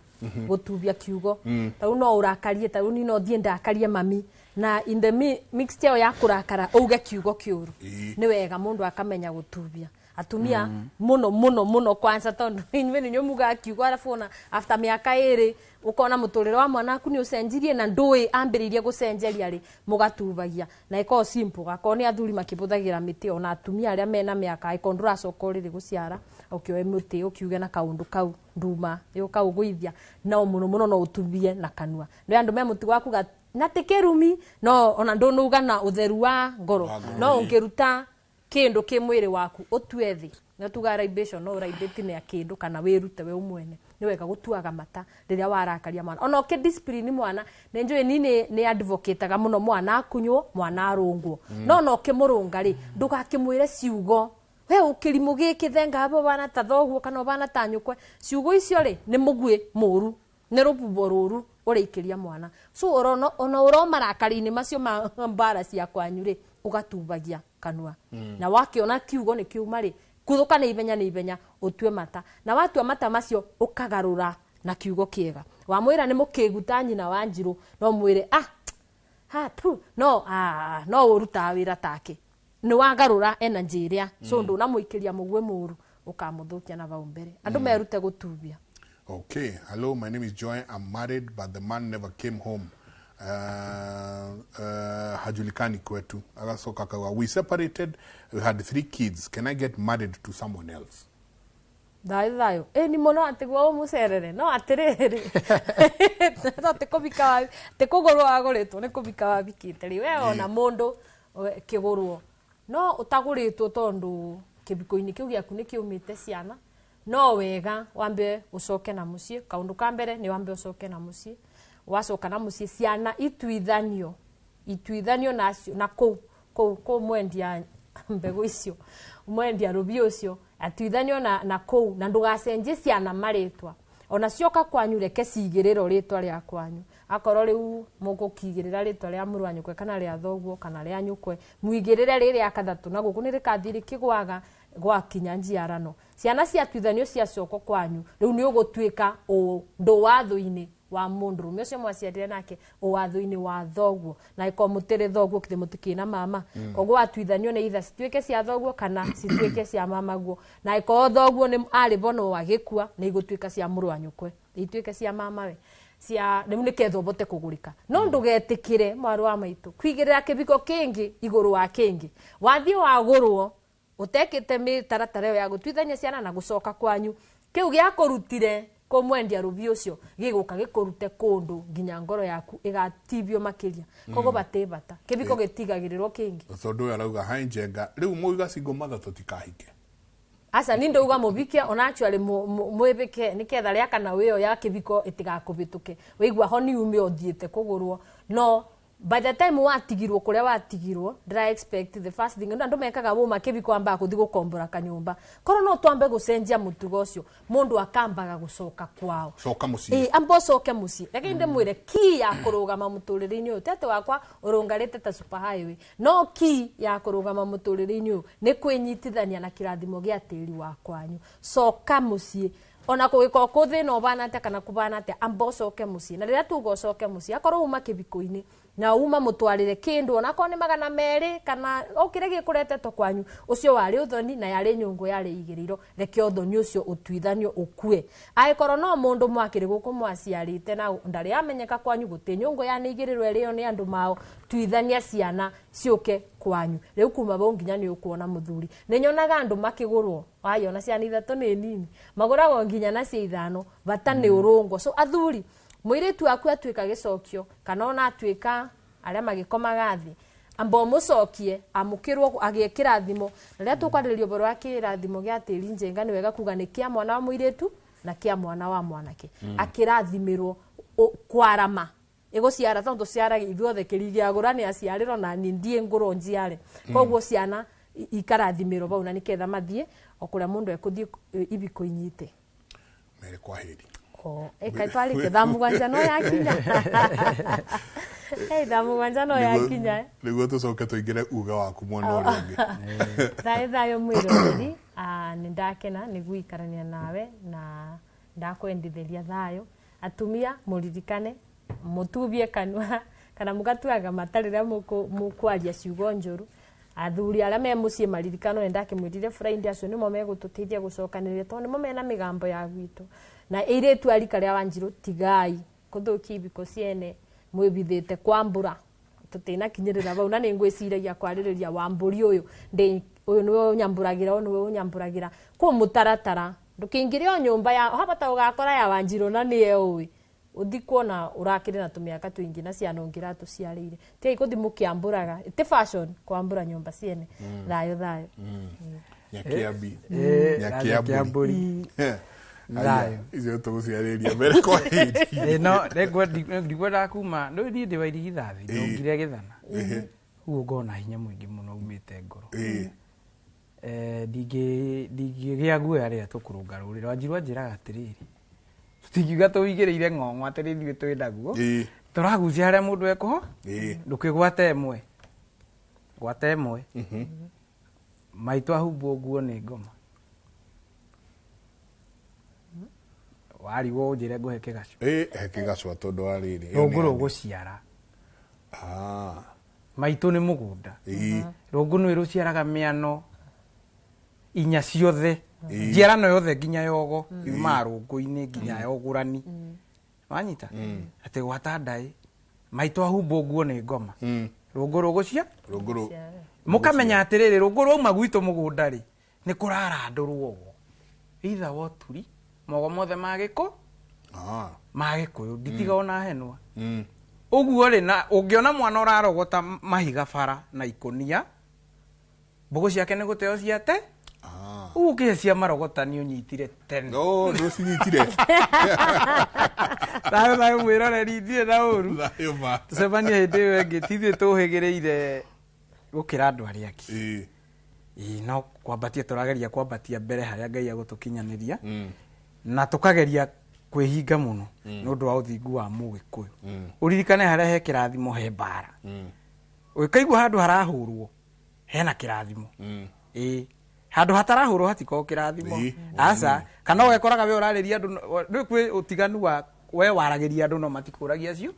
Gũtubia kiugo. Tarĩu no ũrakarie, tarĩu niĩ no thiĩ ndakarie mami na in the mixture ya kũrakara uge kiugo kĩũru. Nĩ wega mũndũ akamenya gũtubia. Atumia mũno mũno mũno kwanza tondũ inyuĩ nĩ inyuĩ mugaga kiugo arabu ona after mĩaka ĩrĩ ũkona mũtũrĩre wa mwana waku nĩ ũcenjirie na ndũĩ ambĩrĩirie gũcenjeria rĩ mũgatubagia na ĩkorwo simple akorwo nĩ athuri makĩbũthagĩra mĩtĩ ona atumia arĩa mena mĩaka ĩkorwo ndũracoka ũrĩrĩ gũciara ũkĩoe mũtĩ ũkiuge na kaũndũ kau nduma yũkaũgũithia no mũno mũno no ũtubie na kanua nĩ andũ me mũtugo wa kuga na ti kĩrumi no ona ndũnauga na ũtheru wa ngoro no ũngĩruta kĩndũ kĩ mwĩrĩ waku ũtue thĩ na tuga libation no ũraibĩti na kĩndũ kana wĩrute we mwene nĩ wega gũtuaga mata rĩrĩa warakaria mwana ona ũkĩ discipline mwana nĩ njũĩ ni nĩ advocateaga mũno mwana akunywo mwana arũngwo no no ũkĩmũrũnga rĩ ndũgakĩmwĩre ciugo we ũkĩrimũ gĩkĩ thenga abo bana ta thoguo kana bana ta nyũkwe ciugo icio rĩ nĩ mũguĩ mũru nĩ rũbubo rũru ũrĩikĩria mwana so ona ũromarakari-inĩ macio ma mbara cia kwanyu rĩ ũgatubagia kanua na wakiona kiugo nĩ kiuma rĩ kuthuka nĩ ihenya ũtue mata na watua mata macio ũkagarũra na kiugo kĩega wamwĩra nĩ mũkĩgu ta nyina wa Njirũ no mwĩre ah ha tu no ah no ũrutaga wĩra take nĩ wagarũra ena njĩrĩa so ndũnamũikĩria mũguĩ mũru ũkamũthũkia na vau mbere andũ merute gũtubia. Okay, hello, my name is Joy. I'm married, but the man never came home. Hajulikani kwetu. Agasoka kawa. We separated. We had 3 kids. Can I get married to someone else? Thayo thayo. Ni mono atigwo umucerere. No atiriri. No tikubika tikugurwo aguritwo ni kubika wabikite ri. We ona mundu kigurwo. No utaguritwo tondu kibiko-ini kiu giaku ni kiumite ciana. No wega wambe ucoke na muciĩ kaundu ka mbere ni wambe ucoke na muciĩ wacoka na muciĩ ciana ituithanio nacio na kũ mwendia mbegu icio mwendia rũbi ũcio atuithanio na kũu na ndũgacenjie ciana marĩtwa ona cioka kwanyu reke cigĩrĩrwo rĩtwa rĩa kwanyu akorwo rĩu mũgũkigĩrĩra rĩtwa rĩa mũrũ wa nyũkwe kana rĩa thoguo kana rĩa nyũkwe muigĩrĩre rĩrĩa kathatũ na gũkũ nĩ rĩkathiĩ rĩkĩgwaga gwakinya njiarano ciana ciatuithanio ciacoka kwanyu rĩu nĩ ũgũtuĩka ũndũ watho-inĩ wa mũndũrũme ũcio mwaciarire nake ũwatho-inĩ wa thoguo na ĩkorwo mũtĩrĩ thoguo kĩthĩ mũtikĩna mama koguo watuithanio nĩ either cituĩke cia thoguo kana cituĩke cia mamaguo na ĩkorwo thoguo nĩ arĩ bo no agĩkua nĩ igũtuĩka cia mũrũ wa nyũkwe ituĩke cia mamawe cia rĩu nĩketha ũbote kũgũrĩka no ndũgetĩkĩre mwarĩ wa maitũ kwigĩrĩra kĩbiko kĩngĩ igũrũ wa kĩngĩ wathiĩ wagũrwo utekite mĩtaratara ĩyo ya gũtuithania ciana na gũcoka kwanyu kĩu gĩakũrutire kũmwendia rũbi ũcio gĩgũka gĩkũrute kũndũ nginya ngoro yaku ĩgatibio makĩria koguo batĩ bata kĩbiko gĩtigagĩrĩrwo kĩngĩ tondũ ũyũ arauga hai Njenga rĩu mũiga single mother tũtikahike aca ni ndauga mũbikie ona actually mwĩbĩke nĩketha rĩa kana wĩyo ya kĩbiko ĩtigakũbĩtũke wĩigua ho nĩ ume ũthiĩte kũgũrwo no by the time watigirwo kuria watigirwo ndira expect the first thing andu mekaga wuma kibiko amba kuthi gukombora kanyumba korwo no twambe gucenjia mutugo ucio mundu akambaga gucoka kwao coka mucii amba ucoke mucii lakini ndimwire ki ya kurugama muturire-ini uyu tete wakwa urungarite ta super highway no ki ya kurugama muturire-ini uyu ni kwinyitithania na kirathimo gia tiri wa kwanyu coka mucii ona kũgĩkorwo kũ thĩna ũbana atĩa kana kũbana atĩa amba ũcoke mũciĩ na rĩrĩa tuga ũcoke mũciĩ akorwo uma kĩbiko-inĩ na uma mũtwarĩre kĩndũ onakorwo nĩ 200 kana o kĩrĩa gĩkũretetwo kwanyu ũcio warĩ ũthoni na yarĩ nyũngũ yarĩ igĩrĩirwo reke ũthoni ũcio ũtuithanio ũkue angĩkorwo no mũndũ mwakĩrĩ gũkũ mwaciarĩte na ndarĩ amenyeka kwanyu gũtĩ nyũngũ yanĩigĩrĩrwo ĩrĩo nĩ andũ mao tuithania ciana ciũke kwanyu rĩu kuma vau nginya nĩ ũkuona mũthuri nĩ nyonaga andũ makĩgũrwo wayona ciana 3 nĩ nini magũragwo nginya na cia 5 bata nĩ ũrũngwo so athuri Mũirĩtu waku atuĩka gĩcokio kana ona atuĩka arĩa magĩkomaga thĩ, amba ũmũcokie amũkĩrwo agĩe kĩrathimo. Na rĩrĩa tũkwarĩrĩria ũhoro wa kĩrathimo gĩa tĩri njenga, nĩ wega kuga nĩ kĩa mwana wa mũirĩtu na kĩa mwana wa mwanake. Akĩrathimĩrwo kwarama ĩgũciara tondũ tũciaraga ithuothe kĩrigia agũra nĩ aciarĩrwo na niĩ ndiĩ ngũrwo njiare. Koguo ciana ikarathimĩrwo bau na nĩketha mathiĩ o kũrĩa mũndũ ekũthiĩ ibiko inyite. Mere kwa heri. Eka twarĩkia thaa 7 no yakinya. Thaa 7 no yakinya. Nĩguo tũcoke tũingĩre uga waku mwena ũrĩa ũngĩ. Thayũ thayũ mwĩroreri, nĩ ndakena nĩ gũikarania nawe na ndakwendithĩria thayũ. Atumia mũririkane mũtubie kanua kana mũgatuaga mata rĩrĩa mũkwaria ciugo njũru. Athuri arĩa me mũciĩ maririkano nĩ ndakĩmwĩrire Friday acio nĩmo megũtũteithia gũcokanĩrĩria tondũ nĩmo mena mĩgambo ya gwitũ. Na airĩtu a rika rĩa Wanjirũ tigai kũthũkia ibiko ciene mwĩbithĩte kwambũra tũtinakinyĩrĩra bau na nĩ ngwĩciragia kwarĩrĩria wambũri ũyũ ndĩ ũyũ nĩwe ũnyambũragĩra ũyũ nĩwe ũnyambũragĩra kũ mũtaratara ndũkĩingĩre o nyũmba ya habata ũgakora ya Wanjirũ na nĩye ũĩ ũthi kuona ũrakĩrĩ na tũmĩaka tũingĩ na ciana ũngĩratũciarĩire tigai kũthi mũkĩambũraga ti fashion kwambũra nyũmba ciene. Thayũ thayũ. Nyakiambi. Nyakiambũri. Thayũ. Icio tũgũciarĩria mbere kwa hĩndĩ. No ndikwendaga kuma no niĩ ndĩ wa irigithathi ndongire gĩthana ũguo ngona hinya mũingĩ mũno umĩte ngoro. Ndingĩgĩa guoya rĩrĩa tũkũrũnga rũrĩrĩ. Wanjirũ anjĩraga atĩrĩrĩ, tũtingiuga tũigĩrĩire ng'ong'o atĩ nĩ ithuĩ twĩ naguo, tũragucia harĩa mũndũ ekũho ndũkĩgwate ĩmwe gwata ĩmwe. Maitũ ahumbwo nguo nĩ ngoma warigwo ũnjĩre ngũhe kĩgaco. He kĩgaco tondũ wa rĩrĩ rũngũ rũgũciara. Maitũ nĩ mũgũnda. Rũngũ nĩ rũciaraga mĩano inya ciothe njiarano yothe nginya yogo yumaga rũngũ-inĩ nginya yogũrani. Wanyita atĩ gwata ndaĩ maitũ ahumbwo nguo nĩ ngoma rũngũ rũgũcia mũkamenya atĩrĩrĩ rũngũ rwauma gwitũ mũgũnda rĩ nĩ kũrarandũrwo ũguo either woturi mogo mothe ma gĩkũ ma gĩkũyũ nditiga ona henwa ũguo rĩ na ũngĩona mwana ũrarogota mahiga bara na ikũnia mbũgũ ciake nĩ gũteo ciate ũguo ũkĩhe cia marogota nĩ ũnyitire tene. No nĩũcinyitire. Thayũ thayũ mwĩroreri ithiĩ na ũru tũcemanie hĩndĩ ĩyo ĩngĩ ti ithuĩ tũhĩgĩrĩire gũkĩra andũ arĩa angĩ. No kwambatia tũrageria kwambatia mbere harĩa Ngai agũtũkinyanĩria na tũkageria kwĩhinga mũno nĩ ũndũ wa ũthingu wa mũgĩkũyũ. Ũririkane harĩa he kĩrathimo he mbara. Ũkaigua handũ harahũrwo hena kĩrathimo. Handũ hatarahũrwo hatikoragwo kĩrathimo. Aca kana ũgekoraga we ũrarĩria andũ rĩu kwĩ ũtiganu wa we waragĩria andũ no matikũragia cio.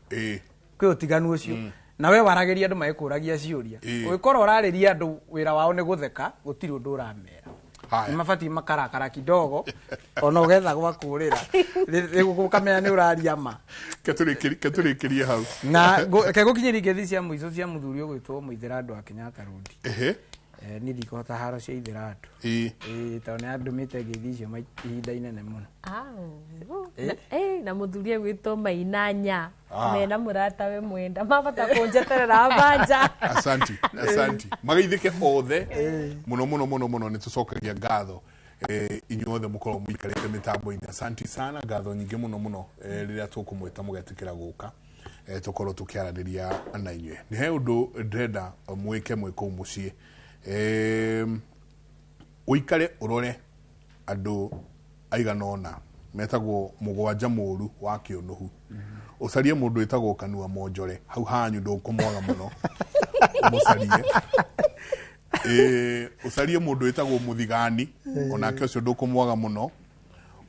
Kwĩ ũtiganu ũcio na we waragĩria andũ magĩkũragia ciũria. Ũgĩkorwo ũrarĩria andũ wĩra wao nĩ gũtheka gũtirĩ ũndũ ũramera. Nĩ mabatiĩ makarakara kidogo ona ũgetha gwa kũrĩra ũkamenya nĩ ũraria ma. Ketũrĩkĩrie hau na reke gũkinyĩria ngeithi cia mũico cia mũthuri ũgwĩtwo Mũithĩra andũ wa Kenyatta Road. Niĩ ndikũhota haro cia Ithĩra andũ tondũ nĩ andũmĩte ngeithi icio ihinda inene mũno. Na mũthuri egwĩtwo Mainanya mena mũratawe mwenda mabata kũnjeterera banja. Asanti asanti mageithĩke othe mũno mũno mũno mũno nĩ tũcokagia ngatho inyuothe mũkorwo mũikarĩte mĩtambo-inĩ. Asanti sana ngatho nyingĩ mũno mũno rĩrĩa tũkũmwĩta mũgetĩkĩra gũka tũkorwo tũkĩaranĩria na inyuĩ. Nĩ he ũndũ ndĩrenda mwĩke mwĩ kũu mũciĩ. Ũikare ũrore andũ aigana ũna metagwo mũgwanja mũru wa kĩũnũhu. Ũcarie mũndũ wĩtagwo Kanua Monjore hau hanyu ndũkũmwaga mũno mũcarie. Ũcarie mũndũ wĩtagwo Mũthigani onake ũcio ndũkũmwaga mũno.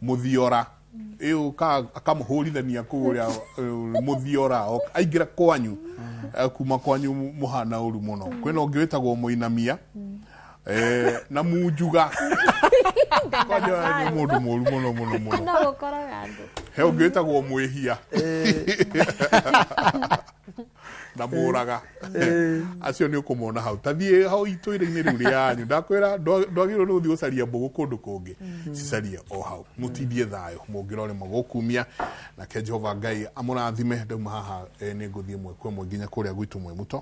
Mũthiora akamũhũrithania kũu ũrĩa Mũthiora aingĩra kwanyu kuma kwanyu mũhana ũru mũno. Kwĩna ũngĩ wĩtagwo Mũinamia na Munjuga kwanyu nĩ mũndũ mũru mũno mũno mũno. No gũkoraga andũ. He ũngĩ wĩtagwo Mwĩhia. Na mũraga acio nĩ ũkũmona hau. Tathiĩ hau itũĩra-inĩ rĩu rĩanyu, ndakwĩra ndwagĩrĩirwo nĩ gũthiĩ gũcaria mbũgũ kũndũ kũngĩ, cicarie o hau. Mũtindie thayũ mũngĩrore magũkumia, nake Jehova Ngai amũrathime. Ndauma haha nĩ ngũthiĩ ĩmwe kwa ĩmwe nginya kũrĩa gwitũ Mwĩmuto.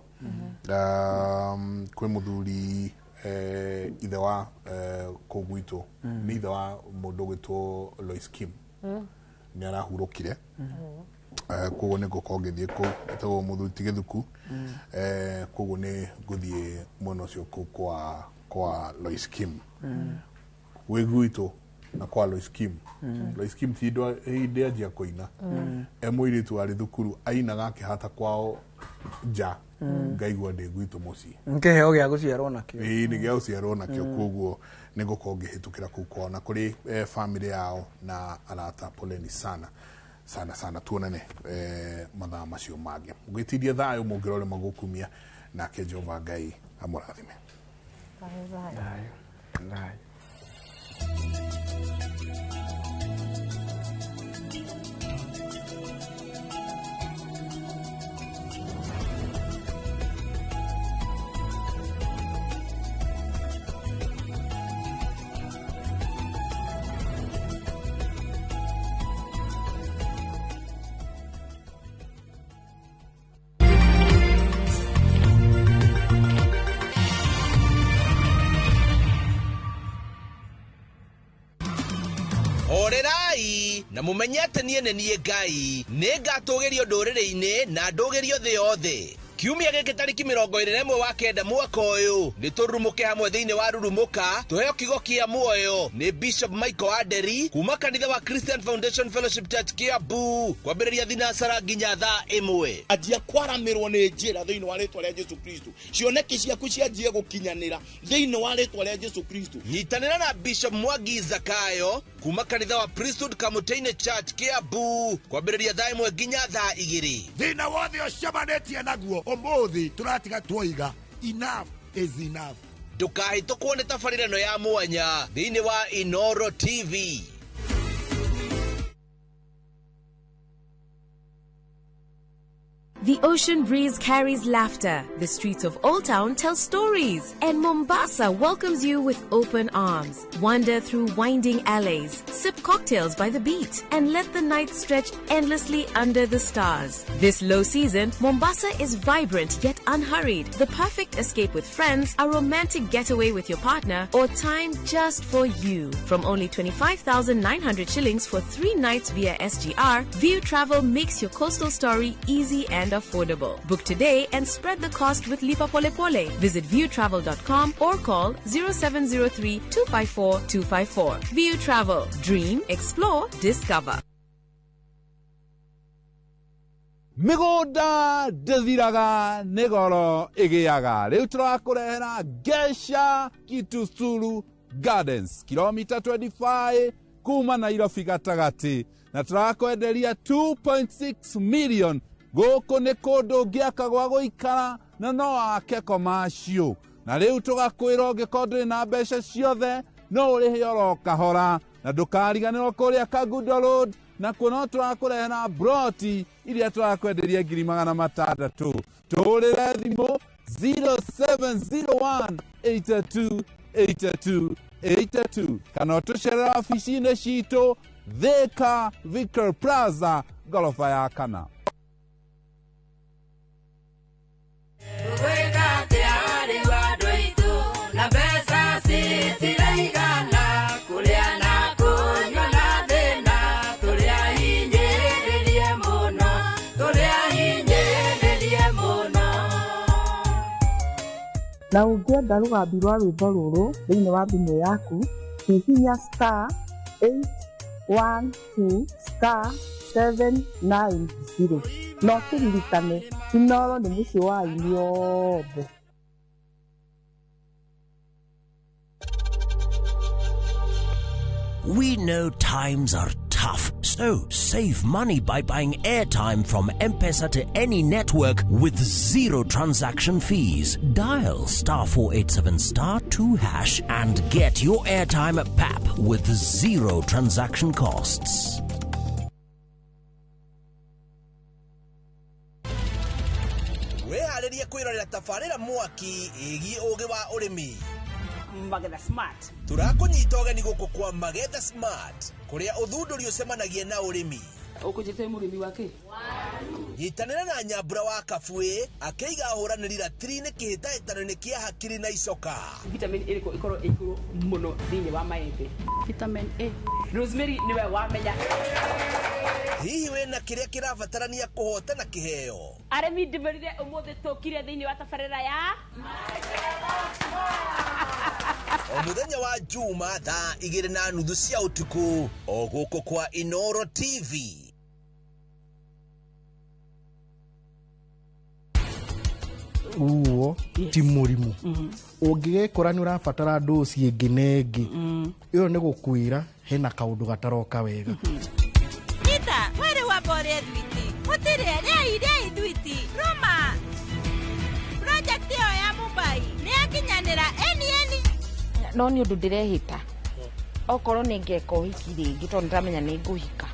Kwĩ mũthuri ithe wa kũu gwitũ, nĩ ithe wa mũndũ ũgwĩtwo Lois Kim, nĩ arahurũkire. Koguo nĩ ngũkorwo ngĩthiĩ kũu, etagwo mũthuri ti Gĩthuku. Koguo nĩ ngũthiĩ mwena ũcio kũu kwa Lois Kim, gwĩ gwitũ na kwa Lois Kim. Lois Kim ti hĩndĩ anjia kũina, e mũirĩtu warĩ thukuru ainaga akĩhata kwao nja, ngaigua ndĩ gwitũ mũciĩ. Nkĩheo gĩa gũciarwo nakĩo. Ĩĩ, nĩ gĩa gũciarwo nakĩo. Koguo nĩ ngũkorwo ngĩhĩtũkĩra kũu kwao na kũrĩ family yao na arata. Poleni sana sana sana, tuonane mathaa macio mangĩ. Mũgĩtindia thayũ mũngĩrore magũkumia, nake Jehova Ngai amũrathime. Thayũ thayũ. Horerai na mumenye atĩ niĩ nĩ niĩ Ngai, nĩ ngatũgĩrio ndũrĩrĩ-inĩ na ndũgĩrio thĩ yothe. Kiumia gĩkĩ tarĩki 21 wa 9 mwaka ũyũ nĩ tũrurumũke hamwe thĩinĩ wa Rurumũka, tũheo kiugo kĩa muoyo nĩ Bishop Michael Aderi kuma kanitha wa Christian Foundation Fellowship Church Kiambu, kwambĩrĩria thinacara nginya thaa 1. Anjia kwaramĩrwo nĩ njĩra thĩinĩ wa rĩtwa rĩa Jesu Kristo, cioneki ciaku cianjie gũkinyanĩra thĩinĩ wa rĩtwa rĩa Jesu Kristo. Nyitanĩra na Bishop Mwangi Zakayo kuma kanitha wa Priesthood Kamuteinĩ Church Kiambu, kwambĩrĩria thaa 1 nginya thaa 2. Thĩna wothe ũcemanĩtie naguo ũmũthĩ tũratiga twoiga enough is enough. Ndũkahĩtũkwo nĩ tabarĩra ĩno ya mwanya thĩinĩ wa Inoro TV. The ocean breeze carries laughter. The streets of Old Town tell stories. And Mombasa welcomes you with open arms. Wander through winding alleys, sip cocktails by the beach, and let the night stretch endlessly under the stars. This low season, Mombasa is vibrant yet unhurried. The perfect escape with friends, a romantic getaway with your partner, or time just for you. From only 25,900 shillings for 3 nights via SGR, View Travel makes your coastal story easy and affordable. Book today and spread the cost with Lipa Pole Pole. Visit viewtravel.com or call 0703 254 254. View Travel. Dream, explore, discover. Mĩgũnda ndĩthiraga nĩ goro ĩgĩaga. Rĩu tũrakũrehera Gesha Kitusuru Gardens, kilomita 25 kuma Nairobi gatagatĩ, na tũrakwenderia 2.6 million. Gũkũ nĩ kũndũ ũngĩaka gwa gũikara na no wake commercial, na rĩu tũgakwĩra ũngĩkorwo ndũrĩ na mbeca ciothe no ũrĩhe oro kahora, na ndũkariganĩrwo kũrĩa Kangundo Road, na kuo no tũrakũrehera broti iria tũrakwenderia 600,000. Tũhũrĩre thimũ 0701 82 82 82 kana ũtũcerere wabici-inĩ citũ Thika Vicar Plaza ngoroba ya 4. Na ũngĩenda rũgambi rwa rwĩmbo rũrũ thĩinĩ wa thimũ yaku, hihinya star 812 star 790 na ũkĩririkane Inoro nĩ mũciĩ wa aini othe. We know times are tough, so save money by buying airtime from M-Pesa to any network with zero transaction fees. Dial star 487 star 2 hash and get your airtime at PAP with zero transaction costs. kwĩrorera tabarĩra mwaki ĩgiĩ ũgĩ wa ũrĩmi. Magetha Smart. Tũrakũnyita ũgeni gũkũ kwa Magetha Smart kũrĩa ũthundũri ũcemanagia na ũrĩmi. Ũkũnjĩte mũrĩmi wake? Nyitanĩra na Nyambura wa Kabui akĩiga ahũranĩri ratiri-inĩ kĩhĩtahĩtano-inĩ kĩa hakiri na icoka. Vitamin ĩrĩkũ ĩkorwo ĩ igũrũ mũno thĩinĩ wa maembe? Vitamin A. Rosemary nĩwe wamenya. Hihi wĩna kĩrĩa kĩrabatarania kũhotana kĩheo? Arĩmi ndĩmerire ũmũthĩ tũkire thĩinĩ wa tabarĩra ya O mũthenya wa Juma thaa 2:30 cia ũtukũ o gũkũ kwa Inoro TV. Ruo ti mũrimũ. Ũngĩgĩkora nĩ ũrabatara dosi ĩngĩ na ĩngĩ, ĩyo nĩ gũkwĩra hena kaũndũ gataroka wega. Nyita, were wamba ũrĩe thwiti. Gũtirĩ, rĩai rĩai thwiti. Rũma. Project ĩyo ya Mumbai nĩ yakinyanĩra eni eni. No nĩ ũndũ ndĩrehĩta okorwo nĩ ngeka ũhiki rĩngĩ tondũ ndĩramenya nĩ ngũhika,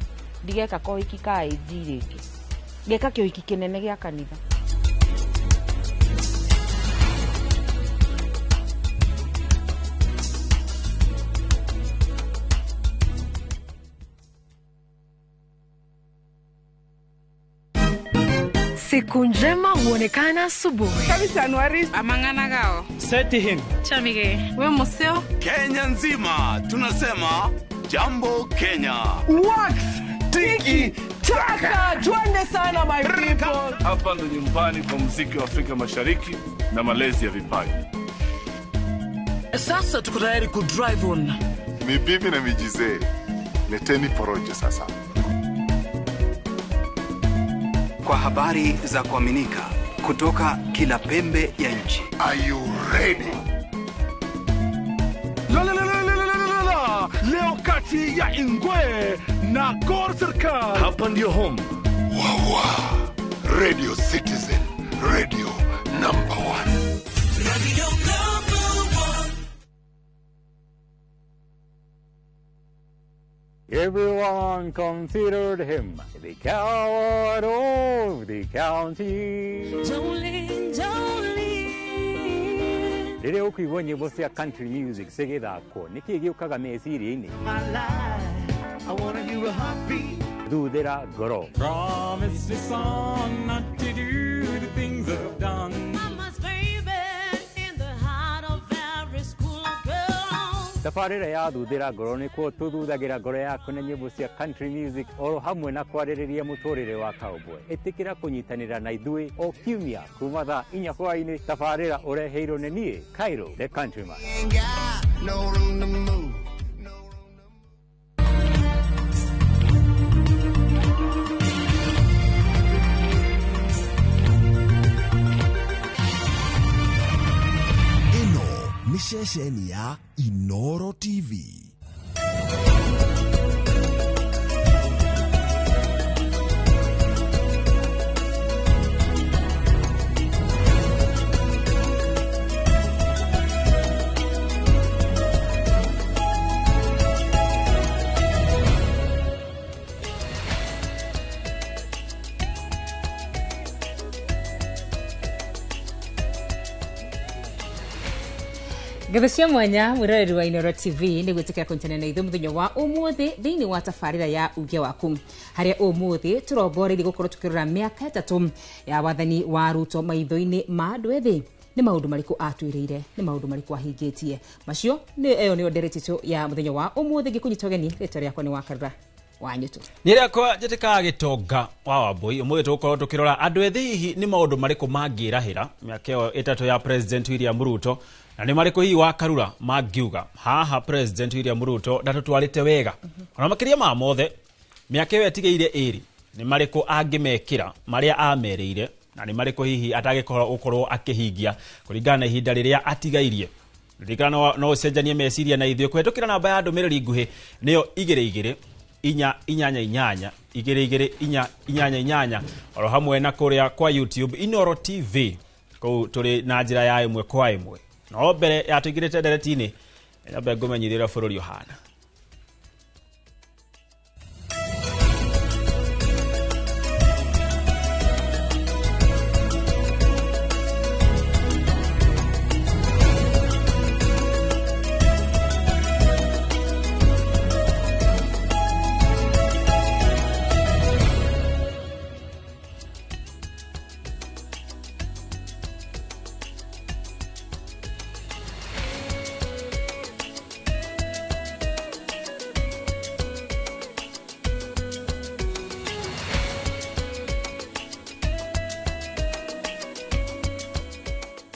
ndigeka kohiki ka AG rĩngĩ, ngeka kĩũhiki kĩnene gĩa kanitha. Siku njema huonekana asubuhi. Kabisa Anuari amangana gao. Seti him. Chamige. We museo. Kenya nzima tunasema jambo Kenya. Wax tiki taka. Twende sana my people. Hapa ndo nyumbani kwa muziki wa Afrika Mashariki na malezi ya vipaji. Sasa tuko tayari ku drive on. Mibibi na mijizee. Leteni porojo sasa. Kwa habari za kuaminika kutoka kila pembe ya nchi. Are you ready? La la la la la la la. Leo kati ya Ingwe na Gor Serikal. Hapa ndio home. Wawa. Radio Citizen, radio number 1. Radio number 1. Everyone considered him the coward of the county. Jolene, Jolene. Rĩrĩa ũkũigua nyĩmbo cia country music cigĩthakwo, nĩkĩĩ gĩũkaga meciria-inĩ? Thuthĩra ngoro. Promise me son not to do the things I've done. Mama's baby in the heart of every school girl. Tabarĩra ya thuthĩra ngoro nĩkuo tũthuthagĩra ngoro yaku na nyĩmbo cia country music oro hamwe na kwarĩrĩria mũtũrĩre wa cowboy. Ĩtĩkĩra kũnyitanĩra na ithuĩ o kiumia kuma thaa 4 hwaĩ-inĩ. Tabarĩra ũreheirwo nĩ niĩ Cairo the Countryman. Ceceni ya Inoro TV. Ngatho cia mwanya mwiroreri wa Inoro TV nĩ gwĩtĩkĩra kũnyitanĩra na ithuĩ mũthenya wa ũmũthĩ thĩinĩ wa tabarĩra ya uge waku, harĩa ũmũthĩ tũrongoreirie gũkorwo tũkĩrora mĩaka 3 ya wathani wa Ruto maitho-inĩ ma andũ ethĩ. Nĩ maũndũ marĩkũ atwĩrĩire, nĩ maũndũ marĩkũ ahingĩtie. Macio nĩ ĩyo nĩyo ndereti itũ ya mũthenya wa ũmũthĩ. Ngĩkũnyita ũgeni, rĩtwa rĩakwa nĩ Wakarura wa Nyutu. Nĩ rĩakwa njĩtĩkaga Gĩtonga wa Wambui. Ũmũthĩ tũgũkorwo tũkĩrora andũ ethĩ hihi nĩ maũndũ marĩkũ mangĩrahĩra mĩaka ĩyo 3 ya President William Ruto, na nĩ marĩkũ hihi Wakarura mangiuga haha President William Ruto ndatũtwarĩte wega. Ona makĩria ma mothe mĩaka ĩyo ĩtigĩire ĩrĩ nĩ marĩkũ angĩmekĩra marĩa amerĩire, na nĩ marĩkũ hihi atangĩkorwo gũkorwo akĩhingia kũringana na ihinda rĩrĩa atigairie. Ririkana no ũcenjanie meciria na ithuĩ kũhetũkĩra namba ya ndũmĩrĩri nguhĩ nĩyo 22 4 8 8 2 2 4 8 8 oro hamwe na kũrĩa kwa YouTube Inoro TV kũu tũrĩ na njĩra ya 1 kwa 1. No mbere ya tũingĩrĩte ndereti-inĩ, nyambe ngũmenyithie ũrĩa bũrũri ũhana.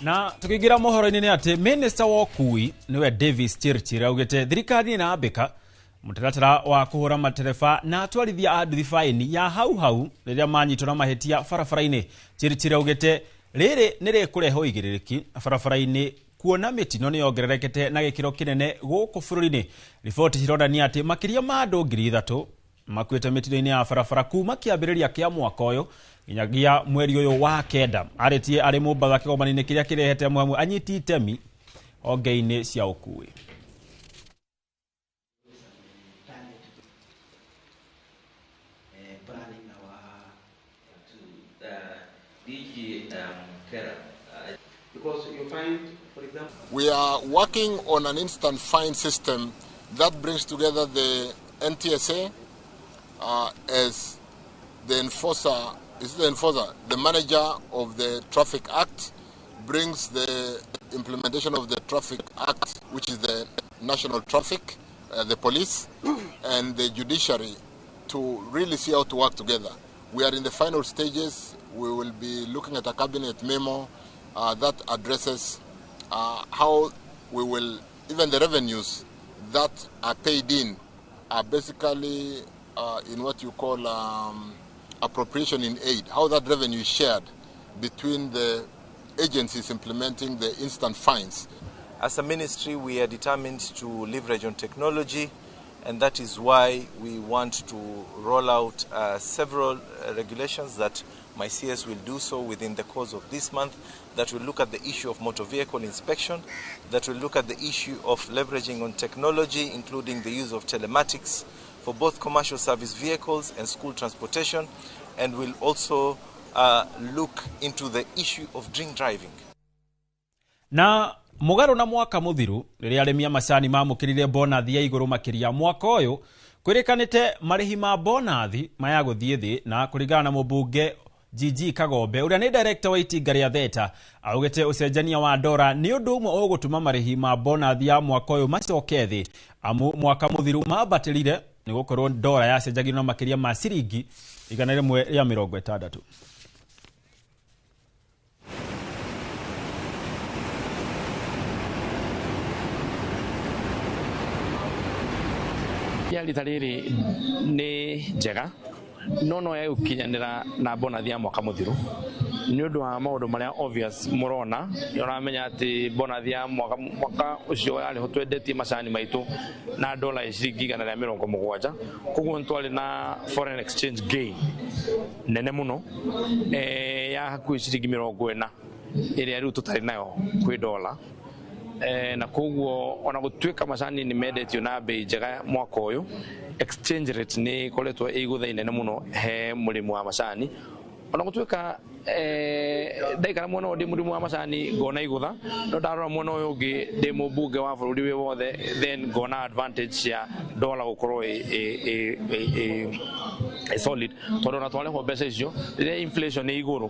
Na tukiingira mohoro-inĩ nĩ atĩ minister wa ũkui nĩwe Davis Chirchir augĩte thirikari nĩ ĩrambĩka mũtaratara wa kũhũra matereba na atwarithia a nduthi baini ya hau hau rĩrĩa manyitwo na mahĩtia barabara-inĩ. Chirchir augĩte rĩrĩ nĩ rĩkũrehe ũigĩrĩrĩki barabara-inĩ kuona mĩtino nĩ yongererekete na gĩkĩro kĩnene gũkũ bũrũri-inĩ. Riboti cironania atĩ makĩria ma andũ 3,000 makuĩte mĩtino-inĩ ya barabara kuma kĩambĩrĩria kĩa mwaka ũyũ nginyagia mweri ũyũ wa kenda. Arĩtie arĩ Mombatha kĩgomano-inĩ kĩrĩa kĩrehete amwe anyiti itemi honge-inĩ cia ũkui. We are working on an instant fine system that brings together the NTSA as the enforcer, is the enforcer, the manager of the Traffic Act, brings the implementation of the Traffic Act, which is the national traffic, the police, and the judiciary to really see how to work together. We are in the final stages. We will be looking at a cabinet memo that addresses how we will, even the revenues that are paid in are basically in what you call appropriation in aid, how that revenue is shared between the agencies implementing the instant fines. As a ministry, we are determined to leverage on technology, and that is why we want to roll out several regulations that my CS will do so within the course of this month, that will look at the issue of motor vehicle inspection, that will look at the issue of leveraging on technology, including the use of telematics for both commercial service vehicles and school transportation, and will also look into the issue of drink driving. Na mugarũ na mwaka mũthiru rĩrĩa arĩmi a macani mamũkĩrire bonathi ya igũrũ makĩria mwaka ũyũ kwĩrĩkanĩte marĩhi ma bonathi maya gũthiĩ thĩ, na kũringana na mũmbunge GG Kagombe ũrĩa nĩ director wa itinga rĩa Theta augĩte ũcenjania wa ndora nĩ ũndũ ũmwe ũgũtũma marĩhi ma bonathi ya mwaka ũyũ macoke thĩ, amu mwaka mũthiru mambatĩrire nĩ gũkorwo ndora yacenjagio na makĩria ma ciringi 160. Ya rita rĩrĩ nĩ njega no no ya gũkinyanĩra na bonathi ya mwaka mũthiru nĩ ũndũ wa maũndũ marĩa obvious mũrona. Ũramenya atĩ bonathi ya mwaka ũcio yarĩho twendetie macani maitũ na dola ya ciringi 170, koguo nĩ twarĩ na foreign exchange gain nene mũno ya hakuhĩ ciringi 40 ĩrĩa rĩu tũtarĩ nayo kwĩ dola. Na koguo ona gũtuĩka macani nĩ mendetio na bei njega mwaka ũyũ, exchange rate nĩ ĩkoretwo ĩ igũtha inene mũno he mũrĩmi wa macani. Ona gũtuĩka ndaikara mwena ũyũ ndĩ mũrĩmi wa macani ngona igũtha, no ndarora mwena ũyũ ũngĩ ndĩ mũmbunge wa bũrũri wĩ wothe, then ngona advantage ya dola gũkorwo ĩ solid, tondũ ona twarĩhwo mbeca icio rĩrĩa inflation nĩ igũrũ,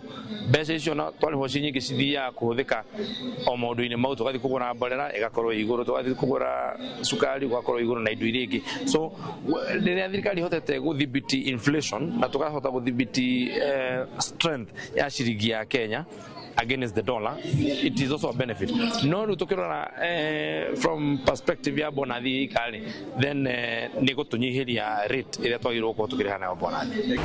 mbeca icio na twarĩhwo ci nyingĩ cithiaga kũhũthĩka o maũndũ-inĩ mau, tũgathiĩ kũgũra mborera ĩgakorwo ĩ igũrũ, tũgathiĩ kũgũra cukari ũgakorwo igũrũ na indo iria ingĩ. So rĩrĩa thirikari ĩhotete gũthibiti inflation na tũkahota gũthibiti strength ya ciringi ya Kenya against the dollar, it is also a benefit. No rĩu tũkĩrora from perspective ya bonathi ikarĩ, then nĩ gũtũnyihĩria rate ĩrĩa twagĩrĩirwo gũkorwo tũkĩrĩha nayo bonathi.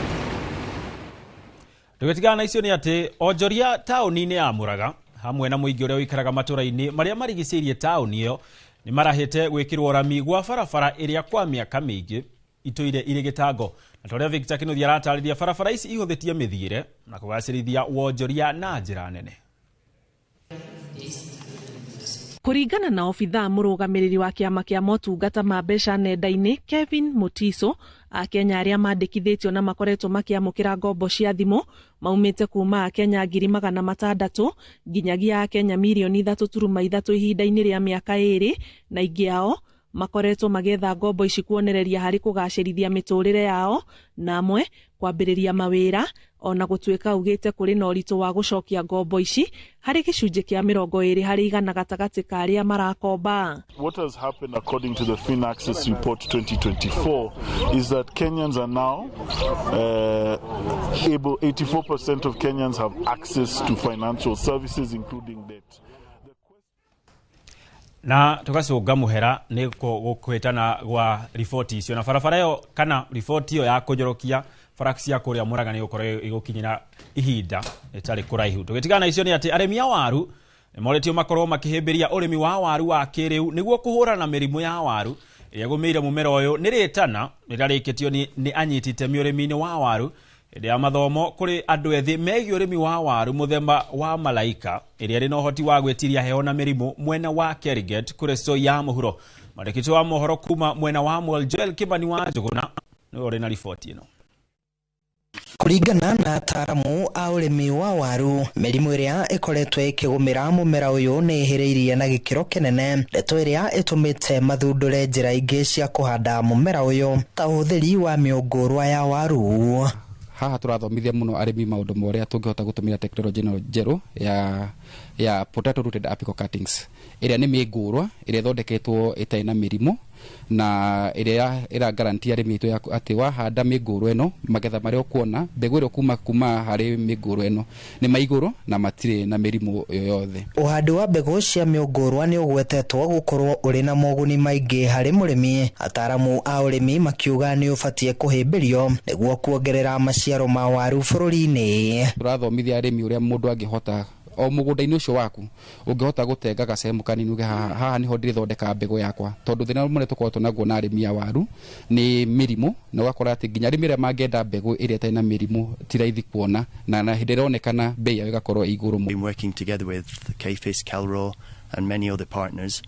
Tũgĩtigana na icio nĩ atĩ onjoria taũni-inĩ ya Mũraga hamwe na mũingĩ ũrĩa ũikaraga matũra-inĩ marĩa marigicĩirie taũni ĩyo nĩ marahĩte gwĩkĩrwo rami gwa barabara ĩrĩa kwa mĩaka mĩingĩ itũire irĩ gĩtango. Na torĩa Victor Kinuthia aratarĩria, barabara ici ihũthĩtie mĩthiĩre na kũgacĩrithia wonjoria na njĩra nene. Kũringana na obithaa mũrũgamĩrĩri wa kĩama kĩa motungata ma mbeca nenda-inĩ Kevin Mutiso, Akenya arĩa mandĩkithĩtio na makoretwo makĩamũkĩra ngombo cia thimũ maumĩte kuma Akenya 600,000 nginyagia Akenya 3.3 milioni ihinda-inĩ rĩa mĩaka 2, na aingĩ ao Makoretwo magĩetha ngombo ici kuonereria harĩ kũgacĩrithia mĩtũrĩre yao na amwe kwambĩrĩria mawĩra, ona gũtuĩka augĩte kũrĩ na ũritũ wa gũcokia ngombo ici harĩ gĩcunjĩ kĩa 20% gatagatĩ ka arĩa marakomba. What has happened according to the FinAccess report 2024 is that Kenyans are now able, 84% of Kenyans have access to financial services including debt. Na tũgacũnga mũhera nĩ gũkwĩtana gwa riboti icio na barabara ĩyo kana riboti ĩyo ya kũnyorokia bara cia kũrĩa Murang'a nĩ gũkorwo ĩgũkinyĩra ihinda rĩtarĩ kũraihu. Tũgĩtigana na icio nĩ atĩ arĩmi a waru nĩ morĩtio makorwo makĩhĩmbĩria ũrĩmi wa waru wa kĩrĩu nĩguo kũhũrana na mĩrimũ ya waru ĩrĩa ĩgũmĩire mũmera ũyũ. Nĩ rĩtana rĩrĩa rĩkĩtio nĩ anyiti itemi ũrĩmi-inĩ wa waru hĩndĩ ya mathomo kũrĩ andũ ethĩ megiĩ ũrĩmi wa waru mũthemba wa Malaika ĩrĩa ĩrĩ na ũhoti wa gwĩtiria heho na mĩrimũ mwena wa Keriget kũrĩ ya mũhuro. Mwandĩki wa mohoro kuma mwena wa Mwel Joel Kimani wa Njũgũna nĩwe ũrĩ na riboti ĩno. Kũringana na ataaramu a ũrĩmi wa waru, mĩrimũ ĩrĩa ĩkoretwo ĩkĩgũmĩra mũmera ũyũ nĩ ĩhĩrĩirie na gĩkĩro kĩnene, ndeto ĩrĩa ĩtũmĩte mathundũre njĩra ingĩ cia kũhanda mũmera ũyũ ta ũhũthĩri wa mĩũngũrwa ya waru. Haha tũrathomithia mũno arĩmi maũndũ ma ũrĩa tũngĩhota gũtũmĩra tekinoronjĩ ĩno njerũ ya potato rooted apical cuttings ĩrĩa nĩ mĩngũrwa ĩrĩa ĩthondeketwo ĩtarĩ na mĩrimũ na ĩrĩa ĩra guarantee arĩmi aitũ atĩ wahanda mĩngũrwa ĩno magetha marĩa ũkuona mbegũ ĩrĩa kuma harĩ mĩngũrwa ĩno nĩ ma igũrũ na matirĩ na mĩrimũ yoyothe. Ũhandi wa mbegũ cia mĩũngũrwa nĩ ũgwetetwo gũkorwo ũrĩ na moguni maingĩ harĩ mũrĩmi, ataaramu a ũrĩmi makiuga nĩ ũbatiĩ kũhĩmbĩrio nĩguo kuongerera maciaro ma waru bũrũri-inĩ. Tũrathomithia arĩmi ũrĩa mũndũ angĩhota o mũgũnda-inĩ ũcio waku ũngĩhota gũtenga gacehemu kanini uge haha nĩho ndĩrĩthondeka mbegũ yakwa, tondũ thĩna mũnene tũkoragwo naguo na arĩmi a waru nĩ mĩrimũ, na ũgakora atĩ nginya arĩmi arĩa mangĩenda mbegũ ĩrĩa ĩtarĩ na mĩrimũ ti raithi kuona na hĩndĩ ĩronekana bei yayo ĩgakorwo ĩ igũrũ mũno. Been working together with KFIS, Kalro and many other partners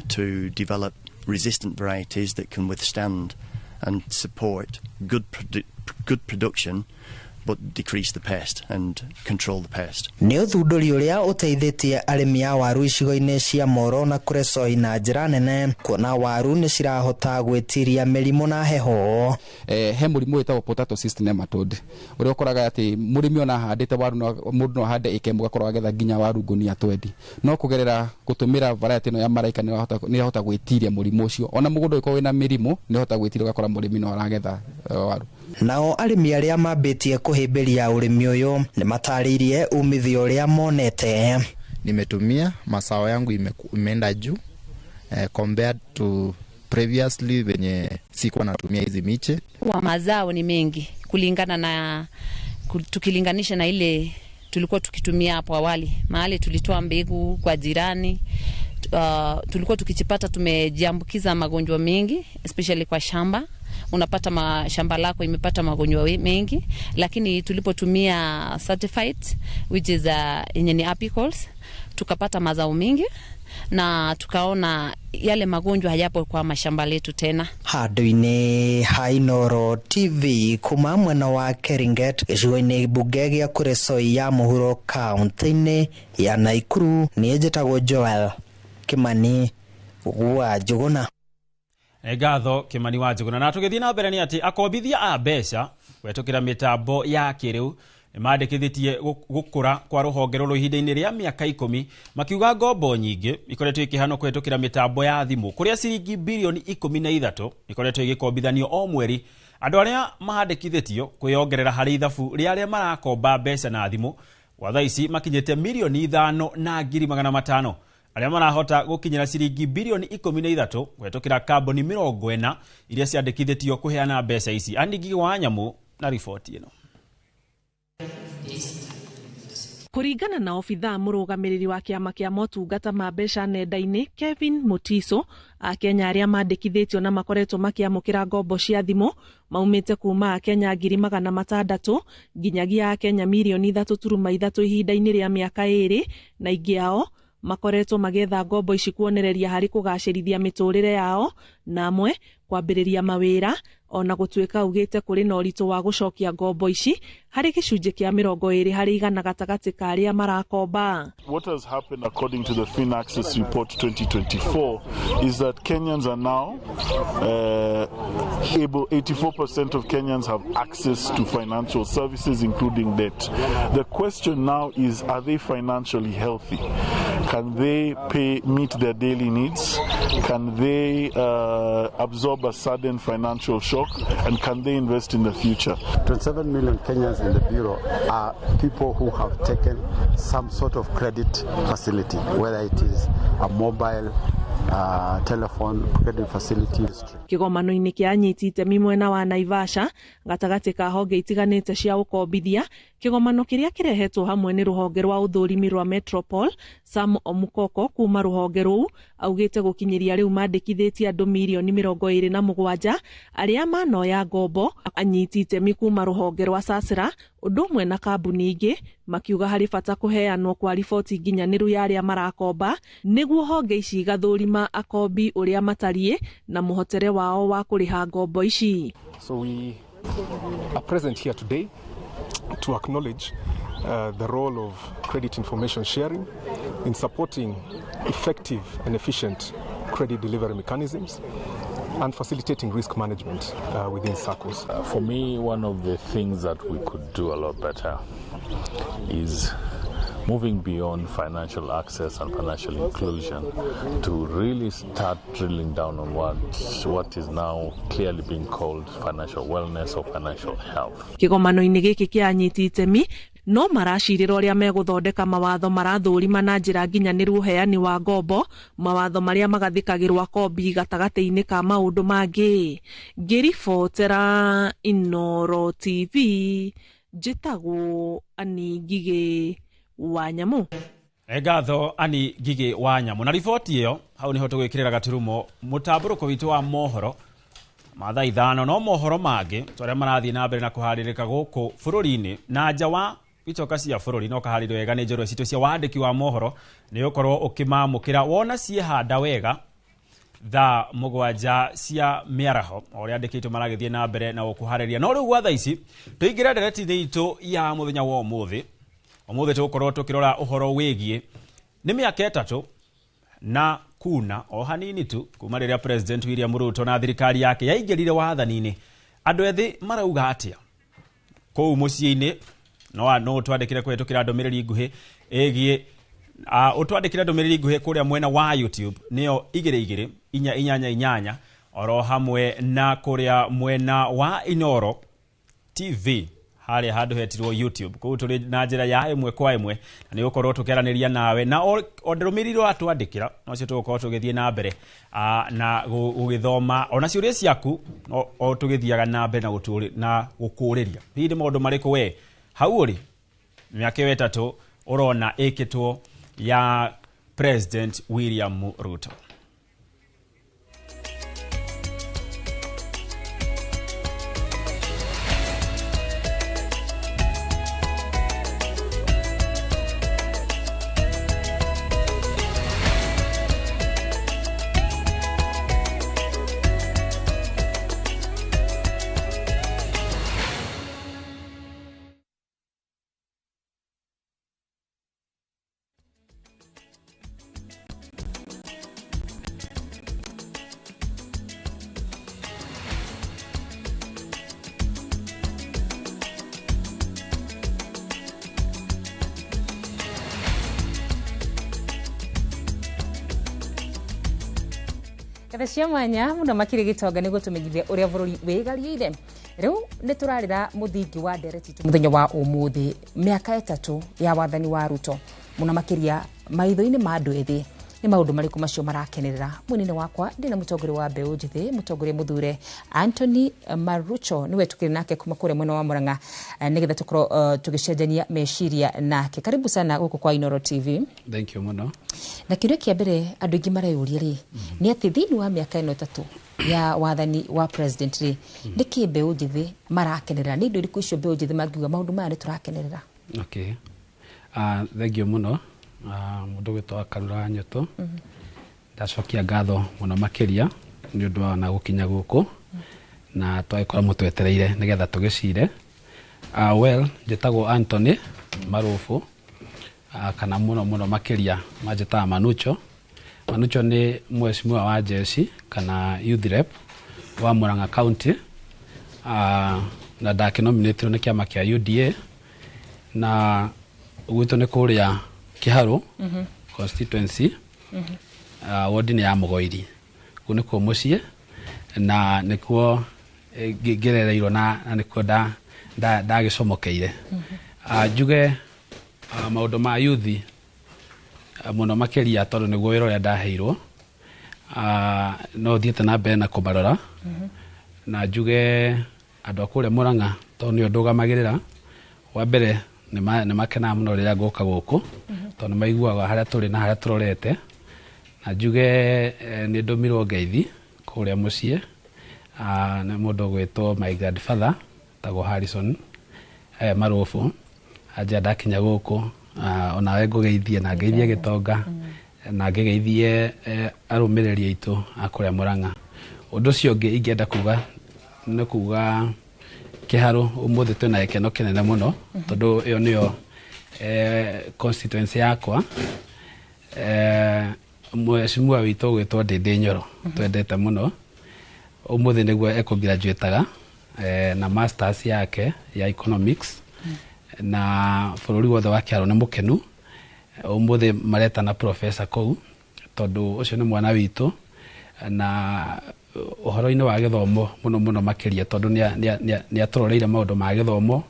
to develop resistant varieties that can withstand and support good production but decrease the pest and control the pest. Nĩ ũthundũri ũrĩa ũteithĩtie arĩmi a waru icigo-inĩ cia Moro na Kuresoi na njĩra nene, kuona waru nĩ cirahota gwĩtiria mĩrimũ na heho. He mũrimũ wĩtagwo potato cyst nematode ũrĩa ũkoraga atĩ mũrĩmi ona ahandĩte waru mũndũ no ahande ĩka ĩmwe ũgakorwo agetha nginya waru ngũnia 20, no kũgerera gũtũmĩra variety ĩno ya Malaika nĩ ĩrahota gwĩtiria mũrimũ ũcio, ona mũgũnda ũngĩkorwo wĩna mĩrimũ nĩ ĩrahota gwĩtiria, ũgakora mũrĩmi no aragetha waru. Nao arĩmi arĩa mambĩtie kũhĩmbĩria ũrĩmi ũyũ nĩ matarĩirie umithio ũrĩa monete. Nimetumia mazao yangu imeenda juu compared to previously venye sikuwa natumia hizi miche. Kwa mazao ni mengi kulingana na tukilinganisha na ile tulikuwa tukitumia hapo awali. Mahali tulitoa mbegu kwa jirani, tulikuwa tukijipata tumejiambukiza magonjwa mengi especially kwa shamba. Unapata shamba lako imepata magonjwa mengi, lakini tulipotumia certified which is yenye ni apicals tukapata mazao mengi na tukaona yale magonjwa hayapo kwa mashamba letu tena. Handũ-inĩ ha Inooro TV kuma mwena wa Keringet gĩcigo-inĩ mbunge gĩa Kuresoi ya mũhuro kaunti-inĩ ya Nakuru, niĩ njĩtagwo Joel Kimani wa Njũgũna. Ngatho Kimani wa Njũgũna. Na tũgĩthiĩ na mbere nĩ atĩ akombithia a mbeca kũhetũkĩra mĩtambo ya kĩrĩu nĩ mandĩkithĩtie gũkũra kwa rũhonge rũrũ ihinda-inĩ rĩa mĩaka 10, makiuga ngombo nyingĩ ikoretwo ikĩheanwo kũhetũkĩra mĩtambo ya thimũ kũrĩa ciringi birioni 13 ikoretwo igĩkombithanio o mweri. Andũ arĩa mandĩkithĩtio kwĩyongerera harĩ ithabu rĩa arĩa marakomba mbeca na thimũ gwa thaa ici makinyĩte milioni 5,500,000 arĩa marahota gũkinyĩra ciringi birioni 13 kũhetũkĩra kambuni 40 iria ciandĩkithĩtio kũheana mbeca ici. Andy wa Nyamũ na riboti ĩno. Kũringana na obithaa mũrũgamĩrĩri wa kĩama kĩa motungata ma mbeca nenda-inĩ Kevin Mutiso, Akenya arĩa mandĩkithĩtio na makoretwo makĩamũkĩra ngombo cia thimũ maumĩte kuma Akenya 600,000 nginyagia Akenya mirioni 3.3 ihinda-inĩ rĩa mĩaka 2, na aingĩ ao makoretwo magĩetha ngombo ici kuonereria harĩ kũgacĩrithia mĩtũrĩre yao na amwe kwambĩrĩria mawĩra, Ona gũtuĩka augĩte kũrĩ na ũritũ wa gũcokia ngombo ici harĩ gĩcunjĩ kĩa 20% gatagatĩ ka arĩa marakomba. What has happened according to the FinAccess report 2024 is that Kenyans are now able, 84% of Kenyans have access to financial services, including debt. The question now is, are they financially healthy? Can they meet their daily needs? Can they absorb a sudden financial shock? And can they invest in the future? 27 million Kenyans in the Bureau are people who have taken some sort of credit facility, whether it is a mobile telephone credit facility. Kĩgomano-inĩ kĩa anyiti itemi mwena wa Naivasha gatagatĩ ka honge itiganĩte cia ũkombithia, kĩgomano kĩrĩa kĩrehetwo hamwe nĩ rũhonge rwa ũthũrimi rwa Metropol, Sam Omukoko kuma rũhonge rũu augĩte gũkinyĩria rĩu mandĩkithĩtie andũ mirioni 27 arĩa manoya ngombo. Anyiti itemi kuma rũhonge rwa Sasra ũndũ ũmwe na kambuni ingĩ makiuga harĩ bata kũheanwo kwa riboti nginyanĩru ya arĩa marakomba nĩguo honge ici igathũrima akombi ũrĩa matariĩ na mũhotere wao wa kũrĩha ngombo ici. So we are present here today to acknowledge the role of credit information sharing in supporting effective and efficient credit delivery mechanisms and facilitating risk management within SACCOs. For me, one of the things that we could do a lot better is moving beyond financial access and financial inclusion to really start drilling down on what is now clearly being called financial wellness or financial health. Kĩgomano-inĩ gĩkĩ kĩa anyiti itemi no maracirĩra ũrĩa megũthondeka mawatho marathũrima na njĩra nginyanĩru ũheani wa ngombo, mawatho marĩa magathĩkagĩrwo akombi gatagatĩ-inĩ ka maũndũ mangĩ. Ngĩribotera Inooro TV, njĩtagwo Ani Ngigĩ wa Nyamũ. Ngatho Ani Ngigĩ wa Nyamũ na riboti ĩyo. Hau niho tũgwĩkĩrĩra gaturumo mũtambũrũko witũ wa mohoro ma thaa 5, no mohoro mangĩ tũrĩa marathiĩ na mbere na kũharĩrĩka gũkũ bũrũri-inĩ na nja wa itoka cia bũrũri no kaharĩrio wega nĩ njorua citũ cia wandĩki wa mohoro, nĩ ũkorwo ũkĩmamũkĩra wona ciĩhanda wega thaa 7 cia mĩaraho o ũrĩa andĩkĩtwo maragĩthiĩ na mbere na gũkũharĩria. No rĩu gwa thaa ici tũingĩre ndereti-inĩ itũ ya mũthenya wa ũmũthĩ. Ũmũthĩ tũgũkorwo tũkĩrora ũhoro wĩgiĩ nĩ mĩaka 3 na kuna o hanini tu kuma rĩrĩa President William Ruto na thirikari yake yaingĩrire wathani-inĩ. Andũ ethĩ marauga atĩa kũu mũciĩ-inĩ? No twandĩkĩre kũhĩtũkĩra ndũmĩrĩri nguhĩ ĩgiĩ ũtwandĩkĩre ndũmĩrĩri nguhĩ kũrĩa mwena wa YouTube nĩyo 22 488 oro hamwe na kũrĩa mwena wa Inooro TV harĩa handũ hetirwo YouTube. Kũu tũrĩ na njĩra ya ĩmwe kwa ĩmwe na nĩ gũkorwo tũkĩaranĩria nawe na o ndũmĩrĩri watwandĩkĩra nocio tũgũkorwo tũgĩthiĩ na mbere na gũgĩthoma ona ciũria ciaku o tũgĩthiaga na mbere na gũkũrĩria. Hihi nĩ maũndũ marĩkũ we hau ũrĩ mĩaka ĩyo 3 ũrona ĩkĩtwo ya President William Ruto? Cia mwanya muno makiri gitonga niguo tumenyithie uria bururi wigariire. Riu ni turarira muthingi wa ndereti tu muthenya wa umuthi miaka 3 ya wathani wa Ruto muno makiria maitho-ini ma andu ethi ni maundu mariku macio marakenerera. Munene wakwa ndina mutongoria wa mbeũ njithi mutongoria muthure Anthony Marucho niwe tukiri nake kuma kuria mwena wa Murang'a nigetha tukorwo tugicenjania meciria nake. Karibu sana guku kwa Inooro TV. Thank you muno. Na kiuria kia mbere andu aingi mareyũria ri ni ati thiini wa miaka ĩno 3 ya wathani wa president ri niki mbeũ njithi marakenerera, ni indo iriku icio mbeũ njithi mangiuga maundu maya ni turakenerera? Okay, thank you muno mundu gwitwo Karura Nyoto. Ndacokia ngatho muno makiria ni undu wa na gukinya guku. Na twagĩkora mũtwetereire nĩgetha tũgĩcire. Well, njĩtagwo Anthony Marubu, kana mũno mũno makĩria manjĩtaga Manucho. Manucho nĩ mheshimiwa wa jeshi kana youth rep wa Murang'a County, na ndakĩnominatirwo nĩ kĩama kĩa UDA, na gwitũ nĩ kũrĩa Kĩharũ constituency, ward-inĩ ya Mũgoiri. Kũu nĩkuo mũciĩ na nĩkuo ngĩrereirwo na nĩkuo ndagĩcomokeire. Njuge maũndũ ma yuthi mũno makĩria tondũ nĩguo wĩra ũrĩa ndaheirwo, no thiĩte na mbere na kũmarora. Na njuge andũ a kũrĩa Murang'a tondũ nĩo ndũgamagĩrĩra, wa mbere nĩ makenaga mũno rĩrĩa ngũka gũkũ tondũ nĩ maiguaga harĩa tũrĩ na harĩa tũrorete. Na njuge nĩ ndũmirwo ngeithi kũrĩa mũciĩ nĩ mũndũ ũgwĩtwo my grandfather tagwo Harrison Marubu, anjia ndakinya gũkũ, onawe ngũgeithie na ngeithie gĩtonga na ngĩgeithie arũmĩrĩri aitũ a kũrĩa Murang'a. Ũndũ ũcio ũngĩ ingĩenda kuga nĩ kuga Kĩharũ ũmũthĩ twĩna gĩkeno kĩnene mũno tondũ ĩyo nĩyo constituency yakwa. Mheshimiwa witũ ũgwĩtwo Ndĩndĩ Nyoro twendete mũno, ũmũthĩ nĩguo ekũgraduataga na masters yake ya economics, na bũrũri wothe wa Kĩharũ nĩ mũkenu. Ũmũthĩ maretana professor kũu tondũ ũcio nĩ mwana witũ, na ũhoro-inĩ wa gĩthomo mũno mũno makĩria tondũ nĩ atũroreire maũndũ ma gĩthomo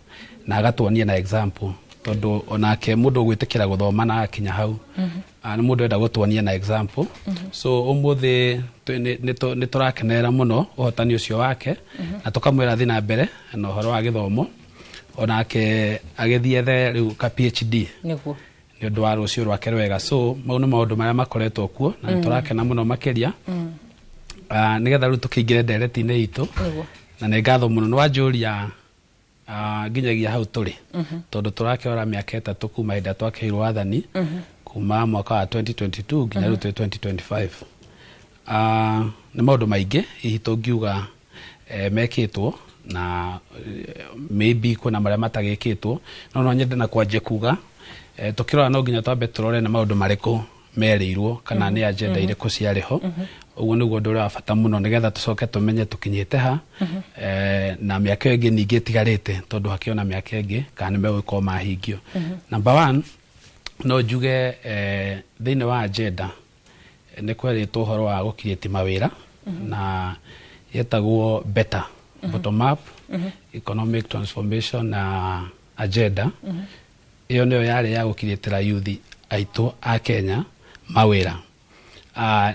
na agatuonia na example, tondũ onake mũndũ ũgwĩtĩkĩra gũthoma na agakinya hau nĩ mũndũ enda gũtuonia na example. So ũmũthĩ nĩ tũrakenerera mũno ũhotani ũcio wake na tũkamwĩra thiĩ na mbere na ũhoro wa gĩthomo, onake agĩthiĩ ethe rĩu ka PhD nĩguo nĩ ũndũ wa rũciũ rwake rwega. So mau nĩ maũndũ marĩa makoretwo kuo na nĩ tũrakena mũno makĩria. Nĩgetha rĩu tũkĩingĩre ndereti-inĩ itũ, na nĩ ngatho mũno nĩ wanjũria nginyagia hau tũrĩ, tondũ tũrakĩrora mĩaka 3 kuma hĩndĩ ĩrĩa twakĩheirwo wathani, kuma mwaka wa 2022 nginya rĩu twĩ 2025. Nĩ maũndũ maingĩ hihi tũngiuga mekĩtwo na maybe kwĩna marĩa matagĩkĩtwo, no nyende na kwanjia kuga tũkĩrora no nginya twambe tũrore nĩ maũndũ marĩkũ merĩirwo kana nĩ agenda irĩkũ ciarĩ ho. Ũguo nĩguo ũndũ ũrĩa wa bata mũno nĩgetha tũcoke tũmenye tũkinyĩte ha, na mĩaka ĩngĩ ningĩ ĩtigarĩte tondũ hakĩona mĩaka ĩngĩ kana nĩ megũkorwo mahingio. Number 1, no njuge thĩinĩ wa agenda nĩ kwerĩtwo ũhoro wa gũcreate mawĩra na yetagwo better bottom up economic transformation na agenda. Ĩyo nĩyo yarĩ ya gũcreatĩra youth aitũ a Kenya mawĩra.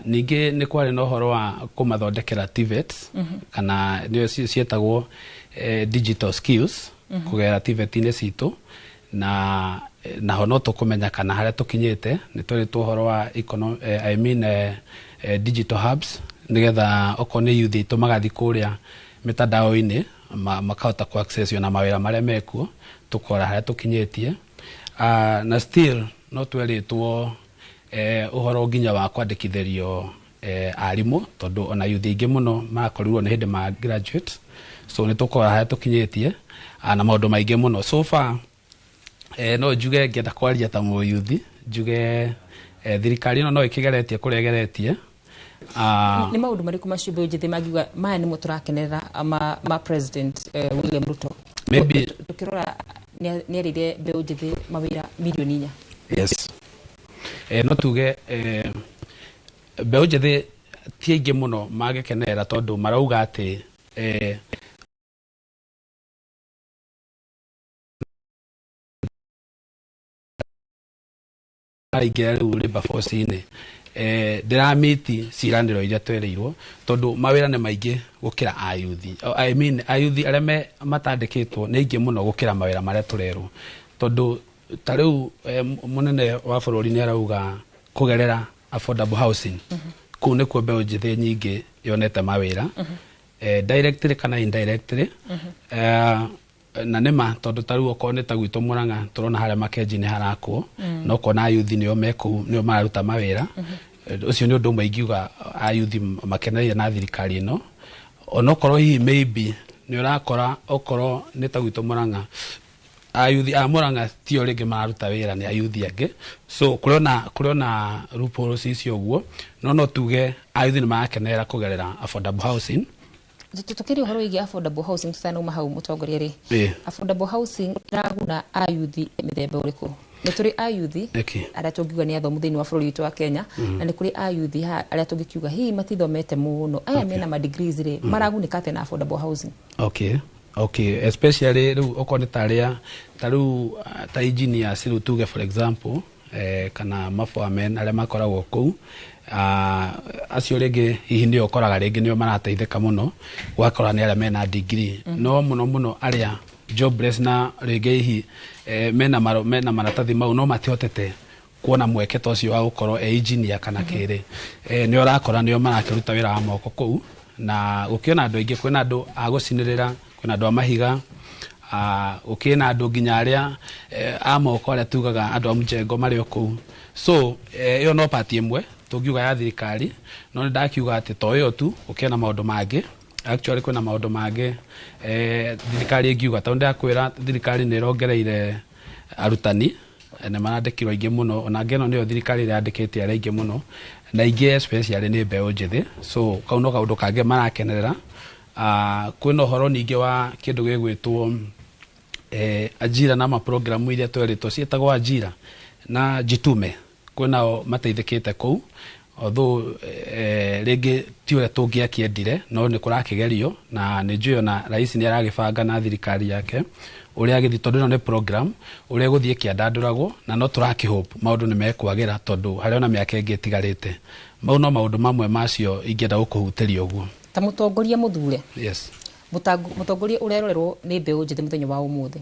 Ningĩ nĩ kwarĩ na ũhoro wa kũmathondekera TVETs, kana nĩyo ciĩtagwo digital skills, kũgerera TVET-inĩ citũ, na naho no tũkũmenya kana harĩa tũkinyĩte. Nĩ twerĩtwo ũhoro wa I mean, digital hubs, nĩgetha okorwo nĩ youth aitũ magathiĩ kũrĩa mĩtandao-inĩ makahota ku access na mawĩra marĩa mekuo, tũkora harĩa tũkinyĩtie. Na still no twerĩtwo ũhoro nginya wa kwandĩkithĩrio arimũ, tondũ ona youth aingĩ mũno marakorirwo nĩ hĩndĩ ma graduate, so nĩ tũkora harĩa tũkinyĩtie na maũndũ maingĩ mũno. So far no njuge ngĩenda kwaria ta mũyuthi, njuge thirikari ĩno no ĩkĩgeretie kũrĩa ĩgeretie. Nĩ maũndũ marĩkũ macio mbeũ njĩthĩ mangiuga maya nĩmo tũrakenerera ma President William Ruto? Maybe tũkĩrora nĩ erĩire mbeũ njĩthĩ mawĩra 4 million. Yes, no tuge mbeũ njĩthĩ ti aingĩ mũno mangĩkenerera tondũ marauga atĩ maraingĩra rĩu labour force-inĩ, ndĩramiti ciĩranĩro iria twerĩirwo tondũ mawĩra nĩ maingĩ gũkĩra ayuthi. I mean, ayuthi arĩa me matandĩkĩtwo nĩ aingĩ mũno gũkĩra mawĩra marĩa tũrerwo, tondũ ta rĩu mũnene wa bũrũri nĩ arauga kũgerera affordable housing, kũu nĩkuo mbeũ njĩthĩ nyingĩ yonete mawĩra, directly kana indirectly. Na nĩma tondũ ta rĩu okorwo nĩ ta gwitũ Murang'a tũrona harĩa Makenji nĩ harakwo, na ũkona ayuthi nĩo me kũu nĩo mararuta mawĩra. Ũcio nĩ ũndũ ũmwe ingiuga ayuthi makenereire na thirikari ĩno. Onokorwo hihi maybe nĩ ũrakora okorwo nĩ ta gwitũ Murang'a, ayuthi a Murang'a tio rĩngĩ mararuta wĩra, nĩ ayuthi angĩ, so kũrĩ ona loopholes icio ũguo, no tuge ayuthi nĩ marakenerera kũgerera affordable housing. Tukĩria ũhoro wĩgiĩ affordable housing tutanauma hau, mũtongoria rĩ, affordable housing ĩraguna ayuthi mĩthemba ũrĩkũ? Nĩ tũrĩ ayuthi arĩa tũngiuga nĩ athomu thĩinĩ wa bũrũri witũ wa Kenya, na nĩ kũrĩ ayuthi arĩa tũngĩkiuga hihi matithomete mũno, aya mena ma degrees rĩ, maragunĩka atĩa na affordable housing? Okay, especially rĩu okorwo nĩ tarĩa ta rĩu ta engineers rĩu tuge, for example, kana maforemen arĩa makoragwo kũu, acio rĩngĩ hihi nĩo ũkoraga rĩngĩ nĩo marateithĩka mũno, ũgakora nĩ arĩa mena degree, no mũno mũno arĩa jobless na rĩngĩ hihi mena maratathi mau no matihotete kuona mweke ta ũcio wa gũkorwo e engineer kana kĩrĩ, nĩ ũrakora nĩo marakĩruta wĩra wa moko kũu. Na gũkĩona andũ aingĩ, kwĩna andũ a gũcinĩrĩra, kwĩna andũ a mahiga, gũkĩna andũ nginya arĩa a moko arĩa tugaga andũ a mjengo marĩ o kũu. So ĩyo no part ĩmwe tũngiuga ya thirikari, no nĩ ndakiuga atĩ to ĩyo tu, gũkĩna maũndũ mangĩ. Actually kwĩna maũndũ mangĩ thirikari ĩngiuga, tondũ ndakwĩra thirikari nĩ ĩrongereire arutani, nĩ marandĩkirwo aingĩ mũno, ona ngeno nĩyo thirikari ĩrĩa yandĩkĩte arĩa aingĩ mũno, na aingĩ especially nĩ mbeũ njĩthĩ, so kau no kaũndũ kangĩ marakenerera. Kwĩna ũhoro ningĩ wa kĩndũ gĩgwĩtwo ajira na maprogramu iria twerĩtwo ciĩtagwo Ajira na Jitume, kwĩnao mateithĩkĩte kũu, although rĩngĩ ti ũrĩa tũngĩakĩendire, no nĩ kũrakĩgerio na nĩ njũĩ ona rais nĩ aragĩbanga na thirikari yake ũrĩa agĩthiĩ, tondũ ĩno nĩ program ũrĩa ĩgũthiĩ ĩkĩandandũragwo, na no tũrakĩhope maũndũ nĩ mekwagĩra, tondũ harĩ ona mĩaka ĩngĩ ĩtigarĩte. Mau no maũndũ mamwe macio ingĩenda gũkũhutĩria ũguo. Ta mũtongoria mũthure, yes, mũtongoria ũrerorerwo nĩ mbeũ njĩthĩ mũthenya wa ũmũthĩ,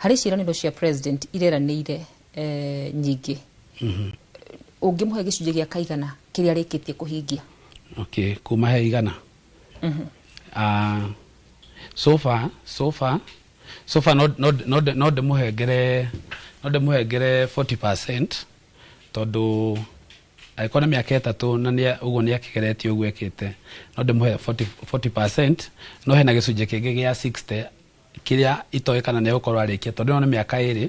harĩ ciĩranĩro cia president ireranĩire nyingĩ, ũngĩmũhe gĩcunjĩ gĩa kaigana kĩrĩa arĩkĩtie kũhingia? Okay, kuma he 100? So far no ndĩmũhengere 40%, tondũ angĩkorwo nĩ mĩaka 3 na nĩ ũguo nĩ akĩgeretie ũguo ekĩte, no ndĩmũhe 40%, no hena gĩcunjĩ kĩngĩ gĩa 60 kĩrĩa itoĩ kana nĩ egũkorwo arĩkia, tondũ ĩno nĩ mĩaka 2.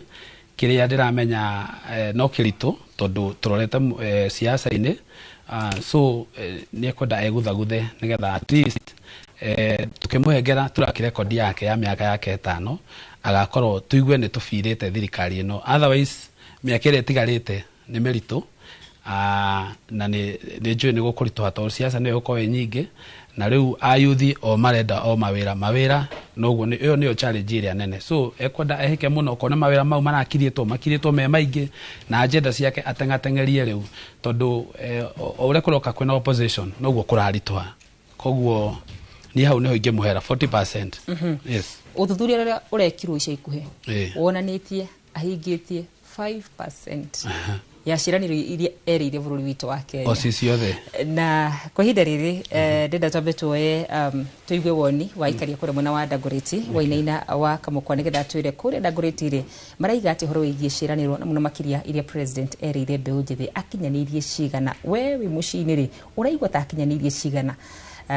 Kĩrĩa ndĩramenya no kĩritũ, tondũ tũrorete siasa-inĩ, so nĩ ekwenda eguthaguthe nĩgetha at least tukĩmũhengera turaki rekondi yake ya mĩaka yake 5, agakorwo tuigue nĩ tũbirĩte thirikari ĩno. Otherwise mĩaka ĩrĩa ĩtigarĩte nĩ mĩritũ, na nĩ njũĩ nĩ gũkũritũha, tondũ siasa nĩyo ĩgũkorwo ĩ nyingĩ, na rĩu ayuthi o marenda o mawĩra mawĩra, noguo ĩyo nĩyo challenge ĩrĩa nene. So ekwenda ehĩke mũno okorwo nĩ mawĩra mau marakirĩtwo makirĩtwo me maingĩ, na agenda ciake ateng'ateng'erie rĩu, tondũ o ũrĩa kũroka kwĩna opposition noguo kũraritũha. Koguo niĩ hau nĩho ingĩmũhera 40%. Yes. Ũthuthuria ũrĩa ũrekirwo ica ikuhĩ wonanĩtie ahingĩtie 5% ya ciĩranĩro iria erĩire bũrũri witũ wa Kenya. O ci ciothe. Na kwa ihinda rĩrĩ ndĩrenda twambe tuoye tũigue woni wa aikaria kũrĩa mwena wa Dagoretti, Wainaina wa Kamũkwa, nĩgetha twĩre kũrĩa Dagoretti rĩ maraiga atĩ ũhoro wĩgiĩ ciĩranĩro na mũno makĩria iria president erĩire mbeũ njĩthĩ, akinyanĩirie cigana? We wĩ mũciĩ-inĩ rĩ, ũraigua ta akinyanĩirie cigana?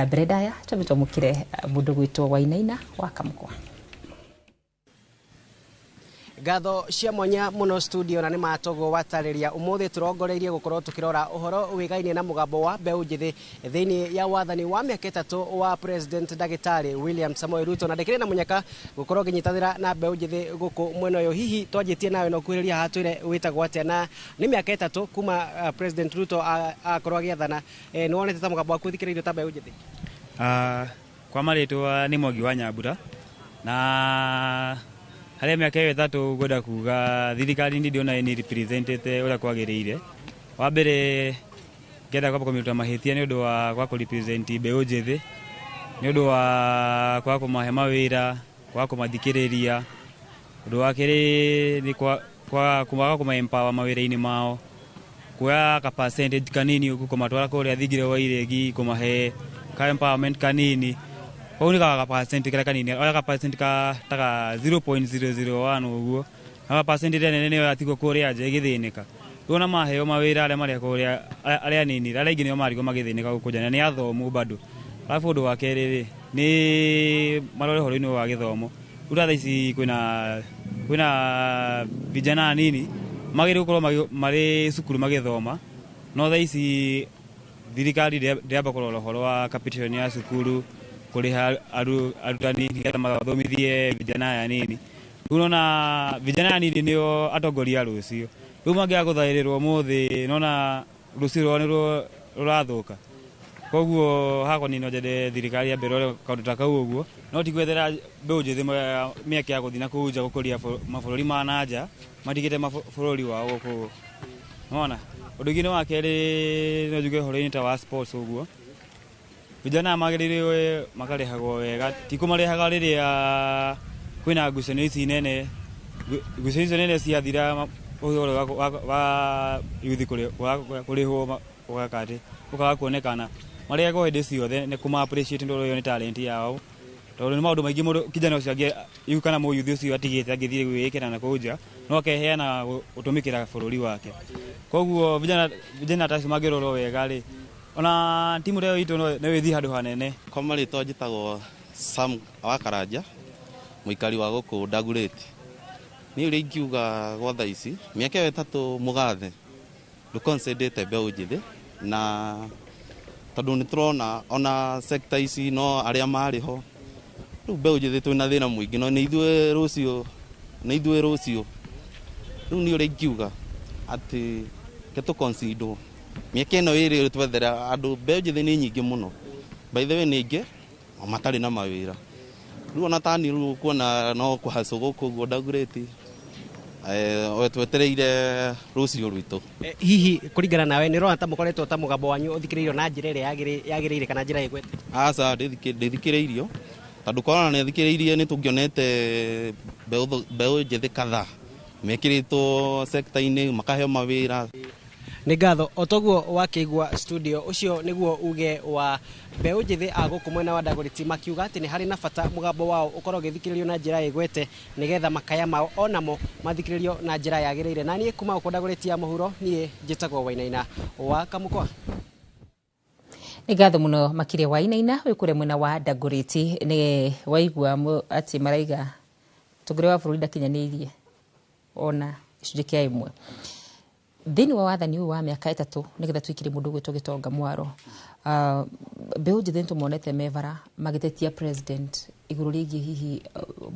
Mbere ndaya twambe twamũkĩre mũndũ gwĩtwo Wainaina wa Kamũkwa. Ngatho cia mwanya muno studio, na nĩ matogo watarĩria ũmũthĩ tũrongoreirie gũkorwo tũkĩrora ũhoro wĩgainie na mũgambo wa mbeũ njĩthĩ thĩinĩ ya wathani wa mĩaka 3 wa President Ndagĩtarĩ William Samoei Ruto, na ndĩkĩrĩ na mũnyaka gũkorwo ngĩnyitanĩra na mbeũ njĩthĩ gũkũ mwena ũyũ. Hihi twanjĩtie nawe no kuhĩrĩria haha, twĩre wĩtagwo atĩa, na nĩ mĩaka 3 kuma President Ruto akorwo agĩathana, nĩ wonete ta mũgambo waku ũthikĩrĩirio ta mbeũ njĩthĩ? Kwa marĩtwa nĩ Mwangi wa Nyambura, na harĩa mĩaka ĩyo 3 ngwenda kuga thirikari nĩ ndĩona nĩ representete ũrĩa kwagĩrĩire. Wa mbere ngenda kwamba kũmĩruta mahĩtia nĩ ũndũ wa kwa kũ represent mbeũ njĩthĩ, nĩ ũndũ wa kwa kũmahe mawĩra, kwa kũmathikĩrĩria. Ũndũ wa kerĩ nĩ kwa kwaga kũma empower mawĩra-inĩ mao, kuoya ka percentage kanini ũguo kũmatwara kũrĩa thingira wa iregi, kũmahe ka empowerment kanini. Kau nĩ ka percent karĩa kanini, oya ka percent ka ta ka 0.001 ũguo, na ka percent ĩrĩa nene nĩyo yatigwo kũrĩa nja ĩgĩthĩnĩka. Rĩu ona maheo mawĩra arĩa marĩa kũrĩa, arĩa anini, arĩa aingĩ nĩo marigwo magĩthĩnĩka gũkũ nja, na nĩ athomu bado. Alafu ũndũ wa kerĩ rĩ, nĩ marore ũhoro-inĩ wa gĩthomo. Rĩu ta thaa ici kwĩna vijana anini magĩrĩirwo gũkorwo marĩ cukuru magĩthoma, no thaa ici thirikari ndĩramba kũrora ũhoro wa capitation ya cukuru, kũrĩha arutani nĩgetha mathomithie vijana aya anini. Rĩu nona vijana aya anini nĩo atongoria a rũciũ. Rĩu mangĩaga gũthaĩrĩrwo ũmũthĩ, nona rũciũ rwao nĩ rũrathũka. Koguo hakwa niĩ no nyende thirikari yambe ĩrore kaũndũ ta kau ũguo, no ti gwethera mbeũ njĩthĩ mĩeke ya gũthiĩ na kũu nja gũkũria mabũrũri ma na nja, matigĩte bũrũri wao gũkũ. Nĩwona? Ũndũ ũngĩ nĩ wa kerĩ no njuge ũhoro-inĩ ta wa sports ũguo, vijana magĩrĩirwo makarĩhagwo wega, ti kũmarĩhaga rĩrĩa kwĩna ngucanio ici nene. Ngucanio icio nene ciathira, ũhoro wa yuthi kũrĩhwo ũgaka atĩ ũkaga kuonekana. Marĩhagwo hĩndĩ ciothe nĩ kũma appreciate tondũ ĩyo nĩ talent yao, tondũ nĩ maũndũ maingĩ mũndũ kijana ũcio angĩ kana mũyuthi ũcio atigĩte angĩthiĩ gwĩĩkĩra na kũu nja, no akeheana gũtũmĩkĩra bũrũri wake. Koguo vijana ta acio mangĩrorwo wega rĩ, ona timu ĩyo itũ no ĩthiĩ handũ hanene. Kwa marĩtwa njĩtagwo Sam wa Karanja, mũikari wa gũkũ Dagoretti. Niĩ ũrĩa ingiuga gwa thaa ici, mĩaka ĩyo 3 mũgathe ndũkonsendete mbeũ njĩthĩ, na tondũ nĩ tũrona ona sector ici no arĩa marĩ ho. Rĩu mbeũ njĩthĩ twĩna thĩna mũingĩ, no nĩ ithuĩ rũciũ, nĩ ithuĩ rũciũ. Rĩu niĩ ũrĩa ingiuga atĩ ke tũconsiderwo mĩaka ĩno ĩrĩ twethera andũ mbeũ njĩthĩ nĩ nyingĩ mũno, by the way nĩ aingĩ matarĩ na mawĩra. Rĩu ona tani rĩu ũkuona no kũhacwo gũkũ ũguo Dagoretti, twetereire rũciũ rwitũ. Hihi kũringana nawe nĩ ũrona ta mũkoretwo ta mũgambo wanyu ũthikĩrĩirio na njĩra ĩrĩa yagĩrĩire kana njĩra ĩgwete? Aca, ndĩthikĩrĩirio, tondũ korwo nĩ thikĩrĩirie nĩ tũngĩonete mbeũ njĩthĩ kadhaa mekĩrĩtwo sector-inĩ makaheo mawĩra. Nĩ ngatho. O toguo wakĩigua studio, ũcio nĩguo uge wa mbeũ njĩthĩ a gũkũ mwena wa Dagoretti makiuga atĩ nĩ harĩ na bata mũgambo wao ũkorwo ũgĩthikĩrĩrio na njĩra ĩgwete nĩgetha makaya mao onamo mathikĩrĩrio na njĩra yagĩrĩire. Na niĩ kuma gũkũ Dagoretti ya mũhuro, niĩ njĩtagwo Wainaina wa Kamũkwa. Nĩ ngatho mũno makĩria Wainaina wĩ kũrĩa mwena wa Dagoretti. Nĩ waigua atĩ maraiga mũtongoria wa bũrũri ndakinyanĩirie ona gĩcunjĩ kĩa 1 thĩinĩ wa wathani ũyũ wa mĩaka 3 nĩgetha twĩkĩre mũndũ ũgwĩtwo Gĩtonga Mwaro. Mbeũ njĩthĩ nĩtũmonete mebara magĩtetia president igũrũ rĩgiĩ hihi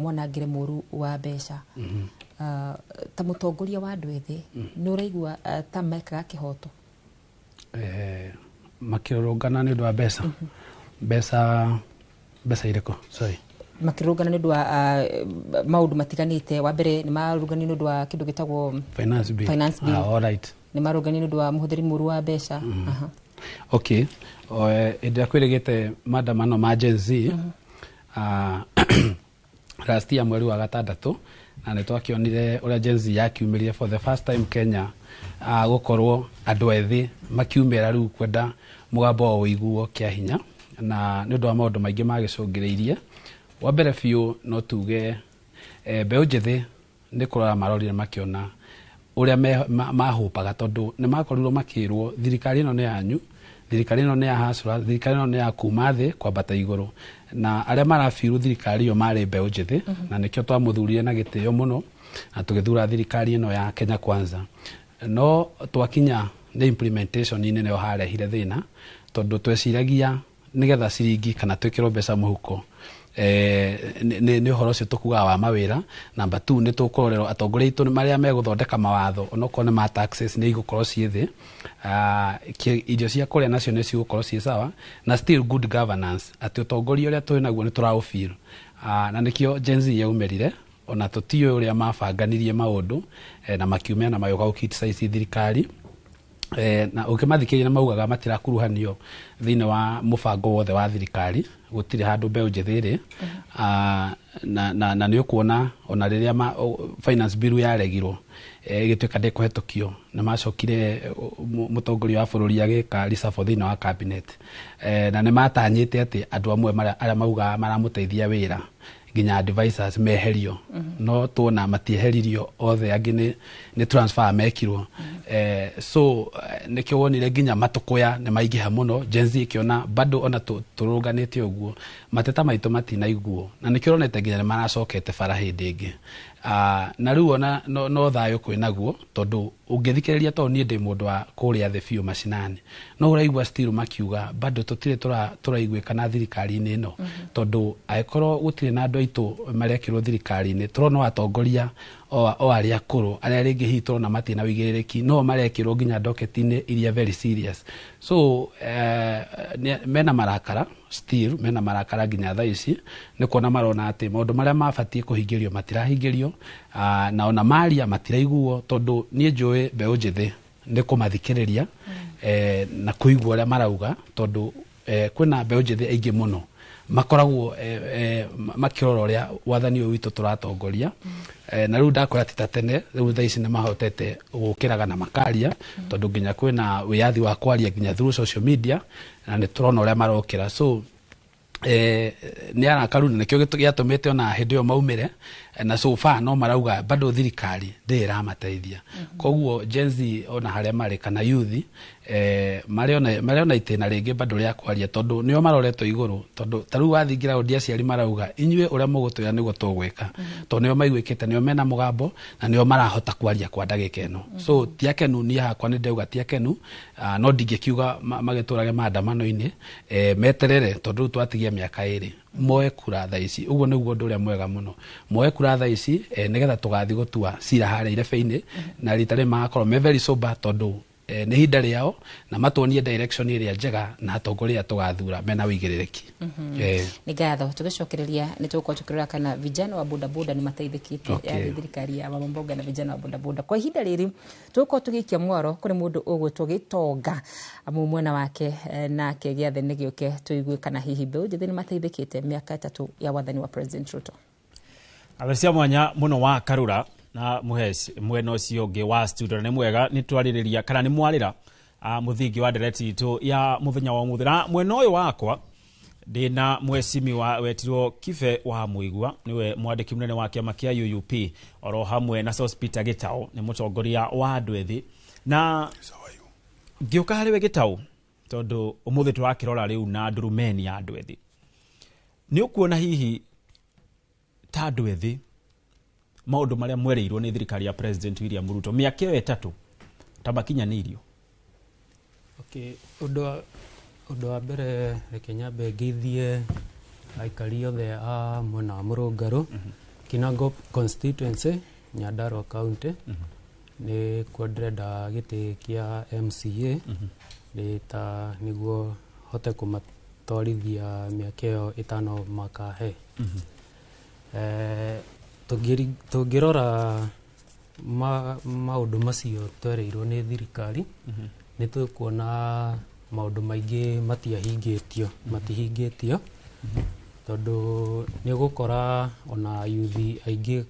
mwanangĩre mũru wa mbeca. Ta mũtongoria wa andũ ethĩ, nĩ ũraigua ta mekaga kĩhoto? Makĩrũrũngana nĩ ũndũ wa mbeca? Mbeca irĩkũ? Sorry. Makĩrũrũngana nĩ ũndũ wa maũndũ matiganĩte. Wa mbere nĩ marũrũnganire nĩ ũndũ wa kĩndũ gĩtagwo finance bill. Finance bill. All right. Nĩ marũrũnganire nĩ ũndũ wa mũhũthĩri mũru wa mbeca. Okay. Hĩndĩ ĩrĩa kwĩrĩgĩte maandamano ma Gen Z, last year mweri wa 6, na nĩ twakĩonire ũrĩa Gen Z yakiumĩrire for the first time Kenya, gũkorwo andũ ethĩ makiumĩra rĩu kwenda mũgambo wao ũiguo kĩa hinya, na nĩ ũndũ wa maũndũ maingĩ magĩcũngĩrĩirie. Wa mbere biũ no tuge mbeũ njĩthĩ nĩ kũrora marorire makĩona ũrĩa mahũpaga, tondũ nĩ makorirwo makĩrwo thirikari ĩno nĩ yanyu, thirikari ĩno nĩ ya hustler, thirikari ĩno nĩ ya kuma thĩ kwambata igũrũ, na arĩa marabiru thirikari ĩyo marĩ mbeũ njĩthĩ, na nĩkĩo twamũthurire na gĩtĩo mũno na tũgĩthura thirikari ĩno ya Kenya Kwanza. No twakinya nĩ implementation-inĩ nĩyo harehire thĩna, tondũ tweciragia nĩgetha ciringi kana twĩkĩrwo mbeca mũhuko, nĩ ũhoro ũcio tũkugaga wa mawĩra. Number 2 nĩ tũkũrorerwo atongoria aitũ marĩa megũthondeka mawatho onokorwo nĩ ma taxes nĩ igũkorwo ciĩ thĩ, irio cia kũrĩa nacio nĩ cigũkorwo ciĩ sawa, na still good governance, atĩ ũtongoria ũrĩa twĩ naguo nĩ tũraũfeel. Na nĩkĩo Gen Z yaumĩrire, ona tũtiũĩ ũrĩa mabanganirie maũndũ, na makiumĩra na magĩũka gũ-criticize thirikari. Na ũkĩmathikĩrĩria nĩ maugaga matirakuruhanio thĩinĩ wa mũbango wothe wa thirikari, gũtirĩ handũ mbeũ njĩthĩ ĩrĩ. Na nĩ ũkuona ona rĩrĩa finance bill yaregirwo, ĩgĩtuĩka ndĩkũhetũkio, nĩ macokire mũtongoria wa bũrũri agĩka reshuffle thĩinĩ wa cabinet, na nĩ matanyĩte atĩ andũ amwe arĩa maugaga maramũteithia wĩra Nginya advisors meherio. No tuona matieheririo othe, angĩ nĩ transfer mekirwo. So nĩkĩo wonire nginya matũkũya nĩ maingĩha mũno. Gen Z ĩkĩona bado ona tũrũnganĩte ũguo, mateta maitũ matinaiguo, na nĩkĩo ũronete nginya nĩ maracokete bara hĩndĩ ĩngĩ. Na rĩu ona no thayũ kwĩnaguo, tondũ ũngĩthikĩrĩria, tondũ niĩ ndĩ mũndũ wa kũrĩa thĩ biũ macinani, no ũraigua still makiuga bado tũtirĩ tũraiguĩka na thirikari-inĩ ĩno, tondũ angĩkorwo gũtirĩ na andũ aitũ marekĩrwo thirikari-inĩ, tũrona atongoria o arĩa akũrũ, arĩa rĩngĩ hihi tũrona matirĩ na ũigĩrĩrĩki, no marekĩrwo nginya docket-inĩ iria very serious. So mena marakara, still mena marakara nginya thaa ici, nĩ kuona marona atĩ maũndũ marĩa mabatiĩ kũhingĩrio matirahingĩrio, na ona maria matiraiguo, tondũ niĩ njũĩ mbeũ njĩthĩ nĩ kũmathikĩrĩria na kũigua ũrĩa marauga, tondũ kwĩna mbeũ njĩthĩ aingĩ mũno makoragwo makĩrora ũrĩa wathani ũyũ witũ tũratongoria. Na rĩu ndakwĩra ti ta tene, rĩu thaa ici nĩ mahotete gũkĩraga na makaria, tondũ nginya kwĩna wĩyathi wa kwaria nginya through social media, na nĩ tũrona ũrĩa marokĩra. So nĩ arakaru, na nĩkĩo gĩatũmĩte ona hĩndĩ ĩyo maumĩre. Na so far no marauga bado thirikari ndĩrĩ ĩramateithia. Koguo Gen Z ona harĩa marĩ kana youth, marĩ ona itĩna rĩngĩ bado rĩa kwaria, tondũ nĩo maroretwo igũrũ, tondũ ta rĩu wathingira ũndi aciari marauga inyuĩ ũrĩa mũgũtwĩra nĩguo tũgwĩka, tondũ nĩo maiguĩkĩte, nĩo mena mũgambo na nĩo marahota kwaria kwa ndagĩka ĩno. So ti akenu, niĩ hakwa nĩ ndauga ti akenu, no ndingĩkiuga magĩtũrage maandamano-inĩ. Meterere, tondũ rĩu twatigia mĩaka 2, moe kura thaa ici. Ũguo nĩguo ũndũ ũrĩa mwega mũno, moe kura thaa ici, nĩgetha tũgathiĩ gũtua cira harĩa irebe-inĩ, na rita rĩrĩ magakorwo me very sober, tondũ nĩ ihinda rĩao na matuonie direction ĩrĩa njega na atongoria tũgathura mena ũigĩrĩrĩki. Nĩ ngatho. Tũgĩcokereria nĩ tũgũkorwo tũkĩrora kana vijana wa bodaboda nĩ mateithĩkĩte. Yani thirikari ya mama mboga na vijana wa bodaboda. Kwa ihinda rĩrĩ tũgũkorwo tũgĩikia mwaro kũrĩ mũndũ ũgwĩtwo Gĩtonga amu mwena wake, nake gĩathĩ nĩ gĩũke tũigue kana hihi mbeũ njĩthĩ nĩ mateithĩkĩte mĩaka 3 ya wathani wa President Ruto. Abecia mwanya muno wa Karura na Muhes mwena ũcio ũngĩ wa studio, na nĩ mwega nĩ twarĩrĩria kana nĩ mwarĩra mũthingi wa ndereti itũ ya mũthenya wa ũmũthĩ. Na mwena ũyũ wakwa ndĩna mwecimiwa wetirwo Kibe wa Mũigua, nĩwe mwandĩki mũnene wa kĩama kĩa UUP, oro hamwe na Sospeter Gĩtaũ, nĩ mũtongoria wa andũ ethĩ. Na ngĩũka harĩ we Gĩtaũ, tondũ ũmũthĩ tũrakĩrora rĩu na ndurumeni ya andũ ethĩ, nĩ ũkuona hihi ta andũ ethĩ maũndũ marĩa mwereirwo nĩ thirikari ya President William Ruto mĩaka ĩyo 3 ta makinyanĩirio? Okay, ũndũ wa mbere, reke nyambe ngeithie aikari othe a mwena wa Mũrũngarũ, Kinango constituency, Nyandarua County. Nĩ kuo ndĩrenda gĩtĩ kĩa MCA, ndĩ ta nĩguo hote kũmatwarithia mĩaka ĩyo 5 makahe. Tũngĩrora maũndũ macio twereirwo nĩ thirikari, nĩ tũkuona maũndũ maingĩ matiahingĩtio, matihingĩtio, tondũ nĩ ũgũkora ona yuthi aingĩ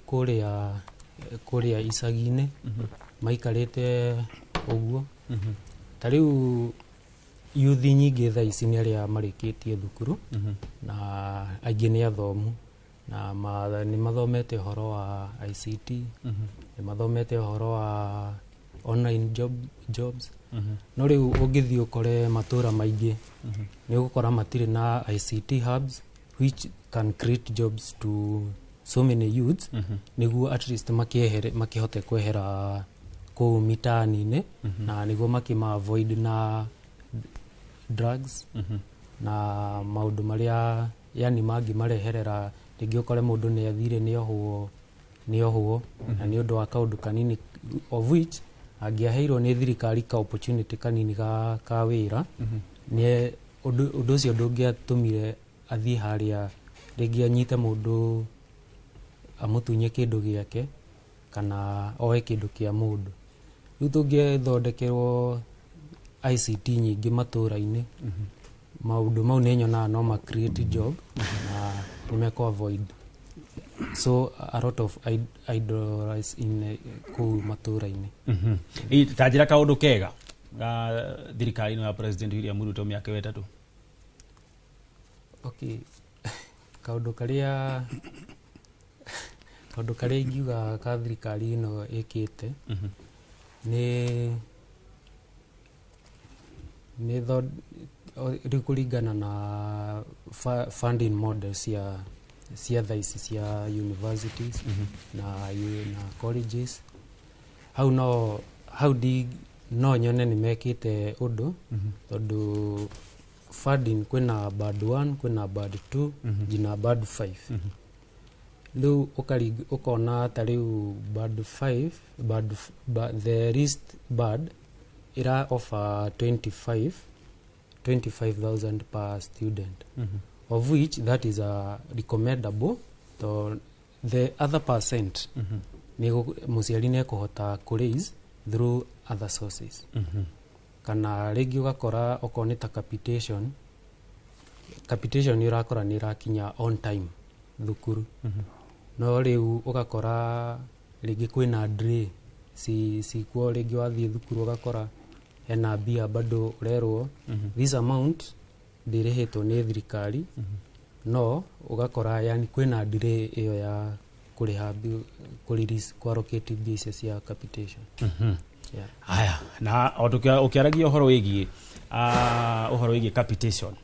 kũrĩa icagi-inĩ maikarĩte ũguo. Ta rĩu yuthi nyingĩ thaa ici nĩ arĩa marĩkĩtie thukuru, na aingĩ nĩ athomu na nĩ mathomete ũhoro wa ICT, nĩ mathomete ũhoro wa online jobs. No rĩu ũngĩthiĩ ũkore matũra maingĩ, nĩ ũgũkora matirĩ na ICT hubs which can create jobs to so many youths, nĩguo at least makĩehere, makĩhote kwehera kũu mitaani-inĩ, na nĩguo makĩma avoid na drugs na maũndũ marĩa yani mangĩmareherera. Rĩngĩ ũkore mũndũ nĩ athire nĩ ohwo na nĩ ũndũ wa kaũndũ kanini, of which angĩaheirwo nĩ thirikari ka opportunity kanini ka wĩra, nĩ ũndũ ũcio ndũngĩatũmire athiĩ harĩa rĩngĩ anyite mũndũ amũtunye kĩndũ gĩake kana oe kĩndũ kĩa mũndũ. Rĩu tũngĩthondekerwo ICT nyingĩ matũra-inĩ, maũndũ mau nĩ nyonaga no ma create job na nĩ mekũ avoid so a lot of idleness in kũu matũra-inĩ. Ta njĩra kaũndũ kega ga thirikari ĩno ya President William Ruto mĩaka ĩyo 3. Okay, kaũndũ karĩa Kaũndũ karĩa ingiuga ka thirikari ĩno ĩkĩte nĩ rĩu kũringana na funding model cia thaa ici cia universities na colleges, hau no hau ndi no nyone nĩ mekĩte ũndũ, tondũ funding kwĩna band 1, kwĩna band 2, nginya band 5. Rĩu ũkona ta rĩu band 5 band, the least band ĩra offer 25 25,000 per student, of which that is a recommendable to the other percent. Mũciari nĩ ekũhota kũ raise through other sources. Kana rĩngĩ ũgakora okorwo nĩ ta capitation nĩ ũrakora nĩ ĩrakinya on time thukuru. No rĩu ũgakora rĩngĩ kwĩna delay cikuo, rĩngĩ wathiĩ thukuru ũgakora hena mbia bado ũrerwo this amount ndĩrĩhĩtwo nĩ thirikari. No ũgakora yani kwĩna delay ĩyo ya kũrĩha kũ-release, kũ-allocate mbia icio cia capitation. Yeah. Haya, na o ũkĩaragia ũhoro wĩgiĩ capitation,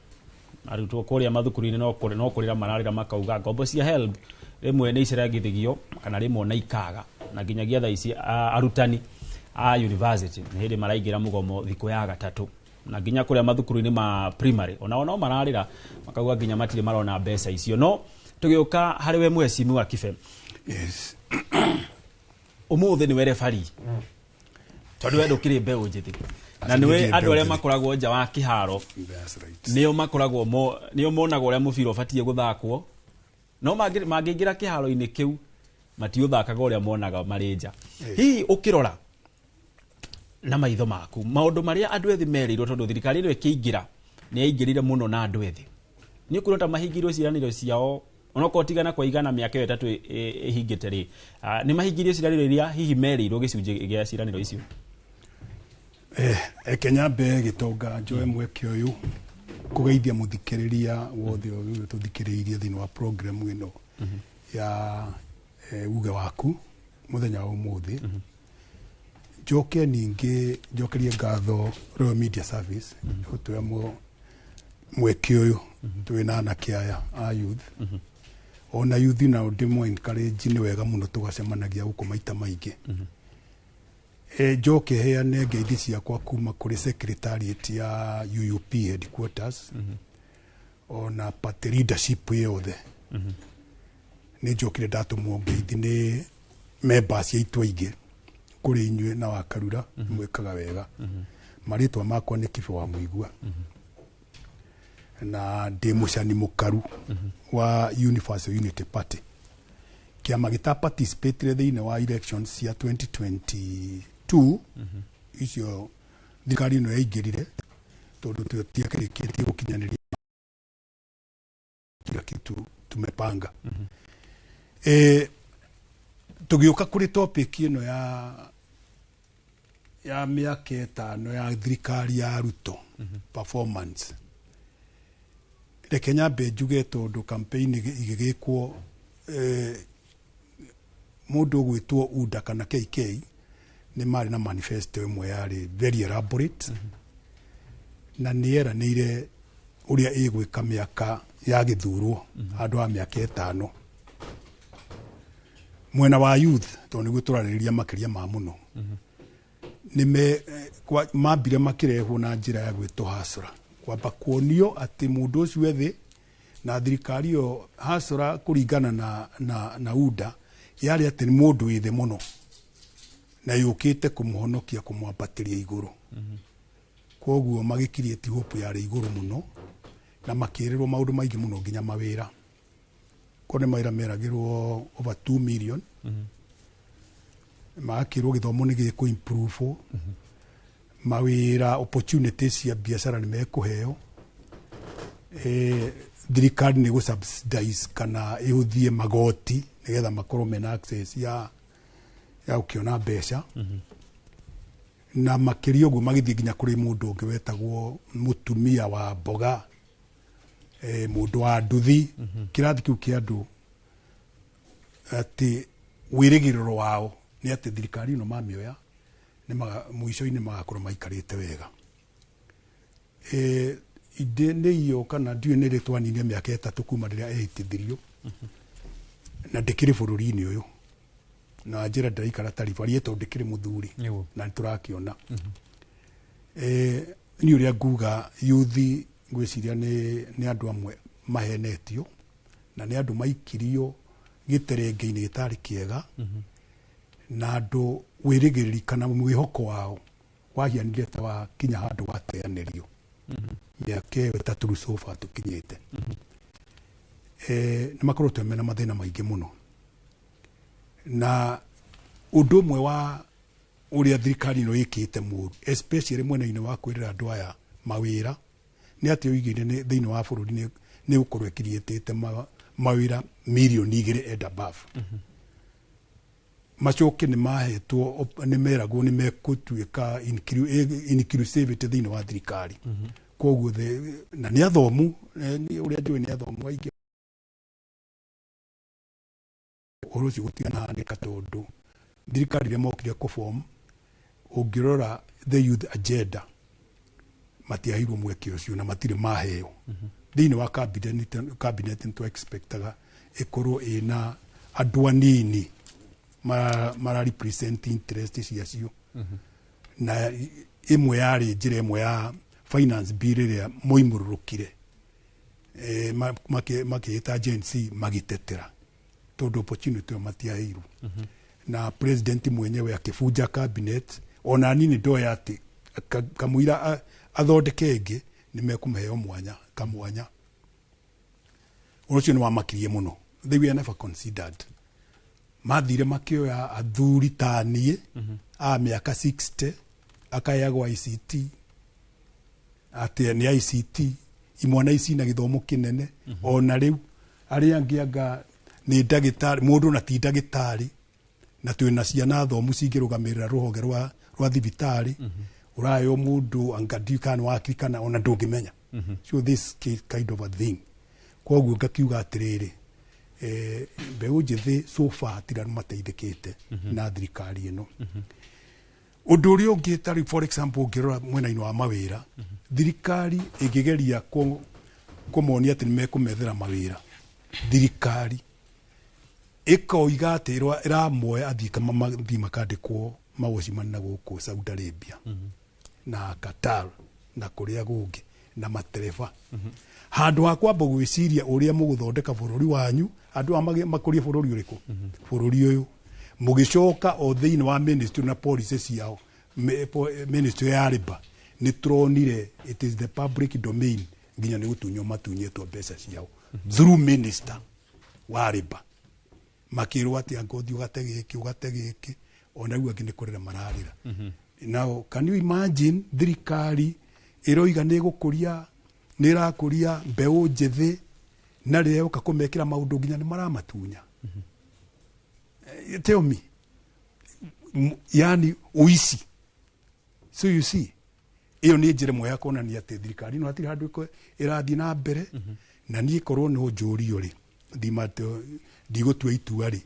arutwo kũrĩa mathukuru-inĩ no kũrĩra mararĩra makauga ngombo cia HELB rĩmwe nĩ iceragithagio kana rĩmwe ona ikaga, na nginyagia thaa ici arutani a university nĩ hĩndĩ maraingĩra mũgomo thikũ ya gatatũ, na nginya kũrĩa mathukuru-inĩ ma primary onao no mararĩra makauga nginya matirĩ marona mbeca icio. No tũgĩũka harĩ we mheshimiwa Kibe. Yes. Ũmũthĩ nĩwe referee tondũ we ndũkĩrĩ mbeũ njĩthĩ na nĩwe Ndirĩ andũ mbeũ arĩa njĩthĩ. makoragwo nja wa kĩharo. That's right. Nĩo makoragwo mo nĩo monaga ũrĩa mũbira ũbatiĩ gũthakwo, no mangĩingĩra kĩharo-inĩ kĩu matiũthakaga ũrĩa monaga marĩ nja. Hihi ũkĩrora na maitho maku maũndũ marĩa andũ ethĩ merĩirwo, tondũ thirikari ĩno ĩkĩingĩra nĩ yaingĩrire mũno na andũ ethĩ, nĩ ũkuona ta mahingĩirwo ciĩranĩro ciao, onokorwo tigana kwa igana mĩaka ĩyo 3 ĩhingĩte rĩ, nĩ mahingĩirio ciĩranĩro iria hihi merĩirwo, gĩcunjĩ gĩa ciĩranĩro icio? Eke nyambe gĩtonga njoe mweke ũyũ kũgeithia mũthikĩrĩria wothe ũyũ tũthikĩrĩirie thĩinĩ wa program ĩno ya uge waku mũthenya wa ũmũthĩ. Njoke ningĩ njokerie ngatho Royal Media Service ũtũhe mweke ũyũ twĩ na anake aya a youth. Ona youth nao ndĩmũ encourage, nĩ wega mũno tũgacemanagia gũkũ maita maingĩ. Njoke heane ngeithi ciakwa kuma kũrĩ secretariat ya UUP headquarters, ona party leadership yothe. Nĩ njokire ndatũmwo ngeithi nĩ members aitũ aingĩ kũrĩ inyuĩ na Wakarura, mwĩkaga wega. Marĩtwa makwa nĩ Kibe wa Mũigua na ndĩ mũcani mũkaru wa Universal Unity Party, kĩama gĩta participate thĩinĩ wa elections cia 2022 icio thirikari ĩno yaingĩrire, tondũ tũtiakĩrĩkĩtie gũkinyanĩria kila kitu tumepanga. Tũgĩũka kũrĩ topic ĩno ya mĩaka 5 ya thirikari ya Ruto performance, reke nyambe njuge, tondũ campaign igĩgĩkwo, mũndũ ũgwĩtwo UDA kana KK nĩ marĩ na manifesto ĩmwe yarĩ very elaborate, na nĩ yeranĩire ũrĩa ĩgwĩka mĩaka ya gĩthurwo handũ ha mĩaka 5. Mwena wa youth, tondũ nĩguo tũrarĩrĩria makĩria ma mũno, nĩ mambire makĩrehwo na njĩra ya gwĩtwo hasra, kwamba kuonio atĩ mũndũ ũcio ethĩ na thirikari ĩyo hasra kũringana na UDA yarĩ atĩ nĩ mũndũ wĩ thĩ mũno na yũkĩte kũmũhonokia, kũmwambatĩria igũrũ. Koguo magĩkiriĩti hope yarĩ igũrũ mũno na makĩrĩrwo maũndũ maingĩ mũno, nginya mawĩra. Ko nĩ mawĩra meragĩrwo over 2 million, magakĩrwo gĩthomo nĩ gĩkũ improve, mawĩra, opportunities cia biacara nĩ mekũheo, thirikari nĩ gũ subsidize kana ĩhũthie magoti nĩgetha makorwo mena access ya gũkĩona mbeca. Na makĩria ũguo magĩthiĩ nginya kũrĩ mũndũ ũngĩ wetagwo mũtumia wa mboga, mũndũ wa nduthi, kĩrathi kĩu kĩa andũ atĩ Wĩrĩgĩrĩro wao nĩ atĩ thirikari ĩno mamĩoya mũico-inĩ magakorwo maikarĩte wega. Inde nĩ iyo kana ndiũĩ nĩ rĩ twanine mĩaka 3 kuma rĩrĩa ehĩtithirio na ndĩkĩrĩ bũrũri-inĩ ũyũ na njĩra ndĩraikara taribarie tondũ ndĩkĩrĩ mũthuri na nĩtũrakĩona. Niĩ ũrĩa nguga yuthi ngwĩciria nĩ andũ amwe mahenetio na nĩ andũ maikirio gĩterenge-inĩ gĩtarĩ kĩega na andũ wĩrĩgĩrĩri kana mwĩhoko wao wahianire ta wakinya handũ wateanĩrio mĩaka ĩyo 3 rĩu so far tũkinyĩte. Nĩ makoretwo mena mathĩna maingĩ mũno na ũndũ ũmwe wa ũrĩa thirikari ĩno ĩkĩte mũru especially mwena-inĩ wa kwĩrĩra andũ aya mawĩra nĩ atĩ oigire nĩ thĩinĩ wa bũrũri nĩ gũkorwo ĩkiriĩtĩte mawĩra mirioni 2 and above. Macoke nĩ mahetwo nĩ meragwo nĩ mekũtuĩka inclusivity thĩinĩ wa thirikari. Koguo na nĩ athomu ũrĩa njũĩ nĩ athomu aingĩ ũhoro ũcio gũtinahanĩka tondũ thirikari rĩrĩa mokire kũform ũngĩrora the youth agenda matiaheirwo mweke ũcio na matirĩ maheo. Thĩinĩ wa cabinet nĩ expectaga ĩkorwo ĩna andũ anini mara represent interest ciacio. Na ĩmwe yarĩ njĩra ĩmwe ya finance bill ĩrĩa moimũrũrũkire makĩĩta Gen Z magĩtetera tondũ opportunity ĩyo matiaheirwo. Na president mwenyewe akĩbunja cabinet ona nini ndoya atĩ kamũira athondeke ĩngĩ nĩ mekũmũheo mwanya kamwanya. Ũndũ ũcio nĩ wamakirie mũno. They were never considered. Mathire makĩoya athuri ta niĩ a mĩaka 60 akayagwo ICT atĩ nĩ ICT imwana ici na gĩthomo kĩnene ona rĩu arĩa angĩ anga nĩ ndagĩtarĩ mũndũ na ti ndagĩtarĩ na twĩna ciana thomu cingĩrũgamĩrĩra rũhonge rwa thibitarĩ ũraheo mũndũ anga ndiũĩ kana nĩ wakiri kana ona ndũngĩmenya. So this kind of a thing. Koguo ngakiuga atĩrĩrĩ mbeũ njĩthĩ so far hatirĩ mateithĩkĩte na thirikari ĩno. Ũndũ ũrĩa ũngĩ ta rĩu for example ũngĩrora mwena-inĩ wa mawĩra thirikari ĩngĩgeria kũmonia atĩ nĩ mekũmethera mawĩra thirikari ĩkoiga atĩ ĩramoya athiĩ makandĩkwo mawocimani na gũkũ Saudi Arabia na Qatar na kũrĩa kũngĩ na matereba. Handũ ha kwamba gwĩciria ũrĩa mũgũthondeka bũrũri wanyu andũ aya makũrie bũrũri ũrĩkũ bũrũri ũyũ mũgĩcoka o thĩinĩ wa ministry na policy ciao ministry ya labour nĩ tũronire it is the public domain nginya nĩ gũtunywo matunyĩtwo mbeca ciao through minister wa labour makĩrwo atĩ anga ũthiĩ ũgate gĩkĩ ũgate gĩkĩ ona rĩu angĩ nĩ kũrĩra mararĩra. Now can you imagine thirikari ĩroiga nĩ ĩgũkũria nĩ ĩrakũria mbeũ njĩthĩ na rĩrĩa yoka kũmekĩra maũndũ nginya nĩ maramatunya. Tell me yani ũici. So you see ĩyo nĩ njĩra ĩmwe ya kuonania atĩ thirikari ĩno hatirĩ handũ ĩrathiĩ na mbere na niĩ korwo no njũrio rĩ ndigũtua itua rĩ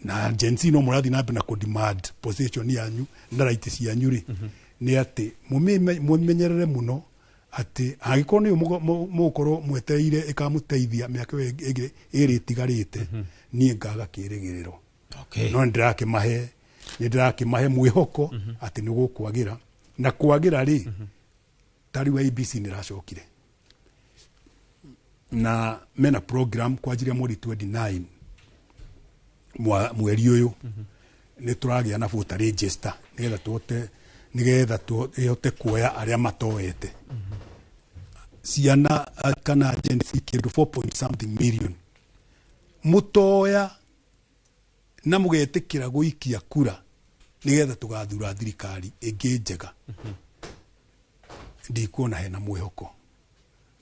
na Gen Z no mũrathiĩ na mbere na kũ demand position yanyu na right cianyu rĩ nĩ atĩ mũmenyerere mũno atĩ angĩkorwo nĩyo mũgũkorwo mwetereire ĩkamũteithia mĩaka ĩyo ĩrĩ ĩtigarĩte niĩ ngaga kĩrĩgĩrĩro. No nĩndĩrakĩmahe mwĩhoko atĩ nĩ gũkwagĩra na kwagĩra rĩ ta rĩu ABC nĩ ĩracokire na mena program kwa ajili ya mweri 29 mweri ũyũ nĩ tũragĩa na voter register nĩgetha tũhote kuoya arĩa matoete ciana kana Gen Z kĩndũ 4 point something million mũtoya na mũgetĩkĩra gũikia kura nĩgetha tũgathura thirikari ĩngĩ njega ndikuona hena mwĩhoko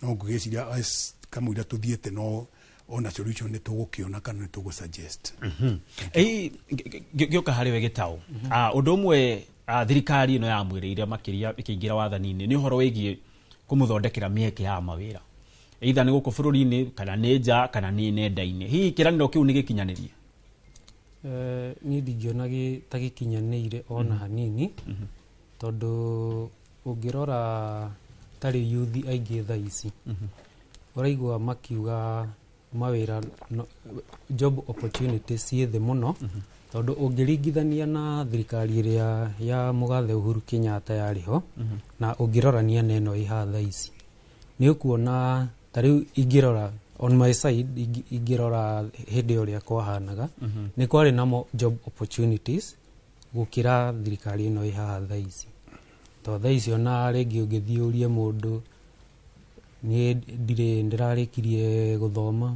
no ngwĩciria kamũira tũthiĩte no ona solution nĩ tũgũkĩona kana nĩ tũgũ suggest. Ngĩũka harĩ we Gĩtaũ, ũndũ ũmwe thirikari ĩno yamwĩrĩire makĩria ĩkĩingĩra wathani-inĩ nĩ ũhoro wĩgiĩ kũmũthondekera mĩeke ya mawĩra. Either nĩ gũkũ bũrũri-inĩ kana nĩ nja kana nĩ nenda-inĩ. Hihi kĩranĩro kĩu nĩ gĩkinyanĩrie? Niĩ ndingĩona ta gĩkinyanĩire ona hanini, tondũ ũngĩrora tarĩ yuthi aingĩ thaa ici ũraigua makiuga mawĩra no, job opportunities ciĩ thĩ mũno, tondũ ũngĩringithania na thirikari ĩrĩa ya mũgathe Uhuru Kenyatta yarĩ ho na ũngĩrorania na ĩno ĩ haha thaa ici, nĩ ũkuona ta rĩu ingĩrora on my side, ingĩrora hĩndĩ ĩyo ũrĩa kwahanaga, nĩ kwarĩ na mo job opportunities gũkĩra thirikari ĩno ĩ haha thaa ici. To thaa ici ona rĩngĩ ũngĩthiĩ ũrie mũndũ, niĩ ndirĩ ndĩrarĩkirie gũthoma,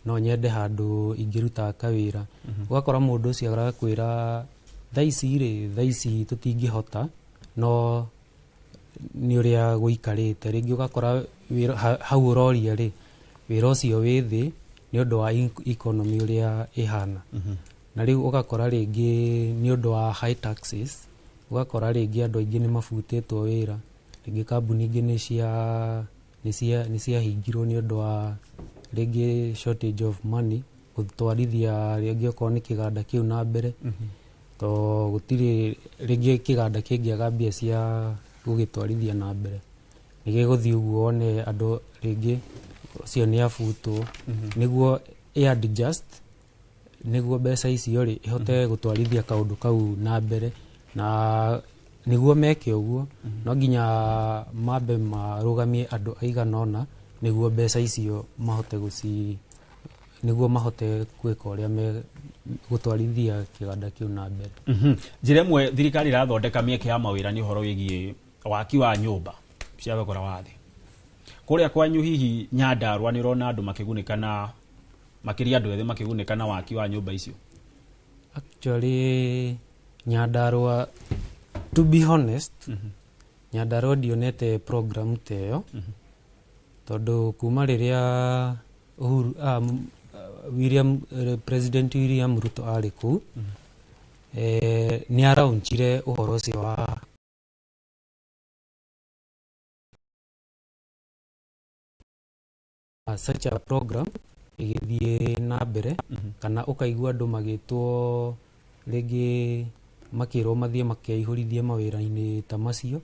no nyende handũ ingĩruta kawĩra, ũgakora mũndũ ũcio arakwĩra thaa ici rĩ, thaa ici tũtingĩhota, no nĩ ũrĩa gũikarĩte. Rĩngĩ ũgakora wĩra hau ũroria rĩ, wĩra ũcio wĩ thĩ nĩ ũndũ wa economy ũrĩa ĩhana. Na rĩu ũgakora rĩngĩ nĩ ũndũ wa high taxes, ũgakora rĩngĩ andũ aingĩ nĩ mabutĩtwo wĩra, rĩngĩ kambuni ingĩ nĩ ciahingirwo nĩ ũndũ wa rĩngĩ shortage of money gũtwarithia rĩngĩ okorwo nĩ kĩganda kĩu na mbere, to gũtirĩ rĩngĩ kĩganda kĩngĩaga mbia cia gũgĩtwarithia na mbere nĩ gĩgũthiĩ ũguo, wone andũ rĩngĩ ũcio nĩ abutwo nĩguo ĩ adjust, nĩguo mbeca icio rĩ ihote gũtwarithia kaũndũ kau na mbere. Na nĩguo meke ũguo, no nginya mambe marũgamie andũ aigana ũna nĩguo mbeca icio mahote gũci nĩguo mahote gwĩka ũrĩa me gũtwarithia kĩganda kĩu na mbere. Njĩra ĩmwe thirikari ĩrathondeka mĩeke ya mawĩra nĩ ũhoro wĩgiĩ waki wa nyũmba cia thogora wa thĩ. Kũrĩa kwanyu hihi Nyandarua nĩ ũrona andũ makĩgunĩka, na makĩria andũ ethĩ makĩgunĩka na waki wa nyũmba icio? Actually, Nyandarua, to be honest, Nyandarua ndionete program ta ĩyo, tondũ kuma rĩrĩa Uhuru, William, President William Ruto arĩ kũu, nĩ araunchire ũhoro ũcio wa such a program ĩgĩthiĩ na mbere, kana ũkaigua andũ magĩtwo rĩngĩ makĩrwo mathiĩ makeihũrithie mawĩra-inĩ ta macio,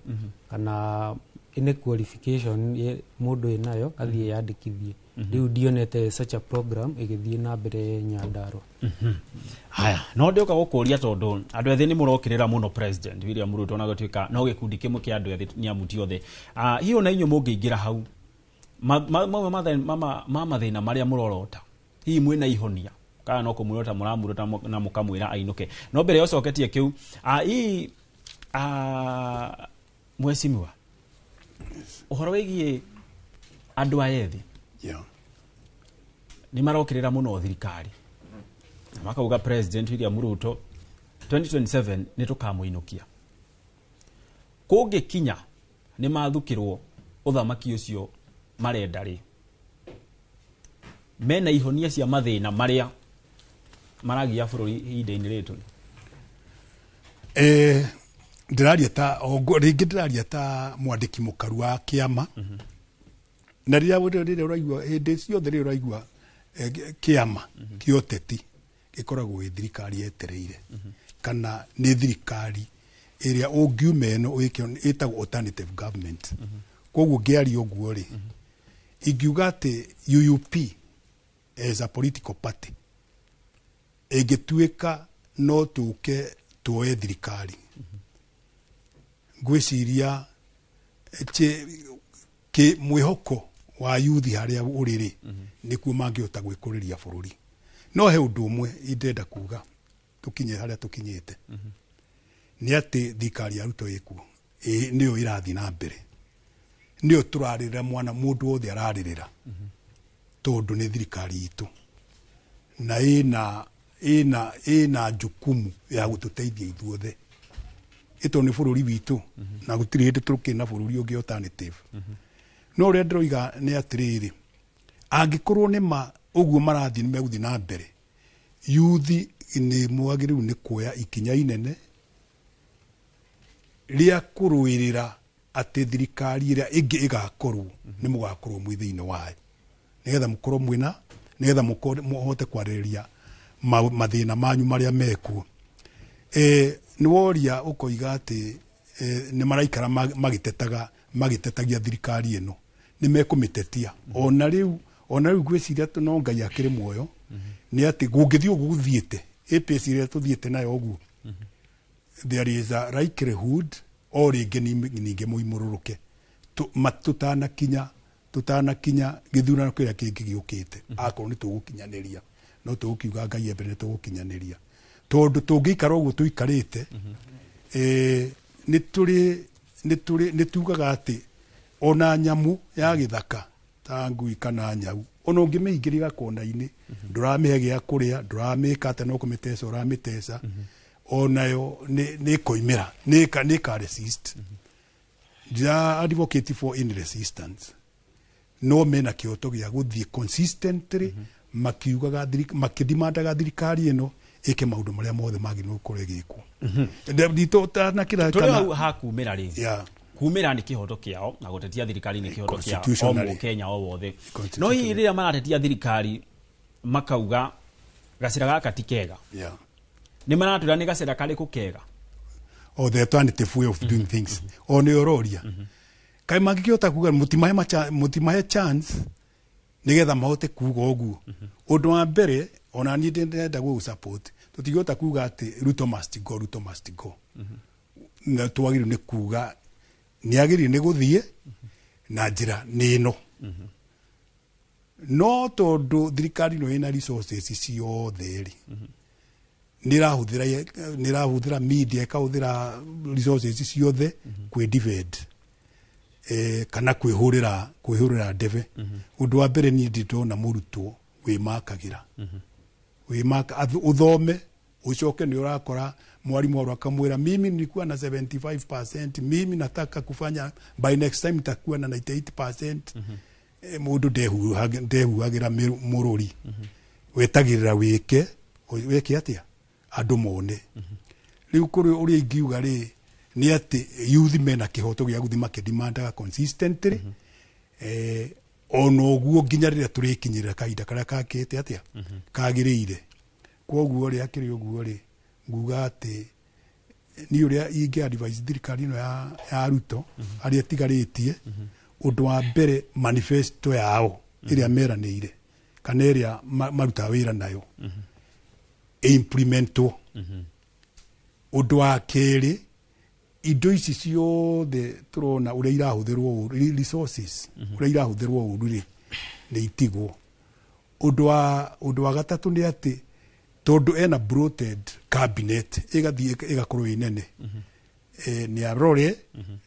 kana nĩ qualification mũndũ ĩnayo athiĩ yandĩkithie. Rĩu ndionete such a program ĩgĩthiĩ na mbere Nyandarua. Haya, no ndĩũka gũkũria tondũ andũ ethĩ nĩ mũrokĩrĩra mũno President William Ruto, na gũtuĩka no gĩkundi kĩmwe kĩa andũ ethĩ, nĩ amu ti othe. Hihi ona inyuĩ mũngĩingĩra hau, mamwe ma mathĩna marĩa mũrorota, hihi mwĩna ihonia kana no kũmwĩrota mũramwĩrota na mũkamwĩra ainũke? No mbere ya ũcoketie kĩu, hihi, mheshimiwa, ũhoro wĩgiĩ andũ aya ethĩ nĩ marokĩrĩra mũno thirikari na makauga President William Ruto 2027 nĩ tũkamũinũkia. Kũngĩkinya nĩ mathukĩrwo ũthamaki ũcio marenda rĩ, mena ihonia cia mathĩna marĩa maragia bũrũri ihinda-inĩ rĩrĩ tũrĩ? Ndĩraria ta rĩngĩ ndĩraria ta mwandĩki mũkaru wa kĩama, na rĩrĩa ũraigua hĩndĩ ciothe rĩrĩa ũraigua kĩama kĩa ũteti gĩkoragwo ĩ thirikari yetereire, kana nĩ thirikari ĩrĩa ũngiuma ĩno wĩke ĩtagwo alternative government. Koguo ngĩaria ũguo rĩ, ingiuga atĩ UUP as a political party ĩngĩtuĩka no tũke tuoe thirikari, ngwĩciria mwĩhoko wa yuthi harĩa ũrĩ rĩ, nĩkuo mangĩhota gwĩkũrĩria bũrũri. No he ũndũ ũmwe indĩrenda kuga tũkinye harĩa tũkinyĩte, nĩ atĩ thirikari ya Ruto ĩkuo, nĩyo ĩrathiĩ na mbere, nĩyo tũrarĩrĩra, mwana mũndũ wothe ararĩrĩra, tondũ nĩ thirikari itũ na ĩna jukumu ya gũtũteithia ithuothe, ĩtondũ nĩ bũrũri witũ na gũtirĩ hĩndĩ tũkĩ na bũrũri ũngĩ alternative. No ũrĩa ndĩroiga nĩ atĩrĩrĩ, angĩkorwo nĩ ma ũguo marathiĩ nĩ megũthiĩ na mbere, yuthi nĩ mwagĩrĩirwo nĩ kuoya ikinya inene rĩa kũrũĩrĩra atĩ thirikari ĩrĩa ĩngĩ ĩgakorwo nĩ mũgakorwo mwĩ thĩinĩ wayo. Nĩgetha mũkorwo mwĩna, nĩgetha mũhote kwarĩrĩria mathĩna manyu marĩa mekuo. Nĩ woria ũkoiga atĩ nĩ maraikara magĩtetaga, magĩtetagia thirikari ĩno, nĩ mekũmĩtetia. Ona rĩu ngwĩciria no Ngai akĩrĩ muoyo, nĩ atĩ gũngĩthiĩ ũguo gũthiĩte, APS ĩrĩa tũthiĩte nayo ũguo, there is a likelihood o rĩngĩ ningĩ mũimũrũrũke tũtanakinya gĩthurano kĩrĩa kĩngĩ gĩũkĩte. Akorwo nĩ tũgũkinyanĩria, no tũgũkiuga Ngai embere nĩ tũgũkinyanĩria, tondũ tũngĩikara ũguo tũikarĩte, nĩ tugaga atĩ ona nyamũ ya gĩthaka ta ngui kana nyau, ona ũngĩmĩingĩria gakona-inĩ, ndũramĩhe gĩa kũrĩa, ndũramĩka atĩa, no kũmĩteca ũramĩteca, onayo nĩ ĩkoimĩra, nĩ ĩka resist. Ndira advocate for in resistance, no mena kĩhoto gĩa gũthiĩ consistently makiugaga, makĩdimandaga thirikari ĩno ĩke maũndũ marĩa mothe magĩrĩirwo gũkorwo ĩgĩkwo. Tũrĩ hau ha kumĩra rĩ, kumĩra nĩ kĩhoto kĩao na gũtetia thirikari nĩ kĩhoto kĩa o Mũkenya o wothe. No hihi rĩrĩa maratetia thirikari makauga gacĩra gaka ti kega, nĩ maratwĩra nĩ gacĩra karĩkũ kega? Oh, the alternative way of doing things. O nĩ ũroria kaĩ mangĩkĩhota kuga mũtimahe chance nĩgetha mahote kuga ũguo. Ũndũ wa mbere ona niĩ ndĩrenda gũ support, tũtingĩhota kuga atĩ Ruto must go, Ruto must go. Na twagĩrĩirwo nĩ kuga nĩ agĩrĩirwo nĩ gũthiĩ na njĩra nĩ ĩno. No tondũ thirikari ĩno ĩna resources ciothe rĩ, nĩ ĩrahũthĩra media, ĩkahũthĩra resources ciothe kwĩ defend, kana kwĩhũrĩra ndebe. Ũndũ wa mbere niĩ ndĩndona mũrutwo wĩmakagĩra, ũthome ucoke nĩ ũrakora mwalimu waru akamwĩra mimi nilikuwa na 75%, mimi nataka kufanya by next time nitakuwa na 98%. Mũndũ ndehuhagĩra mũrũri, wetagĩrĩra wĩke wĩke atĩa andũ mone. Rĩu kũrĩ ũrĩa ingiuga rĩ, nĩ atĩ youth mena kĩhoto gĩa gũthiĩ makĩdimandaga consistently, ona ũguo nginya rĩrĩa tũrĩkinyĩrĩra kahinda karĩa kakĩte atĩa kagĩrĩire. Kwoguo rĩ, akĩrĩ ũguo rĩ, nguga atĩ niĩ ũrĩa ingĩ advise thirikari ĩno ya Ruto arĩa ĩtigarĩtie, ũndũ wa mbere manifesto yao ĩrĩa meranĩire kana ĩrĩa marutaga wĩra nayo ĩimplementwo. Ũndũ wa kerĩ, indo ici ciothe tũrona ũrĩa irahũthĩrwo ũru, resources ũrĩa irahũthĩrwo ũru rĩ, nĩ itigwo. Ũndũ wa gatatũ nĩ atĩ tondũ ena bloated cabinet ĩgathiĩ ĩgakorwo ĩ nene, nĩ arore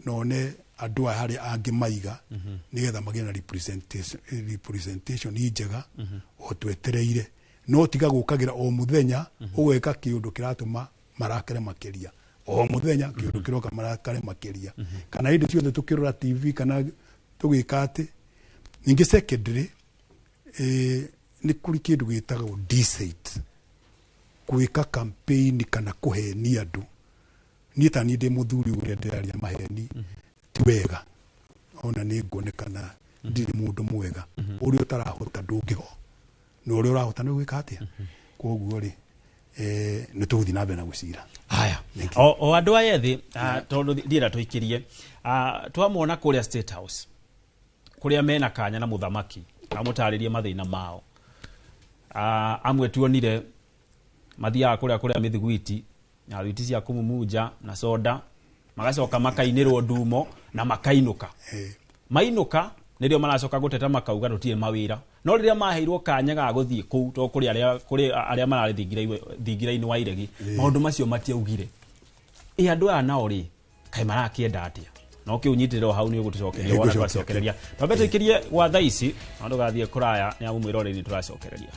na one andũ aya harĩa angĩmaiga nĩgetha magĩe na representation njega o twetereire. No tiga gũkagĩra o mũthenya ũgeka kĩũndũ kĩratũma marakare makĩria, o mũthenya kĩũndũ kĩroka marakare makĩria, kana hĩndĩ ciothe tũkĩrora TV kana tũgĩka atĩ. Ningĩ secondary, nĩ kũrĩ kĩndũ gĩtagwo deceit, gwĩka campaign kana kũhenia andũ. Niĩ ta niĩ ndĩ mũthuri ũrĩa ndĩraria maheni ti wega, ona nĩ nguonekana ndirĩ mũndũ mwega. Ũrĩa ũtarahota ndũngĩho, na ũrĩa ũrahota nĩ gwĩka atĩa. Kwoguo rĩ, nĩ tũgũthiĩ na mbere na gũcira. Haya, o andũ aya ethĩ, tondũ ndienda tũikĩrie, twamona kũrĩa State House kũrĩa mena kanya na mũthamaki amũtarĩrie mathĩna mao. Amwe tuonire mathiaga kũrĩa mĩthiguiti na thwiti cia kũmumunja na soda, magacoka makainĩrwo ndumo na makainũka. Mainũka nĩrĩo maracoka gũteta makauga tũtirĩ mawĩra. No rĩrĩa maheirwo kanya ga gũthiĩ kũu, to kũrĩ arĩa mararĩ thingira-inĩ wa iregi, maũndũ macio matiaugire. Ĩ andũ aya nao rĩ, kaĩ marakĩenda atĩa? No kĩu nyitĩrĩro hau nĩ ũgũtũcokeria wona twacokereria. Twambe tũikĩrie gwa thaa ici, no ndũgathiĩ kũraya nĩ amu mwĩroreri nĩ tũracokereria.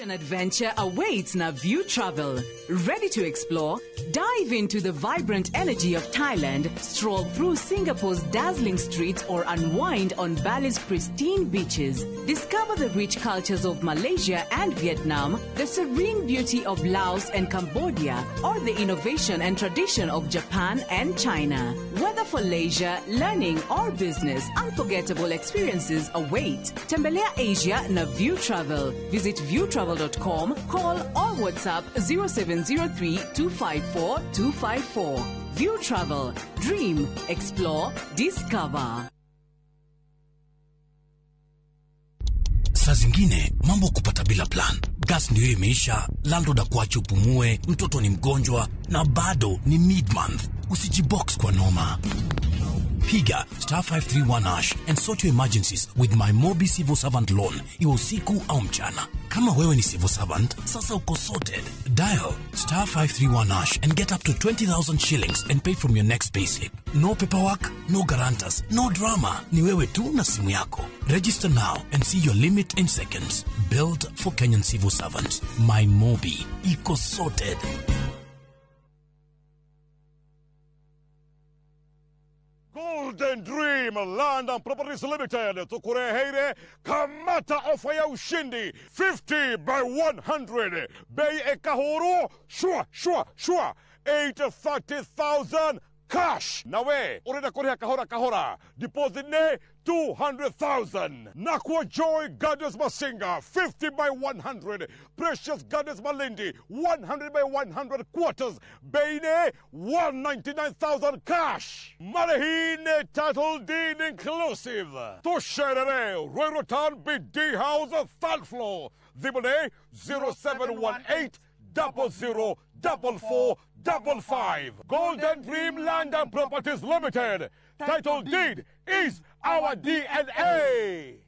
Asian adventure awaits na View Travel. Ready to explore? Dive into the vibrant energy of Thailand, stroll through Singapore's dazzling streets, or unwind on Bali's pristine beaches. Discover the rich cultures of Malaysia and Vietnam, the serene beauty of Laos and Cambodia, or the innovation and tradition of Japan and China. Whether for leisure, learning, or business, unforgettable experiences await. Tembelea Asia na View Travel. Visit viewtravel.com, call or WhatsApp 0703 254 254. View Travel. Dream, explore, discover. Saa zingine mambo kupata bila plan. Gas ndio imeisha, landlord akuache upumue, mtoto ni mgonjwa na bado ni mid-month. Usijibox kwa noma. Piga star 531 hash and sort your emergencies with my Mobi Civil Servant Loan, iwe usiku au mchana. Kama wewe ni civil servant, sasa uko sorted. Dial star 531 hash and get up to 20,000 shillings and pay from your next payslip. No paperwork, no guarantors, no drama. Ni wewe tu na simu yako. Register now and see your limit in seconds. Built for Kenyan civil servants. My Mobi. Iko sorted. Golden Dream Land and Properties Limited tukureheire kamata ofa ya ushindi 50 by 100 bei ekahuru shua shua shua 830,000 cash nawe urenda kuriha kahora kahora deposit ne 200,000. Nakwa Joy Gardens Masinga 50 by 100, Precious Gardens Malindi 100 by 100 quarters, Beine 199,000 cash. Marehine title deed inclusive. Tusherere Ruiru Town BD House third floor. Zibone 0718 00 44 55. Golden Dream Land and Properties Limited. Title deed is our DNA.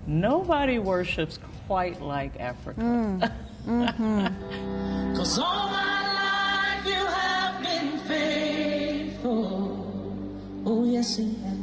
Nobody worships quite like Africa. Mm. 'Cause all my life you have been faithful. Oh, yes, he has.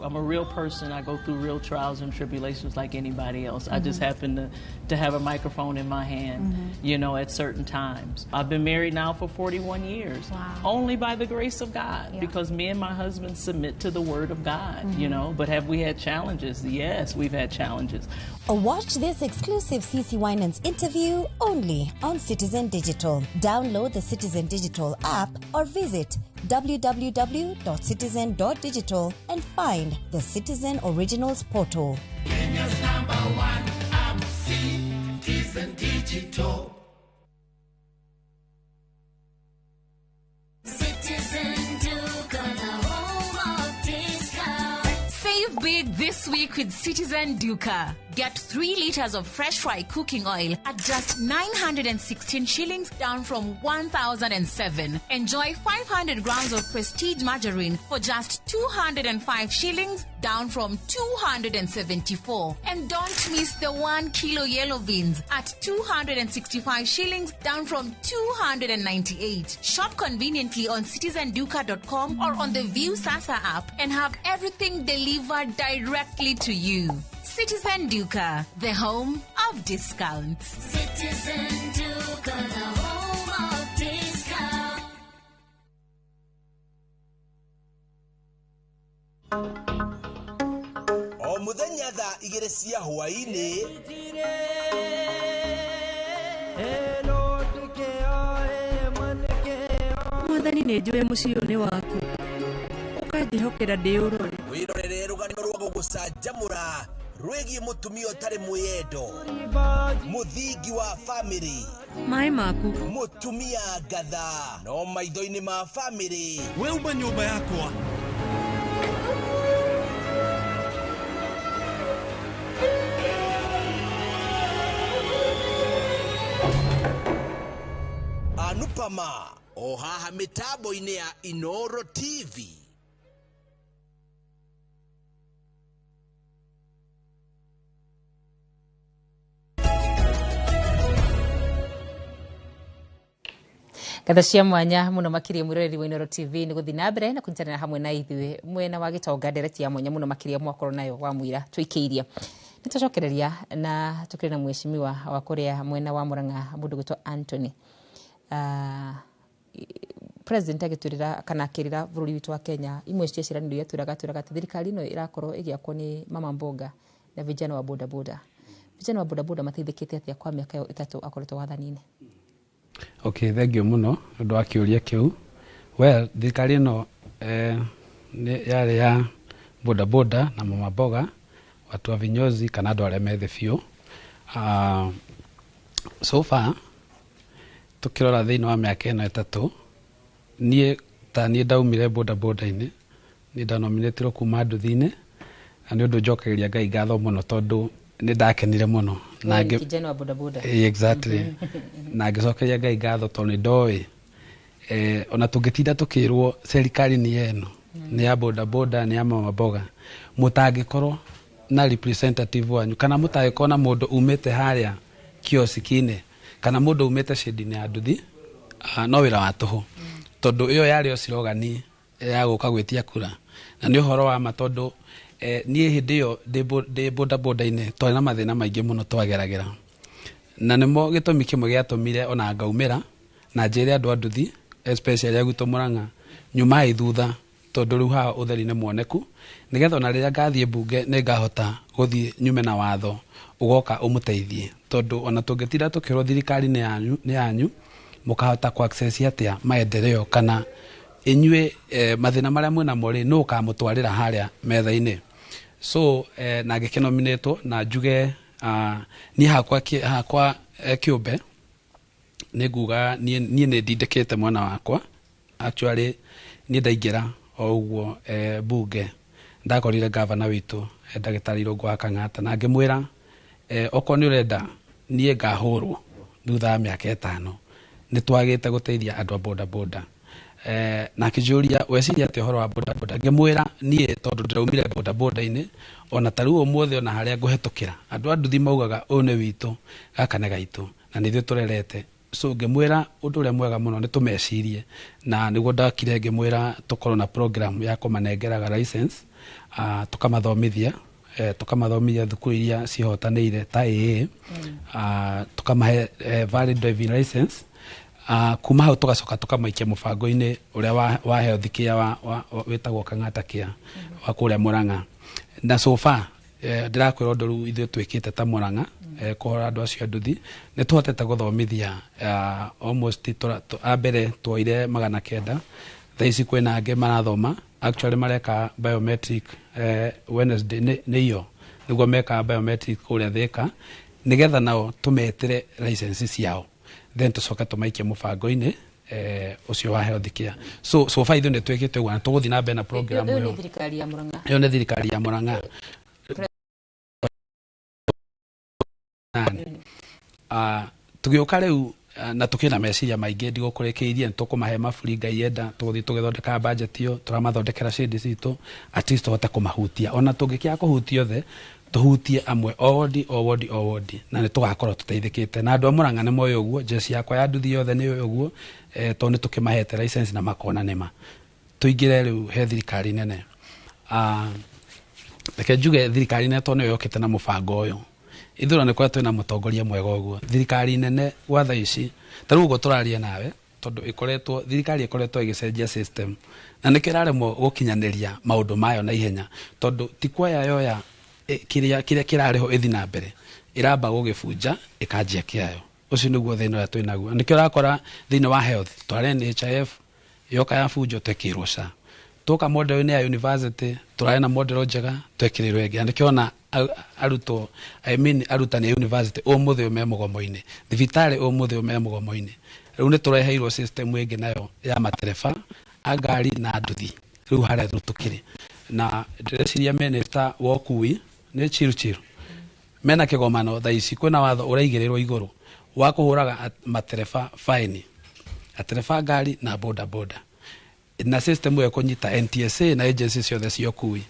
I'm a real person. I go through real trials and tribulations like anybody else. I just happen to have a microphone in my hand, you know, at certain times. I've been married now for 41 years. Wow. Only by the grace of God, because me and my husband submit to the Word of God, you know. But have we had challenges? Yes, we've had challenges. Watch this exclusive CC Winans interview only on Citizen Digital. Download the Citizen Digital app or visit www.citizen.digital and find the Citizen Originals portal. Kenya's number one app, Citizen Digital. Citizen Duka, the home of discount. Save big this week with Citizen Duka. Get 3 liters of fresh fry cooking oil at just 916 shillings, down from 1,007. Enjoy 500 grams of Prestige margarine for just 205 shillings, down from 274. And don't miss the 1 kilo yellow beans at 265 shillings, down from 298. Shop conveniently on citizenduka.com or on the View Sasa app and have everything delivered directly to you. Citizen Duka, the home of discounts. Citizen Duka, the home of discounts. O muthenya thaa igĩrĩ cia hwaĩ-inĩ Mwathani nĩ njũĩ mũciĩ ũyũ nĩ waku ũkanjĩhokera ndĩũrore. Wĩrorere rũgano rwa gũgũcanjamũra rwĩgiĩ mũtumia ũtarĩ mwĩyendo, mũthingi wa famĩlĩ, maĩ maku, mũtumia ngatha no maitho-inĩ ma famĩlĩ. We uma nyũmba yakwa. Anupama o haha mĩtambo-inĩ ya Inoro TV. Ngatho cia mwanya muno makiria mwiroreri wa Inooro TV ni guthi na mbere na kunyitanira hamwe na ithuĩ mwena wa gitonga ndereti ya mwanya muno makiria mwakorwo nayo wa mwira twikiiria. Nitucokereria na tukiri na mheshimiwa wa kuria mwena wa Murang'a mundu gwitwo Anthony. President agĩtwĩrĩra kana akĩrĩra bũrũri witũ wa Kenya imwe cia ciĩranĩro iria twĩraga twĩraga atĩ thirikari ĩno ĩrakorwo ĩgĩakwo nĩ mama mboga na vijana wa bodaboda. Vijana wa bodaboda mateithĩkĩte atĩa kwa mĩaka ĩyo 3 akoretwo wathani-inĩ? Okay, thank you muno ũndũ wa kĩũria kĩu. Well, thirikari ĩno yarĩ ya bodaboda na mama mboga, watu wa vinyozi kana andũ arĩa methĩ biũ. So far tukirora thĩinĩ wa mĩaka ĩno 3, niĩ ta niĩ ndaumire bodaboda-inĩ, niĩ ndanominĩtirwo kuma nduthi-inĩ, na nĩ ũndũ njokagĩria Ngai ngatho mũno tondũ nĩ ndakenire mũno. Na kijana wa bodaboda. Exactly. Na ngĩcokeria Ngai ngatho tondũ nĩ ndoĩ ona tũngĩtinda tũkĩrwo serikali nĩ ĩno, nĩ ya bodaboda, nĩ ya mama mboga, mũtangĩkorwo na representative wanyu kana mũtangĩkorwo na mũndũ umĩte harĩa kioski-inĩ kana mũndũ umĩte shedi-inĩ ya nduthi, no wĩra wa tũhũ, tondũ ĩyo yarĩ o slogan ya gũka gwĩtia kura. Na nĩ ũhoro wa ma tondũ niĩ hĩndĩ ĩyo ndĩ bodaboda-inĩ twarĩ na mathĩna maingĩ mũno twageragĩra, na nĩmo gĩtũmi kĩmwe gĩatũmire ona ngaumĩra na njĩre andũ a nduthi especially a gwitũ Murang'a nyumai thutha, tondũ rĩu haha ũtheri nĩ muoneku, nĩgetha ona rĩrĩa ngathiĩ mbunge nĩ ngahota gũthiĩ nyume na watho ũgoka ũmũteithie, tondũ ona tũngĩtinda tũkĩrwo thirikari nĩ yanyu mũkahota ku access atĩa maendeleo kana inyuĩ mathĩna marĩa mwĩnamo rĩ nũ ũkamũtwarĩra harĩa metha-inĩ. So na ngĩkĩnominĩtwo na njuge niĩ hakwa kĩũmbe nĩ nguga niĩ nĩ ndindĩkĩte mwana wakwa. Actually niĩ ndaingĩra o ũguo bunge ndakorire gavana witũ ndagĩtarĩ Irũngũ wa Kang'ata na ngĩmwĩra okorwo nĩ ũrenda niĩ ngahũrwo thutha wa mĩaka 5 nĩ twagĩte gũteithia andũ a bodaboda. Na akĩnjũria weciria atĩa ũhoro wa bodaboda, ngĩmwĩra niĩ tondũ ndĩraumire bodaboda-inĩ ona ta rĩu ũmũthĩ ona harĩa ngũhetũkĩra andũ a nduthi maugaga ũyũ nĩ witũ, gaka nĩ gaitũ na nĩ ithuĩ tũrerete. So ngĩmwĩra ũndũ ũrĩa mwega mũno nĩ tũmecirie, na nĩguo ndakire ngĩmwĩra tũkorwo na program ya kũmanengeraga license, tũkamathomithia tũkamathomithia thukuru iria cihotanĩire ta AA, tũkamahe valid driving license. Kuma hau tũgacoka tũkamaikia mũbango-inĩ ũrĩa wa health care wĩtagwo Kang'ata Care wa kũrĩa Murang'a. Na so far ndĩrakwĩra ũndũ rĩu ithuĩ twĩkĩte ta Murang'a kũhora andũ acio a nduthi nĩ tũhotete gũthomithia almost a mbere tuoire 900, thaa ici kwĩna angĩ marathoma actually mareka biometric Wednesday nĩ iyo nĩguo mekaga biometric kũrĩa Thika nĩgetha nao tũmetĩre license ciao, then tũcoke tũmaikie mũbango-inĩ ũcio wa health care. So far ithuĩ nĩ twĩkĩte ũguo na tũgũthiĩ na mbere na program ĩyo. Ĩyo nĩ thirikari ya Murang'a. Ĩyo nĩ thirikari ya Murang'a. Tũgĩũka rĩu na tũkĩna meciria maingĩ ndigũkũrĩkĩirie, nĩ tũkũmahe maburi Ngai enda, tũgũthiĩ tũgĩthondekaga budget ĩyo, tũramathondekera shade citũ at least tũhote kũmahutia, ona tũngĩkĩaga kũhutia othe tũhutie amwe o wodi o wodi o wodi, na nĩ tũgakorwo tũteithĩkĩte. Na andũ a Murang'a nĩ moĩ ũguo, jeshi yakwa ya nduthi yothe nĩ yũĩ ũguo, tondũ nĩ tũkĩmahete license na makona nĩma. Tũingĩre rĩu he thirikari nene. Reke njuge thirikari nene tondũ nĩyo yũkĩte na mũbango ũyũ. Ithuĩ nĩ koretwo twĩna mũtongoria mwega ũguo. Thirikari nene gwa thaa ici ta rĩu ũguo tũraria nawe, tondũ ĩkoretwo thirikari ĩkoretwo ĩgĩcenjia system na nĩkĩo ĩraremwo gũkinyanĩria maũndũ mayo na ihenya, tondũ ti kuoya yoya kĩrĩa kĩrarĩho ĩthi na mbere, ĩramba gũgĩbunja ĩkanjia kĩayo. Ũcio nĩguo thĩna ũrĩa twĩnaguo. Nĩkĩo ũrakora thĩinĩ wa health twarĩ NHIF yoka yabunjwo twekĩrwo SHA, tũka model-inĩ ya university tũrarĩ na model njega twekĩrĩrwo ĩngĩ, na nĩkĩo ona arutwo I mean arutani a university ũmũthĩ ũyũ me mũgomo-inĩ, thibitarĩ ũmũthĩ ũyũ me mũgomo-inĩ. Rĩu nĩ tũreheirwo system ĩngĩ nayo ya matereba a ngari na nduthi rĩu harĩa tũkĩrĩ. Na ndĩreciria minister wa ũkui nĩ Chiru mena kĩgomano thaa ici, kwĩna watho ũraigĩrĩrwo igũrũ wa kũhũraga matereba faini, atereba ngari na boda boda, na system ĩyo ĩkũnyita NTSA na agency ciothe cia ũkui.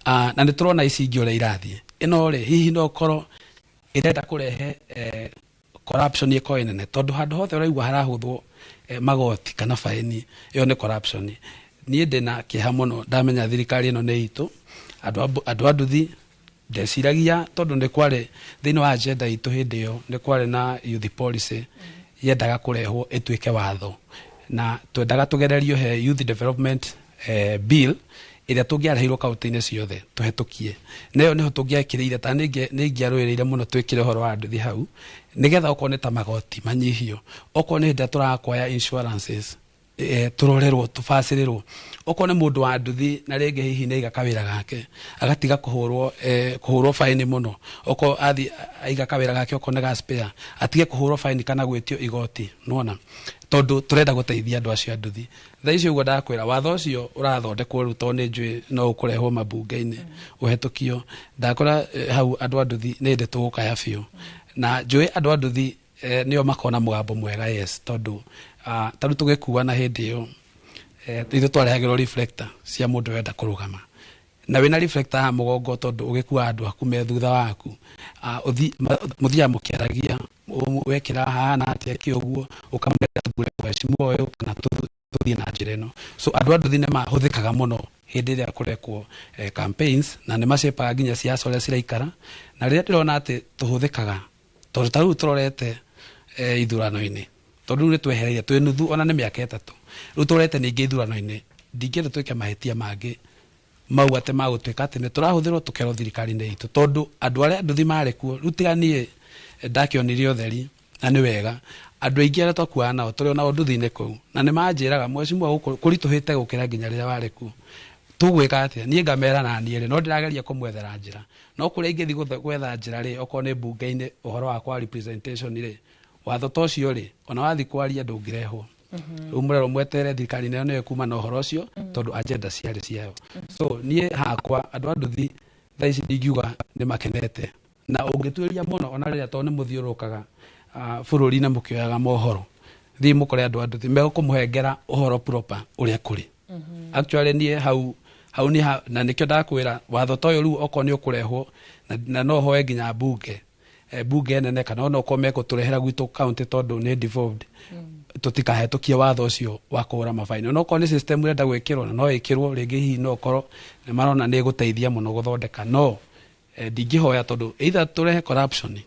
Na nĩ tũrona ici ingĩ ũrĩa irathiĩ. Ĩno rĩ hihi no korwo ĩrenda kũrehe corruption ĩkorwo nene, tondũ handũ hothe ũraigua harahũthwo Magoti kana faini ĩyo nĩ corruption. Niĩ ndĩna kĩeha mũno ndamenya thirikari ĩno nĩ itũ andũ a nduthi. Ndeciragia tondũ nĩ kwarĩ thĩinĩ wa agenda itũ hĩndĩ ĩyo, nĩ kwarĩ na youth policy yendaga kũrehwo ĩtuĩke watho, na twendaga tũgererio he youth development bill ĩrĩa tũngĩareheirwo kaunti-inĩ ciothe tũhetũkie, na ĩyo nĩho tũngĩekĩrĩire ta nĩ ingĩarũĩrĩire mũno twĩkĩre ũhoro wa nduthi hau, nĩgetha okorwo nĩ ta magoti manyihio, okorwo nĩ hĩndĩ ĩrĩa tũrakwaya insurances, tũrorerwo, tũbacĩrĩrwo, okorwo nĩ mũndũ wa nduthi na rĩngĩ hihi nĩ aiga kawĩra gake agatiga kũhũrwo faini mũno, okorwo athi aiga kawĩra gake okorwo nĩ ga spare atige kũhũrwo faini kana gwĩtio igoti, nĩwona, tondũ tũrenda gũteithia andũ acio a nduthi. Thaa ici ũguo ndakwĩra, watho ũcio ũrathondekwo rĩu, tondũ nĩ njũĩ no ũkũrehwo mambunge-inĩ ũhetũkio. Ndakora hau andũ a nduthi nĩ hĩndĩ tũgũkaya biũ, na njũĩ andũ a nduthi nĩo makona mũgambo mwega, yes, tondũ ta rĩu tũgĩkua na hĩndĩ ĩyo ithuĩ twarehagĩrwo reflector cia mũndũ wenda kũrũgama na wĩna reflector haha mũgongo, tondũ ũgĩkua andũ aku me thutha waku, mũthiaga mũkĩaragia, wekĩra hahana atĩa kĩ ũguo, ũkamwĩra tũgũre mheshimiwa ũyũ kana tũthiĩ na njĩra ĩno. So andũ a nduthi nĩ mahũthĩkaga mũno hĩndĩ ĩrĩa kũrekwo campaigns, na nĩ macepaga nginya ciaca ũrĩa ciraikara. Na rĩrĩa ndĩrona atĩ tũhũthĩkaga, tondũ ta rĩu tũrorete ithurano-inĩ, tondũ rĩu nĩ twehereire twĩ nuthu, ona nĩ mĩaka 3 rĩu tũrorete ningĩ ithurano-inĩ, ndingĩenda twĩke mahĩtia mangĩ mau atĩ magũtuĩka atĩ nĩ tũrahũthĩrwo tũkerwo thirikari-inĩ itũ, tondũ andũ arĩa nduthi marĩ kuo rĩu tiga niĩ ndakĩonire ũtheri, na nĩ wega andũ aingĩ arĩa twakuaga nao tũrĩ onao nduthi-inĩ kũu, na nĩ manjĩraga mheshimiwa gũkũ kũritũhĩte gũkĩra nginya rĩrĩa warĩ kuo, tũgwĩka atĩa? Niĩ ngamera na niĩ rĩ no ndĩrageria kũmwethera njĩra, no kũrĩa ingĩthiĩ gwetha njĩra rĩ, okorwo nĩ mbunge-inĩ ũhoro wakwa wa representation rĩ, watho ta ũcio rĩ, ona wathiĩ kwaria ndũngĩrehwo. Rĩu mũrerwo mwetere thirikari nayo nĩyo ĩkuma na ũhoro ũcio, tondũ agenda ciarĩ ciayo. So niĩ hakwa andũ a nduthi thaa ici ndingiuga nĩ makenete, na ũngĩtuĩria mũno ona rĩrĩa tondũ nĩ mũthiũrũrũkaga bũrũri na mũkĩoyaga mohoro, thiĩ mũkore andũ a nduthi megũkũmũhengera ũhoro proper ũrĩa kũrĩ. Actually niĩ hau hau nĩ na nĩkĩo ndakwĩra watho ta ũyũ rĩu okorwo nĩ ũkũrehwo na no hoe nginya bunge nene, kana ona okorwo mekũtũrehera gwitũ county tondũ nĩ devolved, tũtikahetũkie watho ũcio wa kũhũra mabaini. Ona okorwo nĩ system ĩrenda gwĩkĩrwo, na no ĩkĩrwo rĩngĩ, hihi no ũkorwo nĩ marona nĩ ĩgũteithia mũno gũthondeka, no ndingĩhoya tondũ either tũrehe corruption nĩ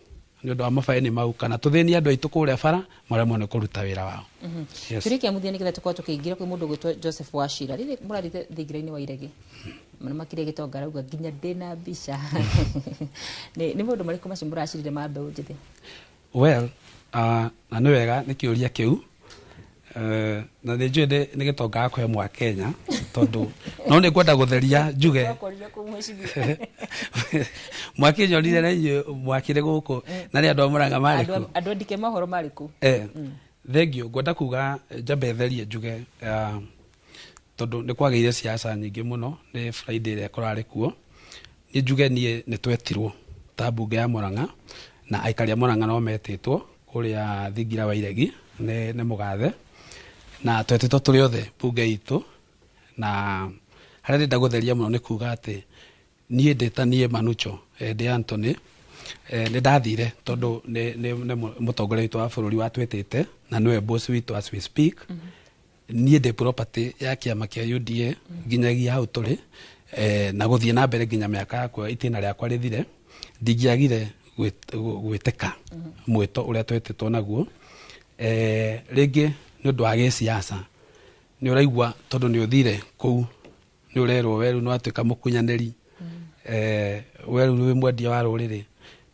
ũndũ wa mabaini mau, kana tũthĩnie andũ aitũ kũrĩa bara maremwo nĩ kũruta wĩra wao. Yes. Kĩũria kĩa mũthia nĩgetha tũkorwo tũkĩingĩra kwĩ mũndũ ũgwĩtwo Joseph Wachira, rĩrĩ mũrathiĩte thingira-inĩ wa iregi na makĩria gĩtonga arauga nginya ndĩna mbica, nĩ maũndũ marĩkũ macio mũracirire ma mbeũ njĩthĩ? Well, na nĩ wega nĩ kĩũria kĩu, na nĩ njũĩ nĩ gĩtonga gakũhe mwa Kenya, tondũ no nĩ ngwenda gũtheria njuge. Twakorire kũu mheshimiwa. Mwakĩnyonire na inyuĩ mwakĩrĩ gũkũ na nĩ andũ a Mũrang'a marĩ kuo. Andũ andĩke mohoro marĩ kũ? Thengio. Ngwenda kuga njambe therie njuge, tondũ nĩ kwagĩire siasa nyingĩ mũno nĩ Friday ĩrĩa kũrarĩ kuo. Niĩ njuge niĩ nĩ twetirwo ta mbunge ya Mũrang'a, na aikari a Mũrang'a no metĩtwo kũrĩa thingira wa iregi nĩ mũgathe, na twetĩtwo tũrĩ othe mbunge itũ. Na harĩa ndĩrenda gũtheria mũno nĩ kuga atĩ niĩ ndĩ ta niĩ Manucho, ndĩ Anthony, nĩ ndathire tondũ nĩ mũtongoria witũ wa bũrũri watwĩtĩte, na nĩwe boss witũ as we speak. Niĩ ndĩ property ya kĩama kĩa UDA nginyagia hau tũrĩ, na gũthiĩ na mbere nginya mĩaka yakwa itĩna rĩakwa rĩthire, ndingĩagire gwĩtĩka mwĩto ũrĩa twetĩtwo naguo. Rĩngĩ nĩ ũndũ wa gĩsiasa nĩ ũraigua tondũ nĩ ũthire kũu nĩ ũrerwo we rĩu nĩ watuĩka mũkunyanĩri, we rĩu wĩ mwendia wa rũrĩrĩ,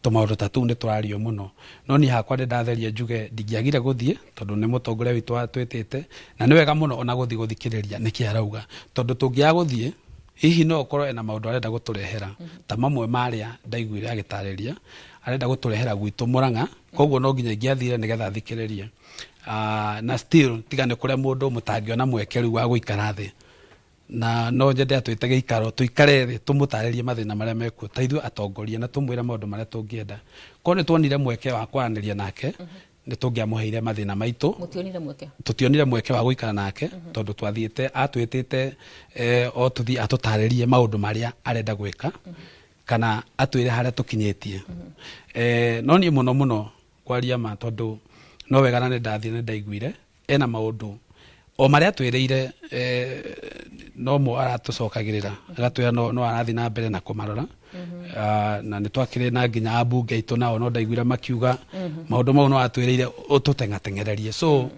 tũmaũndũ ta tũu nĩ tũrario mũno. No niĩ hakwa nĩ ndatheria njuge ndingĩagire gũthiĩ tondũ nĩ mũtongoria witũ watwĩtĩte, na nĩ wega mũno ona gũthiĩ gũthikĩrĩria nĩkĩ arauga, tondũ tũngĩaga gũthiĩ hihi no ũkorwo ena maũndũ arenda gũtũrehera ta mamwe marĩa ndaiguire agĩtarĩria arenda gũtũrehera gwitũ Mũrang'a, koguo no nginya ingĩathire nĩgetha thikĩrĩrie. Na still tiga nĩ kũrĩa mũndũ mũtangĩona mweke rĩu wa gũikara thĩ, na no nyende atwĩte gĩikaro tũikare thĩ tũmũtarĩrie mathĩna marĩa mekuo ta ithuĩ atongoria, na tũmwĩre maũndũ marĩa tũngĩenda. Korwo nĩ tuonire mweke wa kwaranĩria nake, nĩ tũngĩamũheire mathĩna maitũ. Mũtionire mweke? Tũtionire mweke wa gũikara nake, tondũ twathiĩte atwĩtĩte, o tũthiĩ atũtarĩrie maũndũ marĩa arenda gwĩka, kana atwĩre harĩa tũkinyĩtie. No niĩ mũno mũno kwaria ma, tondũ no wega na nĩ ndathire nĩ ndaiguire Ena maũndũ o marĩa twĩrĩire, no mo aratũcokagĩrĩra, agatwĩra no arathiĩ na mbere na kũmarora. Na nĩ twakĩrĩ na nginya ambunge aitũ nao no ndaiguire makiuga maũndũ mau no atwĩrĩire ũtũteng'ateng'ererie. So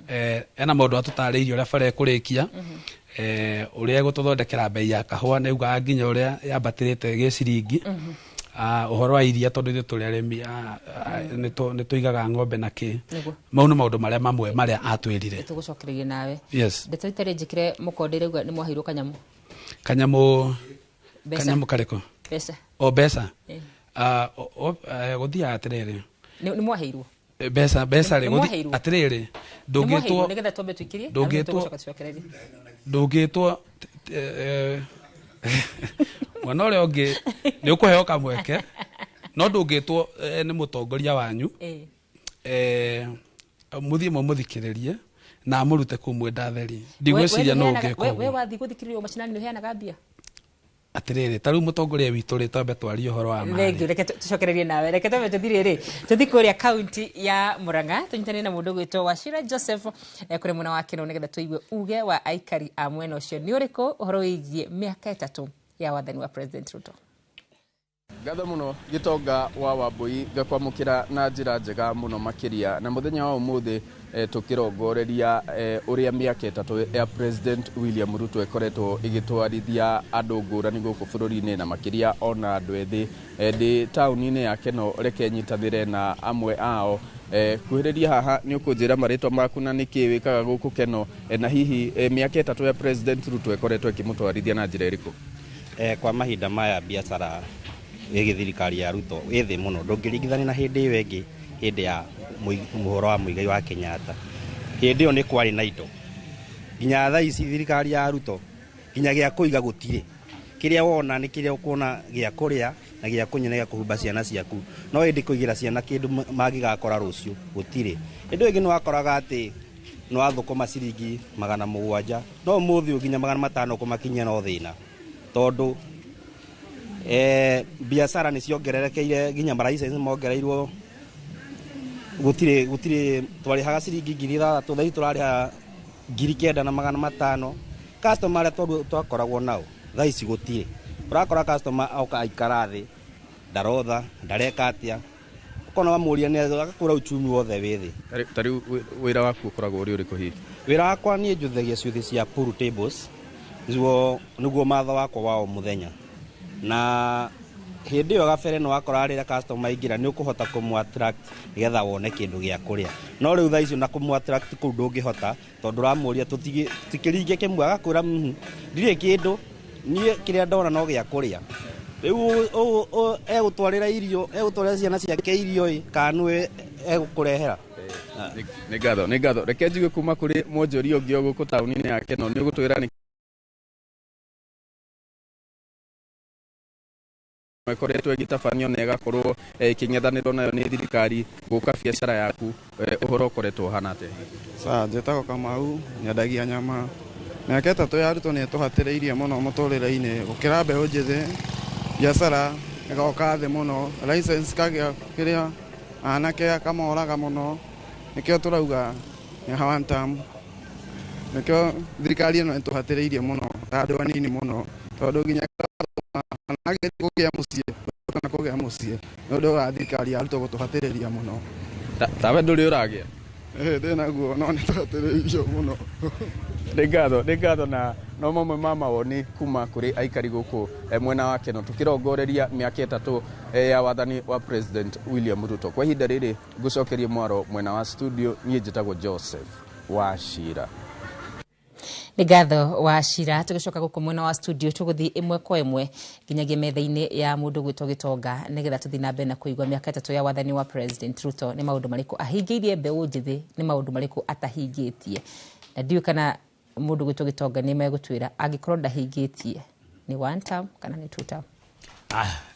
ena maũndũ atũtarĩirie ũrĩa bara ĩkũrĩkia, ũrĩa ĩgũtũthondekera bei ya kahũa, nĩ augaga nginya ũrĩa yambatĩrĩte gĩciringi. Ũhoro wa iria, tondũ ithuĩ tũrĩ arĩmi, nĩ tũigaga ng'ombe na kĩ. Mau nĩ maũndũ marĩa mamwe marĩa atwĩrire. Tũgũcokereria nawe. Yes. Ndeto itarĩ njĩkĩre mũkonde irauga nĩ mwaheirwo kanyamũ. Kanyamũ? Mbeca. Kanyamũ karĩkũ? Mbeca. O mbeca? Eh. Gũthiaga atĩrĩrĩ. Nĩ mwaheirwo? Mbeca rĩ, Nĩ mwaheirwo? atĩrĩrĩ, Nĩ ndũngĩtwo mwaheirwo nĩgetha twambe tũikĩrie na tũgũcoka tũcokererie. Ndũngĩtwo mwena ũrĩa ũngĩ nĩ ũkũheo kamweke, no ndũngĩtwo nĩ mũtongoria wanyu, mũthiĩ mũmũthikĩrĩrie na amũrute kũu mwĩ ndatheri. Ndigwĩciria no ũngĩka We ũguo. Wathiĩ gũthikĩrĩrio macinani nĩ ũheanaga mbia? Atĩrĩrĩ, ta rĩu mũtongoria witũ rĩ, twambe twarie ũhoro wa ma. Thank you. Reke tũcokererie nawe. Reke twambe tũthiĩ rĩrĩ, tũthiĩ kũrĩa kaunti ya Murang'a, tũnyitane na mũndũ ũgwĩtwo Wachira Joseph, kũrĩa mwena wa Kĩno, nĩgetha tũigue uge wa aikari a mwena ũcio nĩ ũrĩkũ ũhoro wĩgiĩ mĩaka 3 ya wathani wa President Ruto. Ngatho mũno, Gĩtonga wa Wambui, ngakwamũkĩra na njĩra njega mũno makĩria na mũthenya wa ũmũthĩ, tũkĩrongoreria ũrĩa mĩaka 3 ya President William Ruto ĩkoretwo ĩgĩtwarithia andũ ngũrani gũkũ bũrũri-inĩ na makĩria ona andũ ethĩ. Ndĩ taũni-inĩ ya Keno, reke nyitanĩre na amwe ao. Kuhĩrĩria haha, nĩ ũkũnjĩra marĩtwa maku na nĩkĩ wĩkaga gũkũ Keno, na hihi mĩaka 3 ya President Ruto ĩkoretwo ĩkĩmũtwarithia na njĩra ĩrĩkũ? Kwa mahinda maya biacara ĩgiĩ thirikari ya Ruto ĩ thĩ mũno, ndũngĩringithania na hĩndĩ ĩyo ĩngĩ, hĩndĩ ya mũhoro wa Muigai wa Kenyatta. Hĩndĩ ĩyo nĩ kwarĩ na indo, nginya thaa ici thirikari ya Ruto nginya gĩa kũiga gũtirĩ. Kĩrĩa wona nĩ kĩrĩa ũkuona gĩa kũrĩa na gĩa kũnyua na gĩa kũhumba ciana ciaku, no ĩndĩ kũigĩra ciana kĩndũ mangĩgakora rũciũ gũtirĩ. Hĩndĩ ĩyo ĩngĩ nĩ wakoraga atĩ nĩ wathũkũma ciringi 700, no ũmũthĩ ũyũ nginya 500 kũmakinyia no thĩna, tondũ biacara nĩ ciongererekeire, nginya maraicensi mongereirwo. Gũtirĩ twarĩhaga ciringi 6,000, thaa ici tũrarĩha 9,500. Customer arĩa twakoragwo nao thaa ici gũtirĩ. Ũrakora customer oka aikara thĩ, ndarotha, ndareka atĩa, ũkona wamũria nĩ agakũra uchumi wothe wĩ thĩ. Ta rĩu wĩra waku ũkoragwo ũrĩ ũrĩkũ hihi? Wĩra wakwa niĩ njuthagia ciũthi cia pool tables, nĩguo matho wakwa wa o mũthenya. Na hĩndĩ ĩyo gabere nĩ wakoraga rĩrĩa customer aingĩra nĩ ũkũhota kũmũ attract nĩgetha wone kĩndũ gĩa kũrĩa, no rĩu thaa icio na kũmũ attract kũu ndũngĩhota, tondũ ũramũria tũtikĩringe kĩmwe, agakwĩra ndirĩ kĩndũ niĩ, kĩrĩa ndona no gĩa kũrĩa. Rĩu egũtwarĩra irio, egũtwarĩra ciana ciake irio ĩ, kana nĩwe egũkũrehera? Nĩ ngatho, nĩ ngatho. Reke njigue kuma kũrĩ mwonjoria ũngĩ o gũkũ taũni-inĩ ya Keno, nĩ ũgũtwĩra nĩ ĩkoretwo ĩgĩtabanio na ĩgakorwo ĩkĩng'ethanĩrwo nayo nĩ thirikari gũka biacara yaku, ũhoro ũkoretwo ũhana atĩa? Sawa, njĩtagwo Kamau, nyendagia nyama. Mĩaka 3 ya Ruto nĩ ĩtũhatĩrĩirie mũno mũtũrĩre-inĩ, gũkĩra mbeũ njĩthĩ, biacara ĩgoka thĩ mũno, license kagĩa kĩrĩa anake akamoraga mũno, nĩkĩo tũrauga nĩ one term. Nĩkĩo thirikari ĩno ĩtũhatĩrĩirie mũno ta andũ anini mũno, tondũ nginya kũgĩa mũciĩ kana kũgĩa mũciĩ nĩ ũndũ wa thirikari ya Ruto gũtũhatĩrĩria mũno. Tawe ndũrĩ ũragĩa? Ĩĩ, ndĩ naguo, no nĩ tũhatĩrĩirio mũno. Nĩ ngatho, nĩ ngatho. Na no mamwe ma mawoni kuma kũrĩ aikari gũkũ mwena wa Keno, tũkĩrongoreria mĩaka 3 ya wathani wa President William Ruto. Kwa ihinda rĩrĩ ngũcokerie mwaro mwena wa studio, niĩ njĩtagwo Joseph Wachira. Nĩ ngatho wa Cira. Tũgĩcoka gũkũ mwena wa studio, tũgũthiĩ ĩmwe kwa ĩmwe nginyagia metha-inĩ ya mũndũ gwĩtwo Gĩtonga, nĩgetha tũthiĩ na mbere na kũigua mĩaka 3 ya wathani wa President Ruto nĩ maũndũ marĩkũ ahingĩirie mbeũ njĩthĩ, nĩ maũndũ marĩkũ atahingĩtie, na ndiũĩ kana mũndũ gwĩtwo Gĩtonga nĩ megũtwĩra angĩkorwo ndahingĩtie nĩ one term kana nĩ two term.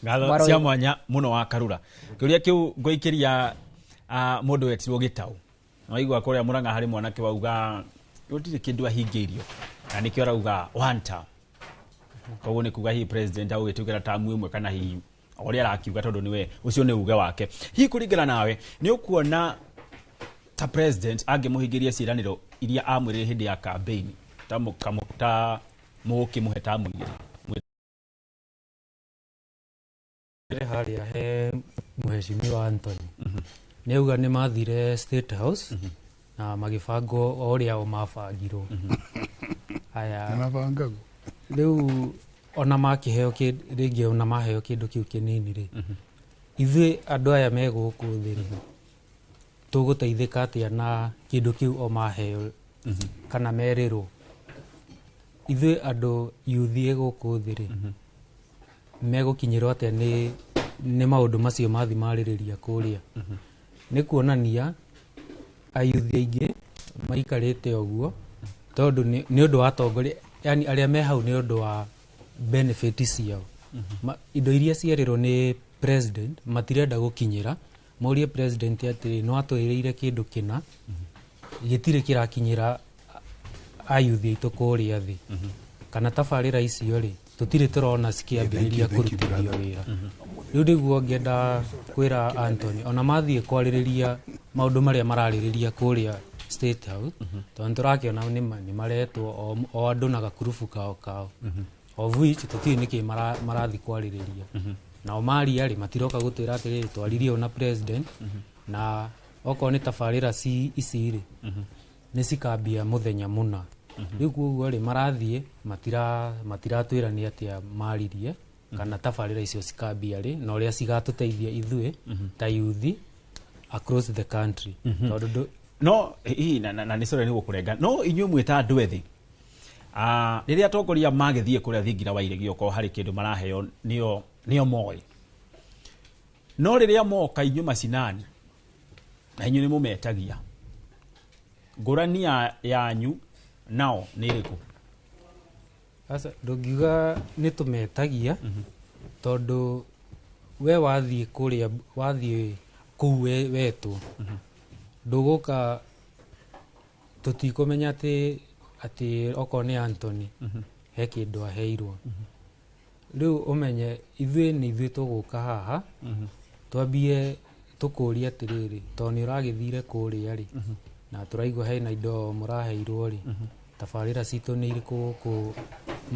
Ngatho Mwaro cia mwanya mũno wa Karura. Kĩũria kĩu ngũikĩria mũndũ wetirwo Gĩtaũ. Waigua kũrĩa Mũrang'a harĩ mwanake wauga gũtirĩ kĩndũ ahingĩirio na nĩkĩo arauga one term. Koguo nĩ kuga hihi president agũgĩtwĩkĩra tamu ĩmwe kana hihi o ũrĩa arakiuga, tondũ nĩwe ũcio nĩ uge wake. Hihi kũringana nawe nĩ ũkuona Ta president angĩmũhingĩria ciĩranĩro iria amwĩrĩire hĩndĩ ya campaign, ta ta mũkĩmũhe ta mũigĩrĩ? Mbere harĩa he mheshimiwa Anthony nĩ auga nĩ mathire State House na magĩbangwo o ũrĩa o mabangirwo. Aya. Nĩmabangagwo. Rĩu ona makĩheo rĩngĩ, ona maheo kĩndũ kĩu kĩnini rĩ, ithuĩ andũ aya me gũkũ thĩ rĩ, tũgũteithĩka atĩa na kĩndũ kĩu o maheo kana merĩrwo? Ithuĩ andũ yuthi gũkũ thĩ rĩ, megũkinyĩrwo atĩa nĩ maũndũ macio mathi marĩrĩria kũrĩa? Nĩ kuonania ayuthi aingĩ maikarĩte ũguo tondũ nĩ ũndũ wa atongoria, yani arĩa me hau nĩ ũndũ wa benefit ciao. Indo iria cierĩrwo nĩ president matirenda gũkinyĩra, morie president atĩrĩ, no atwĩrĩire kĩndũ kĩna, gĩtirĩ kĩrakinyĩra ayuthi aitũ kũrĩa thĩ, kana tabarĩra icio rĩ, tũtirĩ tũrona cikĩambĩrĩria Thank you, thank you, kũrutithio brother. wĩra. Rĩu nĩguo ngĩenda kwĩra Anthony, ona mathiĩ kwarĩrĩria maũndũ marĩa mararĩrĩria kũrĩa State House, tondũ nĩtũrakĩona nĩ maretwo o andũ na gakurubu kao kao, of which tũtiũĩ nĩkĩ marathiĩ kwarĩrĩria. Nao maria rĩ, matiroka gũtwĩra atĩrĩrĩ, twaririe ũũ na president, na okorwo nĩ tabarĩra ici rĩ, nĩ cikambia mũthenya mũna. Rĩu koguo rĩ, marathiĩ matiratwĩra nĩ atĩa maririe, kana tabarĩra icio cikambia rĩ, na ũrĩa cigatũteithia ithuĩ ta yuthi across the country. Tondũ No hihi na nĩ sorry nĩ gũkũrenga, no inyuĩ mwĩta andũ ethĩ, ah, rĩrĩa atongoria magĩthiĩ kũrĩa thingira wa iregi, okorwo harĩ kĩndũ maraheo nĩo moĩ, no rĩrĩa moka inyuĩ macinani na inyuĩ nĩ mũmetagia, ngũrani yanyu nao nĩ ĩrĩkũ? Aca, ndũngiuga nĩ tũmetagia, tondũ we wathiĩ kũrĩa, wathiĩ kũu wetwo, ndũgũka tũtikũmenya atĩ okorwo nĩ Anthony he kĩndũ aheirwo. Rĩu ũmenye ithuĩ nĩ ithuĩ tũgũka haha twambie tũkũrie atĩrĩrĩ, tondũ nĩ ũragĩthire kũrĩa rĩ, na tũraigua hena indo mũraheirwo rĩ, tabarĩra citũ nĩ irĩkũ gũkũ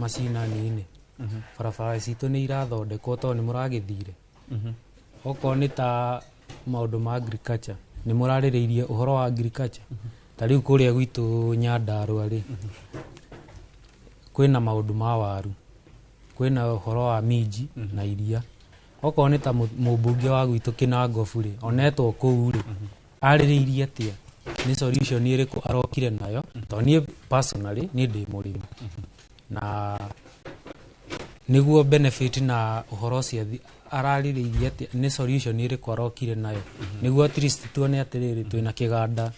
macinani-inĩ? Barabara citũ nĩ irathondekwo tondũ nĩ mũragĩthire? Okorwo nĩ ta maũndũ ma agriculture, nĩ mũrarĩrĩirie ũhoro wa agriculture? Ta rĩu kũrĩa gwitũ Nyandarũa rĩ, kwĩna maũndũ ma waru, kwĩna ũhoro wa minji na iria. Okorwo nĩ ta mũmbunge wa gwitũ Kĩnangobu rĩ, onetwo kũu rĩ, arĩrĩirie atĩa? Nĩ solution ĩrĩkũ arokire nayo? Tondũ niĩ personally niĩ ndĩ mũrĩmi, na nĩguo benefit na ũhoro ũcio ararĩrĩirie atĩa? Nĩ solution ĩrĩkũ arokire nayo nĩguo at least tuone atĩrĩrĩ, twĩna kĩganda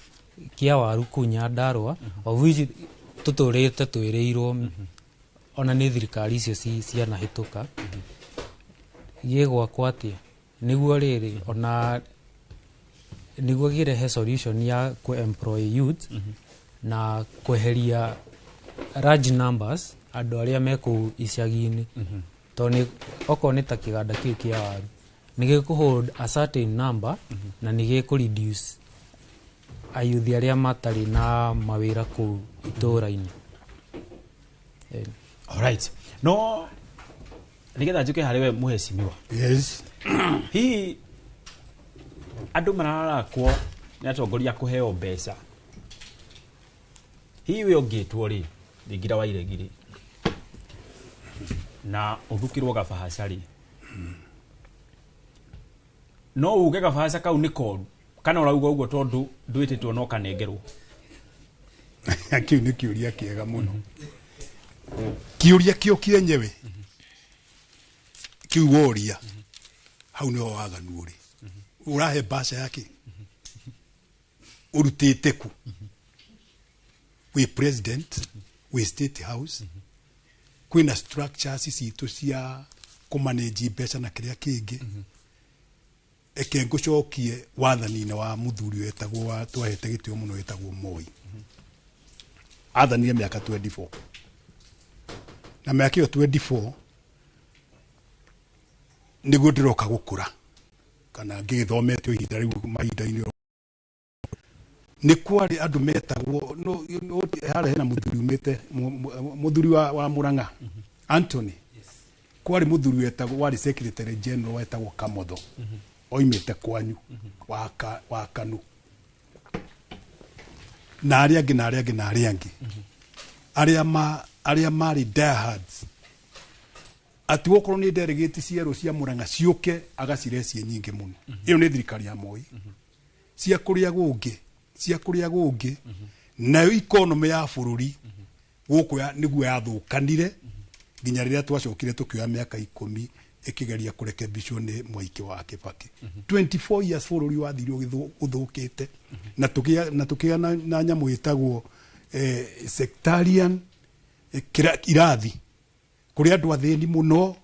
kĩa waru kũu Nyandarũa, of which tũtũrĩte twĩrĩirwo ona nĩ thirikari icio cianahĩtũka, gĩgwakwo atĩa nĩguo rĩrĩ ona nĩguo gĩrehe solution ya kũ employ youth na kweheria large numbers andũ arĩa me kũu icagi-inĩ? Tondũ okorwo nĩ ta kĩganda kĩu kĩa waru, nĩ gĩkũ hold a certain number na nĩ gĩkũ reduce ayuthi arĩa matarĩ na mawĩra kũu itũũra-inĩ. Alright, no nigetha njuke harĩ we mũhecimiwa. Yes. Hihi andũ mararakwo nĩ atongoria kũheo mbeca, hihi we ũngĩtwo rĩ thingira wa iregi rĩ na ũthukĩrwo gabahaca rĩ, no uge gabahaca kau nĩ koru, kana ũrauga ũguo tondũ ndwĩtĩtwo no kanengerwo? Kĩu nĩ kĩũria kĩega mũno. Kĩũria kĩo kĩenyewe kĩu woria hau nĩho waganu ũrĩ. Ũrahe mbaca yake ũrutĩte ku? Wĩ president, wĩ State House, kwĩna structures citũ cia kũmanage mbeca na kĩrĩa kĩngĩ. Eke ngũcokie wathani-inĩ wa mũthuri wetagwo wa twahete gĩtĩo mũno wetagwo Moi. Athanire mĩaka 24, na mĩaka ĩyo 24 nĩguo ndĩroka gũkũra kana ngĩgĩthomete ihinda rĩu mahinda-inĩ. Nĩ kwarĩ andũ metagwo no harĩa hena mũthuri umĩte mũthuri wa Murang'a, Anthony. Kwarĩ mũthuri wetagwo, warĩ secretary general, wetagwo Kamotho, oimĩte kwanyu wa Kanu, na arĩa angĩ, na arĩa angĩ, na arĩa angĩ, arĩa marĩ diehards, atĩ wokorwo nĩ delegate cierũ cia Murang'a ciũke, agacire ciĩ nyingĩ mũno. Ĩyo nĩ thirikari ya Moi. Cia kũrĩa gũngĩ, cia kũrĩa gũngĩ. Nayo economy ya bũrũri gũkũ nĩguo yathũkanire nginya rĩrĩa twacokire tũkĩoya mĩaka 10 ĩkĩgeria kũrekebicwo nĩ Mwai wa Kibaki. 24 years bũrũri wathire ũthũkĩte, na tũkĩgĩa na nyamũ ĩtagwo sectarian irathi, kũrĩ andũ athĩni mũno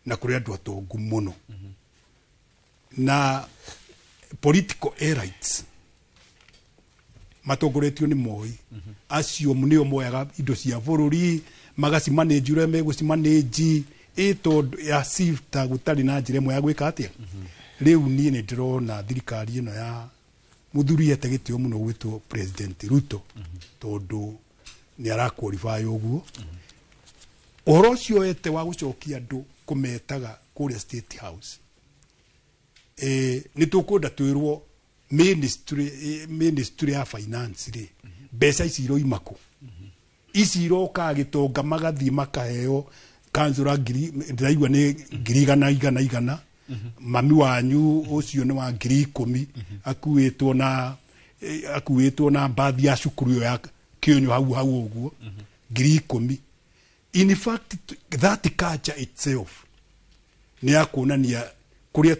na kũrĩ andũ atongu mũno, na political elites matongoretio nĩ Moi. Acio nĩo moyaga indo cia bũrũri, magacimanĩnji ũrĩa megũcimanĩnji, ĩ tondũ ya sifta gũtarĩ na njĩra ĩmwe ya gwĩka atĩa. Rĩu niĩ nĩ ndĩrona thirikari ĩno ya mũthuri ete gĩtĩo mũno gwĩtwo President Ruto, tondũ nĩ araqualify ũguo. Ũhoro ũcio ete wa gũcokia andũ kũmetaga kũrĩa State House, nĩ tũkwenda twĩrwo ministry ya finance rĩ, mbeca ici iroima kũ? Ici iroka gĩtonga magathiĩ makaheo kanzura ngiri, ndĩraigua nĩ ngiri igana igana igana. Mami wanyu ũcio nĩ wa 10,000, akuĩtwo na mbathi ya cukuru ĩyo ya kĩonyo hau hau ũguo, 10,000. In fact, that culture itself nĩ ya kuonania kũrĩa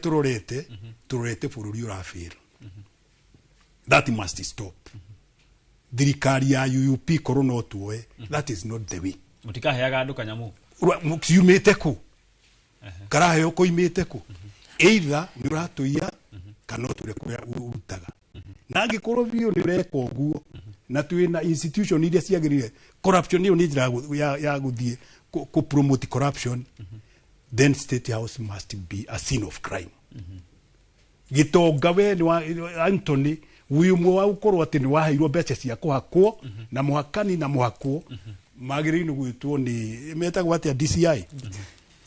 tũrorete bũrũri ũrabĩra. That must stop. Thirikari ya UUP korwo no tuoe, that is not the way. Mũtikaheaga andũ kanyamũ. Ciumĩte kũ? Karaheo koimĩte kũ? Either nĩ ũratũiya kana ũtwĩre kũrĩa ũrutaga, na angĩkorwo biũ nĩ ũreka ũguo, na twĩna institution iria ciagĩrĩire, corruption ĩyo nĩ njĩra ya gũthiĩ kũ promote corruption, then State House must be a scene of crime. Gĩtonga we nĩ wa Anthony, wĩ ũmwe wa gũkorwo atĩ nĩ waheirwo mbeca cia kũhakwo na mũhakani na mũhakwo, magĩrĩirwo nĩ gwĩtwo nĩ metagwo atĩa, DCI.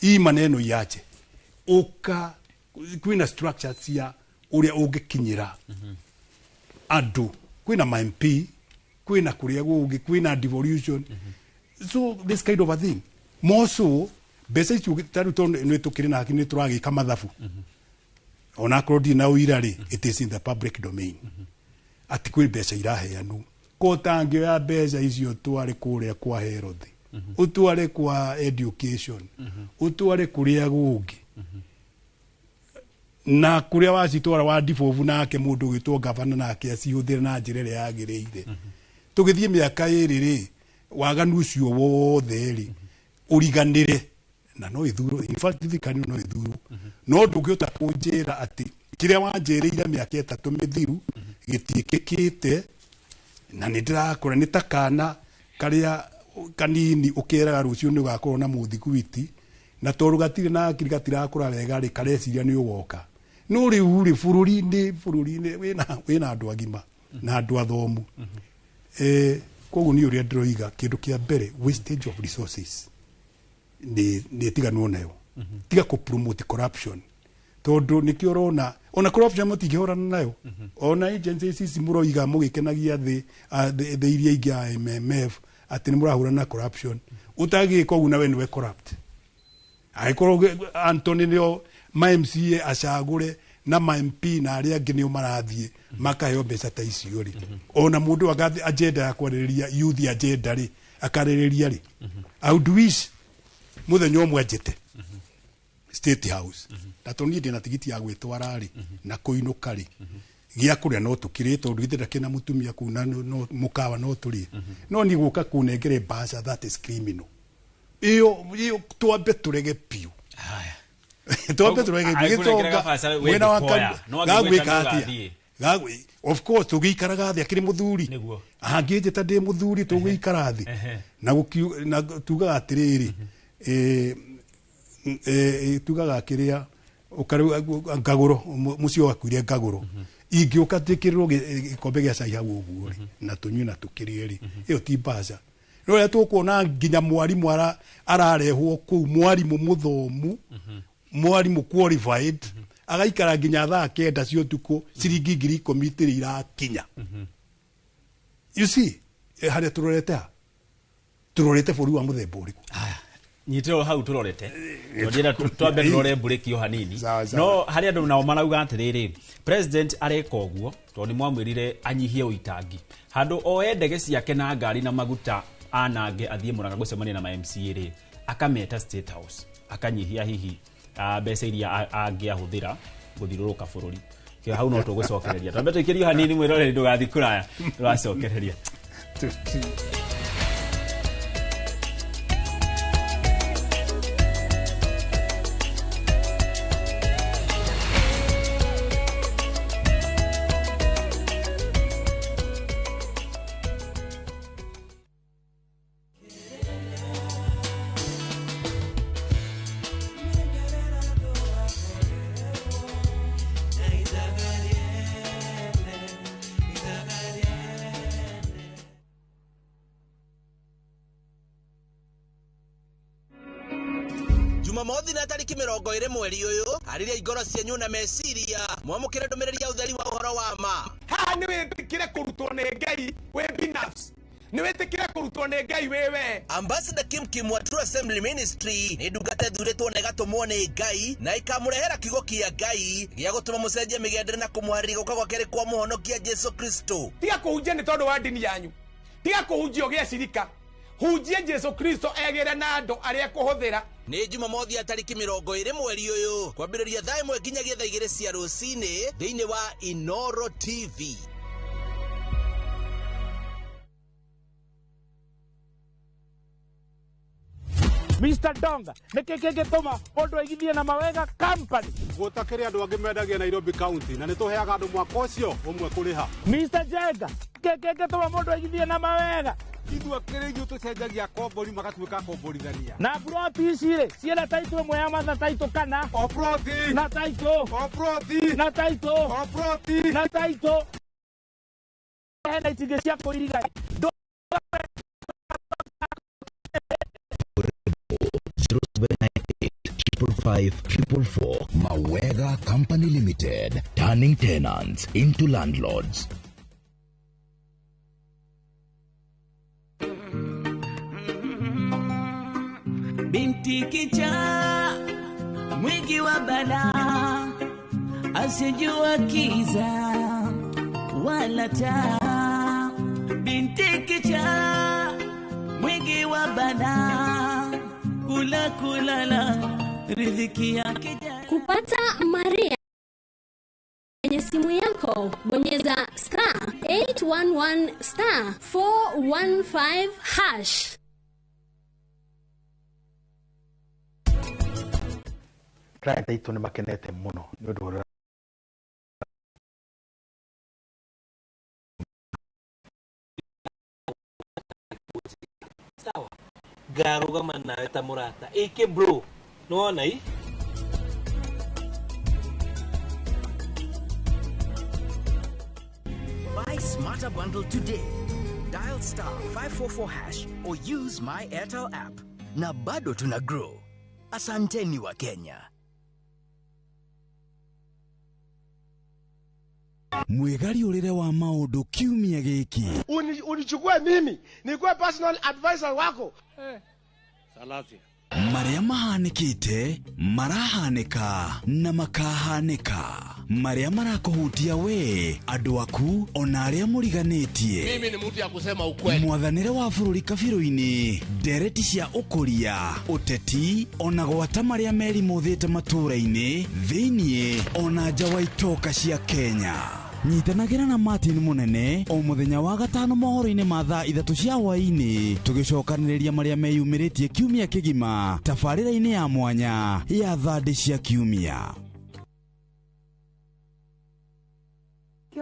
Hii maneno iache. Ũka kwĩna structure cia ũrĩa ũngĩkinyĩra andũ, kwĩna ma MP, kwĩna kũrĩa gũngĩ, kwĩna devolution. So this kind of a thing, more so mbeca icio tarĩu, tondũ nĩ tũkĩrĩ na nĩ tũragĩka mathabu, onakorwo ndirĩ na ũira rĩ, it is in the public domain atĩ kwĩ mbeca iraheanwo. Ko tangĩoya mbeca icio tware kũrĩa kwa health, ũtware kwa education, ũtware kũrĩa gũngĩ, na kũrĩa wacitwara wa devolve, nake mũndũ ũgĩtwo gavana nake acihũthĩre na njĩra ĩrĩa yagĩrĩire. Tũgĩthiĩ mĩaka 2 rĩ, waganu ũcio wothe rĩ ũriganĩre, na no ĩthurwo. In fact, thirikari no ĩthurwo, no ndũngĩhota kũnjĩra atĩ kĩrĩa wanjĩrĩire mĩaka 3 mĩthiru gĩtiĩkĩkĩte. Na nĩ ndĩrakora nĩ ta kana karĩa kanini ũkeraga rũciũ nĩ ũgakorwo na mũthiguiti, na tondũ gatirĩ na akiri, gatirakũra wega rĩ, kareciria nĩ ũgoka. No rĩu rĩ, bũrũri-inĩ wĩna andũ agima na andũ athomu. Koguo niĩ ũrĩa ndĩroiga, kĩndũ kĩa mbere, wastage of resources nĩ ĩtiganwo nayo. Tiga kũ promote corruption, tondũ nĩkĩo ũrona ona corruption mũtingĩhũrana nayo. Ona agencies ici mũroiga mũgĩkenagia thĩ iria ingĩ, IMF, atĩ nĩ mũrahũrana na corruption, ũtagĩka ũguo na we nĩwe corrupt. Angĩkorwo Anthony nĩo ma MCA acagũre na ma MP na arĩa angĩ nĩo marathiĩ makaheo mbeca ta icio rĩ, ona mũndũ agathi agenda ya kwarĩrĩria youth agenda rĩ, akarĩrĩria rĩ, I would wish mũthenya ũmwe anjĩte State House, na tondũ niĩ ndĩna tigiti ya gwĩtwara rĩ na kũinũka rĩ, gĩa kũrĩa no tũkĩrĩe, tondũ githĩ ndakĩna mũtumia kũu na no mũkawa no tũrĩe. No niĩ gũka kũnengere mbaca, that is criminal. Ĩyo twambe tũrege biũ, twambe tũrege biũ. Angĩkũnengera Gĩtonga gabaca, we mwena wa ndũkoya. No angĩgwĩta gagwĩka atĩa? nĩũgathiĩ. Of course tũgĩikaraga thĩ akĩrĩ mũthuri. Nĩguo. Angĩnjĩta ndĩ mũthuri, tũgũikara thĩ na tugaga atĩrĩrĩ, tugaga kĩrĩa Ũkarĩu ngagũro mũciĩ wakuire ngagũro ingĩũka njĩkĩrĩrwo gĩkombe gĩa cai hau ũguo rĩ na tũnyue na tũkĩrĩe rĩ ĩyo ti mbaca. Rĩu ũrĩa tũkuona nginya mwarimũ ararehwo kũu, mwarimũ mũthomu, mwarimũ qualified, agaikara nginya thaa 9 cia ũtukũ, ciringi 10,000 itirĩ irakinya. You see, harĩa tũrorete ha tũrorete bũrũri wa mũthemba ũrĩkũ? Nyitĩrwo hau tũrorete tondĩra twambe tũrore mburĩki o hanini. No harĩ andũ nao marauga atĩrĩrĩ, president areka ũguo tondũ nĩ mwamwĩrire anyihie ũitangi, handũ oe ndege ciake na ngari na maguta anange athiĩ Murang'a gũcemania na ma MCA rĩ, akameta State House akanyihia hihi mbeca iria angĩahũthĩra gũthiũrũrũka bũrũri. Kĩo hau no tũgũcokereria, twambe tũikĩrio hanini mwĩroreri ndũgathiĩ kũraya, tũracokereria. Jumamothi na tariki 20 mweri ũyũ, arĩria ngoro cianyu na meciria mwamũkĩre ndũmĩrĩri ya ũtheri wa ũhoro wa ma. Haha nĩ wĩtĩkĩre kũrutwo nĩ Ngai wĩ binafsi, nĩ wĩtĩkĩre kũrutwo nĩ Ngai wĩwe. Ambassador Kim Kim wa True Assembly Ministry nĩ ndungata ĩthurĩtwo na ĩgatũmwo nĩ Ngai na ĩkamũrehera kiugo kĩa Ngai gĩa gũtũma mũcenjie mĩgendere na kũmũharĩria gũka gwa kerĩ kwa mũhonokia Jesu Kristo. Tiga kũhunjia nĩ tondũ wa ndini yanyu, tiga kũhunjia ũgĩe cirika, hunjia Jesu Kristo egĩre na andũ arĩa kũhũthĩra. Nĩ Jumamothi ya tariki 20 mweri ũyũ kwambĩrĩria thaa 1 nginyagia thaa 2 cia rũcinĩ thĩinĩ wa Inoro TV. Mr. Donga, nĩkĩ kĩngĩtũma mũndũ aigithie na Mawega Company? Gũtakĩrĩ andũ angĩ mendagia Nairobi County na nĩtũheaga andũ mwaka ũcio ũmwe kũrĩha. Mr. Jenga, nĩkĩ kĩngĩtũma mũndũ aigithie na Mawega? Ithuĩ akĩrĩ ithuĩ tũcenjagia kombori magatuĩka komborithania. Na buroti ici rĩ, ciĩna taitũ ĩmwe ya matha taitũ kana? O buroti. Na taitũ. O buroti. Na taitũ. O buroti. Na taitũ. Hena itingĩ cia kũiriga. 0798 555 444. Mawega Company Limited, turning tenants into landlords. Binti kichaa mwingi wa balaa, asijua kiza wala taa. Binti kichaa mwingi wa balaa, kula kulala riziki yake. Kupata Maria kwenye simu yako, bonyeza star 811 star 415 hash. Client aitũ nĩ makenete mũno nĩ ũndũ ũrĩa sawa ngarũgama nawe ta mũrata ĩkĩ bro nĩwona i. Buy Smarter Bundle today. Dial star 544 hash or use my Airtel app. Na bado tuna grow. Asanteni wa Kenya. Mwigariũrĩre wa maũndũ kiumia gĩkĩ. Unichukue mimi nikuwe personal advisor wako. Salasia. Marĩa mahanĩkĩte, marahanĩka na makahanĩka. Marĩa marakũhutia we, andũ aku ona arĩa mũriganĩtie. Mimi ni mtu ya kusema ukweli. Mwathanĩre wa bũrũri kabirũ-inĩ, ndereti cia ũkũria, ũteti ona gwata marĩa merimũthĩte matũũra-inĩ, thĩiniĩ ona nja wa itoka cia Kenya. Nyitanagĩra na Martin Munene o mũthenya wa gatano mohoro-inĩ ma thaa 3 cia hwaĩ-inĩ, tũgĩcokanĩrĩria marĩa meyumĩrĩtie kiumia kĩgima tabarĩra-inĩ ya mwanya ya thandĩ cia kiumia.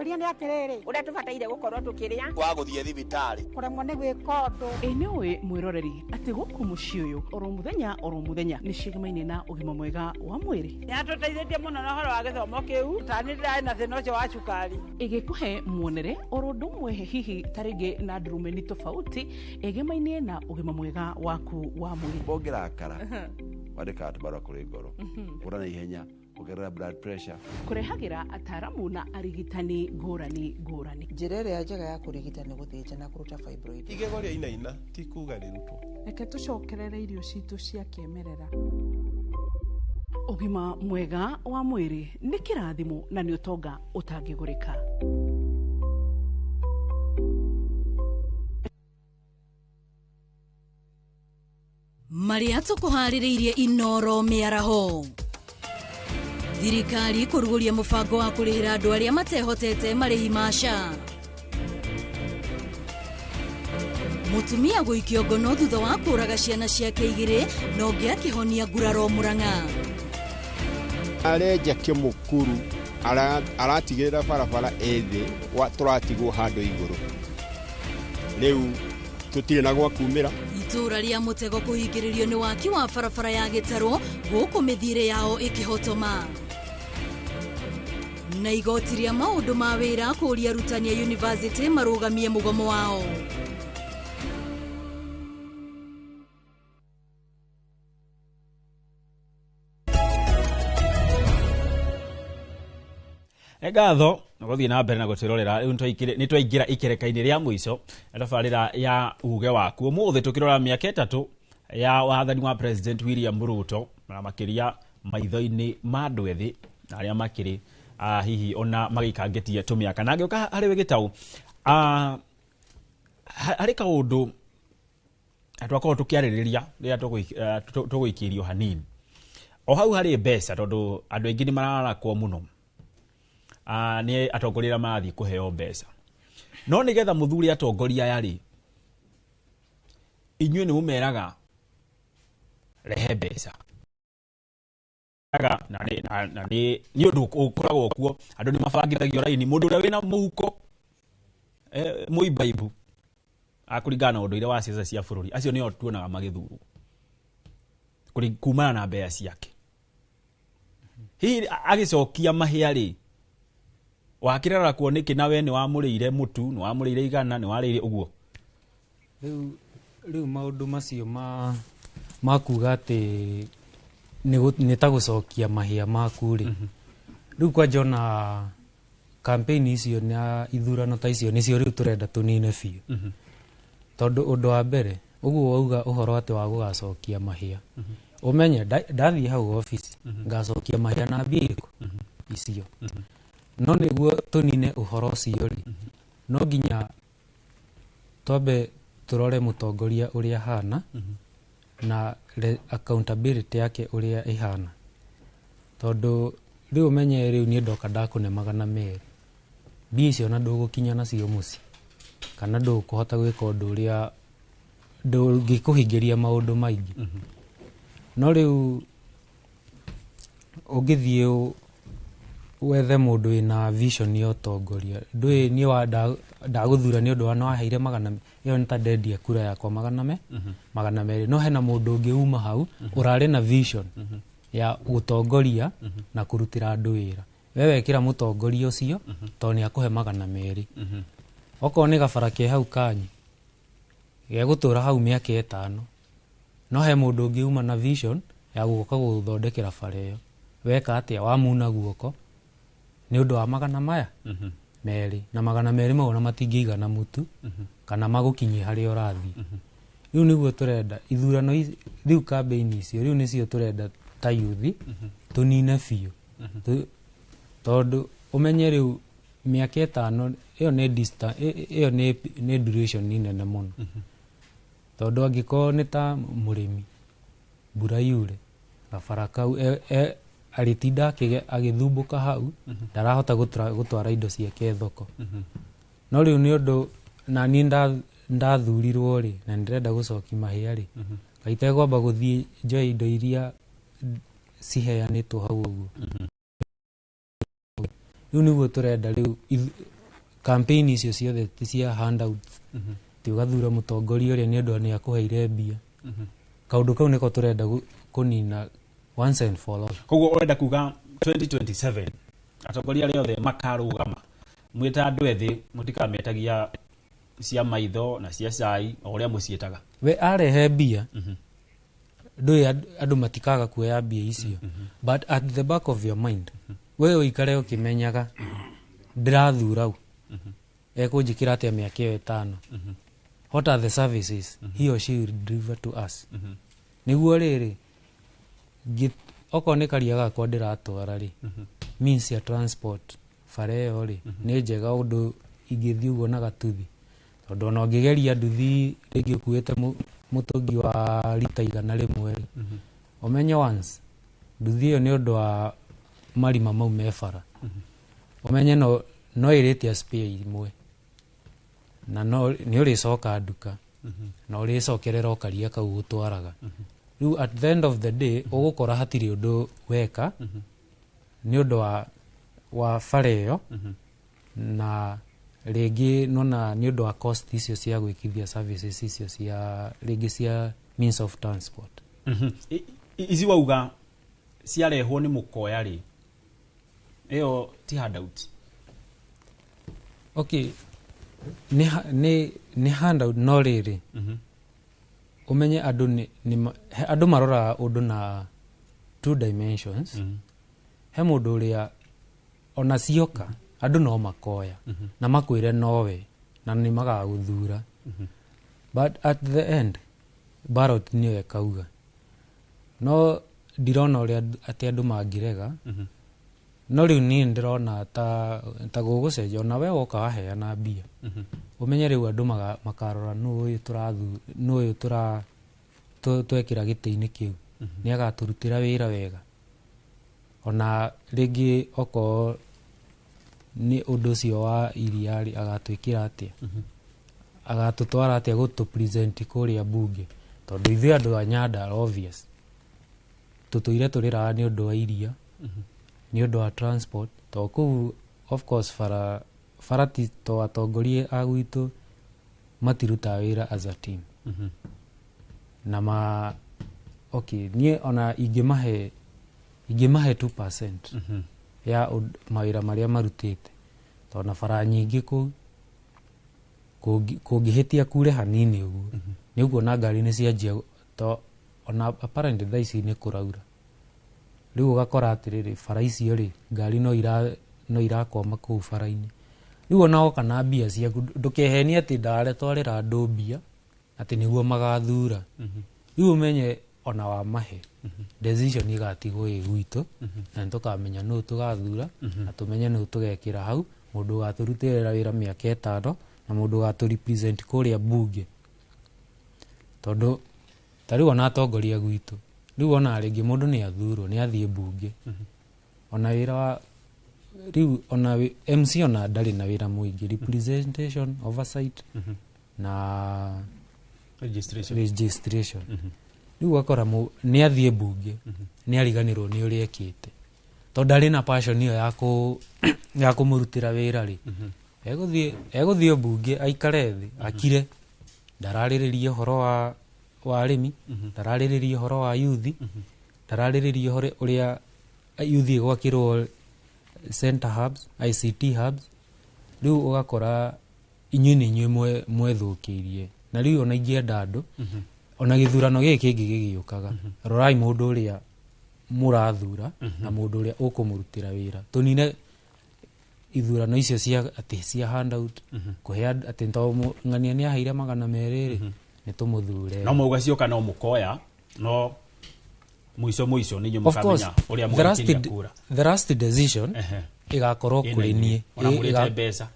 Kĩũria nĩ atĩrĩrĩ, ũrĩa tũbataire gũkorwo tũkĩrĩa wa gũthiĩ thibitarĩ kũremwo nĩ gwĩka ũndũ. Ĩ nĩ ũĩ mwĩroreri atĩ gũkũ mũciĩ ũyũ oro mũthenya oro mũthenya nĩ ciĩgamaine na ũgima mwega wa mwĩrĩ. Nĩatũteithĩtie mũno na ũhoro wa gĩthomo kĩu tani ndĩrarĩ na thĩna ũcio wa cukari. Ĩgĩkũhe muonere oro ũndũ ũmwe hihi ta rĩngĩ na ndurumeni tofauti ĩgemaine na ũgima mwega waku wa mwĩrĩ. Ũngĩrakara wandĩkaga tũbarũa kũrĩ ngoro kũra na ihenya kuongerera blood pressure. Kũrehagĩra ataaramu na arigitani ngũrani ngũrani. Njĩra ĩrĩa njega ya kũrigita nĩ gũthĩnja na kũruta fibroid. Igego rĩa inaina ti kuga rĩrutwo. Reke tũcokerere irio citũ cia kĩmerera. Ũgima mwega wa mwĩrĩ nĩ kĩrathimo na nĩ ũtonga ũtangĩgũrĩka. Marĩa tũkũharĩrĩirie Inoro mĩaraho. Thirikari kũrugũria mũbango wa kũrĩhĩra andũ arĩa matehotete marĩhi ma SHA. Mũtumia gũikio ngono thutha wa kũraga ciana ciake igĩrĩ na ũngĩ akĩhonia nguraro Murang'a. Arenja kĩmũkuru aratigĩrĩra barabara ĩthĩ tũratigwo handũ igũrũ rĩu tũtirĩ na gwa kumĩra. Itũra rĩa mũtego kũhingĩrĩrio nĩ waki wa barabara ya gĩtarũ gũkũ mĩthiĩre yao ĩkĩhotoma. Na igoti rĩa maũndũ ma wĩra kũũria arutani a yunivasĩtĩ marũgamie mũgomo wao. Ngatho gũthiĩ na mbere na gũtwĩrorera rĩu nĩ twaingĩra ikereka-inĩ rĩa mũico tabarĩra ya uge waku. Ũmũthĩ tũkĩrora mĩaka ĩtatũ ya wathani wa President William Ruto na makĩria maitho-inĩ ma andũ ethĩ na arĩa makĩrĩ hihi ona magĩikangĩtie tũmĩaka. Na ngĩũka harĩ we Gĩtaũ, harĩ kaũndũ twakorwo tũkĩarĩrĩria rĩrĩa tũgũikĩrio hanini o hau harĩ mbeca, tondũ andũ aingĩ nĩ mararakwo mũno nĩ atongoria arĩa marathiĩ kũheo mbeca. No nĩgetha mũthure atongoria aya rĩ, inyuĩ nĩ mũmeraga rehe mbeca na nĩ ũndũ ũkoragwo kuo, andũ nĩ mabangithagio raini, mũndũ ũrĩa wĩna mũhuko mũimbaibu akũringana na ũndũire wa ciaca cia bũrũri, acio nĩo tuonaga magĩthurwo kumana na mbeca ciake. Hihi agĩcokia mahĩa rĩ, wakĩrara kuo nĩkĩ na we nĩ wamũrĩire mũtu, nĩ wamũrĩire igana, nĩ warĩire ũguo? Rĩu maũndũ macio ma kuga atĩ nĩ ta gũcokia mahĩa maku rĩ, rĩu kwanja ona campaign icio na ithurano ta icio nĩcio rĩu tũrenda tũnine biũ. Tondũ ũndũ wa mbere ũguo wauga ũhoro atĩ wa gũgacokia mahĩa, ũmenye ndathiĩ hau obici ngacokia mahĩa na mbia irĩkũ icio. No nĩguo tũnine ũhoro ũcio rĩ, no nginya twambe tũrore mũtongoria ũrĩa ahana na accountability yake ũrĩa ĩhana. Tondũ rĩu ũmenye rĩu niĩ ndoka ndakũne 200, mbia icio na ndũgũkinya nacio mũciĩ kana ndũkũhota gwĩka ũndũ ũrĩa ndũngĩkũhingĩria maũndũ maingĩ. No rĩu ũngĩthiĩ wethe mũndũ wĩna vision ya ũtongoria, ndũĩ niĩ ndagũthura nĩ ũndũ wa nĩ waheire 200, ĩyo nĩ ta ndendia kura yakwa 200, no hena mũndũ ũngĩ uma hau ũrarĩ na vision ya gũtongoria na kũrutĩra andũ wĩra. We wekĩra mũtongoria ũcio tondũ nĩ akũhe 200. Okorwo nĩ gabara ke hau kanyi gegũtũra hau mĩaka 5, no he mũndũ ũngĩ uma na vision ya gũka gũthondekera bara ĩyo. Weka atĩa? Wamuna guoko nĩ ũndũ wa 200, na 200 mau ona matingĩigana mũtu kana magũkinyie harĩa ũrathiĩ. Rĩu nĩguo tũrenda ithurano rĩu campaign icio rĩu nĩcio tũrenda ta youth tũnine biũ. Tondũ ũmenye rĩu mĩaka 5 ĩyo nĩ distance, ĩyo nĩ duration nene mũno. Tondũ angĩkorwo nĩ ta mũrĩmi mbura yure gabara kau arĩtinda agĩthumbũka hau, ndarahota gũtwara indo ciake thoko. No rĩu nĩ ũndũ na niĩ ndathurirwo rĩ na ndĩrenda gũcokia mahĩa rĩ, gaitegwamba gũthiĩ njoe indo iria ciheanĩtwo hau ũguo. Rĩu nĩguo tũrenda rĩu Campaign icio ciothe ti cia handouts, ti ũgathura mũtongoria ũrĩa nĩ ũndũ nĩ akũheire mbia. Kaũndũ kau nĩko tũrenda kũnina once and for all. Koguo ũrenda kuga 2027 atongoria arĩa othe makarũgama, mwĩ ta andũ ethĩ, mũtikametagia cia maitho na cia cai o ũrĩa mũciĩtaga. We arehe mbia, ndũĩ andũ matikaga kuoya mbia icio, but at the back of your mind we ũikare ũkĩmenyaga ndĩrathura u ekũnjĩkĩra atĩa mĩaka ĩyo 5, what are the services he or she will deliver to us. Nĩguo rĩrĩ okorwo nĩ karia gakwa ndĩratwara rĩ, means ya transport bara ĩyo rĩ nĩ njega ũndũ ingĩthiĩ ũguo na gatuthi, tondũ ona ũngĩgeria nduthi rĩngĩ ũkuĩte mũtũngi wa rita 100 rĩ, ũmenye once nduthi ĩyo nĩ ũndũ wa marima mau me bara, ũmenye no ĩrĩtia spare imwe na no nĩ ũrĩcoka nduka na ũrĩcokerera o karia kau gũtwaraga. Rĩu at the end of the day ũgũkora hatirĩ ũndũ weka nĩ ũndũ wa bara ĩyo, na rĩngĩ nona nĩ ũndũ wa cost icio cia gwĩkithia services icio cia rĩngĩ cia means of transport. Ici wauga ciarehwo nĩ mũkoya rĩ, ĩyo ti handout? Okay, nĩ handout, no rĩrĩ ũmenye andũ andũ maroraga ũndũ na two dimensions. He mũndũ ũrĩa ona cioka andũ no makoya na makwĩre nowe na nĩ magagũthura, but at the end ballot nĩyo ĩkauga. No ndirona ũrĩa atĩ andũ mangĩrega. No rĩu niĩ ndĩrona ta gũgũcenjia, ona we woka waheana mbia, ũmenye rĩu andũ makarora nũ ũyũ tũrathu nũ ũyũ tũra twekĩra gĩtĩ-inĩ kĩu nĩ agatũrutĩra wĩra wega. Ona rĩngĩ okorwo nĩ ũndũ ũcio wa iria rĩ, agatwĩkĩra atĩa, agatũtwara atĩa gũtũ present kũrĩa bunge, tondũ ithuĩ andũ a Nyandarua obvious tũtũire tũrĩraga nĩ ũndũ wa iria, nĩ ũndũ wa transport, to kũu of course bara bara ti to atongoria a gwitũ matirutaga wĩra as a team. Na ma okay, niĩ ona ingĩmahe 2% ya mawĩra marĩa marutĩte, tondũ na bara nyingĩ kũu kũngĩhĩtia kure hanini ũguo nĩ ũkuona ngari nĩ cianjia, to ona apparently thaa ici nĩ kũraura. Rĩu ũgakora atĩrĩrĩ, bara icio rĩ, ngari no irakwama kũu bara-inĩ. Rĩu ona woka na mbia ciaku, ndũkehenie atĩ ndaretwarĩra andũ mbia atĩ nĩguo magathura. Rĩu ũmenye ona wamahe, decision igatigwo ĩ gwitũ na nĩtũkamenya nũ tũgathura na tũmenye nũ tũgekĩra hau, mũndũ ũgatũrutĩra wĩra mĩaka 5 na mũndũ ũgatũ represent kũrĩa bunge. Tondũ ta rĩu ona atongoria gwitũ rĩu ona rĩngĩ mũndũ nĩ athurwo nĩ athiĩ bunge, ona wĩra wa rĩu ona MC ona ndarĩ na wĩra mũingĩ, representation, oversight na registration. Registration. Rĩu ũgakora nĩ athiĩ bunge nĩ ariganĩrwo nĩ ũrĩa ekĩte, tondũ ndarĩ na passion ĩyo ya kũmũrutĩra wĩra rĩ, egũthiĩ bunge aikare thĩ akire, ndararĩrĩria ũhoro wa arĩmi, ndararĩrĩria ũhoro wa yuthi, ndararĩrĩria ũhoro ũrĩa yuthi ĩgwakĩrwo center hubs, ICT hubs. Rĩu ũgakora inyuĩ nĩ inyuĩ mwethũkĩirie. Na rĩu ona ingĩenda andũ, ona gĩthurano gĩkĩ kĩngĩ gĩgĩũkaga, rorai mũndũ ũrĩa mũrathura na mũndũ ũrĩa ũkũmũrutĩra wĩra, tũnine ithurano icio cia atĩ cia handout, kũhe andũ atĩ to ng'ania nĩ aheire 200 rĩ, nĩ tũmũthure. No mauga cioka no mũkoya, no mũico mũico nĩ inyuĩ Of course, mũkamenya ũrĩa the last mũgaikiria kura. The last decision ĩgakorwo Ĩna kũrĩ inyuĩ. niĩ. Ona mũrĩte mbeca.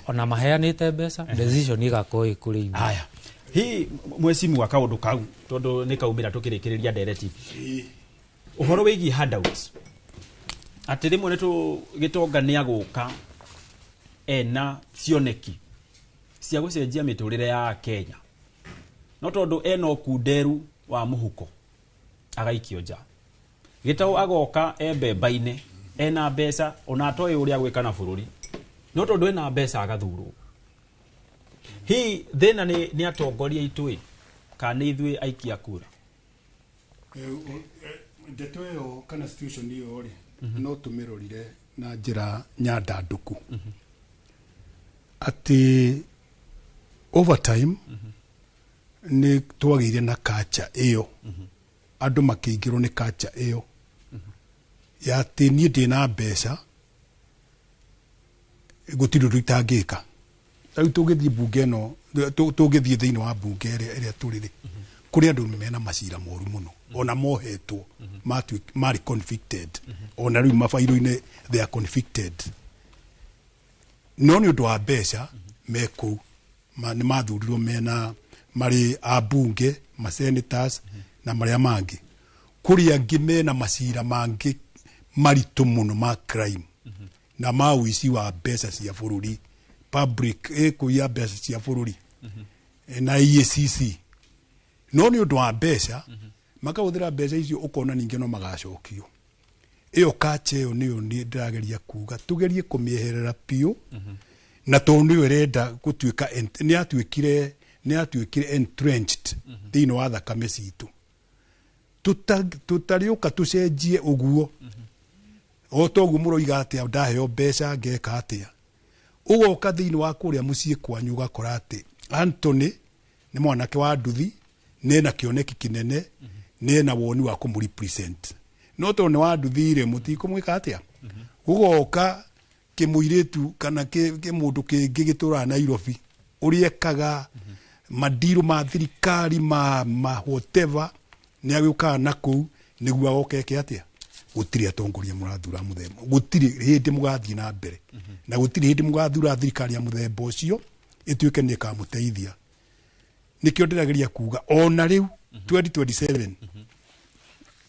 Ona maheanĩte mbeca, decision ĩgakorwo ĩ kũrĩ ithuĩ. Aya, hi mwecimu kaũndũ kau tondũ nĩ kaumĩra tũkĩrĩkĩrĩria ndereti ũhoro wĩgiĩ handouts, atĩ rĩmwe nĩ gĩtonga nĩ agũka ena cioneki cia gũcenjia mĩtũrĩre ya Kenya, no tondũ ena ũkunderu wa mũhuko agaikio nja. Gĩtaũ agoka e mbemba-inĩ ena mbeca ona atoĩ ũrĩa gwĩka na bũrũri, No tondũ ena mbeca agathurwo. Hihi thĩna nĩ atongoria aitũ ĩ kana nĩ ithuĩ aikia kura? Ndeto ĩyo kana situation ĩyo rĩ, no tũmĩrorire na njĩra nyandandũku atĩ over time nĩ twagĩire na culture ĩyo, andũ makĩingĩrwo nĩ culture ĩyo ya atĩ niĩ ndĩna mbeca gũtirĩ ũndũ itangĩka. Rĩu tũngĩthiĩ mbunge ĩno, tũngĩthiĩ thĩinĩ wa mbunge ĩrĩa tũrĩ rĩ, kũrĩ andũ mena macira moru mũno ona mohetwo, marĩ convicted, ona rĩu mabairũ-inĩ they are convicted, no nĩ ũndũ wa mbeca me kũu, nĩ mathurirwo mena marĩ ambunge, ma senators na marĩa mangĩ. Kũrĩ angĩ mena macira mangĩ maritũ mũno ma crime na ma ũici wa mbeca cia bũrũri, public ĩkũiya mbeca cia bũrũri na EACC, no nĩ ũndũ wa mbeca makahũthĩra mbeca icio, ũkona ningĩ no magacokio. Ĩyo culture ĩyo nĩyo niĩ ndĩrageria kuga tũgerie kũmĩeherera biũ, na tondũ nĩyo ĩrenda gũtuĩka nĩ yatuĩkire entrenched thĩinĩ wa thakame citũ. Tũtarĩũka tũcenjie ũguo o toguo mũroiga atĩa, ndaheo mbeca ngeka atĩa. Ũgoka thĩinĩ wa kũrĩa mũciĩ kwanyu ũgakora atĩ Anthony nĩ mwanake wa nduthi, nena kĩoneki kĩnene, nena woni wa kũmũ-represent, no tondũ nĩ wa nduthi rĩ, mũtikũmwĩka atĩa. Gũgoka kĩmũirĩtu kana kĩmũndũ kĩngĩ gĩtũraga Nairobi, ũrĩa ekaga mandirũ ma thirikari ma whatever, nĩ agĩũkaga na kũu nĩguo agoka eke atĩa. Gũtirĩ atongoria mũrathura mũthemba, gũtirĩ hĩndĩ mũgathiĩ na mbere, na gũtirĩ hĩndĩ mũgathura thirikari ya mũthemba ũcio ĩtuĩke nĩ ĩkamũteithia. Nĩkĩo ndĩrageria kuga ona rĩu 2027,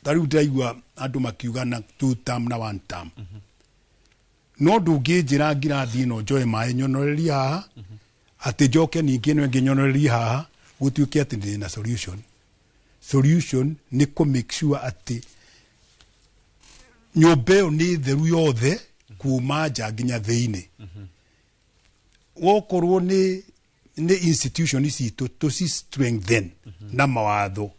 ta rĩu ndĩraigua andũ makiuga na two term na one term, no ndũngĩnjĩra ngirathi ĩno njoe maĩ nyonorerie haha, atĩ njoke ningĩ ĩno ĩngĩ nyonorerie haha, gũtuĩke atĩ ndĩ na solution. Solution nĩ kũ make sure atĩ nyũmba ĩyo nĩ theru yothe kuma nja nginya thĩinĩ. Wokorwo nĩ institution citũ, tũci strengthen na mawatho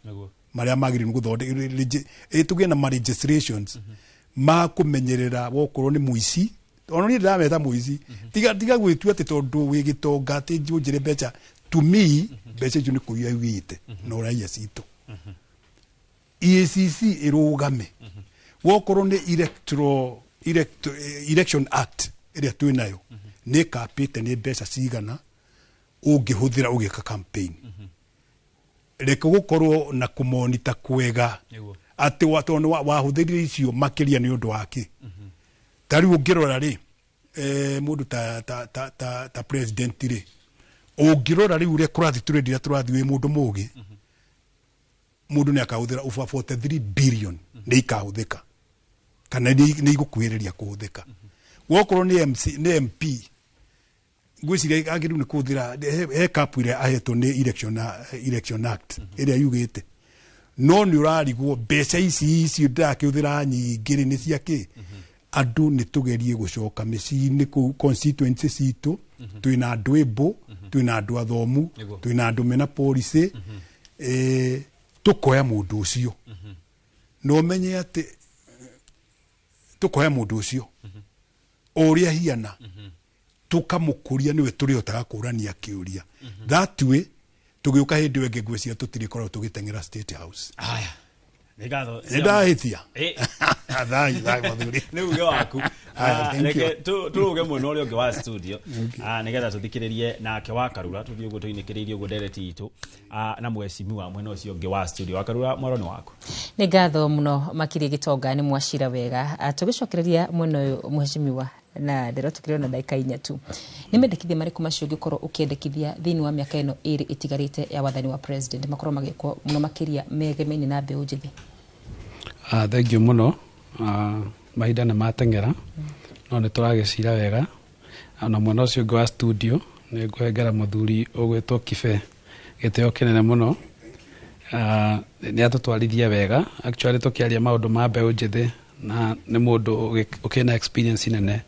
marĩa magĩrĩirwo gũthondeka, tũgĩe na ma legislations ma kũmenyerera. Wokorwo nĩ mũici, ona niĩ ndĩrameta mũici, tiga gwĩtua atĩ tondũ wĩ gĩtonga atĩ njũnjĩre mbeca. To me, mbeca icio nĩ kũiya ugĩte na ũraiya citũ. EACC ĩrũgame. Wokorwo nĩ election act ĩrĩa twĩ nayo, nĩ ĩkapĩte nĩ mbeca cigana ũngĩhũthĩra ũgĩka campaign. Reke gũkorwo na kũmonita kwega atĩ tondũ wahũthĩrire icio makĩria nĩ ũndũ wa kĩ. Ta rĩu ũngĩrora rĩ, mũndũ ta president rĩ, ũngĩrora rĩu ũrĩa kũrathiĩ, tũrendia tũrathiĩ wĩ mũndũ mũgĩ, mũndũ nĩ akahũthĩra over 43 billion, nĩ ikahũthĩka kana nĩ igũkuhĩrĩria kũhũthĩka. Wokorwo nĩ MC, nĩ MP, ngwĩciria agĩrĩirwo nĩ kũhũthĩra he cap ĩrĩa ahetwo nĩ election act ĩrĩa yugĩte, no nĩ ũrarigwo mbeca ici icio ndĩrakĩhũthĩra nyingĩ rĩ, nĩ cia kĩ. Andũ nĩ tũgerie gũcoka mĩciĩ-inĩ kũu constituency citũ. Twĩna andũ ĩmbũ, twĩna andũ athomu, twĩna andũ mena policy, tũkoya mũndũ ũcio na ũmenye atĩ tũkoya mũndũ ũcio o ũrĩa hiana, tũkamũkũria, nĩwe tũrĩhotaga kũrania kĩũria. That way tũgĩũka hĩndĩ ĩyo ĩngĩ, ngwĩciria tũtirĩkoragwo tũgĩteng'era State House. Haya, nĩ ngatho. Nĩ ndahĩtia? Eh. Thai thai, mathuri. Nĩ uge waku. Haya, thank Reke you. tũrũge mwena ũrĩa ũngĩ wa studio, nĩgetha tũthikĩrĩrie nake wa Karura, tũthiĩ ũguo tũinĩkĩrĩirie ũguo ndereti itũ na mheshimiwa mwena ũcio ũngĩ wa studio. Wa Karura, mwaro nĩ waku. Nĩ ngatho mũno makĩria, gĩtonga nĩ mwacira wega. Tũgĩcokereria mwena ũyũ, mheshimiwa, na ndĩro tũkĩrĩ na ndagĩka 4 tu, nĩ mendekithia marĩkũ macio ũngĩkorwo ũkĩendekithia thĩinĩ wa mĩaka ĩno 2 ĩtigarĩte ya wathani wa president makorwo magĩkwo mũno makĩria megemeine na mbeũ njĩthĩ? Thank you mũno. Mahinda nĩ mateng'era, no nĩ tũragĩcira wega. Na mwena ũcio ũngĩ wa studio nĩ ngũhengera mũthuri ũgwĩtwo Kibe gĩtĩo kĩnene mũno. Nĩ atũtwarithia wega actually tũkĩaria maũndũ ma mbeũ njĩthĩ, na nĩ mũndũ ũkĩna experience nene.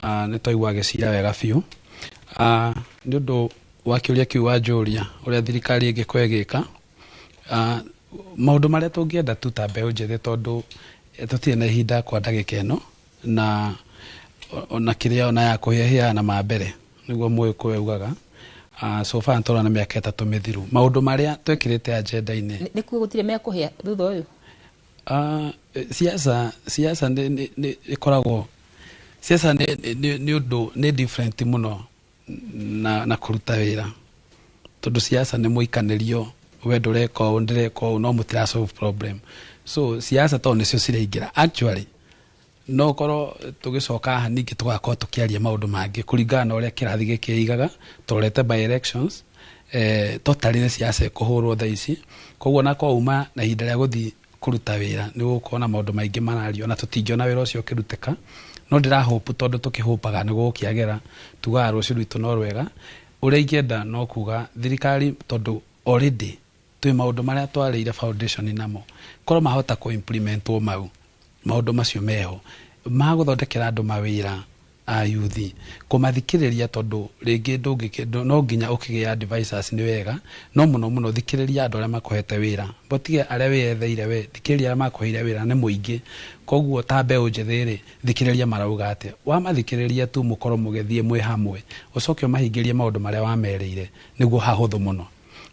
Nĩ twaigua agĩcira wega biũ. Nĩ ũndũ wa kĩũria kĩu wanjũria ũrĩa thirikari ĩngĩkorwo ĩgĩka, maũndũ marĩa tũngĩenda tu ta mbeũ njĩthĩ, tondũ tũtirĩ na ihinda kwa ndagĩka ĩno, na ona kĩrĩa ona ya kũhĩahĩa na ma mbere nĩguo Mũgĩkũyũ augaga. So far tũrona mĩaka 3 mĩthiru, maũndũ marĩa twekĩrĩte agenda-inĩ Nĩ kuo gũtirĩ mekũhĩa thutha ũyũ. Siasa nĩ ĩkoragwo, siasa nĩ ũndũ nĩ different mũno na kũruta wĩra, tondũ siasa nĩ mũikanĩrio, we ndũreka ũũ, ndĩreka ũũ, no mũtira solve problem. So siasa tondũ nĩcio ciraingĩra actually, no korwo tũgĩcoka haha ningĩ tũgakorwo tũkĩaria maũndũ mangĩ kũringana na ũrĩa kĩrathi gĩkĩigaga tũrorete by elections, totally nĩ siasa ĩkũhũrwo thaa ici. Koguo na kwauma na ihinda rĩa gũthiĩ kũruta wĩra, nĩ gũgũkorwo na maũndũ maingĩ marario na tũtingĩona wĩra ũcio ũkĩrutĩka. No ndĩrahope, tondũ tũkĩhopaga nĩ gũgũkĩagĩra, tugaga rũciũ rwitũ no rwega. Ũrĩa ingĩenda no kuga thirikari, tondũ already twĩ maũndũ marĩa twarĩire foundation namo, korwo mahota kũ implementwo mau maũndũ macio meho ma gũthondekera andũ mawĩra a yuthi, kũmathikĩrĩria, tondũ rĩngĩ ndũngĩ no nginya ũkĩgĩa advisors nĩ wega, no mũno mũno thikĩrĩria andũ arĩa makũhete wĩra, botige arĩa wĩyetheire we, thikĩrĩria arĩa makũheire wĩra nĩ mũingĩ. Koguo ta mbeũ njĩthĩ rĩ, thikĩrĩria marauga atĩa, wamathikĩrĩria tu mũkorwo mũgĩthiĩ mwĩ hamwe, ũcoke ũmahingĩrie maũndũ marĩa wamerĩire, nĩguo hahũthũ mũno.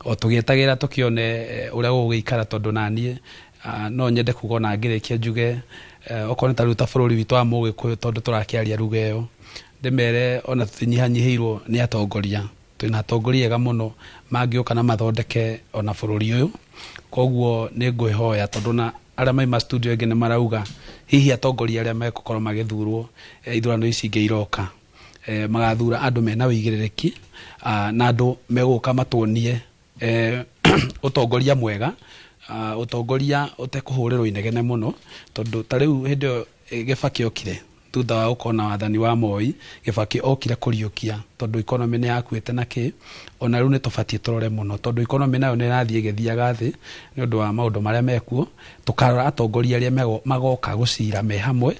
O tũgĩetagĩra tũkĩone ũrĩa gũgũgĩikara, tondũ naniĩ no nyende kuga ona ngĩrĩkia njuge, okorwo nĩ ta rĩu ta bũrũri witũ wa Mũgĩkũyũ, tondũ tũrakĩaria ruga ĩyo, ndĩmere ona tũtinyihanyihĩirwo nĩ atongoria, twĩna atongoria ega mũno mangĩũka na mathondeke ona bũrũri ũyũ. Koguo nĩ ngwĩhoya, tondũ na arĩa maima studio ĩngĩ nĩ marauga hihi atongoria arĩa megũkorwo magĩthurwo ithurano ici ingĩ iroka, magathura andũ mena ũigĩrĩrĩki, na andũ megũka matuonie ũtongoria mwega, ũtongoria ũtekũhũrĩrwo inegene mũno, tondũ ta rĩu hĩndĩ ĩyo Gĩbakĩ okire thutha wa gũkorwo na wathani wa Moi, Gĩbakĩ okire kũriũkia, tondũ economy nĩ yakuĩte na kĩ, ona rĩu nĩ tũbatiĩ tũrore mũno, tondũ economy nayo nĩ ĩrathiĩ ĩgĩthiaga thĩ nĩ ũndũ wa maũndũ marĩa mekuo. Tũkarora atongoria arĩa magoka gũcira me hamwe,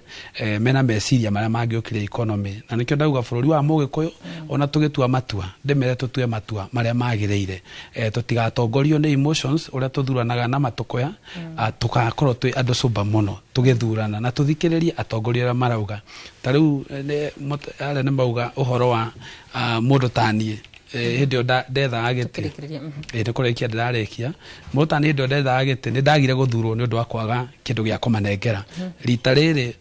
mena meciria marĩa mangĩũkĩria economy. Na nĩkĩo ndauga bũrũri wa Mũgĩkũyũ ona tũgĩtua matua, ndĩmere tũtue matua marĩa magĩrĩire, tũtigatongorio nĩ emotions ũrĩa tũthuranaga na matũkũya, tũgakorwo twĩ andũ sober mũno tũgĩthurana, na tũthikĩrĩrie atongoria arĩa marauga. Ta rĩu arĩa nĩ mauga ũhoro wa mũndũ ta niĩ, hĩndĩ ĩyo ndethaga gĩtĩ, nĩ kũrĩkia ndĩrarĩkia, mũndũ ta niĩ hĩndĩ ĩyo ndethaga gĩtĩ nĩ ndagire gũthurwo nĩ ũndũ wa kwaga kĩndũ gĩa kũmanengera. Rita rĩrĩ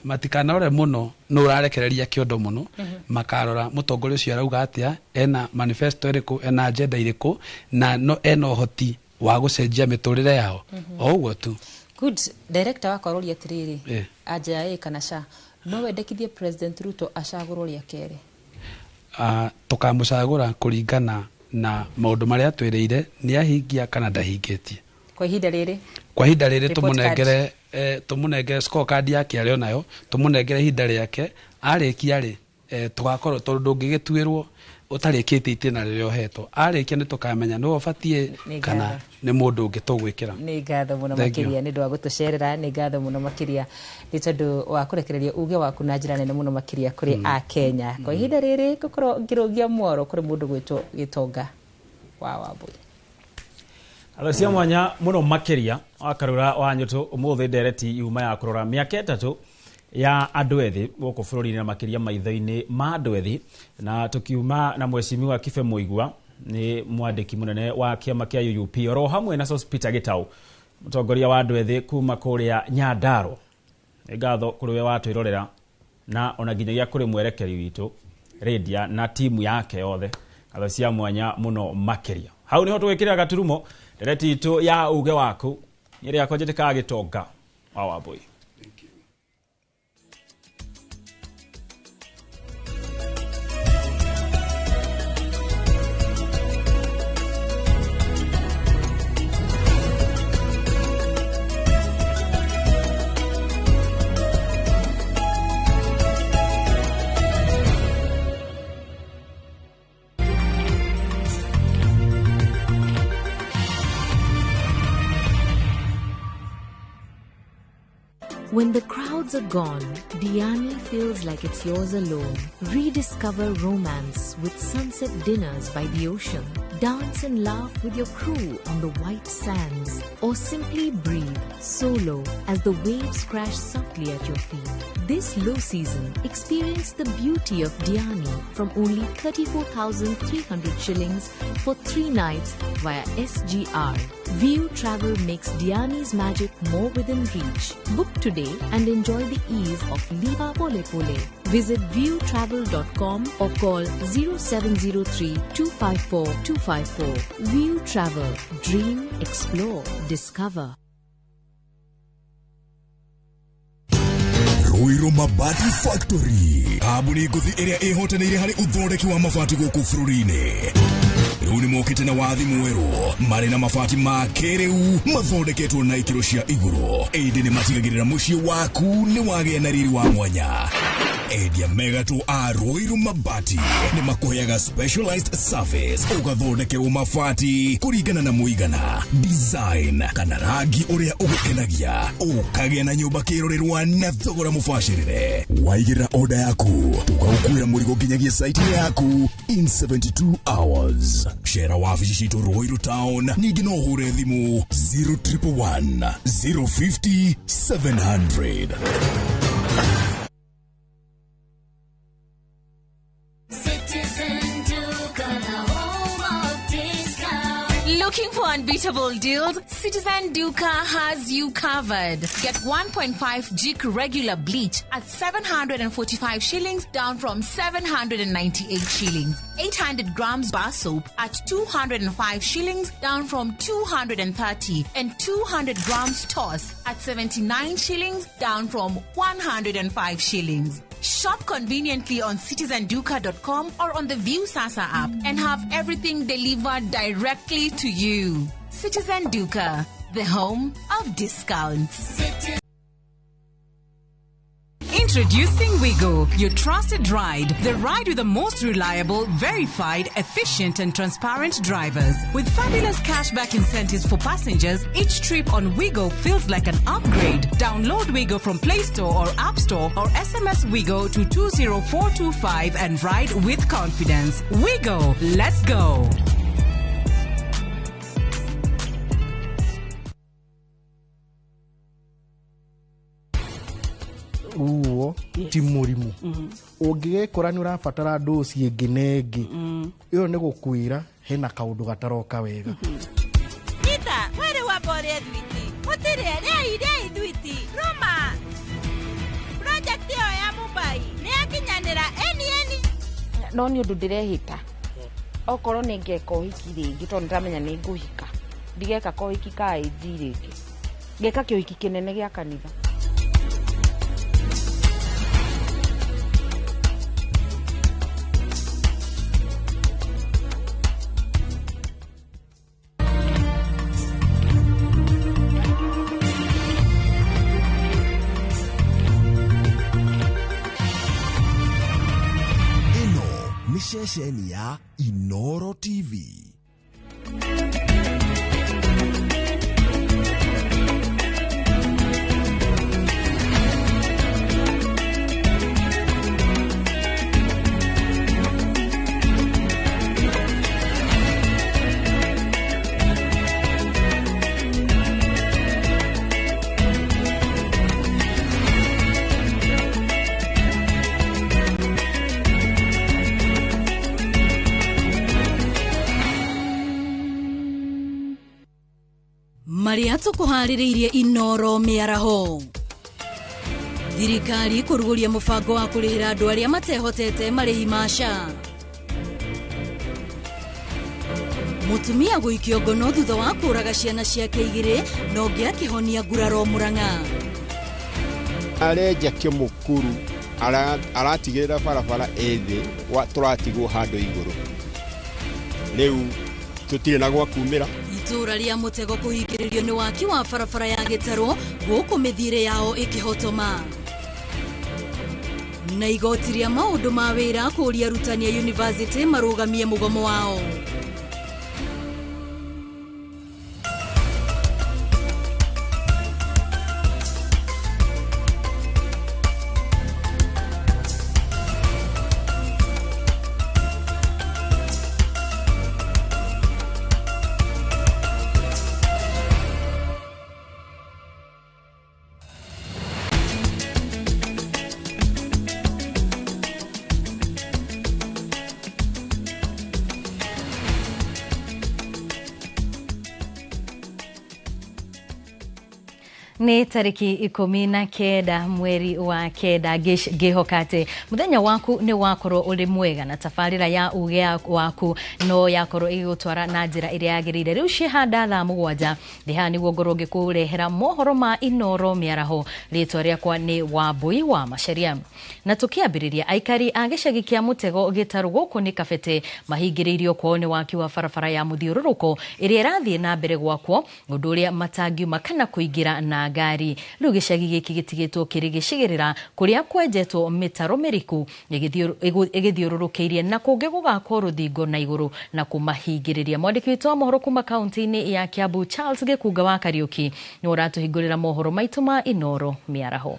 matikanarore mũno nũ ũrarekereria kĩondo mũno, makarora mũtongoria ũcio arauga atĩa, ena manifesto ĩrĩkũ, ena agenda ĩrĩkũ, na no ena ũhoti wa gũcenjia mĩtũrĩre yao. O ũguo tu. Good. Director wakwa aroria atĩrĩrĩ, anja ya ĩ kana ca, no wendekithie President Ruto acagũrwo rĩa kerĩ? Tũkamũcagũra kũringana na maũndũ marĩa twĩrĩire nĩ ahingia kana ndahingĩtie. Kwa ihinda rĩrĩ? Kwa ihinda rĩrĩ tũmũnengere scorecard yake arĩ onayo, tũmũnengere ihinda rĩake, arĩkia rĩ, tũgakorwo, tondũ ndũngĩgĩtuĩrwo ũtarĩkĩtie itĩna rĩrĩa ũhetwo, arĩkia nĩ tũkamenya nĩwe ũbatiĩ kana nĩ mũndũ ũngĩ tũgwĩkĩra. Nĩ ngatho mũno makĩria nĩ ũndũ wa gũtũcerera, nĩ ngatho mũno makĩria nĩ tondũ wa kũrekereria uge waku na njĩra nene mũno makĩria kũrĩ Akenya. Kwa ihinda rĩrĩ ngũkorwo ngĩrũgia mworo kũrĩ mũndũ gwĩtwo Gĩtonga wa Wambui. Alo cia mwanya mũno makĩria wa Karura wa Nyũtũ, ũmũthĩ ndereti yuma ya kũrora mĩaka 3 ya andũ ethĩ gũkũ bũrũri-inĩ na makĩria maitho-inĩ ma andũ ethĩ, na tũkiuma na Mheshimiwa Kibe Mũigua nĩ mwandĩki mũnene wa kĩama kĩa UUP, oro hamwe na Sospeter Gĩtaũ mũtongoria wa andũ ethĩ kuma kũrĩa Nyandarua. Nĩ ngatho kũrĩ we watwĩrorera, na ona nginyagia kũrĩ mwerekeri witũ Rĩndia na timu yake yothe, ngatho cia mwanya mũno makĩria. Hau niho tũgĩkĩrĩra gaturumo ndereti itũ ya uge waku, nĩ rĩakwa njĩtĩkaga Gĩtonga wa Wambui. When the crowds crowds are gone, Diani feels like it's yours alone. Rediscover romance with sunset dinners by the ocean. Dance and laugh with your crew on the white sands. Or simply breathe solo as the waves crash softly at your feet. This low season, experience the beauty of Diani from only 34,300 shillings for 3 nights via SGR. View Travel makes Diani's magic more within reach. Book today and enjoy the ease of Liva Pole Pole. Visit viewtravel.com or call 0703 254 254. View Travel. Dream, explore, discover. Ruiru Mabati Factory kambuni ngũthi ĩrĩa ĩhotanĩire harĩ ũthondeki wa mabati gũkũ bũrũri-inĩ. Rĩu nĩmokĩte na wathi mwerũ marĩ na mabati ma kĩrĩu mathondeketwo na ikĩro cia igũrũ, ĩndĩ nĩmatigagĩrĩra mũciĩ waku nĩ wagĩa na riri wa mwanya. Endia megatũ a Ruiru Mabati nĩmakũheaga specialized service ũgathondekerwo mabati kũringana na mũigana, design kana rangi ũrĩa ũgũkenagia, ũkagĩa na nyũmba kĩrorerwa na thogora mũbacĩrĩre. Waigĩrĩra order yaku tũkaũkuĩra mũrigo nginyagia site yaku in 72 hours. Cera wabici citũ Ruiru Town, ningĩ no ũhũre thimũ 0111 050 700. Looking for unbeatable deals? Citizen Duka has you covered. Get 1.5 Jik regular bleach at 745 shillings, down from 798 shillings. 800 grams bar soap at 205 shillings, down from 230. And 200 grams toss at 79 shillings, down from 105 shillings. Shop conveniently on citizenduka.com or on the View Sasa app and have everything delivered directly to you. Citizen Duka, the home of discounts. Introducing Wigo, your trusted ride. The ride with the most reliable, verified, efficient and transparent drivers. With fabulous cashback incentives for passengers, each trip on Wigo feels like an upgrade. Download Wigo from Play Store or App Store or SMS Wigo to 20425 and ride with confidence. Wigo, let's go. Ruo ti mũrimũ ũngĩgĩkora nĩ ũrabatara ndoci ĩngĩ na ĩngĩ ĩyo nĩ gũkwĩra hena kaũndũ gataroka wega. Nyita were wamba ũrĩe thwiti ũtirĩe rĩai rĩai thwiti Roma project ĩyo ya Mumbai nĩ yakinyanĩra eni eni no nĩ ũndũ ndĩrehĩta okorwo nĩ ngeka ũhiki rĩngĩ tondũ ndĩramenya nĩ ngũhika ndigeka kohiki ka AG rĩngĩ ngeka kĩũhiki kĩnene gĩa kanitha. Ceceni ya Inoro TV. Maria tukuharĩrĩirie Inoro mĩaraho. Thirikari kũrugũria mũbango wa kũrĩhĩra andũ arĩa matehotete marĩhi ma SHA. Mũtumia gũikio ngono thutha wa kũraga ciana ciake igĩrĩ na ũngĩ akĩhonia nguraro Murang'a. Arenja kĩmũkuru aratigĩrĩra barabara ĩ thĩ tũratigwo handũ igũrũ rĩu tũtirĩ na gwa kumĩra. Itũra rĩa mũtego kũhingĩrĩrio nĩ waki wa barabara ya gĩtarũ gũkũ mĩthiĩre yao ĩkĩhotoma. Na igoti rĩa maũndũ ma wĩra kũũria arutani a yunivasĩtĩ marũgamie mũgomo wao. Nĩ tarĩki 19 mweri wa 9, ngĩhoka atĩ mũthenya waku nĩ wakorwo ũrĩ mwega na tabarĩra ya uge waku no yakorwo ĩgĩgũtwara na njĩra ĩrĩa yagĩrĩire. Rĩu ciĩhanda thaa 7 ndĩ haha nĩguo ngorwo ngĩkũrehera mohoro ma Inoro mĩaraho. Rĩtwa rĩakwa nĩ Wambui wa Macharia. Na tũkĩambĩrĩria, aikari a gĩcagi kĩa Mũtego Gĩtarũ gũkũ nĩ Kabete mahingĩrĩirio kwao nĩ waki wa barabara ya mũthiũrũrũko ĩrĩa ĩrathiĩ na mbere gwakwo, ũndũ ũrĩa matangiuma kana kũingĩra na ngari. Rĩu gĩcagi gĩkĩ gĩtigĩtwo kĩrĩ gĩcigĩrĩra kũrĩa kwenjetwo mĩtaro mĩriku ĩgĩthiũrũrũkĩirie na kũngĩ gũgakwo rũthingo na igũrũ na kũmahingĩrĩria. Mwandĩki witũ wa mohoro kuma kaunti-inĩ ya Kiambu Charles Gĩkunga wa Kariũki nĩ ũratũhingũrĩra mohoro maitũ ma Inoro mĩaraho.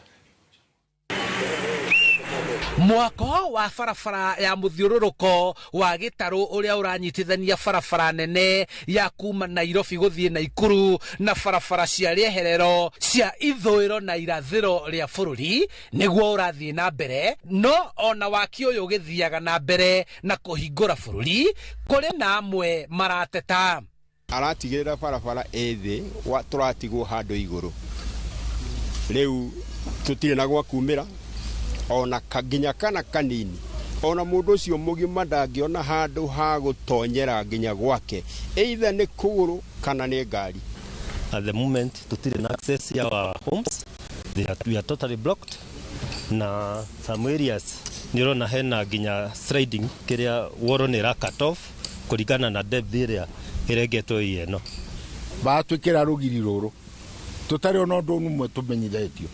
Mwako wa barabara ya mũthiũrũrũko wa Gĩtarũ ũrĩa ũranyitithania barabara nene ya kuma Nairobi gũthiĩ Naikuru na barabara cia rĩeherero cia ithũĩro na irathĩro rĩa bũrũri nĩguo ũrathiĩ na mbere. No ona waki ũyũ ũgĩthiaga na mbere na kũhingũra bũrũri, kũrĩ na amwe marateta. Aratigĩrĩra barabara ĩ thĩ, tũratigwo handũ igũrũ. Rĩu tũtirĩ na gwa kumĩra ona nginya kana kanini, ona mũndũ ũcio mũgima ndangĩona handũ ha gũtonyera nginya gwake, either nĩ kũgũrũ kana nĩ ngari. At the moment tutire na access ya our homes, we are totally blocked, na some areas nĩ ũrona hena nginya sliding kĩrĩa woro nĩ ra cut off kũringana na depth ĩrĩa ĩrengetwo ĩno. Batwĩkĩra rũgiri rũrũ tũtarĩ ona ũndũ ũmwe tũmenyithĩtio.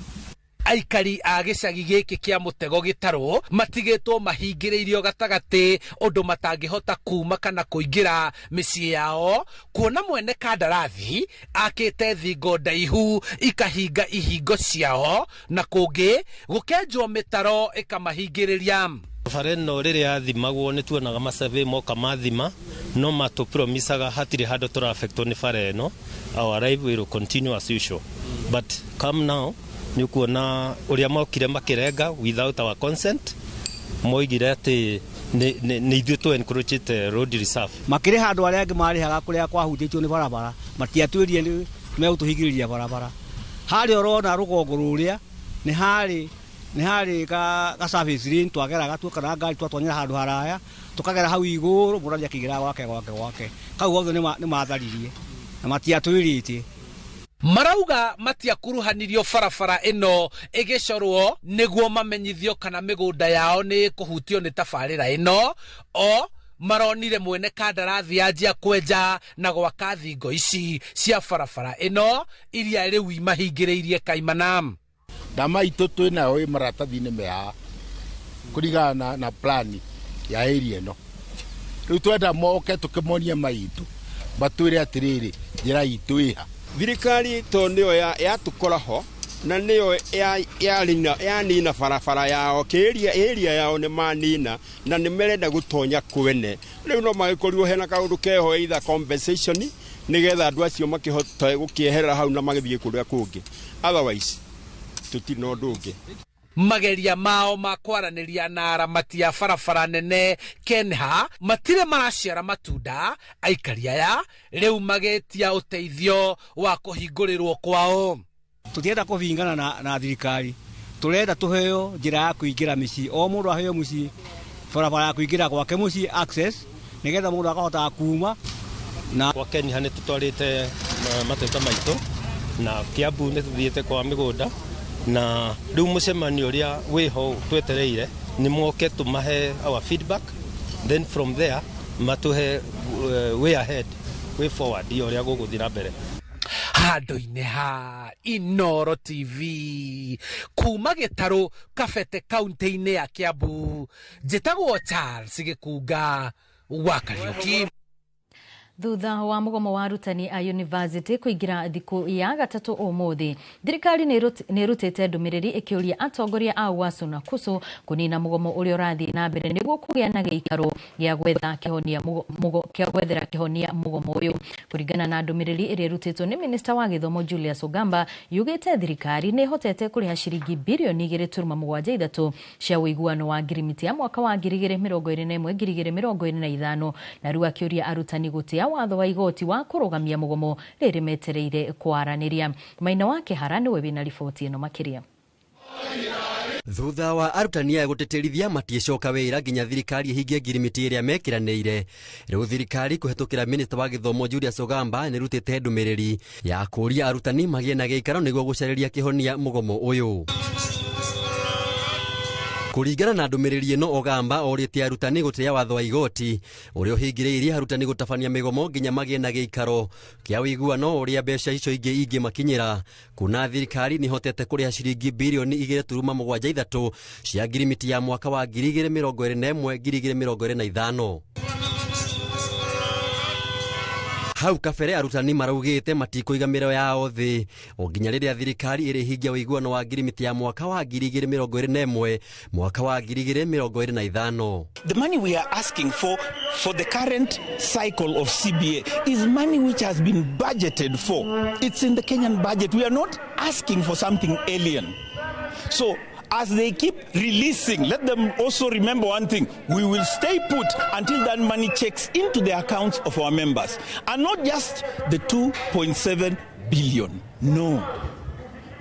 Aikari a gĩcagi gĩkĩ kĩa Mũtego Gĩtarũ matigĩtwo mahingĩrĩirio gatagatĩ ũndũ matangĩhota kuma kana kũingĩra mĩciĩ yao, kuona mwene kandarathi akĩte thingo ndaihu ikahinga ihingo ciao na kũngĩ gũkenjwo mĩtaro ĩkamahingĩrĩria. Barabara ĩno rĩrĩa yathimagwo nĩ tuonaga masurvey moka mathima no matũpromisaga hatirĩ handũ tũraaffectwo nĩ bara ĩno, our life will continue as usual, but come now nĩ ũkuona ũrĩa mokire makĩrenga without our consent, moigire atĩ nĩ ithuĩ tũ encroachĩte road reserve. Makĩrĩha andũ arĩa angĩ marĩhaga kũrĩa kwahutĩtio nĩ barabara, matiatwĩrire nĩ megũtũhingĩrĩria barabara. Harĩa ũrona rũgongo rũrĩa nĩ harĩ ka service lane twageraga tuokana ngari twatonyera handũ haraya tũkagera hau igũrũ mũrathi akĩingĩra gwake kau gothe nĩ matharirie na matiatwĩrĩte. Marauga matiakuruhanirio barabara ĩno ĩgĩcorwo nĩguo mamenyithio kana mĩgũnda yao nĩ kũhutio nĩ tabarĩra ĩno, o maronire mwene kandarathi anjia kwenja na gwaka thingo ici cia barabara ĩno iria rĩu imahingĩrĩirie kaimana. Ndama itũ twĩ nayo ĩ maratathi-inĩ me haha kũringana na plani ya area ĩno. Rĩu twenda moke tũkĩmonie maitũ matwĩre atĩrĩrĩ njĩra itũ ĩha. Thirikari to nĩyo yatũkora ho na nĩyo yanina barabara yao kĩria area yao nĩ manina na nĩ merenda gũtonya kwene. Rĩu no magĩkorirwo hena kaũndũ keho either compensation nĩgetha andũ acio makĩhote gũkĩeherera hau na magĩthiĩ kũrĩa kũngĩ, otherwise tũtirĩ na ũndũ ũngĩ. Mageria mao ma kwaranĩria na aramati a barabara nene Kenha matirĩ maraciara matunda. Aikari aya rĩu magĩtia ũteithio wa kũhingũrĩrwo kwao. Tũtienda kũbingana na thirikari, tũrenda tũheo njĩra ya kũingĩra mĩciĩ, o mũndũ aheo mũciĩ barabara ya kũingĩra gwake mũciĩ access nĩgetha mũndũ akahota kuma. Na kwa Kenha nĩ tũtwarĩte mateta maitũ na Kiambu nĩ tũthiĩte kwa mĩgũnda, na rĩu mũcemanio ũrĩa wĩho twetereire nĩ moke tũmahe our feedback, then from there matũhe way ahead, way forward ya ũrĩa gũgũthiĩ na mbere. Handũ-inĩ ha Inoro TV kuma Gĩtarũ Kabete kaunti-inĩ ya Kiambu, njĩtagwo Charles Gĩkunga wa Kariũki. Thutha wa mũgomo wa arutani a university kũingĩra thikũ ya gatatũ ũmũthĩ, thirikari nĩ ĩrutĩte ndũmĩrĩri ĩkĩũria atongoria a UASU na KUSU kũnina mũgomo ũrĩa ũrathiĩ na mbere nĩguo kũgĩa na gĩikaro gĩa gwethera kĩhonia mũgomo ũyũ. Kũringana na ndũmĩrĩri ĩrĩa ĩrutĩtwo nĩ minista wa gĩthomo Julius Ogamba, yugĩte thirikari nĩ ĩhotete kũrĩha ciringi birioni 2.73 cia ũiguano wa ngirimiti ya mwaka wa 2021 2025, na rĩu akĩũria arutani gũtĩa gũtĩa watho wa igoti wa kũrũgamia mũgomo rĩrĩ metereire kwaranĩria. Maina wa Kĩhara nĩwe wĩna riboti ĩno makĩria. Thutha wa arutani aya gũtĩtĩrithia matiĩcoka wĩra nginya thirikari ĩhingie ngirimiti ĩrĩa mekĩranĩire, rĩu thirikari kũhetũkĩra minista wa gĩthomo Julius Ogamba nĩrutĩte ndũmĩrĩri ya kũũria arutani magĩe na gĩikaro nĩguo gũcarĩria kĩhonia mũgomo ũyũ. Kũringana na ndũmĩrĩri ĩno, Ogamba orĩtie arutani gũtĩa watho wa igoti ũrĩa ũhingĩrĩirie arutani gũtabania mĩgomo nginya magĩe na gĩikaro kĩa ũiguano ũrĩa mbeca icio ingĩ ingĩmakinyĩra. Kuna thirikari nĩhotete kũrĩha ciringi birioni 2.73 cia ngirimiti ya mwaka wa 2021 2025. Hau kabere arutani maraugĩte matikũiga mĩro yao thĩ o nginya rĩrĩa thirikari ĩrĩhingia ũiguano wa ngirimiti ya mwaka wa 2021 mwaka wa 2025. The money we are asking for the current cycle of CBA is money which has been budgeted for. It's in the Kenyan budget. We are not asking for something alien. So as they keep releasing, let them also remember one thing. We will stay put until that money checks into the accounts of our members. And not just the 2.7 billion. No.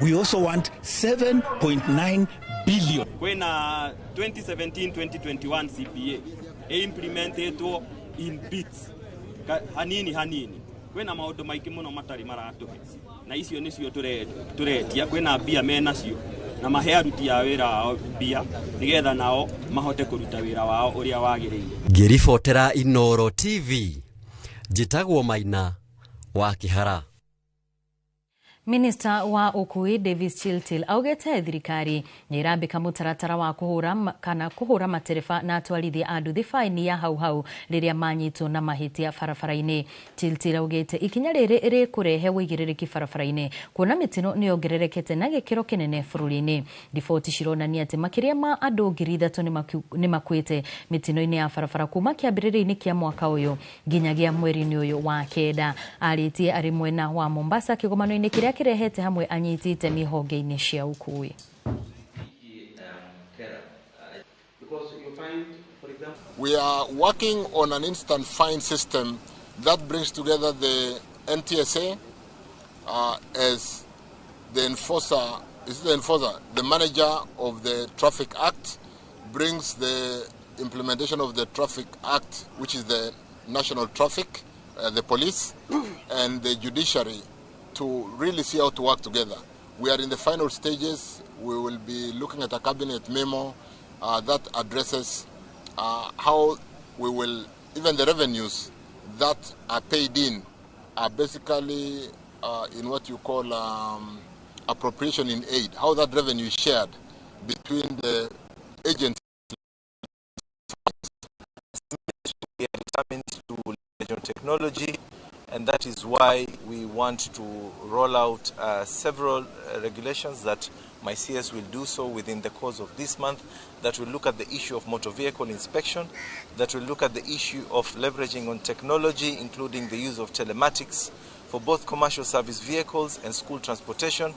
We also want 7.9 billion. When 2017-2021 CBA implemented in bits, hanini hanini. Kwena maundu maingi muno matari maratuhe na icio nicio turetia. Kwena mbia menacio na mahe aruti a wira ao mbia nigetha nao mahote kuruta wira wao uria wagiriire. Ngiribotera Inooro TV, njitagwo Maina wa Kihara. Minista wa ukui Davis Chiltil augete thirikari nĩ ĩrambĩka mũtaratara wa kũhũra kana kũhũra matereba na atwarithia a nduthi faini ya hau hau rĩrĩa manyitwo na mahĩtia barabara-inĩ. Chiltil augete ikinya rĩrĩ rĩkũrehe ũigĩrĩrĩki barabara-inĩ kuona mĩtino nĩ yongererekete na gĩkĩro kĩnene bũrũri-inĩ. Riboti cironania atĩ makĩria ma andũ 3,000 nĩ makuĩte mĩtino-inĩ ya barabara kuma kĩambĩrĩria-inĩ kĩa mwaka ũyũ nginyagia mweri-inĩ ũyũ wa kenda. Arĩtie arĩ mwena wa Mombasa kĩgomano-inĩ kĩrĩa kirehete hamwe anyiti itemi honge-inĩ cia ukui. We are working on an instant fine system that brings together the NTSA as the enforcer, the manager of the Traffic Act, brings the implementation of the Traffic Act, which is the national traffic, the police, and the judiciary, to really see how to work together. We are in the final stages. We will be looking at a cabinet memo that addresses how we will, even the revenues that are paid in are basically in what you call appropriation in aid, how that revenue is shared between the agencies. We are determined to leverage on technology, and that is why we want to roll out several regulations that my CS will do so within the course of this month, that will look at the issue of motor vehicle inspection, that will look at the issue of leveraging on technology, including the use of telematics for both commercial service vehicles and school transportation,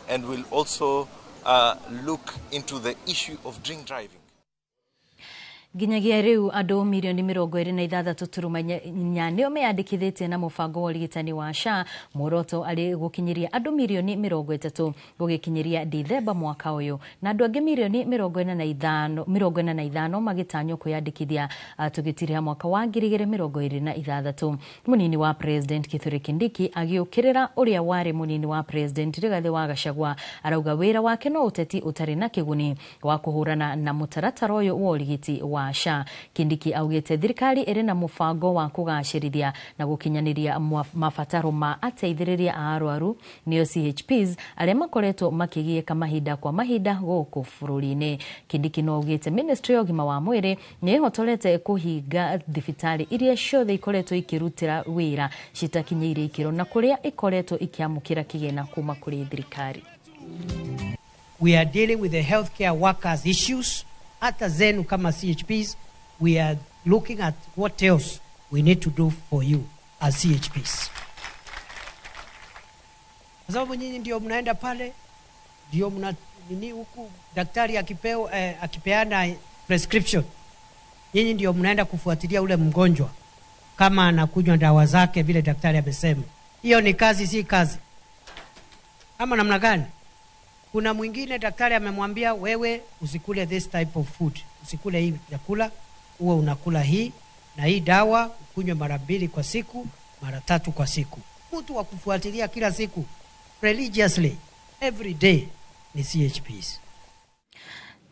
and will also look into the issue of drink driving. Nginyagia riu andu mirioni 26.4 nio meyandikithitie na mubango wa ũrigitani wa SHA, muoroto ari gukinyiria andu mirioni 30 gugikinyiria Dithemba mwaka uyu, na andu angi mirioni 45 magitanywo kwiyandikithia tugitiriha mwaka wa 2026. Munini wa President Kithure Kindiki agiukirira uria wari munini wa President Rigathi wa Gachagua arauga wira wake no uteti utari na kiguni wa kuhurana na mutaratara uyu wa urigiti wa SHA. Kindiki augite thirikari iri na mubango wa kugacirithia na gukinyaniria mabataro ma ateithĩrĩria a arwaru nĩo CHPs arĩa makoretwo makĩgiĩka mahinda kwa mahinda gũkũ bũrũri-inĩ. Kindiki no augite ministry ya ũgima wa mwĩrĩ nĩ ĩhotorete kũhinga thibitarĩ iria ciothe ikoretwo ikĩrutĩra wĩra citakinyĩire ikĩro na kũrĩa ikoretwo ikĩamũkĩra kĩgĩna kuma kũrĩ thirikari. We are dealing with the healthcare workers issues. Hata zenu kama CHPs, we are looking at what else we need to do for you as CHPs. Kwa sababu nyinyi ndio mnaenda pale, ndio mna nini huku daktari akipeana prescription, nyinyi ndio mnaenda kufuatilia ule mgonjwa kama anakunywa dawa zake vile daktari amesema. Hiyo ni kazi, si kazi ama namna gani? Kuna mwingine daktari amemwambia wewe usikule this type of food, usikule hii chakula, uwe unakula hii na hii dawa, ukunywe mara mbili kwa siku, mara tatu kwa siku. Mtu wa kufuatilia kila siku religiously every day ni CHPs.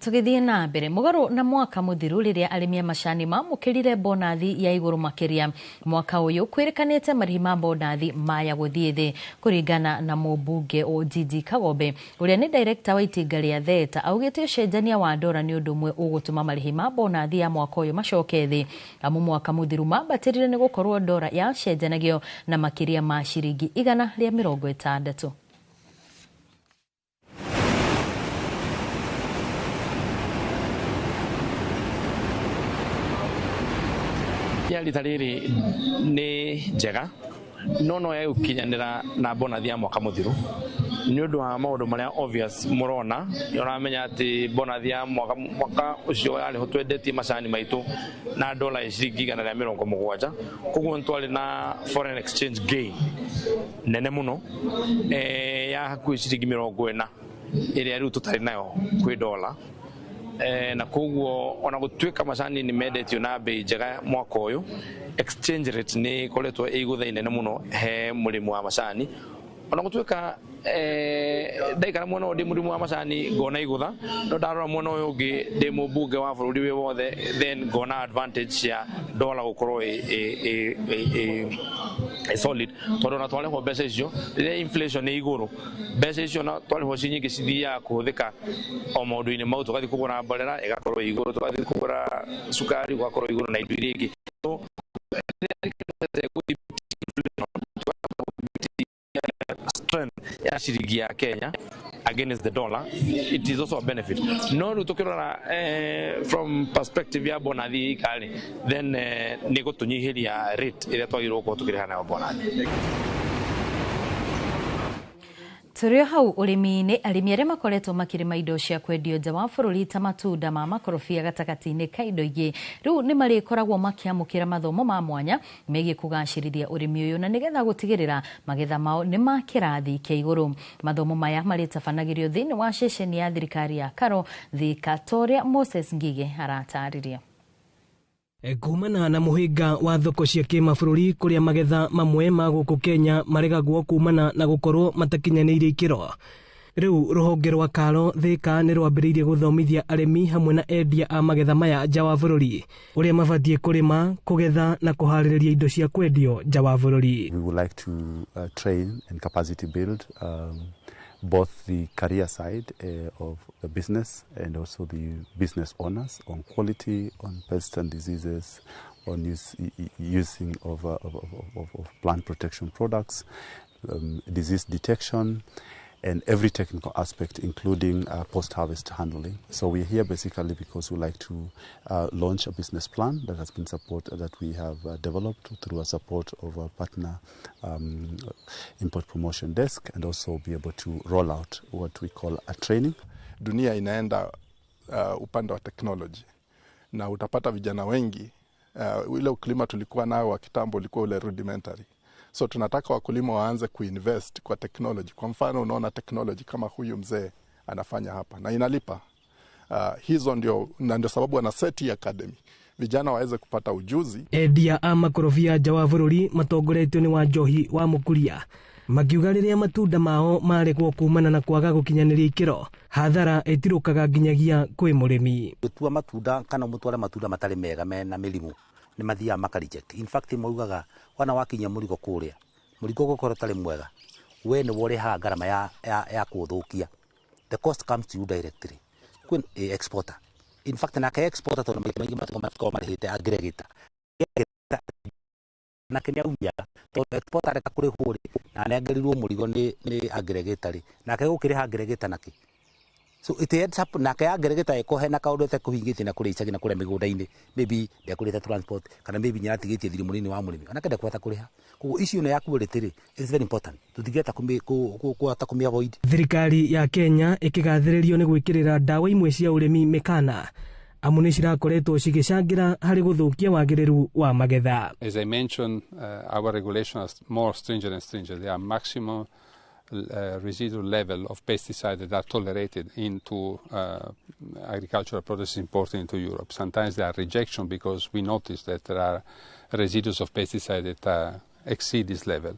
Tugithie na mbere mugaru na mwaka muthiru riria arimi a macani mamukirire bonathi ya iguru makiria mwaka uyu kwirikanite marihi ma bonathi maya guthie thi kuringana na mubunge Ojiji Kagombe uria ni director wa itinga ria Theta augite ucenjania wa ndora ni undu umwe ugutuma marihi ma bonathi ya mwaka uyu macoke thi amu mwaka muthiru mambatirire ni gukorwo ndora yacenjanagio na makiria ma ciringi 160. Ya rita riri ni njega no no ya gukinyanira na bonathi ya mwaka muthiru ni undu wa maundu maria obvious murona uramenya ati bonathi ya mwaka ucio yari ho twendetie macani maitu na dola ya ciringi 170 koguo ntwari na foreign exchange gain nene muno ya hakuhi ciringi 40 iria riu tutari nayo kwi dola. Na koguo ona gutuika macani ni mendetio na bei njega mwaka uyu exchange rate ni ikoretwo ĩ igũtha inene muno he mũrĩmi wa macani ona gutuika ndaikara mwena ũyũ ndĩ mũrĩmi wa macani ngona igũtha no ndarora mwena ũyũ ũngĩ ndĩ mũmbunge wa bũrũri wĩ wothe then ngona advantage ya dola gũkorwo ĩ solid tondu ona twarĩhwo mbeca icio rĩrĩa inflation nĩ igũrũ mbeca icio na twarĩhwo ci nyingĩ cithiaga kũhũthĩka o maũndũ-inĩ mau tũgathiĩ kũgũra mborera ĩgakorwo igũrũ tũgathiĩ kũgũra cukari ũgakorwo igũrũ na indo iria ingĩ. So strength ya ciringi ya Kenya against the dollar, it is also a benefit. No rĩu tukirora from perspective ya bonathi ikari then nĩ gũtũnyihĩria rate ĩrĩa twagĩrĩirwo gũkorwo tũkĩrĩha nayo bonathi. Tũrĩ hau ũrĩmi-inĩ arĩmi arĩa makoretwo makĩrĩma indo cia kwendio nja wa bũrũri ta matunda ma makorobia gatagatĩ-inĩ ka indo ingĩ rĩu nĩ marĩkoragwo makĩamũkĩra mathomo ma mwanya megiĩ kũgacĩrithia ũrĩmi ũyũ na nĩgetha gũtigĩrĩra magetha mao nĩ ma kĩrathi kĩa igũrũ. Mathomo maya marĩtabanagĩrio thĩinĩ wa ceceni ya thirikari ya Karo Thika ta ũrĩa Moses Ngige aratarĩria. Kumana na muhinga wa thoko cia kimabũrũri kuria magetha mamwe ma gũkũ Kenya maregagwo kumana na gukorwo matakinyanĩirie ikĩro riu ruhonge rwa Karo Thika nĩ rwambĩrĩirie gũthomithia arĩmi hamwe na endia a magetha maya nja wa bũrũri ũrĩa mabatiĩ kũrĩma kũgetha na kũharĩrĩria indo cia kwendio nja wa bũrũri. We would like to train and capacity build both the career side of the business and also the business owners on quality, on pests and diseases, on using of plant protection products, disease detection, and every technical aspect, including post-harvest handling. So we're here basically because we like to launch a business plan that has been that we have developed through a support of our partner import promotion desk, and also be able to roll out what we call a training. Dunia inaenda upande wa technology, na utapata vijana wengi ule ukulima tulikuwa nao wa kitambo ulikuwa ule rudimentary. So tunataka wakulima waanze kuinvest kwa technology. Kwa mfano unaona technology kama huyu mzee anafanya hapa na inalipa. Hizo ndio na ndio sababu ana seti academy. Vijana waweze kupata ujuzi. Endia a makorobia nja wa bũrũri matongoretio nĩ wa Njohi wa Mũkuria makiuga rĩrĩa matunda mao maregwo kumana na kwaga gũkinyanĩria ikĩro hathara ĩtirũkaga nginyagia kwĩ mũrĩmi. Gũtua matunda kana mũtware matunda matarĩ mega mena mĩrimũ nĩ mathiaga maka reject. In fact maugaga wana wakinya mũrigo kũrĩa mũrigo ũgũkorwo ũtarĩ mwega we nĩwe ũrĩhaga ngarama ya kũũthũkia. The cost comes to you directly kwĩ exporter. In fact nake exporter tondũ maita maingĩ matikoragwo marĩhĩte aggregator nake nĩ aumiaga tondũ exporter areka kũrĩhwo rĩ na anengerirwo mũrigo nĩ aggregator rĩ nake gũkĩrĩha aggregator nakĩ. So it ends up nake aggregator eko hena kaundu etekũhingĩtie na kũrĩa icagi na kũrĩa mĩgũnda-inĩ maybe ndekũrĩte transport kana maybe nĩaratigĩtie thiri mũnini wa mũrĩmi onake ndekũhota kũrĩha. Koguo issue ĩno ya quality rĩ is very important, tũtingĩhota kũhota kũmĩ avoid. Thirikari ya Kenya ĩkĩgathĩrĩrio nĩ gwĩkĩrĩra ndawa imwe cia ũrĩmi mĩkana. Amu nĩ cirakoretwo cigĩcangĩra harĩ gũthũkia wagĩrĩru wa magetha. As I mentioned, our regulations are more stringent and stringent. They are maximum residual level of pesticides that are tolerated into agricultural products imported into Europe. Sometimes there are rejection because we notice that there are residues of pesticides that exceed this level.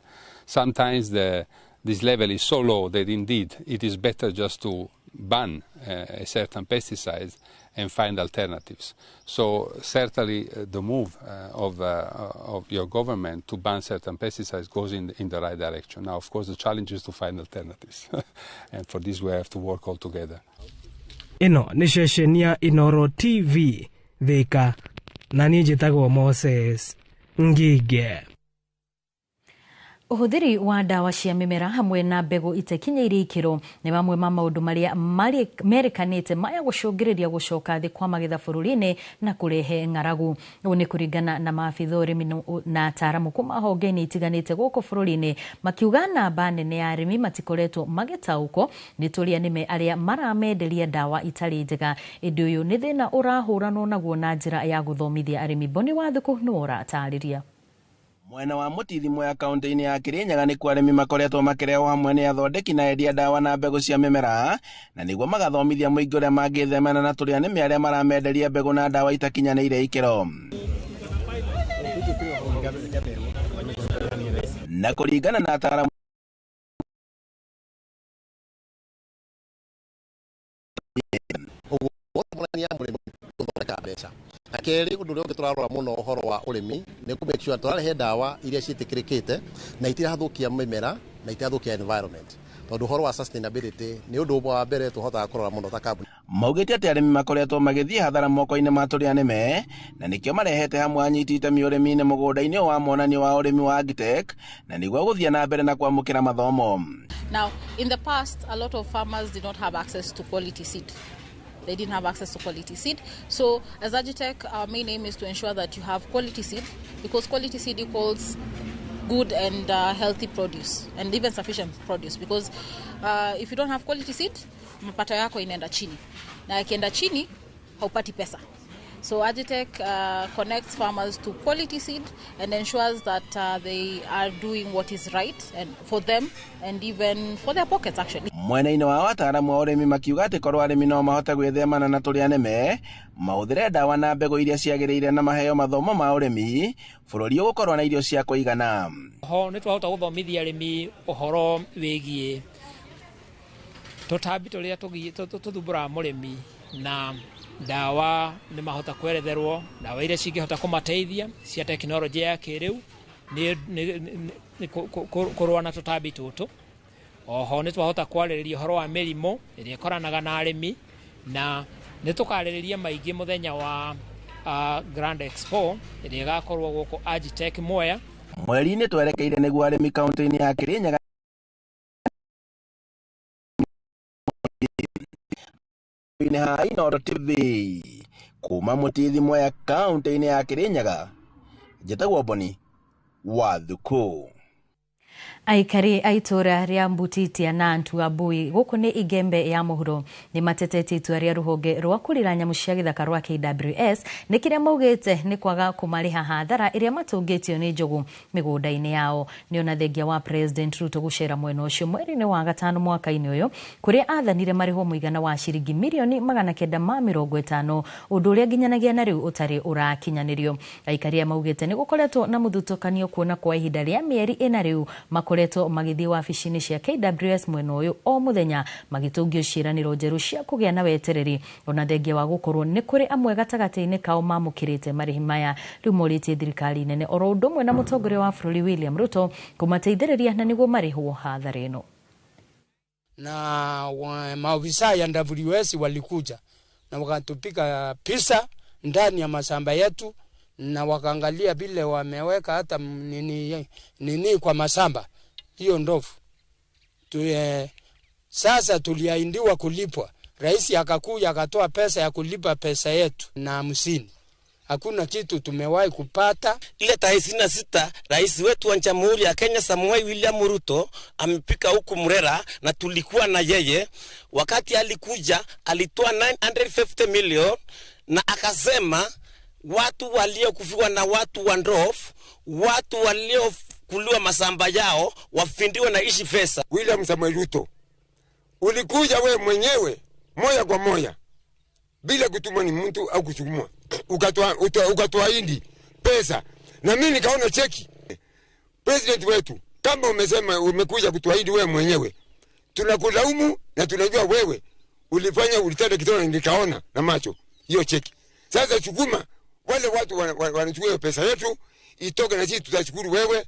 Sometimes this level is so low that indeed it is better just to ban a certain pesticides and find alternatives. So certainly the move of your government to ban certain pesticides goes in the right direction. Now, of course, the challenge is to find alternatives. And for this we have to work all together. Ĩno nĩ ceceni ya Inooro TV Thika, na niĩ njĩtagwo Moses Ngige. Ũhũthĩri wa ndawa cia mĩmera hamwe na mbegũ itekinyĩirie ikĩro nĩ mamwe ma maũndũ marĩa merekanĩte maya gũcũngĩrĩria gũcoka thĩ kwa magetha bũrũri-inĩ na kũrehe ng'aragu. Ũũ nĩ kũringana na maabitha ũrĩmi na ataaramu kuma honge-inĩ itiganĩte gũkũ bũrũri-inĩ, makiuga namba nene ya arĩmi matikoretwo magĩtaũkwo nĩ tũrĩa nĩme arĩa maramenderia ndawa itarĩ njega. Ĩndĩ ũyũ nĩ thĩna ũrahũranwo naguo na njĩra ya gũthomithia arĩmi. Boni Wathuku nĩwe ũratarĩria. Mwena wa Mũtithi Mwea kaunti-inĩ ya Kirinyaga nĩkuo arĩmi makoretwo makĩrehwo hamwe nĩ athondeki na endia ndawa na mbegũ cia mĩmera, na nĩguo magathomithia mũingĩ ũrĩa mangĩthemana na tũrĩa nĩme arĩa maramenderia mbegũ na ndawa itakinyanĩire ikĩro. Na kũringana na ataaramu na kerĩ ũndũ ũrĩa ũngĩ tũrarora mũno ũhoro wa ũrĩmi nĩ kũ make sure tũrarehe ndawa iria ciĩtĩkĩrĩkĩte na itirathũkia mĩmera na itirathũkia environment, tondũ ũhoro wa sustainability nĩ ũndũ ũmwe wa mbere tũhotaga kũrora mũno ta kambuni. Maugĩte atĩ arĩmi makoretwo magĩthiĩ hathara moko-inĩ ma tũrĩa nĩme, na nĩkĩo marehete hamwe anyiti itemi ũrĩmi-inĩ mũgũnda-inĩ wa monanio wa ũrĩmi wa Agtech, na nĩguo gũthiĩ na mbere na kwamũkĩra mathomo. Now, in the past, a lot of farmers did not have access to quality seed. They didn't have access to quality seed. So as Agitech, our main aim is to ensure that you have quality seed, because quality seed equals good and healthy produce, and even sufficient produce, because if you don't have quality seed, mapato yako inaenda chini. Na ikienda chini, haupati pesa. So Agitech connects farmers to quality seed and ensures that they are doing what is right and for them and even for their pockets actually. Mwena-inĩ wa wataaramu wa ũrĩmi makiuga atĩ korwo arĩmi no mahote gwĩthemana na tũrĩa nĩme, mahũthĩre ndawa na mbegũ iria ciagĩrĩire na maheo mathomo ma ũrĩmi, bũrũri ũgũkorwo na irio cia kũigana. Ho nĩ twahota gũthomithia arĩmi ũhoro wĩgiĩ tũtambi tũrĩa tũthumbũraga mũrĩmi na ndawa nĩ mahota kweretherwo ndawa iria cingĩhota kũmateithia cia tekinoronjĩ ya kĩrĩu nĩ kũrũa na tũtambi tũtũ. Oho nĩ twahota kwarĩrĩria ũhoro wa mĩrimũ ĩrĩa ĩkoranaga na arĩmi, na nĩ tũkarĩrĩria maingĩ mũthenya wa Grand Expo ĩrĩa ĩgakorwo gũkũ Agitech Mwea. Mweri-inĩ twerekeire nĩguo arĩmi kaunti-inĩ ya Kirinyaga ha Inooro TV kuma Mũtithi Mwea kaunti-inĩ ya Kirinyaga, njĩtagwo Boni Wathuku. Aikari a itũra rĩa Mbutitia na Ntuabui gũkũ nĩ Igembe ya mũhuro nĩ matetetie itua rĩa rũhonge rwa kũrĩra nyamũ cia gĩthaka rwa KWS nĩ kĩrĩa maugĩte nĩ kwaga kũmarĩha hathara ĩrĩa matũngĩtio nĩ njogu mĩgũnda-inĩ yao. Nĩ ona thengia wa President Ruto gũcera mwena ũcio mweri-inĩ wa gatano mwaka-inĩ ũyũ kũrĩa athanire marĩhwo mũigana wa ciringi mirioni 950, ũndũ ũrĩa nginyanagia na rĩu ũtarĩ ũrakinyanĩrio. Aikari aya maugĩte nĩ gũkoretwo na mũthutũkanio kuona kwa ihinda rĩa mĩeri ĩna rĩu makoretwo magĩthiĩ wabici-inĩ cia KWS mwena ũyũ o mũthenya magĩtũngio ciĩranĩro njerũ cia kũgĩa na wetereri, ona thengia wa gũkorwo nĩ kũrĩ amwe gatagatĩ-inĩ kao mamũkĩrĩte marĩhi maya. Rĩu morĩtie thirikari nene oro ũndũ ũmwe na mũtongoria wa bũrũri William Ruto kũmateithĩrĩria na nĩguo marĩhwo hathara ĩno. Na maofisa ya WS walikuja na wakatupika pisa ndani ya mashamba yetu, na wakaangalia vile wameweka hata nini kwa mashamba hiyo ndovu. Sasa tuliahindiwa kulipwa. Rais akakuja akatoa pesa ya kulipa pesa yetu na 50. Hakuna kitu tumewahi kupata. Ile tarehe 26 rais wetu wa Jamhuri ya Kenya Samoei William Ruto amepika huku Murera, na tulikuwa na yeye. Wakati alikuja alitoa 950 million na akasema watu waliokufiwa na watu wa ndof, watu waliokuliwa masamba yao wafindiwe na ishi pesa. William Samoei Ruto, ulikuja we mwenyewe moja kwa moja bila kutumwa ni mtu au kusukumwa, ukatoa pesa na mimi nikaona cheki. President wetu, kama umesema umekuja kutuahidi wewe mwenyewe, tunakulaumu na tunajua wewe ulifanya, ulitenda kitu, nikaona na macho hiyo cheki. Sasa chukuma wale watu wanachukua pesa yetu itoke, na sisi tutashukuru wewe.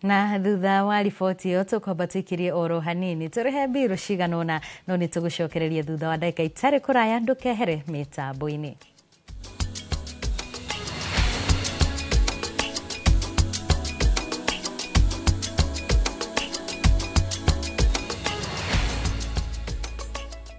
Na thutha wa riboti ĩyo tũkwamba tũikirie oro hanini tũrĩhe mbirũ cigana ũna, no nĩ tũgũcokereria thutha wa ndagĩka itarĩ kũraya. Ndũkehere mĩtambo-inĩ.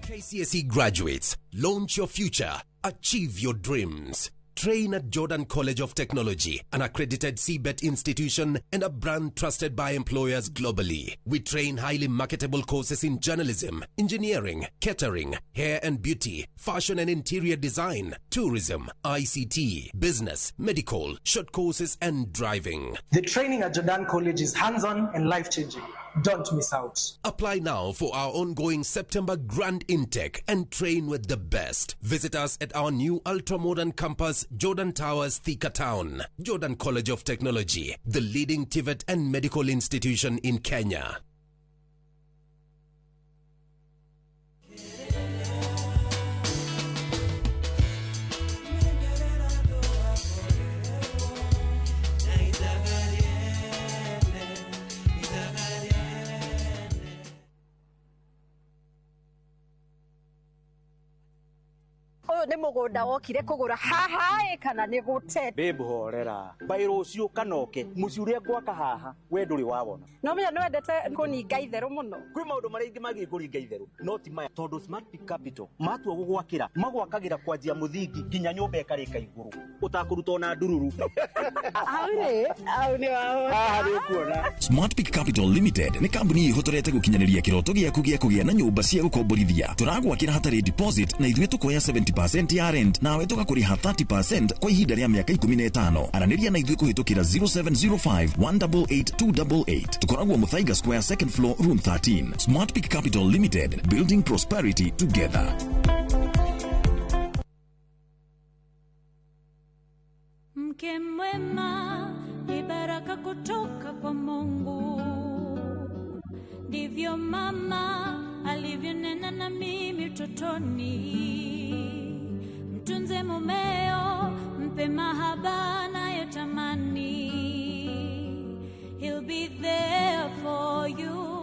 KCSE graduates, launch your future, achieve your dreams. Train at Jordan College of Technology, an accredited CBET institution and a brand trusted by employers globally. We train highly marketable courses in journalism, engineering, catering, hair and beauty, fashion and interior design, tourism, ICT, business, medical, short courses and driving. The training at Jordan College is hands-on and life-changing. Don't miss out. Apply now for our ongoing September grand intake and train with the best. Visit us at our new ultra-modern campus, Jordan Towers, Thika Town. Jordan College of Technology, the leading TVET and medical institution in Kenya. Nĩ mũgũnda wokire kũgũra haha ĩ kana nĩ gũte. Babe horera bai rũciũ kanoke mũciĩ ũrĩa ngwaka haha we ndũrĩ wawona. No menya nĩ wendete kũninga itherũ mũno. Kwĩ maũndũ marĩa ingĩ magĩ kũringa itherũ no ti maya, tondũ Smart Peak Capital matua gũgwakĩra magwakagĩra kwanjia mũthingi nginya nyũmba ĩkarĩka igũrũ ũtakũruta ona ndururu. Hau rĩ, hau nĩ wahota. Haha nĩ ũkuona. Smart Peak Capital Limited nĩ kambuni ĩhotorete gũkinyanĩria kĩroto gĩaku gĩa kũgĩa na nyũmba cia gũkomborithia. Tũragwakĩra hatarĩ deposit na ithuĩ tũkoya 70% ya rent nawe tũgakũrĩha 30% kwa ihinda rĩa mĩaka 15. Aranĩria na ithuĩ kũhĩtũkĩra 0705 188 288. Tũkoragwo Muthaiga Square, second floor, room 13. Smart Peak Capital Limited, building prosperity together. Mke mwema ni baraka kutoka kwa Mungu, ndivyo mama alivyonena na mimi utotoni. Mtunze mumeo, mpe mahaba anayotamani. He'll be there for you.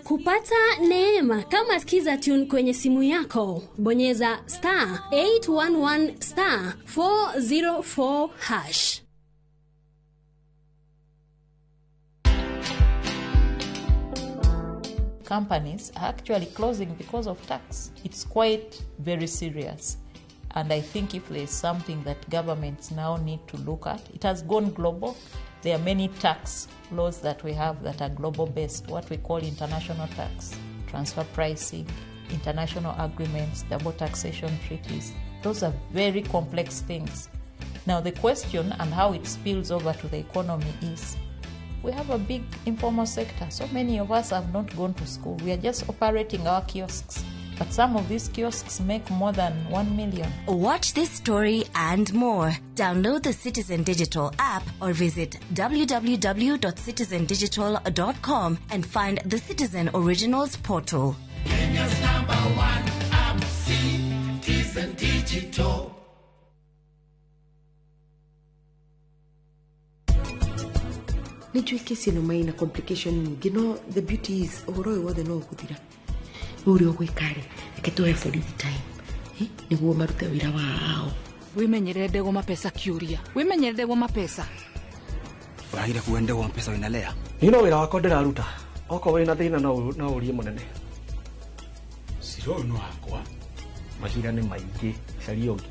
Kupata neema kama Skiza Tune kwenye simu yako, bonyeza star 811 star 404 hash. Companies are actually closing because of tax. It's quite very serious. And I think if there's something that governments now need to look at, it has gone global. There are many tax laws that we have that are global based, what we call international tax, transfer pricing, international agreements, double taxation treaties. Those are very complex things. Now the question and how it spills over to the economy is, we have a big informal sector. So many of us have not gone to school. We are just operating our kiosks. But some of these kiosks make more than 1 million. Watch this story and more. Download the Citizen Digital app or visit www.citizendigital.com and find the Citizen Originals portal. Kenya's number one app, Citizen Digital. Nĩnjũĩ kesi ĩno maina complication nyingĩ, no the beauty is ũhoro ũyũ wothe no ũgũthira. Ũrĩa ũgwĩka-rĩ, reke tũhe borithi time nĩguo marute wĩra wao. Wĩmenyerere ndegwa mapesa kiũria. Wĩmenyerere ndegwa mapesa. Ũragire kuga ndegwa mapesa wĩna Lea? Niĩ no wĩra wakwa ndĩraruta. Okorwo wĩna thĩna no ũrie mũnene. Cira ũyũ nĩ wakwa. Mahinda nĩ maingĩ, caria ũngĩ.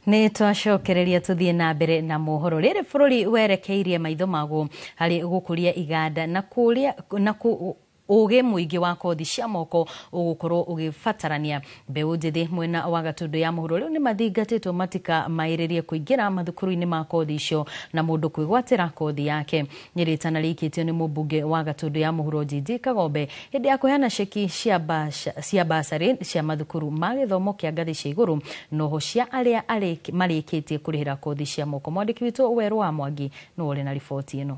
Nĩ twacokereria tũthiĩ na mbere na mohoro. Rĩrĩ bũrũri werekeirie maitho maguo harĩ gũkũria iganda na kũrĩa na kũ ũgĩ mũingĩ wa kothi cia moko ũgũkorwo ũgĩbatarania. Mbeũ njĩthĩ mwena wa Gatũndũ ya mũhuro rĩu nĩ mathingatĩtwo matikamarĩrie kũingĩra mathukuru-inĩ ma kothi icio na mũndũ kwĩgwatĩra kothi yake. Nĩ rĩtana rĩikĩtio nĩ mũmbunge wa Gatũndũ ya mũhuro Njinji Kagombe hĩndĩ ya kũheana ceki cia basarĩ cia mathukuru ma gĩthomo kĩa ngathĩ cia igũrũ noho cia arĩa marĩkĩtie kũrĩhĩra kothi cia moko. Mwandĩki witũ Werũ wa Mwangi nĩwe ũrĩ na riboti ĩno.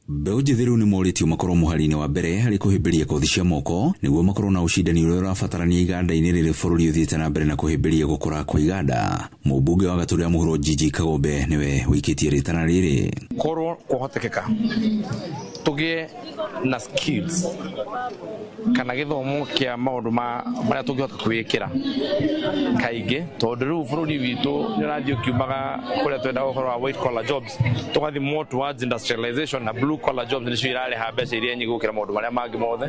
Mbeũ njĩthĩ rĩu nĩ morĩtio makorwo mũhari-inĩ wa mbere harĩ kũhĩmbĩria kothi cia moko nĩguo makorwo na ũcindani ũrĩa ũrabatarania iganda-inĩ rĩrĩ bũrũri ũthiĩte na mbere na kũhĩmbĩria gũkũra kwa iganda. Mũmbunge wa Gatũndũ ya mũhuro Njinji Kagombe nĩwe ũikĩtie rĩtana rĩrĩ. Korwo kũhotekeka tũgĩe na skills kana gĩthomo kĩa maũndũ marĩa tũngĩhota kwĩĩkĩra kaingĩ, tondũ rĩu bũrũri witũ nĩ ũrathiĩ ũkiumaga kũrĩa twendaga ũhoro wa white collar jobs tũgathiĩ more towards industrialization na blue collar jobs nĩcio irareha mbeca iria nyingĩ gũkĩra maũndũ marĩa mangĩ mothe.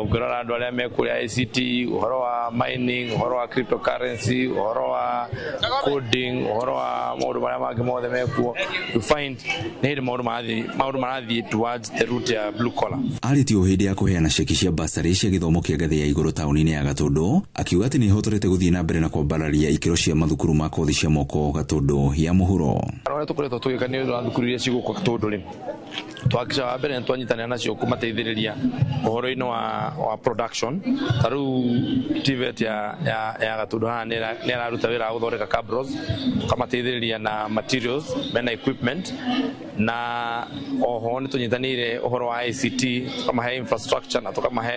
Ũngĩrora andũ arĩa me kũrĩa ICT, ũhoro wa mining, ũhoro wa cryptocurrency, ũhoro wa coding, ũhoro wa maũndũ marĩa mangĩ mothe mekuo, you find nĩ hĩndĩ maũndũ marathiĩ towards the route ya blue collar. Arĩtio hĩndĩ ya kũheana ceki cia basarĩ cia gĩthomo kĩa ngathĩ ya igũrũ taũni-inĩ ya Gatũndũ, akiuga atĩ nĩ ĩhotorete gũthiĩ na mbere na kwambararia ikĩro cia mathukuru ma kothi cia moko Gatũndũ ya mũhuro. Ũrĩa tũkoretwo tũgĩka nĩ ũndũ wa thukuru iria cigũkũ Gatũndũ rĩ, twahakikisha wa mbere nĩ twanyitanĩra nacio kũmateithĩrĩria ũhoro-inĩ wa production. Ta rĩu TVET ya Gatũndũ haha nĩ ĩraruta wĩra wa gũthondeka cabros, tũkamateithĩrĩria na materials mena equipment, na oho nĩ tũnyitanĩire ũhoro wa ICT, tũkamahe infrastructure na tũkamahe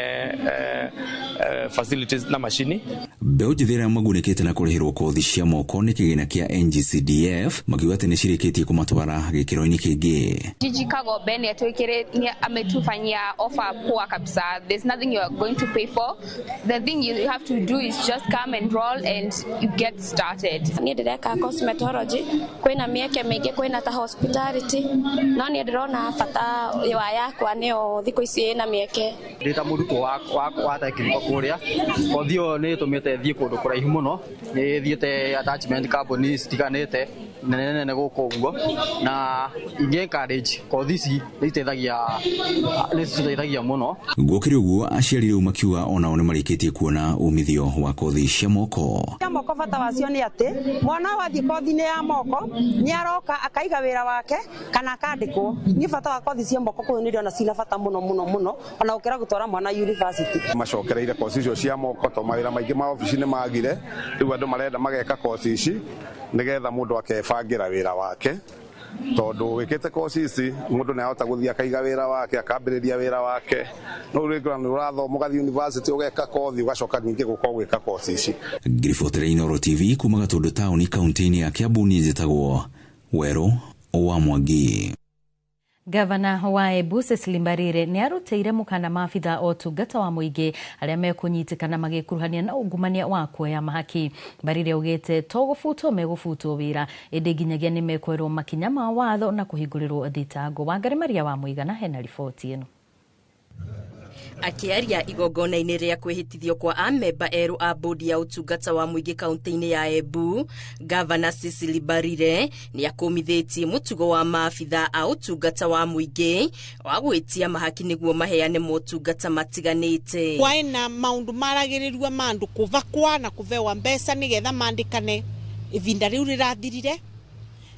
facilities na macini. Mbeũ njĩthĩ arĩa magunĩkĩte na kũrĩhĩrwo kothi cia moko nĩ kĩgĩna kĩa NGCDF makiuga atĩ nĩ cirĩkĩtie kũmatwara gĩkĩro-inĩ kĩngĩ. Njinji Kagombe nĩ ametufanyia offer poa kabisa. There's nothing you are going to pay for. The thing you have to do is just come and roll and you get started. Niĩ ndĩreka cosmetology, kwĩna mĩeke mĩingĩ, kwĩna ta hospitality, no niĩ ndĩrona bata wa yakwa nĩyo thikũ ici ĩna mĩeke. Ndĩ ta mũrutwo wa technical kũrĩa, kothi ĩyo nĩ ĩtũmĩte thiĩ kũndũ kũraihu mũno, nĩ thiĩte attachment companies citiganĩte nene nene gũkũ ũguo, na ingĩ encourage kothi ici nĩ citeithagia mũno. Gũkĩrĩ ũguo aciari rĩu makiuga onao nĩ marĩkĩtie kuona umithio wa kothi cia moko. Cia moko bata wacio nĩ atĩ mwana wathiĩ kothi-inĩ ya moko nĩ aroka akaiga wĩra wake kana akandĩkwo. Niĩ bata wa kothi cia moko kũu nĩ ndĩrona cina bata mũno mũno mũno, ona gũkĩra gũtwara mwana university. Macokereire kothi icio cia moko to mawĩra maingĩ ma obici nĩ magire, rĩu andũ marenda mageka kothi ici nĩgetha mũndũ akebangĩra wĩra wake, tondũ wĩkĩte kothi ici mũndũ nĩ ahota gũthiĩ akaiga wĩra wake, akambĩrĩria wĩra wake. No rĩngĩ nĩ ũrathoma ũgathiĩ university ũgeka kothi ũgacoka ningĩ gũka gwĩka kothi ici. Ngiribotera Inooro TV kuma Gatũndũ taũni kaunti-inĩ ya Kiambu, niĩ njĩtagwo Werũ wa Mwangi. Gavana wa Embu Cecily Mbarire nĩ arutĩire mũkana maabitha o ũtungata wa mũingĩ arĩa mekũnyitĩkana magĩkuruhania na ungumania wa kuoya mahaki. Mbarire augĩte to gũbutwo megũbutwo wĩra, ĩndĩ nginyagia nĩ mekwerwo makinya ma watho na kũhingũrĩrwo thitango. Wangari Maria wa Mũigana hena riboti ĩno. Akĩaria igongona-inĩ rĩa kwĩhĩtithio kwa amemba erũ a bodi ya ũtungata wa mũingĩ kaunti-inĩ ya Embu, Gavana Cecily Mbarire nĩ akũmithĩtie mũtugo wa maabitha a ũtungata wa mũingĩ wa gwĩtia mahaki nĩguo maheane motungata matiganĩte. Kwaĩ na maũndũ maragĩrĩrua ma andũ kũvakwa na kũvewa mbeca nĩgetha mandĩkane ivinda rĩu rĩrathirire,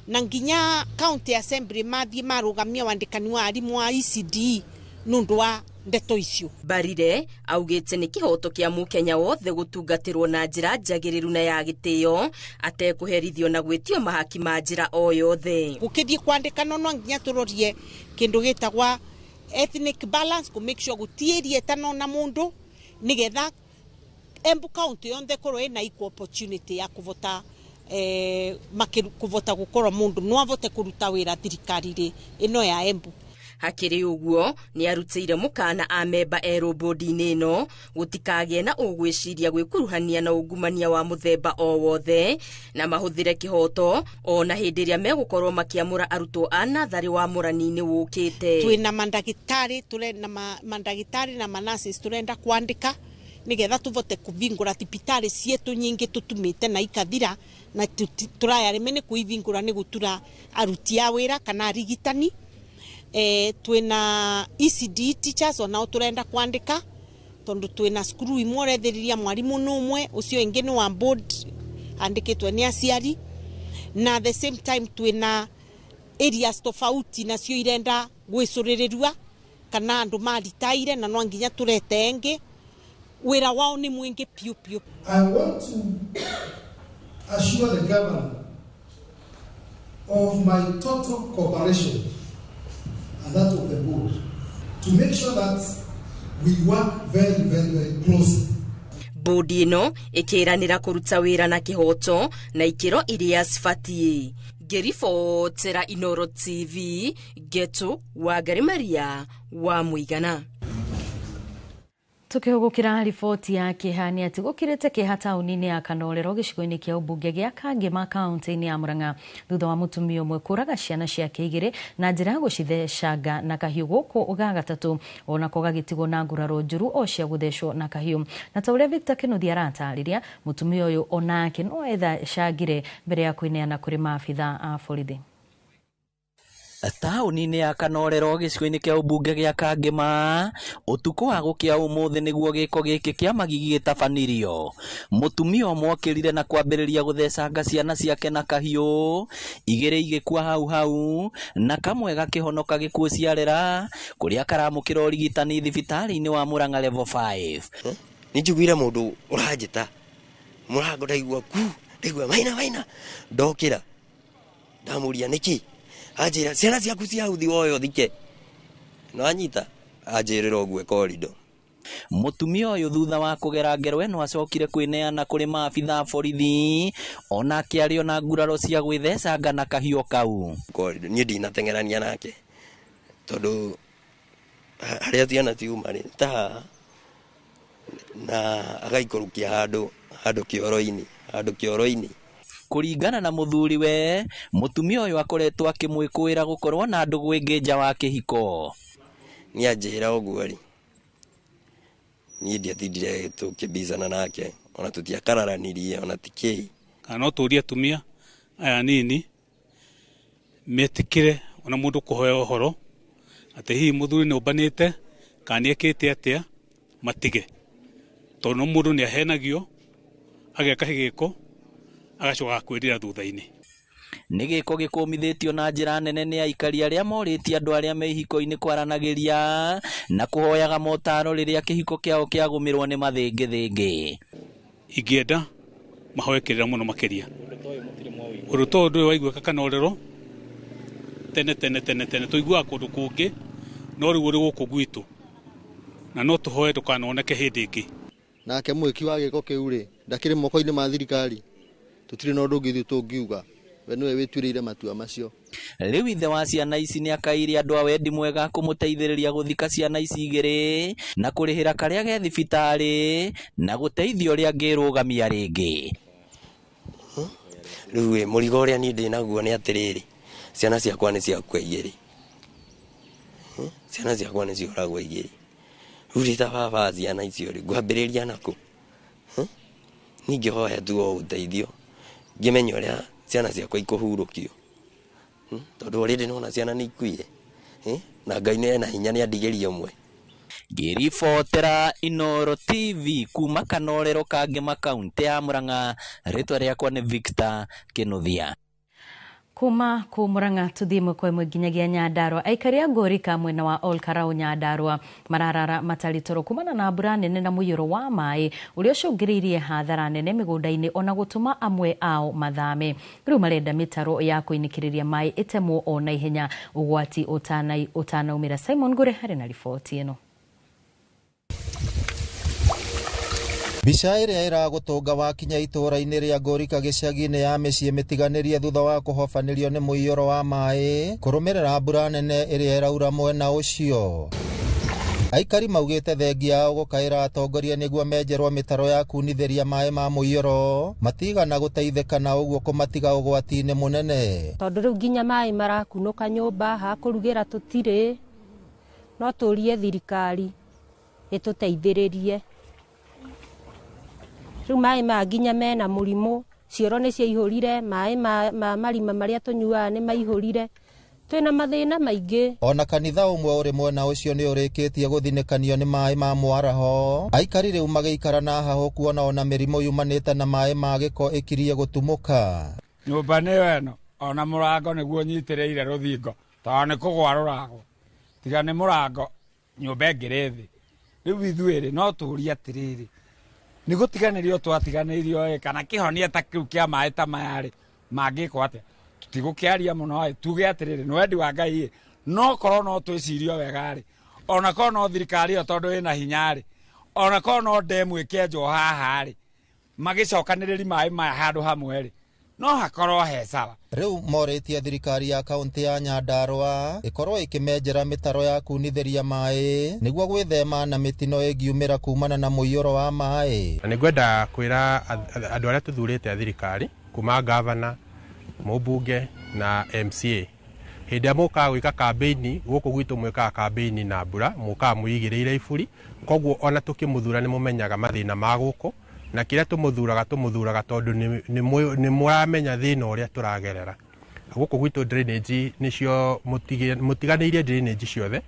na nginya county assembly mathiĩ marũgamia wandĩkani wa arimũ a ECD nũndũ wa ndeto icio. Mbarire augĩte nĩ kĩhoto kĩa mũkenya wothe gũtungatĩrwo na njĩra njagĩrĩru na ya gĩtĩo atekũherithio na gwĩtio mahaki ma njĩra o yothe. Gũkĩthiĩ kwandĩkana no nginya tũrorie kĩndũ gĩtagwa ethnic balance kũ make sure gũtiĩrie tano na mũndũ nĩgetha Embu county yonthe korwo ĩna equal opportunity ya kũvota kũvota gũkorwo mũndũ no avote kũruta wĩra thirikari-rĩ ĩno ya Embu. Hakĩrĩ ũguo nĩ arutĩire mũkana amemba erũ bodi-inĩ ĩno gũtikagĩe na ũgwĩciria gwĩkuruhania na ungumania wa mũthemba o wothe na mahũthĩre kĩhoto ona hĩndĩ ĩrĩa megũkorwo makĩamũra arutwo a natharĩ wa mũrani-inĩ wũkĩte. Twĩna mandagĩtarĩ, tũrenda mandagĩtarĩ na manasis tũrenda kwandĩka Nigetha tuvote kuvingura thibitari cietu nyingi tutumite na ikathira na turayareme ni kuivingura ni gutura aruti a wira kana arigitani. Twina ECD teachers onao turenda kwandika tondu twina cukuru imwe urethiriria mwarimu numwe ucio ingi ni wa board andikitwe ni aciari, na the same time twina areas tofauti nacio irenda gwicuririrua kana andu maritaire na no nginya turete engi wira wao ni mwingi piu piu. I want to assure the governor of my total cooperation and that of the board to make sure that we work very, very, very closely. Bodi ĩno ĩkĩranĩra kũruta wĩra na kĩhoto na ikĩro iria cibatiĩ. Ngĩribotera Inoro TV, Getu Wangari Maria wa Mũigana. Tukihugukira riboti ya kĩeha nĩ atĩ gũkirĩte kĩeha taũni-inĩ ya Kanorero gĩcigo-inĩ kĩa ũmbunge gĩa Kangema kaunti-inĩ ya Murang'a thutha wa mũtumia ũmwe kũraga ciana ciake igĩrĩ na njĩra ya gũcithecanga na kahiũ gũkũ ga gatatũ onako gagĩtigwo na nguraro njũru o cia gũthecwo na kahiũ. Na ta ũrĩa Victor Kĩnuthia aratarĩria, mũtumia ũyũ onake no ethecangire mbere ya kwĩneana kũrĩ maabitha a borithi. Taũni-inĩ ya Kanorero gĩcigo-inĩ kĩa ũmbunge gĩa Kangema ũtukũ wa gũkĩa ũmũthĩ nĩguo gĩko gĩkĩ kĩa magigi gĩtabanirio. Mũtumia ũmwe okĩrire na kwambĩrĩria gũthecanga ciana ciake na kahiũ, igĩrĩ igĩkua hau hau na kamwe gakĩhonoka gĩkuũ ciarera kũrĩa karamũkĩra ũrigitani thibitarĩ-inĩ wa Murang'a level 5. Nĩ njiguire mũndũ ũranjĩta mũrango, ndaigua ku, ndaigua maina maina, ndokĩra ndamũria nĩkĩ, anjĩra ciana ciaku cia hau woyo thike no anyita anjĩrĩra ũguo korido. Mũtumia ũyũ thutha wa kũgera ngero ĩno acokire kwĩneana kũrĩ maabitha a borithi onake arĩ ona nguraro cia gwĩthecanga na kahiũ kau. Korido niĩ ndinateng'erania nake tondũ harĩa ciana ciuma rĩ ta haha na agaikũrũkia handũ kĩoro-inĩ. Kũringana na mũthuri we, mũtumia ũyũ akoretwo akĩmwĩkũĩra gũkorwo na ndũgũ ĩngĩ nja wa kĩhiko. Nĩ anjĩra ũguo rĩ, niĩ ndiatindire tũkĩbicana nake ona tũtiakararanirie ona tikĩi. Kana no tũrie atumia aya nini metĩkĩre ona mũndũ kũhoya ũhoro atĩ hihi mũthuri nĩ ũmbanĩte kana nĩ ekĩte atĩa, matige tondũ no mũndũ nĩ ahenagio ageka gĩko agacoka kwĩrira thutha-inĩ. Nĩ gĩko gĩkũmithĩtio na njĩra nene nĩ aikari arĩa morĩtie andũ arĩa me ihiko-inĩ kwaranagĩria na kũhoyaga motaro rĩrĩa kĩhiko kĩao kĩagũmĩrwo nĩ mathĩngĩthĩngĩ. Ingĩenda mahoe kĩrĩra mũno makĩria ũndũ ta ũndũ ũyũ waiguĩka Kanorero tene tene tene tene tũiguaga kũndũ kũngĩ no rĩu ũrĩ gũkũ gwitũ na no tũhoe ndũkanoneke hĩndĩ ĩngĩ. Nake mwĩki wa gĩko kĩu rĩ ndakĩrĩ moko-inĩ ma thirikari, tũtirĩ na ũndũ ũngĩ ithuĩ tũngiuga, we nĩwe wĩtuĩrĩire matua macio. Rĩu ithe wa ciana ici nĩ akaire andũ a wendi mwega kũmũteithĩrĩria gũthika ciana ici igĩrĩ na kũrĩhĩra karĩa ge thibitarĩ na gũteithia ũrĩa angĩrũgamia rĩngĩ. Rĩu mũrigo ũrĩa niĩ ndĩ naguo nĩ atĩrĩrĩ, ciana ciakwa nĩ ciakua igĩrĩ, ciana ciakwa nĩ cioragwo igĩrĩ, rĩu ndĩ ta baba ciana icio rĩ ngwambĩrĩria nakũ? Ningĩhoya tu o ũteithio ngĩmenya ũrĩa ciana ciakwa ikũhurũkio, tondũ already nĩwona ciana nĩ ikuire na Ngai nĩ ena hinya nĩ andigĩrie ũmwe. Ngĩribotera Inoro TV kuma Kanorero Kangema kaunti ya Murang'a, rĩtwa rĩakwa nĩ Victor Kĩnuthia. Kuma ku Murang'a tuthie ĩmwe kwa ĩmwe nginyagia Nyandarua. Aikari a Ngorika mwena wa Ol Karau Nyandarua mararara matarĩ toro kumana na mbura nene na mũiyũro wa maĩ ũrĩa ũcũngĩrĩirie hathara nene mĩgũnda-inĩ ona gũtũma amwe ao mathame. Rĩu marenda mĩtaro ya kũinĩkĩrĩria maĩ ĩtemwo o na ihenya ũgwati ũtanaumĩra. Simon Ngure harĩ na riboti ĩno. Mbica ĩrĩa ĩragũtũnga wakinya itũũra-inĩ rĩa Ngorika gĩcagi-inĩ ya mĩciĩ mĩtiganĩrie thutha wa kũhobanĩrio nĩ mũiyũro wa maĩ kũrũmĩrĩra mbura nene ĩrĩa ĩraura mwena ũcio. Aikari maugĩte thengia yao gũkaĩra atongoria nĩguo menjerwo mĩtaro ya kunithĩria maĩ ma mũiyũro matigana gũteithĩka na ũguo kũmatiga ũgwati-inĩ mũnene. Tondũ rĩu nginya maĩ marakunũka nyũmba, ha kũrugĩra tũtirĩ, no tũrie thirikari ĩtũteithĩrĩrie. Rĩu maĩ maya nginya mena mũrimũ, cioro nĩ ciaihũrire, maĩ ma marima marĩa tũnyuaga nĩ maihũrire, twĩna mathĩna maingĩ. Ona kanitha ũmwe ũrĩ mwena ũcio nĩ ũrĩkĩtie gũthinĩkanio nĩ maĩ ma mwaraho. Aikari rĩu magĩikara na hahũ kuona ona mĩrimũ yumanĩte na maĩ ma gĩko ĩkirie gũtumũka. Nyũmba nĩyo ĩno ona mũrango nĩguo nyitĩrĩire rũthingo tondũ nĩ kũgwa rũragwa, tiga nĩ mũrango nyũmba ĩngĩrĩ thĩ. Rĩu ithuĩ rĩ no tũrie atĩrĩrĩ, nĩ gũtiganĩrio twatiganĩirio ĩ, kana kĩhonia ta kĩu kĩa maĩ ta maya rĩ mangĩkwo atĩa? Tũtigũkĩaria mũno ĩ, tuge atĩrĩrĩ nĩ wendi wa Ngai ĩ, no korwo no twĩcirio wega rĩ, ona korwo no thirikari ĩyo tondũ ĩna hinya rĩ, ona korwo no ndemu ĩkĩenjwo haha rĩ, magĩcokanĩrĩri maĩ maya handũ hamwe rĩ, no hakorwo he sawa. Rĩu morĩtie thirikari ya kaunti ya Nyandarua ĩkorwo ĩkĩmenjera mĩtaro ya kunithĩria maĩ nĩguo gwĩthema na mĩtino ĩngiumĩra kumana na mũiyũro wa maĩ. Na nĩngwenda kwĩra andũ arĩa tũthurĩte a thirikari kuma gavana, mũmbunge na MCA, hĩndĩ ĩrĩa mũkaga gwĩka kambĩini gũkũ gwitũ mwĩkaga kambĩini na mbura, mũkaga mwĩigĩrĩire iburi, koguo ona tũkĩmũthura nĩ mũmenyaga mathĩna ma gũkũ, na kĩrĩa tũmũthuraga tondũ nĩ mũramenya thĩna ũrĩa tũragerera. Gũkũ gwitũ drainage nĩcio mũtiganĩirie drainage ciothe,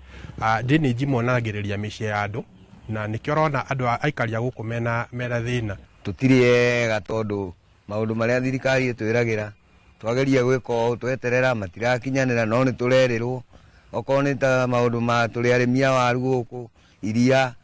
drainage monagĩrĩria mĩciĩ ya andũ, na nĩkĩo ũrona andũ aikari a gũkũ mena thĩna. Tũtirĩ ega tondũ maũndũ marĩa thirikari ĩtwĩragĩra twageria gwĩka ũũ tweterera matirakinyanĩra, no nĩ tũrerĩrwo. Okorwo nĩ ta maũndũ ma tũrĩ arĩmi a waru gũkũ, iria,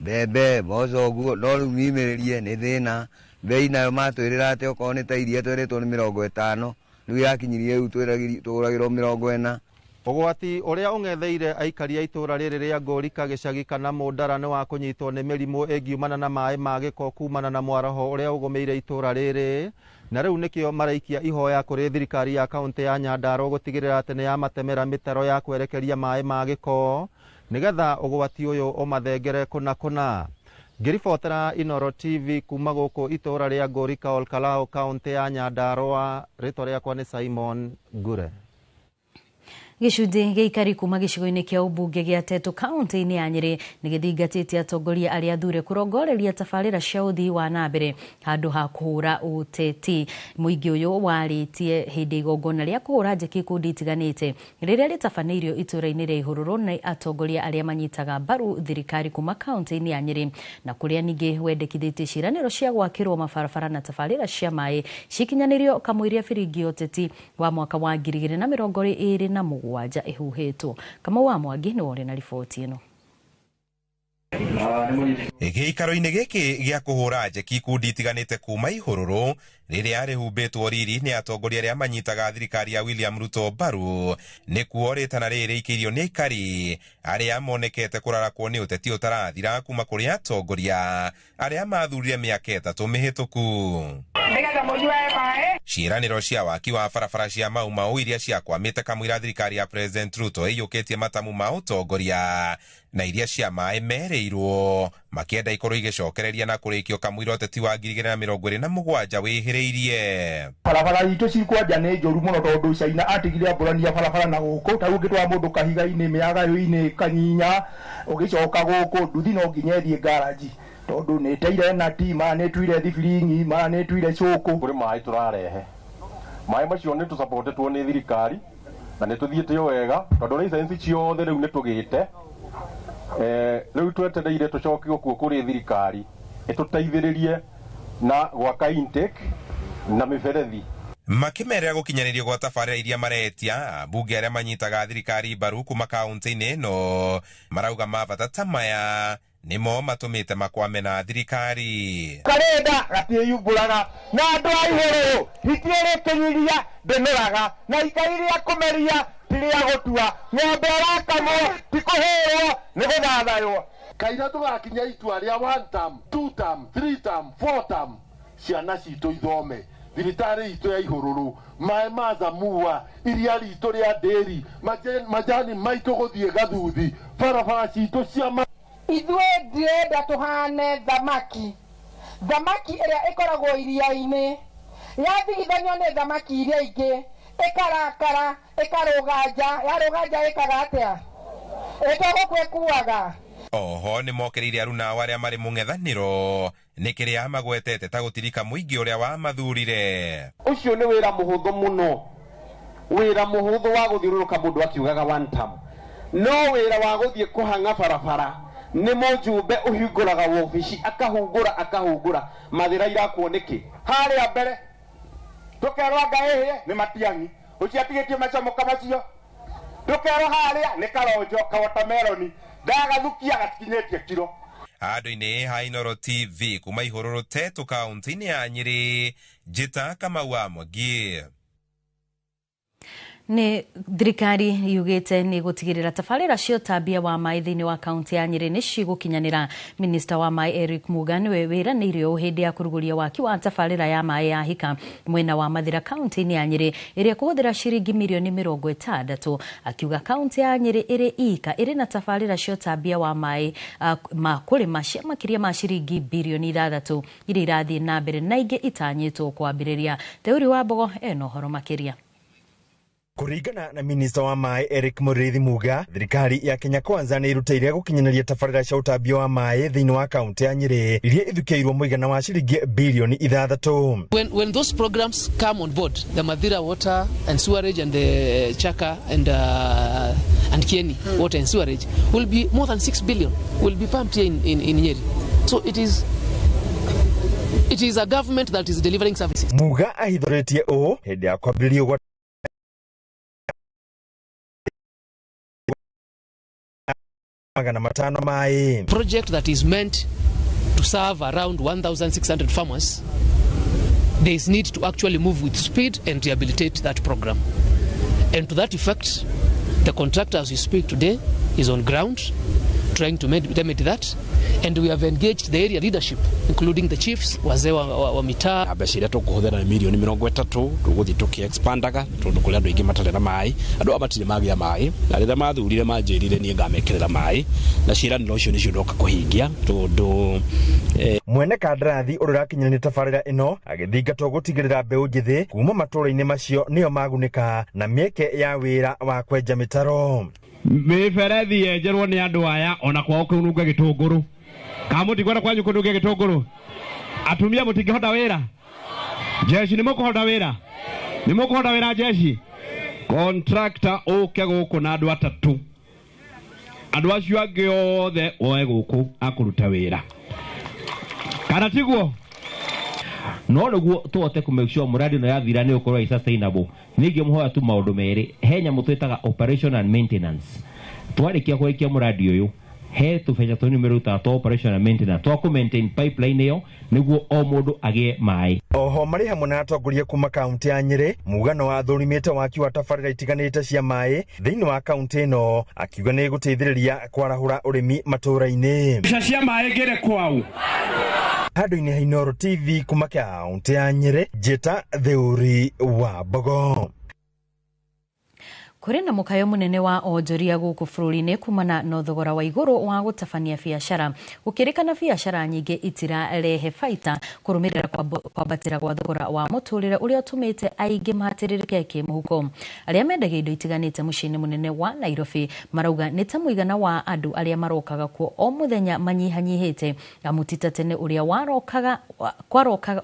mbembe, mboco ũguo, no rĩu mimĩrĩrie nĩ thĩna. Mbei nayo matwĩrĩra atĩ okorwo nĩ ta iria twerĩtwo nĩ 50, rĩu yakinyirie rĩu tũgũragĩrwo 40. Ũgwati ũrĩa ũng'etheire aikari a itũũra rĩrĩ rĩa Ngũrika gĩcagi kana Mũndara nĩ wa kũnyitwo nĩ mĩrimũ ĩngiumana na maĩ ma gĩko kumana na mwaraho ũrĩa ũgũmĩire itũũra rĩrĩ, na rĩu nĩkĩo maraikia ihoya kũrĩ thirikari ya kaunti ya Nyandarua gũtigĩrĩra atĩ nĩ yamatemera mĩtaro ya kwerekeria maĩ ma gĩko nĩgetha ũgwati ũyũ ũmathengere kũna kũna. Ngĩribotera Inooro TV kuma gũkũ itũũra rĩa Ngũrika Olkalou kaunti ya Nyandarua, rĩtwa rĩakwa nĩ Simon Ngure. Gĩcunjĩ gĩikari kuma gĩcigo-inĩ kĩa ũmbunge gĩa Tetu kaunti-inĩ ya Nyĩrĩ nĩ gĩthingatĩte atongoria arĩa athure kũrongoreria tabarĩra cia ũthii wa na mbere handũ ha kũhũra ũteti. Mũingĩ ũyũ warĩtie hĩndĩ igongona rĩa kũhũra njeki ikundi itiganĩte rĩrĩa rĩtabanĩirio itũũra-inĩ rĩa Ihũrũrũ nĩ atongoria arĩa manyitaga mbaru thirikari kuma kaunti-inĩ ya Nyĩrĩ, na kũrĩa ningĩ wendekithĩtie ciĩranĩro cia gwakĩrwo mabarabara na tabarĩra cia maĩ cikinyanĩrio kamũiria biringi ũteti wa mwaka wa 2027 ihuhĩtwo. Kamau wa Mwangi nĩwe ũrĩ na riboti ĩno. Gĩikaro-inĩ gĩkĩ gĩa kũhũra njeki ikundi itiganĩte kuma Ihũrũrũ rĩrĩa rĩhumbĩtwo riri nĩ atongoria arĩa manyitaga thirikari ya William Ruto mbaru, nĩkuo rĩtana rĩrĩ rĩikĩirio nĩ aikari arĩa monekete kũrarakwo nĩ ũteti ũtarathira kuma kũrĩ atongoria arĩa mathurire mĩaka 3 mĩhĩtũku. Ciĩranĩro cia waki wa barabara cia Mau Mau iria ciakwamĩte kamũira thirikari ya President Ruto ĩiyũkĩtie matamu ma ũtongoria na iria cia maĩ merĩirwo makĩenda ikorwo igĩcokereria na kũrĩkio kamũira ũteti wa 2027 wĩhĩrĩirie. Barabara itũ cikwanja nĩ njũru mũno tondũ China atigire ambũrania barabara na gũkũ, ta rĩu ũngĩtwara mũndũ kahiga-inĩ, mĩagayo-inĩ, kanyinya, ũgĩcoka gũkũ nduthi no nginya ĩthiĩ ngaraji tondũ nĩ ĩteire nati, mara nĩ ĩtuire thibiringi, mara nĩ ĩtuire cũkũ. Kũrĩ maĩ tũrarehe, maĩ macio nĩ tũcapotetwo nĩ thirikari na nĩ tũthiĩte o wega tondũ license ciothe rĩu nĩ tũgĩte. Rĩu twetereire tũcokio kuo kũrĩ thirikari ĩtũteithĩrĩrie na gwaka intake na mĩberethi. Makĩmerera gũkinyanĩrio gwa tabarĩra iria maretia, ambunge arĩa manyitaga thirikari mbaru kuma kaunti-inĩ ĩno marauga mabata ta maya nĩmo matũmĩte makwame na thirikari. Karenda gatiĩyumbũraga na andũ a Ihũrũrũ hiti ĩrĩkĩnyiria ndĩmĩraga na ikai rĩa kũmeria ti rĩa gũtua, ng'ombe ĩrakamwo ti kũhũrwo nĩ gũthathaywo. Kaira tũgakinya itua rĩa 1 term, 2 term, 3 term, 4 term, ciana citũ ithome, thibitarĩ itũ ya Ihũrũrũ, maĩ ma Zamua, iria ritũ rĩa ndĩri, majani maitũ gũthiĩ gathuthi, barabara citũ cia Ithuĩ ndĩrenda tũhane thamaki, thamaki ĩrĩa ĩkoragwo iria-inĩ yathigithanio nĩ thamaki iria ingĩ ĩkarakara ĩkarũga nja, yarũga nja ĩkaga atĩa? Ĩtogũkũ ĩkuaga. Oho nĩ mokĩrĩire aruna ao arĩa marĩ mũng'ethanĩro Nĩ kĩrĩa magwetete ta gũtirika mũingĩ ũrĩa wamathurire. Ũcio nĩ wĩra mũhũthũ mũno, wĩra mũhũthũ wa gũthiũrũrũka mũndũ akiugaga one term, no wĩra wa gũthiĩ kũhang'a barabara nĩ mũjumbe ũhingũraga wobici akahungũra akahungũra mathĩra irakwo nĩkĩ. Harĩa mbere tũkerwo anga ĩhĩe nĩ Matiang'i ũcio atigĩtie macomoka macio, tũkerwo harĩa nĩ Karonjo kawotameroni ndagathukia gatikinyĩtie kiro. Andũ-inĩ ha Inooro TV kuma Ihũrũrũ Tetu kaunti-inĩ ya Nyĩrĩ, Njĩta Kamau wa Mwangi. Nĩ thirikari yugĩte nĩ gũtigĩrĩra tabarĩra cia ũtambia wa maĩ thĩinĩ wa kaunti ya Nyĩrĩ nĩ cigũkinyanĩra. Minista wa maĩ Eric Muga nĩwe wĩranĩire ũũ hĩndĩ ya kũrugũria waki wa tabarĩra ya maĩ ya Hika mwena wa Mathĩra kaunti-inĩ ya Nyĩrĩ ĩrĩa kũhũthĩra ciringi mirioni 60, akiuga kaunti ya Nyĩrĩ ĩrĩ ika ĩrĩ na tabarĩra cia ũtambia wa maĩ ma kũrĩma cia makĩria ma ciringi birioni 6 iria irathiĩ na mbere na ingĩ itanyĩtwo kwambĩrĩria. Theuri wa Mbogo ena ũhoro makĩria. Kũringana na minista wa maĩ Eric Mũrĩithi Muga, thirikari ya Kenya Kwanza nĩ ĩrutĩire gũkinyanĩria tabarĩra cia ũtambia wa maĩ thĩinĩ wa kaunti ya Nyĩrĩ iria ithukĩirwo mũigana wa ciringi birioni 6. When those programs come on board, the Mathira water and sewerage and the Chaka and Kieni water and sewerage will be more than 6 billion will be pumped here in Nyeri. So it is a government that is delivering services. Muga ahithũrĩtie ũũ hĩndĩ ya kwambĩrĩrio gwa 500 maĩ. Project that is meant to serve around 1,600 farmers, there is need to actually move with speed and rehabilitate that program. And to that effect, the contractor as we speak today is on ground trying to remedy that, and we have engaged the area leadership including the chiefs, wazee wa mitaa. Mbeca iria tũkũhũthĩra nĩ mirioni 30, tũgũthiĩ tũkĩ-expandaga tondũ kũrĩ andũ aingĩ matarĩ na maĩ, andũ aya matirĩ magĩa maĩ, na rĩrĩa mathurire manjĩrire niĩ ngamekĩrĩra maĩ, na ciĩranĩro icio nĩcio ndoka kũhingia tondũ mwene kandarathi ũrĩa ũrakinyanĩria tabarĩra ĩno agĩthingatwo gũtigĩrĩra mbeũ njĩthĩ kuma matũũra-inĩ macio nĩo magunĩka na mĩeke ya wĩra wa kwenja mĩtaro. Mĩberethi yenjerwo nĩ andũ aya ona kwao kũnunga gĩtũngũrũ. Kana mũtikwenda kwanyu kũnunga gĩtũngũrũ? Atumia mũtingĩhota wĩra? Jeshi nĩ mũkũhota wĩra? Nĩ mũkũhota wĩra jeshi? Contractor ũke gũkũ na andũ atatũ. Andũ acio angĩ othe oe gũkũ akũruta wĩra. Kana tiguo? No nĩguo tũhote kũ make sure mũradi ĩno yathira nĩ ũkorwo ĩ sustainable, nĩ ingĩmũhoya tu maũndũ merĩ. He nyamũ twĩtaga operation and maintenance. Twarĩkia kũrĩkia mũradi ũyũ, he tũbeca tũnini merutaga twa operation and maintenance twa kũ maintain pipeline ĩyo nĩguo o mũndũ agĩe maĩ. Oho marĩ hamwe na atongoria kuma kaunti ya Nyĩrĩ, Muga no athũrimĩte waki wa tabarĩra itiganĩte cia maĩ thĩinĩ wa kaunti ĩno, akiuga nĩ ĩgũteithĩrĩria kwarahũra ũrĩmi matũũra-inĩ. Mbeca cia maĩ ngĩrĩ kwau. Handũ-inĩ ha Inooro TV kuma kaunti ya Nyĩrĩ, Njĩta Theuri wa Mbogo. Kũrĩ na mũkayo mũnene wa onjoria gũkũ bũrũri-inĩ kumana na thogora wa igũrũ wa gũtabania biacara, gũkĩrĩkana biacara nyingĩ itirarehe baita kũrũmĩrĩra kwambatĩra gwa thogora wa mũtũrĩre ũrĩa ũtũmĩte aingĩ mahatĩrĩrĩke kĩmũhuko. Arĩa mendagia indo itiganĩte mũciĩ-inĩ mũnene wa Nairobi marauga nĩ ta mũigana wa andũ arĩa marokaga kuo o mũthenya manyihanyihĩte, amu ti ta tene ũrĩa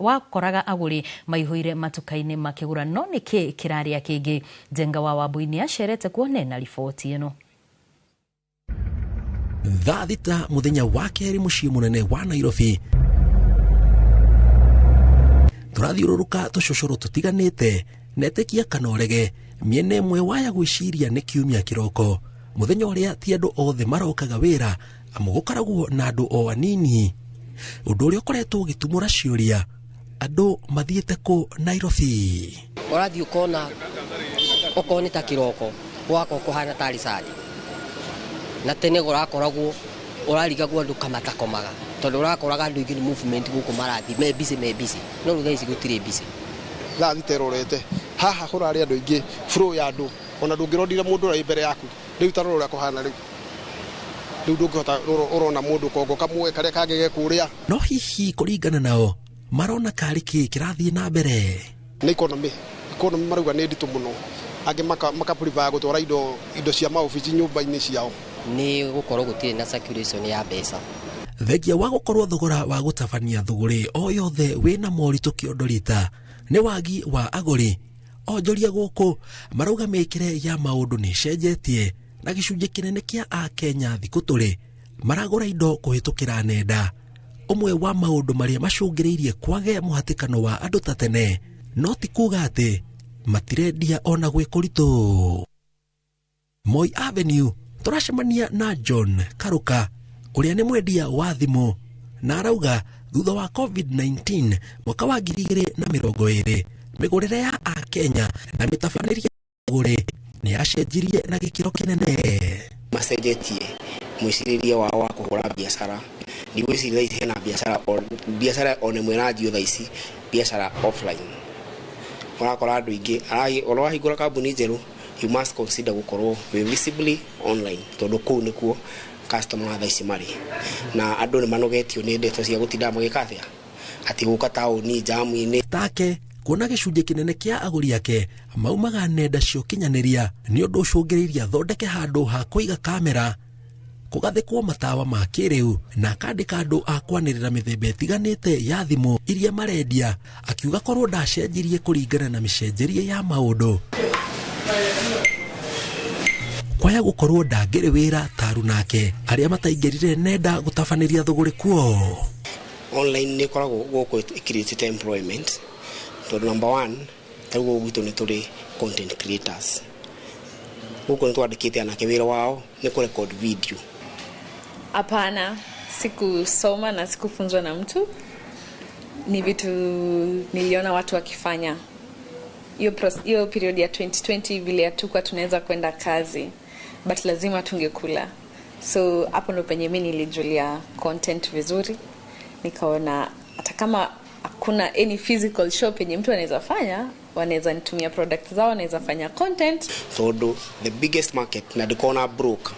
wakoraga agũri maihũire matuka-inĩ makĩgũra. No nĩkĩ kĩrarĩa kĩngĩ? Njenga wa Wambui acerete kuone na riboti ĩno. Thaa 6 mũthenya wa kerĩ mũciĩ mũnene wa Nairobi, tũrathiũrũrũka tũcũcũrũ tũtiganĩte netekia kana ũrege mĩena ĩmwe waya gwĩciria nĩ kiumia kĩroko, mũthenya ũrĩa ti andũ othe marokaga wĩra amu gũkoragwo na andũ o anini, ũndũ ũrĩa ũkoretwo ũgĩtumũra ciũria andũ mathiĩte kũ Nairobi. Ũrathiĩ ũkona okorwo nĩ ta kĩroko gwakorwo kũhana tarĩ cari, na tene ũrakoragwo ũrarigagwo andũ kamatakomaga tondũ ũrakoraga andũ aingĩ nĩ movement gũkũ marathiĩ me busy, no rĩu thaa ici gũtirĩ busy. Thaa 6 ĩrorete haha kũrarĩ andũ aingĩ, flow ya andũ, ona ndũngĩrondire mũndũ ũrĩa wĩ mbere yaku rĩu ta rora ũrĩa kũhana rĩu ndũngĩhota ũrona mũndũ kongo kamwe karĩa kangĩ ge kũrĩa. No hihi kũringana nao marona karĩ kĩ kĩrathiĩ na mbere? Nĩ economy marauga nĩ nditũ mũno, angĩ makaprefer gũtwara indo cia maobici nyũmba-inĩ ciao. Nĩ gũkorwo gũtirĩ na circulation ya mbeca. Thengia wa gũkorwo thogora wa gũtabania thũgũrĩ o yothe wĩna moritũ kĩondo rita nĩ wagi wa agũri. Onjoria gũkũ marauga mĩkĩre ya maũndũ nĩ ĩcenjetie na gĩcunjĩ kĩnene kĩa Akenya thikũ tũrĩ maragũra indo kũhĩtũkĩra nenda. Ũmwe wa maũndũ marĩa macũngĩrĩirie kwage mũhatĩkano wa andũ ta tene, no ti kuga atĩ matirendia ona gwĩ kũritũ. Moi Avenue tũracemania na John Karuka ũrĩa nĩ mwendia wa thimũ na arauga thutha wa COVID-19 mwaka wa 2020 mĩgũrĩre ya Akenya na mĩtabanĩrie ya nĩ yacenjirie na gĩkĩro kĩnene. Macenjetie mwĩcirĩrie wao wa kũhũra biacara. Ndigwĩciria thaa ici hena biacara ona ĩmwe ĩranjio thaa ici biacara offline. Ũrakora andũ aingĩ ona wahingũra kambuni njerũ, you must consider gũkorwo wĩ visibly online tondũ kũu nĩkuo customer thaa ici marĩ. Na andũ nĩ manogetio nĩ ndeto cia gũtinda magĩka atĩa, atĩ gũka taũni jamu-inĩ. Take kuona gĩcunjĩ kĩnene kĩa agũri ake maumaga nenda cia ũkinyanĩria nĩ ũndũ ũcũngĩrĩirie athondeke handũ ha kũiga kamera, kũgathĩkwo matawa ma kĩrĩu na akandĩka andũ a kwanĩrĩra mĩthemba ĩtiganĩte ya thimũ iria marendia, akiuga korwo ndacenjirie kũringana na mĩcenjerie ya maũndũ. Kwaya gũkorwo ndangĩrĩ wĩra taru nake arĩa mataingĩrire nenda gũtabanĩria thũgũrĩ kuo. Online nĩ ĩkoragwo gũkũ ĩcreate employment tondũ number one ta rĩu gũkũ gwitũ nĩ tũrĩ content creators. Gũkũ nĩ twandĩkĩte anake wĩra wao nĩ kũrecord video. Hapana, sikusoma na sikufunzwa na mtu. Ni vitu niliona watu wakifanya. Hiyo period ya 2020 vile hatukuwa tunaweza kwenda kazi, but lazima tungekula. So hapo ndo penye mimi nilijulia content vizuri. Nikaona hata kama hakuna any physical shop yenye mtu anaweza fanya, wanaweza nitumia product zao, wanaweza fanya content. Tondũ the biggest market na ndikona broke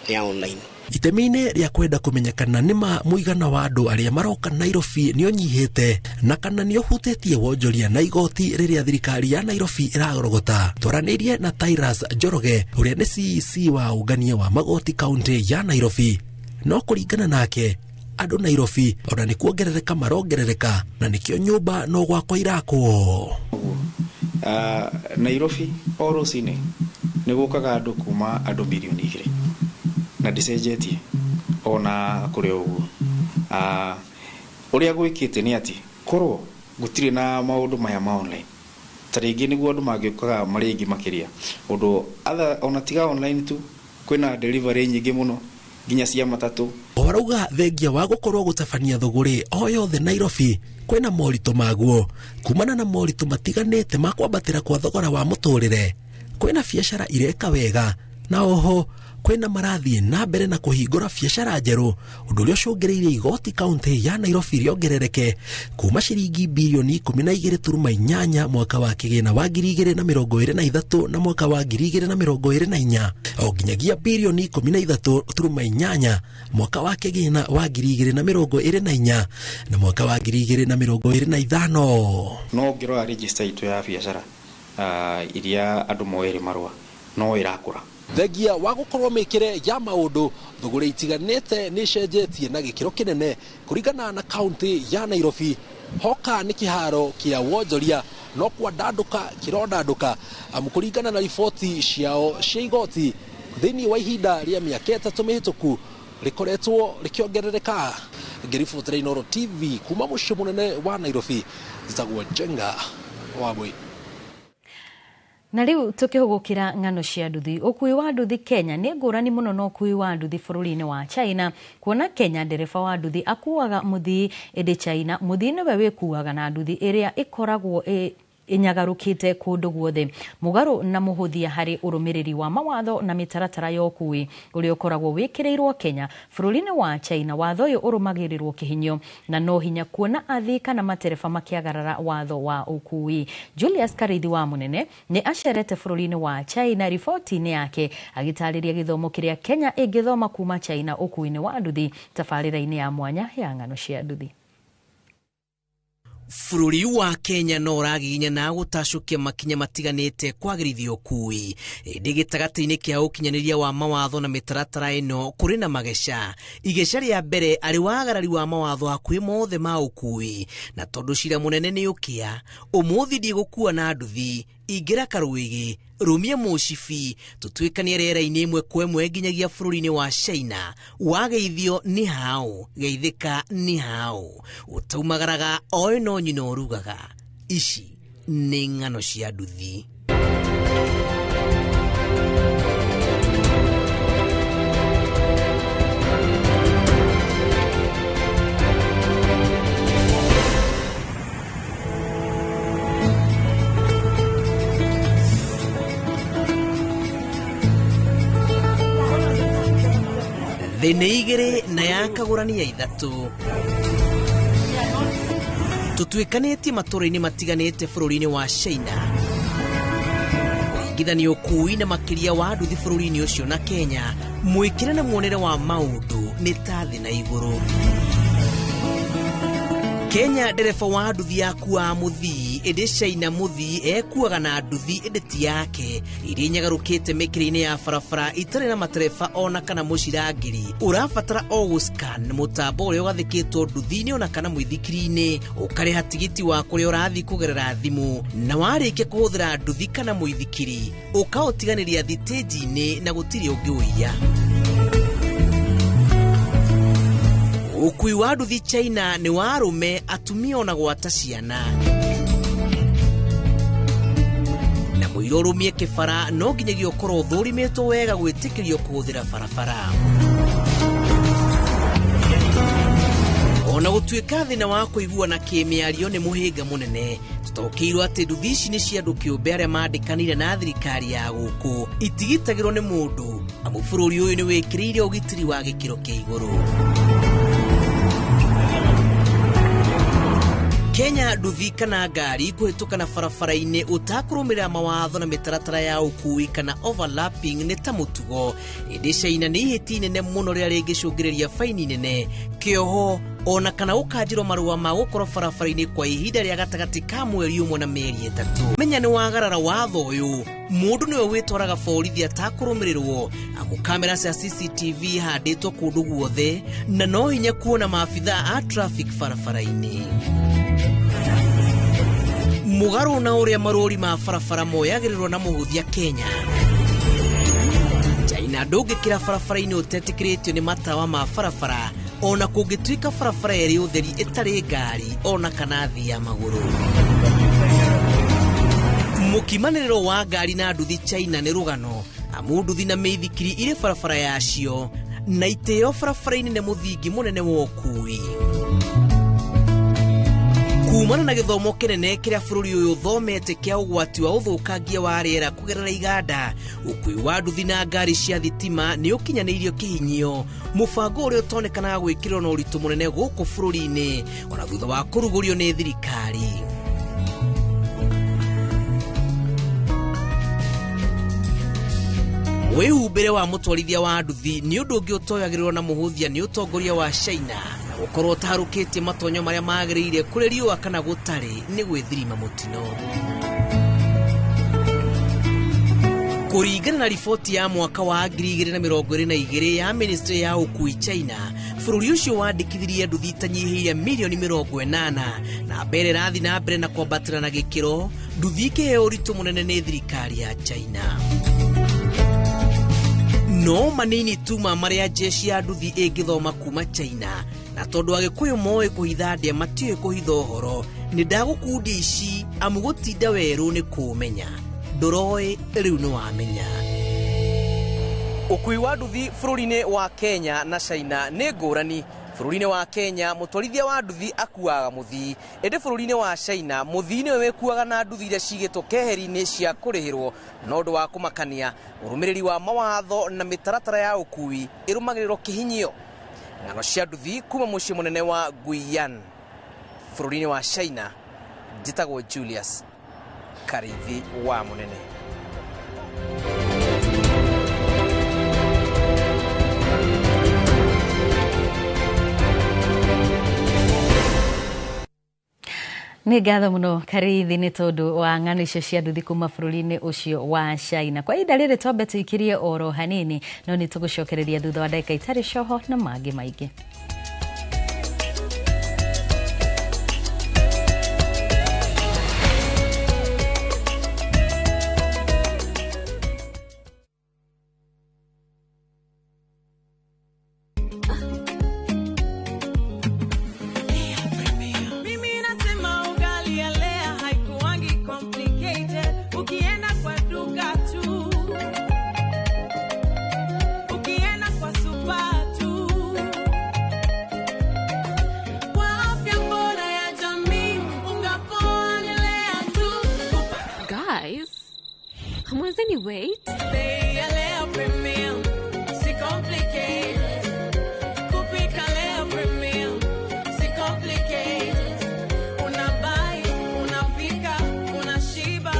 ya online. Itemi-inĩ rĩa kwenda kũmenya kana nĩma mũigana wa andũ arĩa maroka Nairobi nĩ ũnyihĩte na kana nĩ ũhutĩtie wonjoria na igoti rĩrĩa thirikari ya Nairobi ĩragorogota. Twaranĩirie na Tyrus Njoroge ũrĩa nĩ CEC wa ũngania wa magoti kaunti ya Nairobi. No kũringana nake andũ Nairobi ona nĩ kuongerereka marongerereka na nĩkĩo nyũmba no gwakwa irakwo. Nairobi o rũcinĩ nĩ gũkaga andũ kuma andũ mirioni 2 na ndĩcenjetie ona kũrĩ ũguo. Ũrĩa gwĩkĩte nĩ atĩ korwo gũtirĩ na maũndũ maya ma online ta rĩngĩ nĩguo andũ mangĩũkaga marĩ aingĩ makĩria, ũndũ ona tiga online tu kwĩna delivery nyingĩ mũno nginya cia matatũ. Warauga thengia wa gũkorwo gũtabania thũgũrĩ o yothe Nairobi kwĩna moritũ maguo kumana na moritũ matiganĩte ma kwambatĩra kwa thogora wa mũtũrĩre. Kwĩna biacara ireka wega na oho kwĩna marathiĩ na mbere na kũhingũra biacara njerũ, ũndũ ũrĩa ũcũngĩrĩirie igoti kaunti ya Nairobi rĩongerereke kuma ciringi birioni 12.8 mwaka wa kĩgĩna wa 2023 na mwaka wa 2024 o nginyagia birioni 13.8 mwaka wa kĩgĩna wa 2024 na mwaka wa 2025. No ngĩrora register itũ ya biacara iria andũ moere marũa no ĩrakũra. Thengia wa gũkorwo mĩkĩre ya maũndũ thũgũrĩ itiganĩte nĩ ĩcenjetie na gĩkĩro kĩnene kũringana na kaunti ya Nairobi. Hoka nĩ kĩharo kĩa wonjoria no kwandandũka kĩrondandũka amu kũringana na riboti ciao cia igoti thĩinĩ wa ihinda rĩa mĩaka 3 mĩhĩtũku rĩkoretwo rĩkĩongerereka. Ngĩribotera Inooro TV kuma mũciĩ mũnene wa Nairobi, njĩtagwo Njenga Wambui. Na riu tukihugukira ng'ano cia nduthi. Ukui wa nduthi Kenya ni ngurani muno na ukui wa nduthi bururi-ini wa China. Kuona Kenya ndereba wa nduthi akuaga muthii, indi China muthii niwe wikuaga na nduthi iria ikoragwo inyagarukite kundu guothe. Mugaru na muhuthia hari urumiriri wa mawatho na mitaratara ya ukui uria ukoragwo wikirirwo Kenya. Bururi-ini wa China watho uyu urumagirirwo kihinyo na no hinya kuona athii kana matereba makiagarara watho wa ukui. Julius Karithi wa Munene ni acerete bururi-ini wa China. Riboti-ini yake agitariria githomo kiria Kenya ingithoma kuma China ukui-ini wa nduthi tabarira-ini ya mwanya ya ng'ano cia nduthi. Bũrũri wa Kenya no ũragiginyana gũtacũkia makinya matiganĩte kwagĩrithia ũkui, ĩndĩ gĩtagatĩ-inĩ kĩa ũkinyanĩria wa mawatho na mĩtaratara ĩno kũrĩ na mageca. Igeca rĩa mbere arĩ wagarari wa mawatho hakuhĩ mothe ma ũkui, na tondũ cira mũnene nĩ ũkĩa, ũmũthĩ ndigũkua na nduthi, ingĩra karwĩgĩ, rũmia mũcibi, tũtuĩkanie rĩera-inĩ ĩmwe kwa ĩmwe nginyagia bũrũri-inĩ wa China. Wageithio nĩ hao, geithĩka nĩ hao, ũtaumagaraga oĩ no nyina ũrugaga. Ici nĩ ng'ano cia nduthi. Thĩ nĩ igĩrĩ na yakagũrania ithatũ. Tũtuĩkanĩtie matũũra-inĩ matiganĩte bũrũri-inĩ wa China. Kũringithania ũkui na makĩria wa nduthi bũrũri-inĩ ũcio na Kenya, mwĩkĩre na muonere wa maũndũ nĩ ta thĩ na igũrũ. Kenya ndereba wa nduthi akuaga mũthii, ĩndĩ China mũthii ekuaga na nduthi ĩndĩ ti yake, iria inyagarũkĩte mĩkĩra-inĩ ya barabara itarĩ na matereba ona kana mũcirangĩri. Ũrabatara o gũscan mũtambo ũrĩa ũgathĩkĩtwo nduthi-inĩ ona kana mũithikiri-inĩ, ũkarĩha tigiti wa kũrĩa ũrathiĩ kũgerera thimũ, na warĩkia kũhũthĩra nduthi kana mũithikiri ũkaũtiganĩria thitĩnji-inĩ na gũtirĩ ũngĩũiya. Ũkui wa nduthi China nĩ wa arũme, atumia ona gwata ciana. Na mũira ũrũmie kĩbara no nginyagia ũkorwo ũthũrimĩtwo wega gwĩtĩkĩrio kũhũthĩra barabara. Ona gũtuĩka thĩna wa kũiguana kĩmĩario nĩ mũhĩnga mũnene, tũtaũkĩirwo atĩ nduthi ici nĩ cia andũ kĩũmbe arĩa mandĩkanire na thirikari ya gũkũ, itigitagĩrwo nĩ mũndũ, amu bũrũri ũyũ nĩ wĩkĩrĩire ũgitĩri wa gĩkĩro kĩa igũrũ. Kenya nduthi kana ngari kũhĩtũka na barabara-inĩ ũtakũrũmĩrĩra mawatho na mĩtaratara ya ũkui kana overlapping nĩ ta mũtugo, ĩndĩ China nĩ ihĩtia inene mũno rĩrĩa rĩngĩcũngĩrĩria baini nene, kĩoho ona kana gũkanjĩrwo marũa ma gũkorwo barabara-inĩ kwa ihinda rĩa gatagatĩ ka mweri ũmwe na mĩeri ĩtatũ. Menya nĩ wagarara watho ũyũ, mũndũ nĩwe wĩtwaraga borithi atakũrũmĩrĩrwo, amu kamera cia CCTV ihandĩtwo kũndũ guothe na no hinya kuona maabithaa a traffic barabara-inĩ. Mũgarũ na ũrĩa marũri ma barabara moyagĩrĩrwo na mũhũthia Kenya, China ndũngĩkĩra barabara-inĩ ũtetĩkĩrĩtio nĩ matawa ma barabara, ona kũngĩtuĩka barabara ĩrĩ ũtheri ĩtarĩ ngari ona kana athii a magũrũ. Mũkimanĩrĩro wa ngari na nduthi China nĩ rũgano, amu nduthi na mĩithikiri irĩ barabara yacio na itĩo barabara-inĩ nĩ mũthingi mũnene wa ũkui. Kumana na gĩthomo kĩnene kĩrĩa bũrũri ũyũ ũthomete kĩa ũgwati wa ũthũkangia wa rĩera kũgerera iganda, ũkui wa nduthi na ngari cia thitima nĩ ũkinyanĩirio kĩhinyio, mũbango ũrĩa ũtonekanaga gwĩkĩrwo na ũritũ mũnene gũkũ bũrũri-inĩ ona thutha wa kũrugũrio nĩ thirikari. Wĩhumbĩre wa mũtwarithia wa nduthi nĩ ũndũ ũngĩ ũtoyagĩrĩrwo na mũhũthia nĩ ũtongoria wa China, na gũkorwo ũtaharũkĩtie matonyo marĩa magĩrĩire kũrĩ riũa kana gũtarĩ nĩ gwĩthirima mũtino. Kũringana na riboti ya mwaka wa 2022 ya Ministry ya ũkui China, bũrũri ũcio wandĩkithirie nduthi itanyihĩire milioni 80 na mbere ĩrathiĩ na mbere na kwambatĩra na gĩkĩro, nduthi ikĩheo ũritũ mũnene nĩ thirikari ya China. No manini tu ma marĩa jeshi ya nduthi ĩngĩthoma kuma China, na tondũ Agĩkũyũ moĩ kũhitha ndĩa matiũĩ kũhitha ũhoro, nĩ ndagũkundia ici amu gũtinda werũ nĩ kũũmenya, ndũroĩ rĩu nĩ wamenya. Ũkui wa nduthi bũrũri-inĩ wa Kenya na China nĩ ngũrani. Bũrũri-inĩ wa Kenya mũtwarithia wa nduthi akuaga mũthii, ĩndĩ bũrũri-inĩ wa China mũthii nĩwe wĩkuaga na nduthi iria cigĩtwo keheri-inĩ cia kũrĩhĩrwo. Na ũndũ wa kũmakania, ũrũmĩrĩri wa mawatho na mĩtaratara ya ũkui ĩrũmagĩrĩrwo kĩhinyio. Ng'ano cia nduthi kuma mũciĩ mũnene wa Guiyan bũrũri-inĩ wa China, njĩtagwo Julius Karithi wa Mũnene. Nĩ ngatho mũno Kariithi nĩ tondũ wa ng'ano icio cia nduthi kuma bũrũri-inĩ ũcio wa China. Kwa ihinda rĩrĩ twambe tũikĩrie oro hanini, no nĩ tũgũcokereria thutha wa ndagĩka itarĩ coho na mangĩ maingĩ. Mimi nasema ugali ya Lea haikuangi complicated. Ukienda kwa duka tu, ukienda kwa super tu, kwa afya bora ya jamii, unga poa ni Lea tu. Guys, hamwezeni wait? Bei ya Lea Premium si complicated. Kupika Lea Premium si complicated. Unabuy, unapika, unashiba.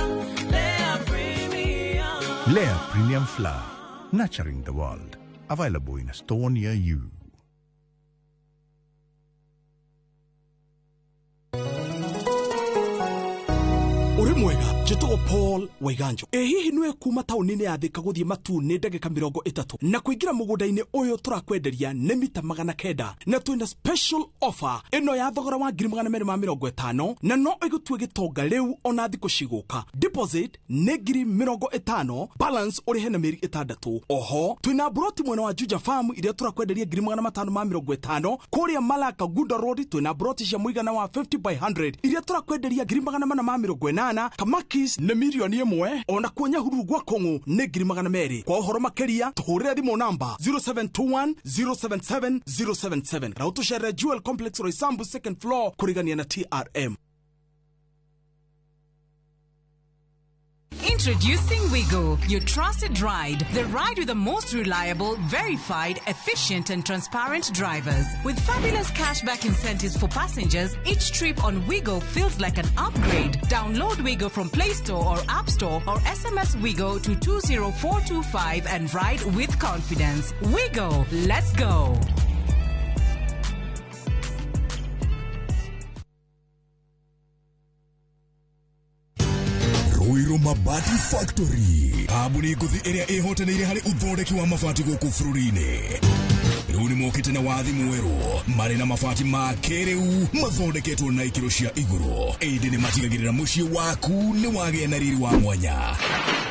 Lea Premium. Lea Premium Flour, nurturing the world. Available in a store near you. Uri mwega, njĩtagwo Paul Waiganjo. Ĩ hihi nĩwe kuma taũni-inĩ ya Thika gũthiĩ Matuu nĩ ndagĩka 30 na kũingĩra mũgũnda-inĩ ũyũ tũrakwenderia nĩ mita 900 na twĩna special offer ĩno ya thogora wa 250,000 na no ĩgũtue gĩtonga rĩu ona thikũ cigũka. Deposit nĩ 50,000, balance ũrĩhe na mĩeri 6. Oho twĩna broti mwena wa Juja Farm iria tũrakwenderia 550,000. Kũrĩa Malaka Gunda Road twĩna broti cia mũigana wa 50 by 100 iria tũrakwenderia 480,000. Kamakis nĩ 1,000,000, ona kuo Nyahururu gwa Kong'u nĩ 200,000. Kwa ũhoro makĩria tũhũrĩre thimũ namba 0721 077 077 na ũtũcerere Jewel Complex Roysambu second floor kũrigania na TRM. Introducing Wigo, your trusted ride. The ride with the most reliable, verified, efficient and transparent drivers. With fabulous cashback incentives for passengers, each trip on Wigo feels like an upgrade. Download Wigo from Play Store or App Store or SMS Wigo to 20425 and ride with confidence. Wigo, let's go. Ruiru Mabati Factory, kambuni ngũthi ĩrĩa ĩhotanĩire harĩ ũthondeki wa mabati gũkũ bũrũri-inĩ. Rĩu nĩmokĩte na wathi mwerũ marĩ na mabati ma kĩrĩu mathondeketwo na ikĩro cia igũrũ, ĩndĩ nĩmatigagĩrĩra mũciĩ waku nĩ wagĩa na riri wa mwanya.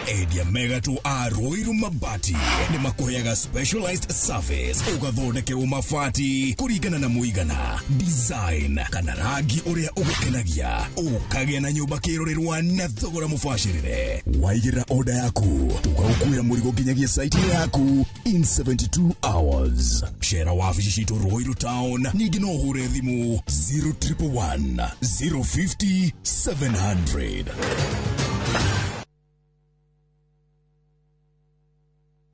Endia mega tu a Ruiru Mabati nĩmakũheaga specialized service ũgathondekerwo mabati kũringana na mũigana, design kana rangi ũrĩa ũgũkenagia, ũkagĩa na nyũmba kĩrorerwa na thogora mũbacĩrĩre. Waigĩrĩra order yaku tũgagũkuĩra mũrigo nginyagia site yaku in 72 hours. Cera wabici citũ Ruiru Town, ningĩ no ũhũre thimũ 0111 050 700.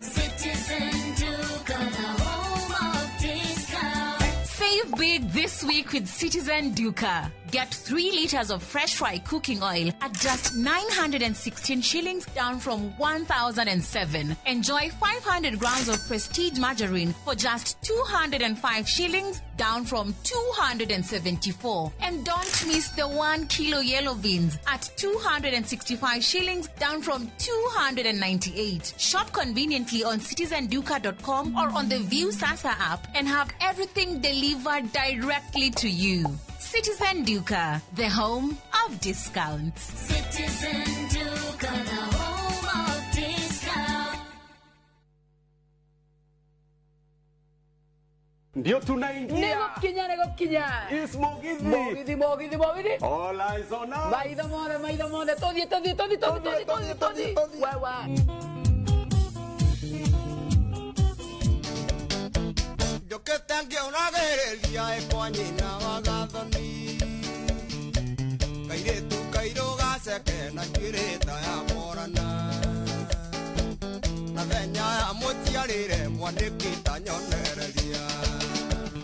Citizen Duka, the home of discount. Save big this week with Citizen Duka. Get 3 liters of fresh fry cooking oil at just 916 shillings, down from 1,007. Enjoy 500 grams of Prestige margarine for just 205 shillings, down from 274. And don't miss the 1 kilo yellow beans at 265 shillings, down from 298. Shop conveniently on citizenduka.com or on the View Sasa app and have everything delivered directly to you. Citizen Duka, the home of discounts. Citizen Duka, the home of discounts. Ndio tunaingia. Nĩgũkinya, nĩgũkinya. Is Mugithi. Mugithi, Mugithi, Mugithi. All eyes on us. Maitho mothe, maitho mothe. Tũthiĩ, tũthiĩ, tũthiĩ, tũthiĩ, tũthiĩ, tũthiĩ, tũthiĩ. Wewe. Njũkĩte ngĩũragĩrĩria ĩ kwa nyina wa Gathoni, kairĩtu kairũ gaceke na njuĩrĩ ta ya morana, na thenya ya mũciarĩre mwanĩki ta nyonereria.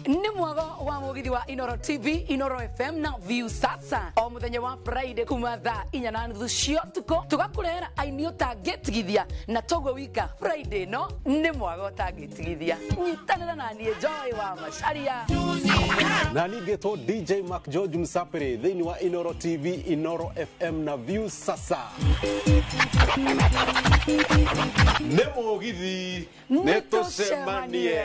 Nĩ mwago wa Mugithi Mũgithi wa Inoro TV, Inoro FM na View Sasa o mũthenya wa Friday kuma thaa 4:30 cia ũtukũ, tũgakũrehera aini ũtangĩtigithia na toguo wika Friday no nĩ mwaga ũtangĩtigithia. Nyitanĩra na niĩ Joy wa Macharia na ningĩtwo DJ Mark George Msapere thĩinĩ wa Inoro TV, Inoro FM na View Sasa. Nĩ mũgithi nĩ tũcemanie.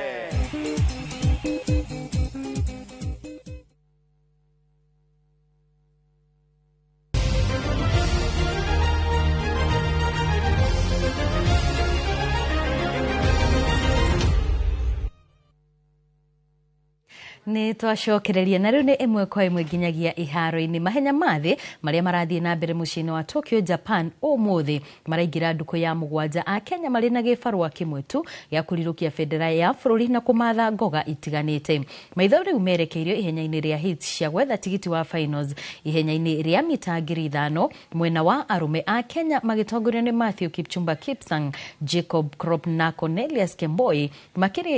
Nĩ twacokereria na rĩu nĩ ĩmwe kwa ĩmwe nginyagia iharo-inĩ. Mahenya ma thĩ marĩa marathiĩ na mbere mũciĩ-inĩ wa Tokyo, Japan ũmũthĩ maraingĩra ndukũ ya 7. A Kenya marĩ na gĩbarũa kĩmwe tu gĩa kũrirũkia bendera ya bũrũri na kũmatha ngoga itiganĩte. Maitho rĩu merekeirio ihenya-inĩ rĩa heats cia gwetha tigiti wa finals ihenya-inĩ rĩa mita 5,000 mwena wa arũme. A Kenya magĩtongorio nĩ Matthew Kipchumba Kipsang, Jacob Krop na Cornelius Kemboi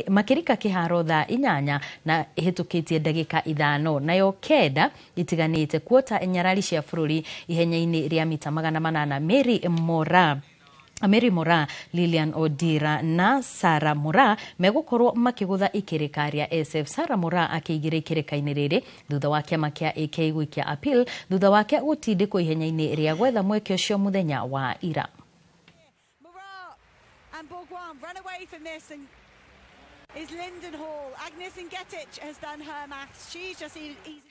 makĩrika kĩharo thaa 8 na ihĩtũkĩtie ndagĩka 5, nayo 9 itiganĩte kuota nyarari cia bũrũri ihenya-inĩ rĩa mita 800. Mary Mora, Lilian Odira na Sarah Mora megũkorwo makĩgũtha ikĩrĩka rĩa SF. Sarah Mora akĩingĩra ikĩrĩka-inĩ rĩrĩ thutha wa kĩama kĩa AK gũikia appeal thutha wake gũtindĩkwo ihenya-inĩ rĩa gwetha mweke ũcio mũthenya wa ira. And Bourgoin run away from this and is Lindenhall. Agnes Ngetich has done her maths. She's just easy.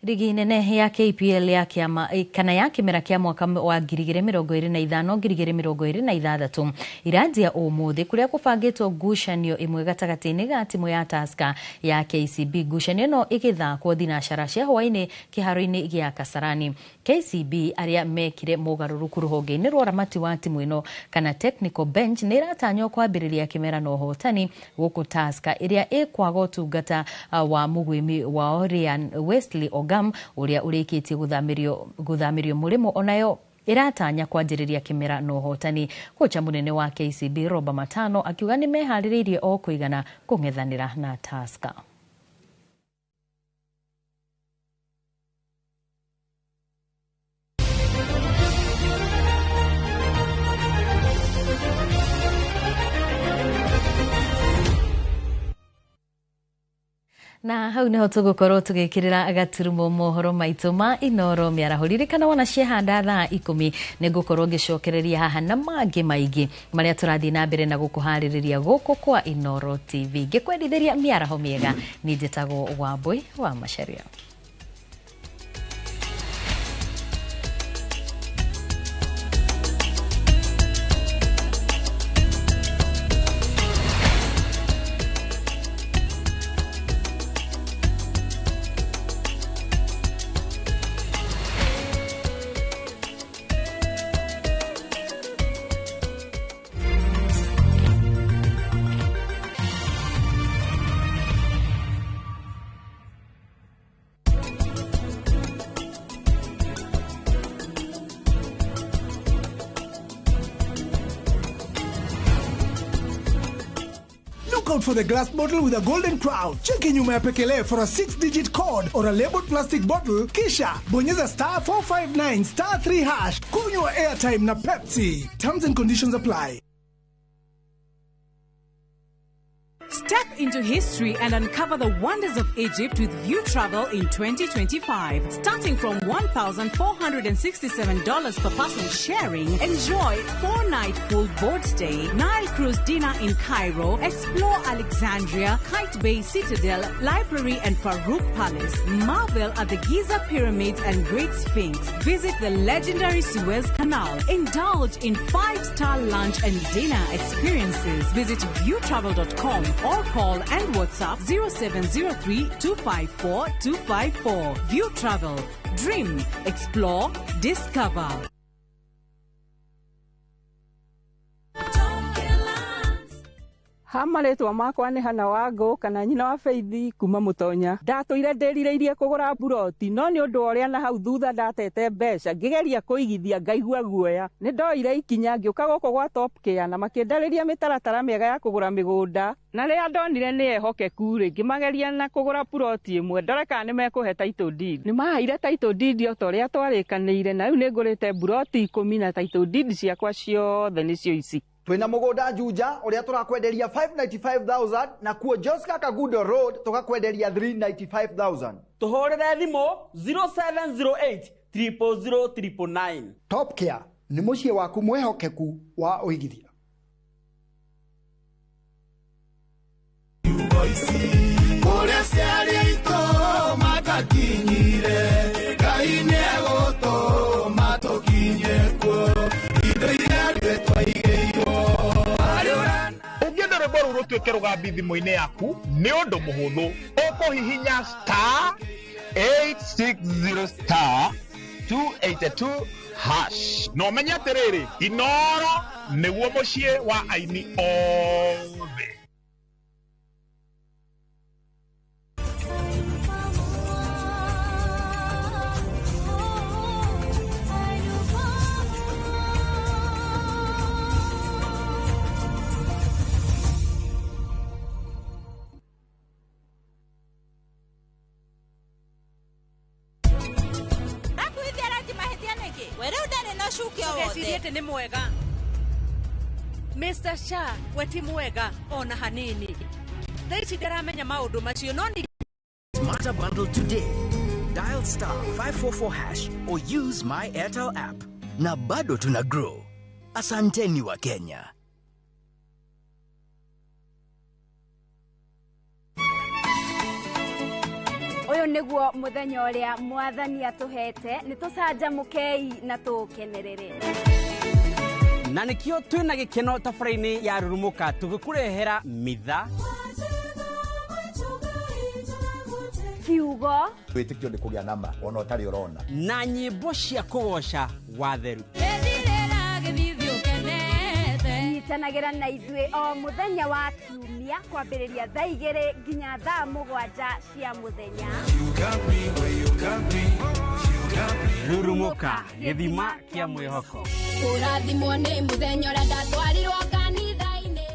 Rigi nene ya KPL ya kĩama kana ya kĩmera kĩa mwaka wa 2025 2026 iranjia ũmũthĩ kũrĩa kũbangĩtwo ngucanio ĩmwe gatagatĩ-inĩ ga timu ya Tusker ya KCB. Ngucanio ĩno ĩgĩthakwo thinacara cia hwaĩ-inĩ kĩharo-inĩ gĩa Kasarani. KCB arĩa mekire mũgarũrũku rũhonge-inĩ rwa ũramati wa timu ĩno kana technical bench nĩ ĩratanywo kwambĩrĩria kĩmera na ũhotani gũkũ Tusker ĩrĩa ĩkwaga ũtungata wa mũgwĩmi wao Ryan Wesley Ogam ũrĩa ũrĩkĩtie gũthamĩrio mũrĩmo, onayo ĩratanya kwanjĩrĩria kĩmera na ũhotani. Kocha mũnene wa KCB Roba Matano akiuga nĩ meharĩrĩirie o kũigana kũng'ethanĩra na Tusker. Na hau niho tũgũkorwo tũgĩkĩrĩra gaturumo mohoro maitũ ma Inoro mĩaraho. Ririkana wona ciehanda thaa 10 nĩ ngũkorwo ngĩcokereria haha na mangĩ maingĩ marĩa tũrathiĩ na mbere na gũkũharĩrĩria gũkũ kwa Inoro TV. Ngĩkwendithĩria mĩaraho mĩega, niĩ njĩtagwo Wambui wa Macharia. Out for the glass bottle with a golden crown. Cheki nyuma ya pekele for a 6-digit code or a labeled plastic bottle, kisha bonyeza star 459 star 3 hash. Kunywa airtime na Pepsi. Terms and conditions apply. Step into history and uncover the wonders of Egypt with View Travel in 2025. Starting from $1,467 per person sharing, enjoy 4-night full board stay, Nile cruise dinner in Cairo, explore Alexandria, Kite Bay Citadel, Library and Farouk Palace, marvel at the Giza Pyramids and Great Sphinx, visit the legendary Suez Canal, indulge in 5-star lunch and dinner experiences. Visit viewtravel.com or call and WhatsApp 0703 254 254. View Travel. Dream, explore, discover. Ha marĩtwa makwa nĩ Hana Wangũ kana nyina wa Faith kuma Mũtonya. Ndatũire ndĩrirĩirie kũgũra mburoti no nĩ ũndũ wa ũrĩa na hau thutha ndatete mbeca ngĩgeria kũigithia ngaigua guoya. Nĩ ndoire ikinya ngĩũka gũkũ gwa Top Care na makĩndarĩria mĩtaratara mĩega ya kũgũra mĩgũnda na rĩrĩa ndonire nĩ ehokeku rĩ ngĩmageria na kũgũra puroti ĩmwe ndore kana nĩ mekũhe title deed. Nĩ maheire title deed o ta ũrĩa twarĩkanĩire na rĩu nĩ ngũrĩte mburoti 10 na title deed ciakwa ciothe nĩcio ici. Twina mugunda Juja uria turakwenderia 595,000 na kuo Joska Kagudo Road tukakwenderia 395,000. Tuhurire thimu 0708 000 999. Top Care ni muciĩ waku mwihokeku wa uigithia. Kũrĩa ciarĩ aitũ matakinyire, Ngai nĩegũtũma tũkinye kuo, indo iria ithuĩ twaigĩirwo. Ũngĩenda rwĩmbo rũu rũtuĩke rũgambi thimũ-inĩ yaku nĩ ũndũ mũhũthũ, ũkũhihinya star 860 star 282 hash na ũmenye atĩrĩrĩ, Inooro nĩguo mũciĩ wa aini othe. Ndũgecirie nĩ mwega. Mr. Shah we ti mwega ona hanini. Thaa ici ndaramenya maũndũ macio no ni Smarter bundle today. Dial star 544 hash or use my Airtel app. Na bado tuna grow. Asanteni wa Kenya. Ũyũ nĩguo mũthenya ũrĩa mwathani atũhete, nĩ tũcanjamũkei na tũũkenerere. Na nĩkĩo twĩna gĩkeno tabarĩra-inĩ ya Rurumũka tũgĩkũrehera mitha, kiugo, wĩtĩkio nĩ kũgĩa nama ona ũtarĩ ũrona, na nyĩmbo cia kũgoca watheru. Nyitanagĩra na ithuĩ o mũthenya wa kiumia kwambĩrĩria thaa 2 nginya thaa 7 cia mũthenya. Rurumũka, gĩthima kĩa mwĩhoko. Kũrathimwo nĩ mũthenya ũrĩa ndatwarirwo kanitha-inĩ.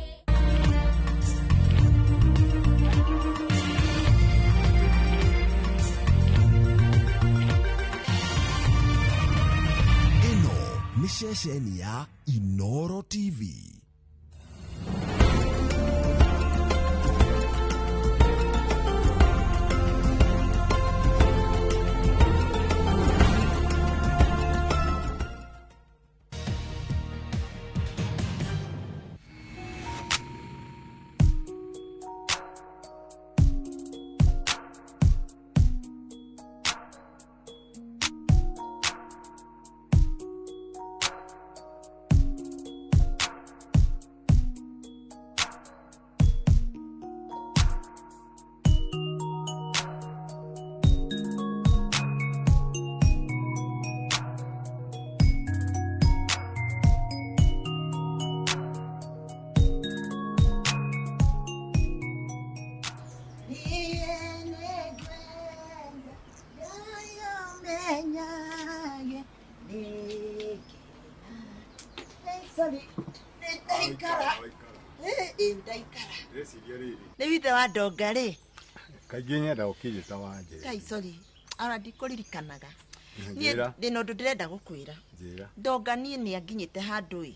Ĩno nĩ ceceni ya Inooro TV. Nĩ withe wa ndonga rĩ. Kaingĩ nyenda ũkĩnjĩta Wanjĩrĩ. Kai sorry, ona ndikũririkanaga. Niĩ ndĩna ũndũ ndĩrenda gũkwĩra. Njĩra. Ndonga niĩ nĩ anginyĩte handũ ĩ.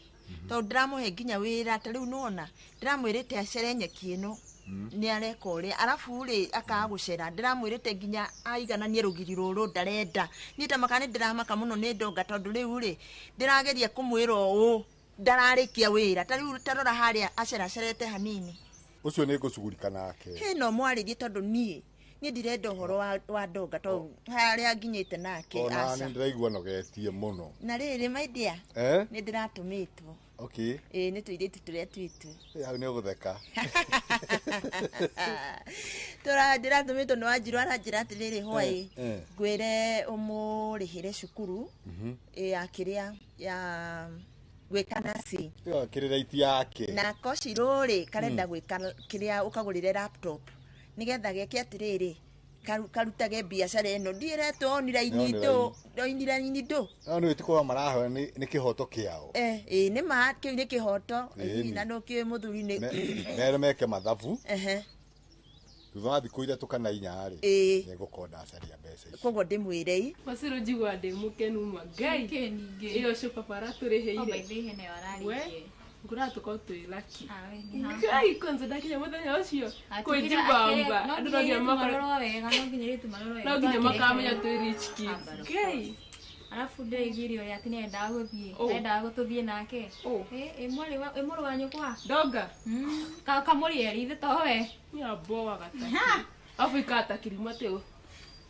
Tondũ ndĩramũhe nginya wĩra ta rĩu nĩwona ndĩramwĩrĩte acere nyeki ĩno nĩ areka ũrĩa arabu rĩ akaga gũcera ndĩramwĩrĩte nginya aigananie rũgiri rũrũ ndarenda. Niĩ ta maka nĩ ndĩramaka mũno nĩ ndonga tondũ rĩu rĩ ndĩrageria kũmwĩra ũũ ndararĩkia wĩra ta rĩu tarora harĩa aceracerete hanini. Ũcio nĩ ngũcugurika nake. Hĩ no mwarĩrie tondũ niĩ ndirenda ũhoro wa ndonga tondũ harĩa nginyĩte nake. Ona nĩ ndĩraigua nogetie mũno. Na rĩrĩ my dear, nĩ ndĩratũmĩtwo. Okay. Ĩĩ nĩ tũirĩtu tũrĩa twitũ. Hau nĩ ũgũtheka. Ndĩratũmĩtwo nĩ Wanjirũ aranjĩra atĩrĩrĩ hwaĩ ngwĩre ũmũrĩhĩre cukuru ya kĩrĩa ya Gwĩka nursing. Ĩyo akĩrĩ right yake. Na Kocirũ rĩ, karenda gwĩka kĩrĩa ũkagũrĩre laptop nĩgetha geke atĩrĩrĩ, karutage biacara ĩno ndiĩretwo online ndũ online ndũ. No nĩ wĩtĩkwo marahoya nĩ kĩhoto kĩao. Ĩĩ nĩ ma kĩu nĩ kĩhoto na nũ kĩ mũthuri nĩ mere meke mathabu. Ehe. Thutha wa thikũ 3 kana 4 rĩ, nĩngũkorwo ndacaria mbeca ici. Koguo ndĩmwĩrei. Wacirũ njigua ndĩ mũkenu ma Ngai. Ĩyo cio baba aratũrĩhĩire. We ngũraga tũkorwo twĩ lucky. Ngai kwanza ndakinya mũthenya ũcio kwĩjibamba andũ no nginya makorwo wega, no nginya rĩtu marorwo wega. No nginya makamenya twĩ rich kids. Ngai. Arabu ndĩraiguire ũrĩa atĩ nĩendaga gũthiĩ, endaga tũthiĩ nake. Ĩ mwarĩ wa nyũkwa? Ndonga. Kamũrĩ erĩ ithe towe. Nĩamboaga ta. Arabu ikara ta kĩrimũ atĩ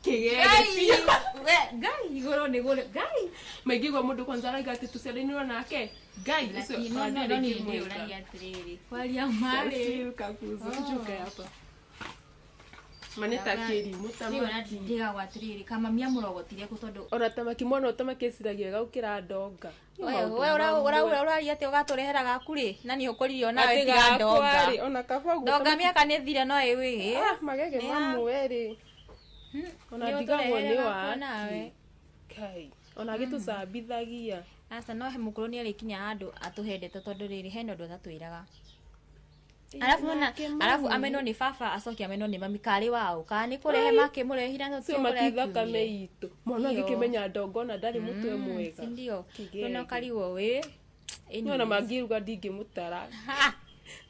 kĩgere biũ. Ngai igũrũ nĩ gũrĩ Ngai. Maingĩigua mũndũ kwanza arauga atĩ tũciaranĩirwo nake. Ngai ũcio no no nĩ ndĩũragia atĩrĩrĩ, kwaria marĩ. Kakuzu njuke hapa. Maneta kĩrimũ tamaki. Ndigagwo atĩrĩrĩ, kamami amũrogotire kũ tondũ ona tamaki mwana ũtamaki eciragia gũkĩra ndonga. We ũraria atĩ ũgatũrehera gaku rĩ, na nĩ ũkũririo nawe tiga ndonga. Ona kaba ũguo. Ndonga mĩaka nĩ thire no ĩwĩ. Magege mamwe rĩ. Ona ndigagwo nĩ wa. Kai. Ona agĩtũcambithagia. Aca no he mũkũrũ nĩ arĩkinya handũ atũhendete tondũ rĩrĩ hena ũndũ atatwĩraga. Arabu ona arabu amenwo nĩ baba acoke amenwo nĩ mami karĩ wao kana nĩ kũrehe makĩmũrehire no ti thakame itũ. Mwana agĩkĩmenya ndongo ona ndarĩ mũtwe mwega. Si ndio. No karigwo wĩ. Ona mangĩruga ndingĩmũtara.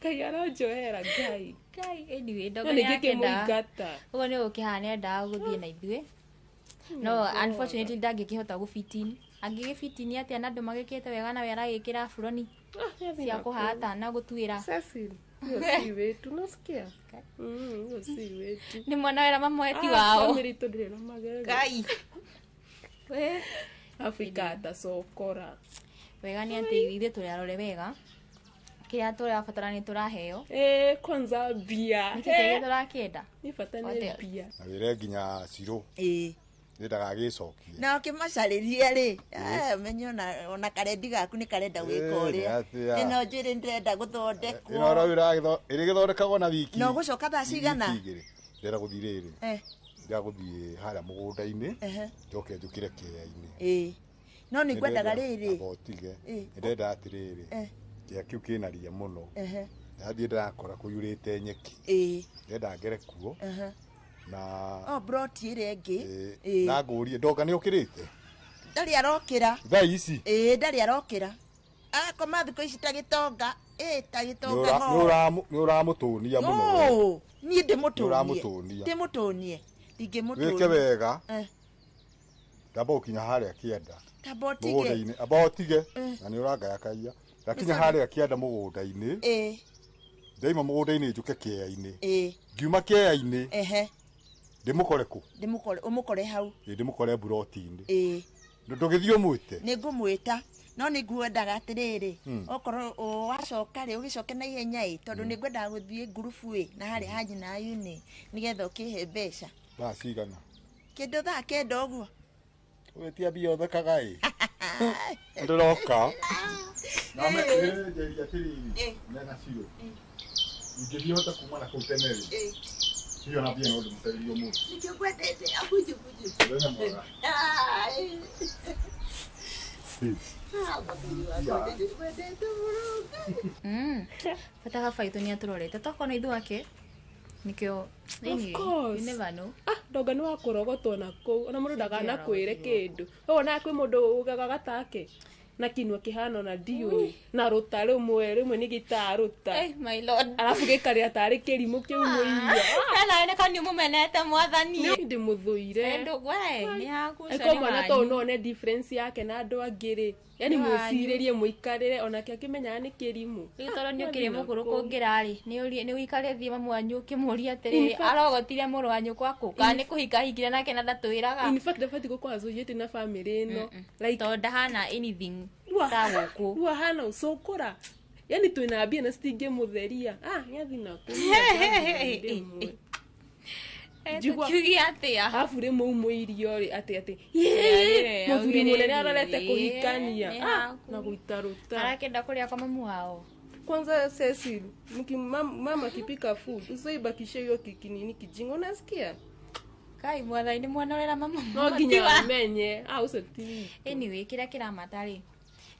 Ngai aronjoera Ngai. Ngai anyway ndongo nĩ akĩmũingata. Ũguo nĩ ũkĩhana nĩendaga gũthiĩ na ithuĩ. No unfortunately ndangĩkĩhota gũfitin. Angĩgĩfitini atĩa na andũ magĩkĩte wega nawe aragĩkĩra buroni cia kũhata na gũtuĩra. Cecil, hiyo si wetu, unasikia? Hiyo si wetu. Nĩ mwana wera mamwe ti wao. Family itũ ndĩrĩ na magego. Ngai. We Afrika atacokora. Wega nĩ atĩ ithuĩ tũrĩ arore wega. Kĩrĩa tũrabatara nĩ tũraheo. Kwanza mbia. Nĩkĩ kĩrĩa tũrakĩenda? Nĩ bata nĩ mbia. Na wĩre nginya Cirũ. Ĩĩ. Ndagagĩcokie. Na ũkĩmacarĩria rĩ, menye ona karendi gaku nĩ karenda gwĩka ũrĩa. Ĩno njĩrĩ ndĩrenda gũthondekwo. Ĩno ũrauga ĩrĩgĩthondekagwo na wiki. Na ũgũcoka thaa cigana? Ndĩrenda gũthiĩ rĩrĩ. Ndĩrenda gũthiĩ harĩa mũgũnda-inĩ. Njoke njũkĩre kĩea-inĩ. Ĩĩ. No nĩ ngwendaga rĩrĩ. Amba ũtige. Ndĩrenda atĩrĩrĩ. Kĩea kĩu kĩna ria mũno. Ndathiĩ ndĩrakora kũiyũrĩte nyeki. Ndĩrenda ngere kuo. Na broti ĩrĩa ĩngĩ. Na ngũrie ndonga nĩ ũkĩrĩte? Ndarĩ arokĩra. Thaa ici? Ĩĩ ndarĩ arokĩra. Akoma thikũ ici ta gĩtonga. Ĩĩ ta gĩtonga. Nĩ ũramũtũnia mũno. Niĩ ndĩmũtũnie. Ndĩmũtũnie. Ndingĩmũtũnia. Wĩke wega. Ndamba gũkinya harĩa kĩanda. Tamba ũtige. Mũgũnda-inĩ. Amba ũtige. Na nĩ ũrangayakaia. Ndakinya harĩa kĩanda mũgũnda-inĩ. Ndaima mũgũnda-inĩ njũke kĩea-inĩ. Ngiuma kĩea-inĩ. Ndĩmũkore kũ? Ndĩmũkore, ũmũkore hau. Ĩĩ ndĩmũkore buroti-inĩ. Ĩĩ. Ndũgĩthiĩ ũmwĩte? Nĩ ngũmwĩta. No nĩ ngwendaga atĩrĩrĩ, okorwo wacoka rĩ, ũgĩcoke na ihenya ĩ, tondũ nĩ ngwendaga gũthiĩ ngurubu ĩ, na harĩa ha nyina Ayuni, nĩgetha ũkĩhe mbeca. Thaa cigana? Kĩndũ thaa 9 ũguo. Ũgĩtia mbia ũthekaga ĩ. Ndĩroka. Na njeria atĩrĩrĩ, mena Cirũ. Ingĩthiĩ hote kuma na kũu tene rĩ. Hiyo na mbia no ndĩmũcarĩrie ũmũthĩ. Nĩkĩo ngwendete, abunju bunju. Mũthenya mwega. Bata baba itũ nĩ atũrorete tokorwo nĩ ithuĩ ake nĩkĩo Of course. you never know. Ndonga nĩ wa kũrogotwo na kũu ona mũndũ ndakanakwĩre kĩndũ. Wonaga kwĩ mũndũ ugaga gatake na kinua kĩhana ona ndiũĩ na rũta rũmwe rĩmwe nĩ gĩtaa rũta. My lord. Arabu gĩkarĩra tarĩ kĩrimũ kĩu mũiria. Kana nĩ kani mũmenete mwathani. Nĩ ndĩmũthũire. Ndũgwe nĩ haku Eko mwana to no one difference yake na andũ angĩ rĩ. Yani mwĩcirĩrie mũikarĩre onake akĩmenyaga nĩ kĩrimũ. Rĩu tondũ nĩ ũkĩrĩ mũkũrũ kũngĩra rĩ, nĩ ũikare thiĩ mamu wanyu ũkĩmũria atĩrĩrĩ arogotire mũrũ wa nyũkwa kũ kana nĩ kũhika hikire nake na ndatwĩraga. In fact ndabatiĩ gũkorwo associated na family ĩno. Like tondũ ndahana anything ta gũkũ. Rĩu ahana ũcũkũra. Yani twĩna mbia na citingĩmũtheria. Nĩathiĩ na kũu. Tukiuge atĩa? Arabu rĩmwe umwe irio rĩ atĩ atĩ mũthuri mũnene arorete kũhikania na gũita rũta. Arakĩenda kũrĩa kwa mamu wao. Kwanza Cecil, mama akipika food, usiibakishe hiyo kinini kijinga, unasikia? Kai mwathani nĩ mwana ũrera mama. No nginya amenye, ũcio ti. Anyway, kĩrĩa kĩramata rĩ,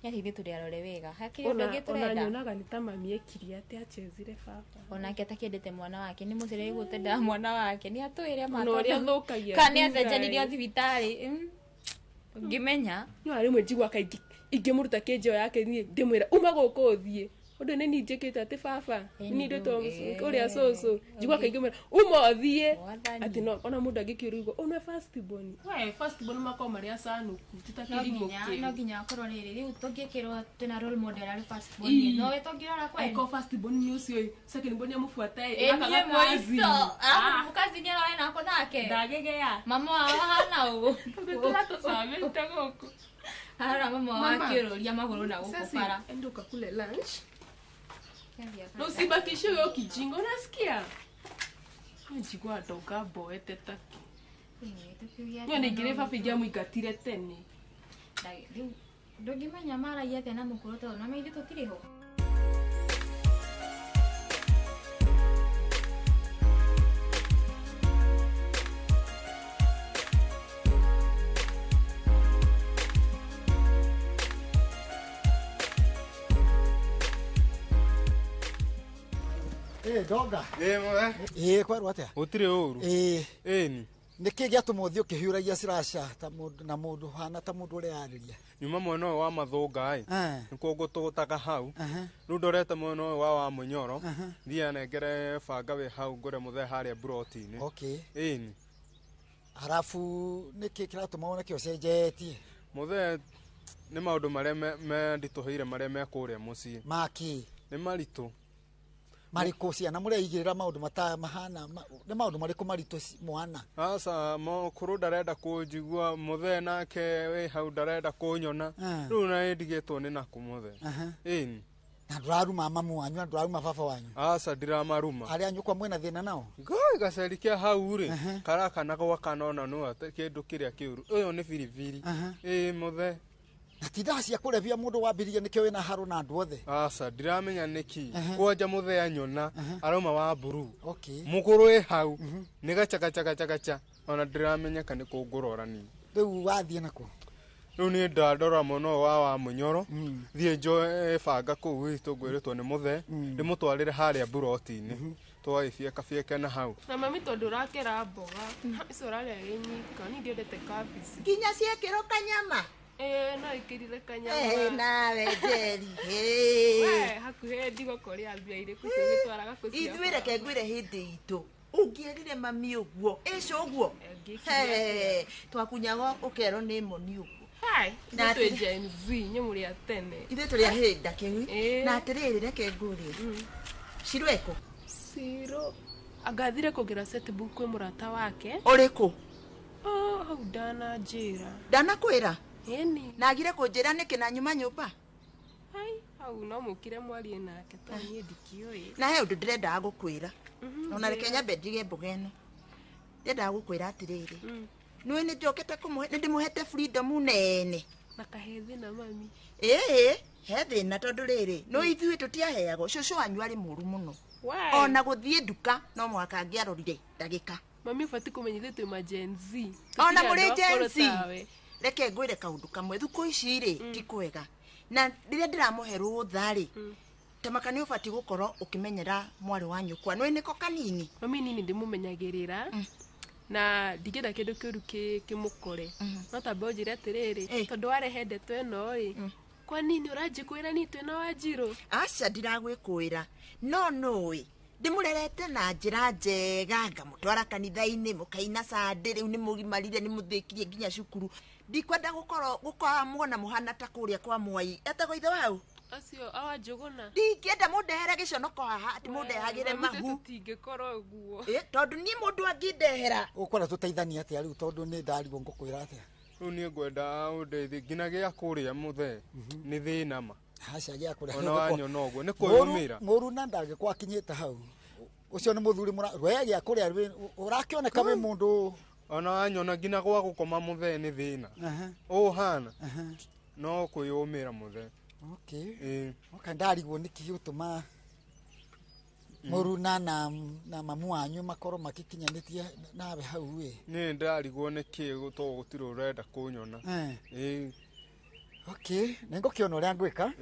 nĩ atĩ ithuĩ tũrĩ arore wega. Hakĩrĩ ũndũ ũngĩ tũrenda. Ona nyonaga nĩ ta mami ekire atĩ achezire baba. Onake atakĩendete mwana wake, nĩ mũcere gũtenda mwana wake. Nĩ atwĩre ma. Ona ũrĩa athũkagia. Kana nĩ acenjanirio thibitarĩ. Ngĩmenya. No rĩmwe njiguaga kaingĩ ingĩmũruta kĩnjeo yake niĩ ndĩmwĩra uma gũkũ ũthiĩ. Ũndũ nĩ niĩ njĩkĩte atĩ baba nĩ ndĩtwo ũrĩa cũcũ njigua kaingĩ mwĩra uma ũthiĩ atĩ no ona mũndũ angĩkĩũrigwo ũnwe first born. We first born makoragwo marĩ acanũku ti ta kĩrimũ kĩu. No nginya akorwo rĩrĩ rĩu tũngĩkĩrwo twĩna role model arĩ first born no we tũngĩrora kweli. Akorwo first born nĩ ũcio second born amũbuata ĩ akaga kazi nĩ aroe nako nake ndagĩgĩa mama wao ahana ũũ tũratũcamĩte gũkũ arora mama wao akĩũrũria magũrũ na gũkũ bara. Enda ũkakule lunch. No usibakishe hiyo kijinga, unasikia? Njigua ndoga mboete taki. No ningire baba ingĩamũingatire tene. Rĩu ndũngĩmenya maragia atĩa na mũkũrũ tondũ no ithuĩ tũtirĩ ho. Doga. Ĩ kwerwo atĩa? Gũtirĩ ũru. Ĩ. Ĩni. Nĩkĩ gĩatũma ũthiĩ ũkĩhiũragia slasha ta mũndũ na mũndũ hana ta mũndũ ũreyarĩria? Nyuma mwena ũyũ wa mathũnga ĩ. Nĩkuo ngũtũgũtaga hau. Rĩu ndorete mwena ũyũ wa Mũnyoro. Thiĩ anengere banga wĩ hau ngũre mũthee harĩa mburoti-inĩ. Okay. Ĩni. Arabu nĩkĩ kĩratũma wone ũcenjetie? Mũthee nĩ maũndũ marĩa menditũhĩire marĩa me kũrĩa mũciĩ. Makĩ? Nĩ maritũ. Marĩkũ ciana mũreigĩrĩra maũndũ mata mahana nĩ maũndũ marĩkũ maritũ mwana? Aca mũkũrũ ndarenda kũnjigua mũthee nake wĩ hau ndarenda kũnyona. Rĩu na ndigĩtwo nĩ nakũ mũthee. Ĩni. Na ndũraruma mamu wanyu na ndũraruma baba wanyu? Aca ndiramaruma. Arĩa nyũkwa mwĩna thĩna nao? Ngai gaceri kĩa hau rĩ karakana gwakana ona no ate kĩndũ kĩrĩa kĩũru. Ũyũ nĩ biribiri. Ĩ mũthee. Na ti ndawa cia kũrebia mũndũ wambĩrĩria nĩkĩo wĩna haro na andũ othe. Aca ndiramenya nĩkĩ kwanja mũthee anyona arauma wa mburu. Okay. Mũkũrũ ĩ hau nĩ gacha gacha gacha gacha ona ndiramenya kana nĩ kũngũrora niĩ. Rĩu wathiĩ nakũ? Rĩu niĩ ndandora mũno wa Mũnyoro thiĩ njoe banga kũu gwitũ ngwĩrĩtwo nĩ mũthee ndĩmũtwarĩre harĩa mburoti-inĩ twagĩbieka na hau. Na mami tondũ ũrakera mboga icio ũrarĩa wĩ nyika niĩ ndiendete kabici. Nginya ciekĩrwo kanyama? No ĩkĩrire kanyama. Nawe Njeri. We hakuhĩ ndigoko rĩa mbia irĩkũ cigĩtwaraga kũ cia. Ithuĩ reke ngwĩre hĩndĩ itũ ũngĩerire mami ũguo ĩco ũguo twakunyaga ũkerwo nĩ moni ũguo. Na twĩ Gen Z inyuĩ mũrĩ a tene. Ithuĩ tũrĩ a hĩndĩ kĩu. Na atĩrĩrĩ reke ngũrie. Ciro ekũ? Ciro angathire kũgĩra setbook kwĩ mũrata wake. Ũrĩkũ? Hau ndananjĩra. Ndanakwĩra? Ĩni. Na agire kũnjĩra nĩkĩ na nyuma nyũmba? Hai, hau no mũkire mwarie nake tondũ niĩ ndikĩũĩ. Na he ũndũ ndĩrendaga gũkwĩra. Ona reke nyambe ndige mboga ĩno. Ndĩrendaga gũkwĩra atĩrĩrĩ. Nĩũĩ nĩ njokete kũmũhe nĩ ndĩmũhete freedom nene. Na kahe thĩna mami. Ĩĩ, he thĩna tondũ rĩrĩ, no ithuĩ tũtiaheagwo. Cũcũ wanyu arĩ mũru mũno. Ona gũthiĩ nduka no mũhaka angĩarorire ndagĩka. Mami ũbatiĩ kũmenya ithuĩ twĩ ma Gen Z. Ona mũrĩ Gen Z. Reke ngwĩre kaũndũ kamwe thukũ ici rĩ ti kwega na rĩrĩa ndĩramũhe rũtha rĩ tamaka nĩ ũbatiĩ gũkorwo ũkĩmenyera mwarĩ wa nyũkwa nĩ nĩko kanini. Mami nini ndĩmũmenyagĩrĩra na ndingĩenda kĩndũ kĩũru kĩmũkore no tamba ũnjĩre atĩrĩrĩ tondũ warehe ndeto ĩno rĩ kwa nini ũranjĩkũĩra niĩ twĩna Wanjirũ? Aca ndiragwĩkũĩra no nũĩ ndĩmũrerete na njĩra njega ngamũtwara kanitha-inĩ mũkaina Sunday rĩu nĩ mũgimarire nĩ mũthĩkirie nginya cukuru. Ndikwenda gũkorwo gũkorwo muona mũhana ta kũrĩa kwa Mwai etagwo ithe wau acio awa Njũgũna. Ndingĩenda mũndehere gĩconoko haha atĩ mũndehagĩre mahu. Tũtingĩkorwo ũguo. Tondũ niĩ mũndũ angĩndehera. Ũkwenda tũteithanie atĩa rĩu tondũ nĩ ndarigwo ngũkwĩra atĩa? Rĩu niĩ ngwenda ũndeithie nginya gĩa kũrĩa mũthee nĩ thĩna ma. Aca gĩa kũrĩa. Ona wanyona ũguo nĩ kwĩyũmĩra. Mũru na ndangĩkorwo akinyĩte hau. Ũcio nĩ mũthuri we gĩa kũrĩa ũrakĩoneka wĩ mũndũ ona wanyona nginya gwa gũkoma mũthee nĩ thĩna. Ũũ hana no kwĩyũmĩra mũthee. Okay. Okay, ndarigwo nĩkĩ gĩgũtũma mũruna na mamu wanyu makorwo makĩkinyanĩtie nawe hau ĩ. Niĩ ndarigwo nĩkĩ to gũtirĩ ũrenda kũnyona. Okay, nĩngũkĩona ũrĩa ngwĩka.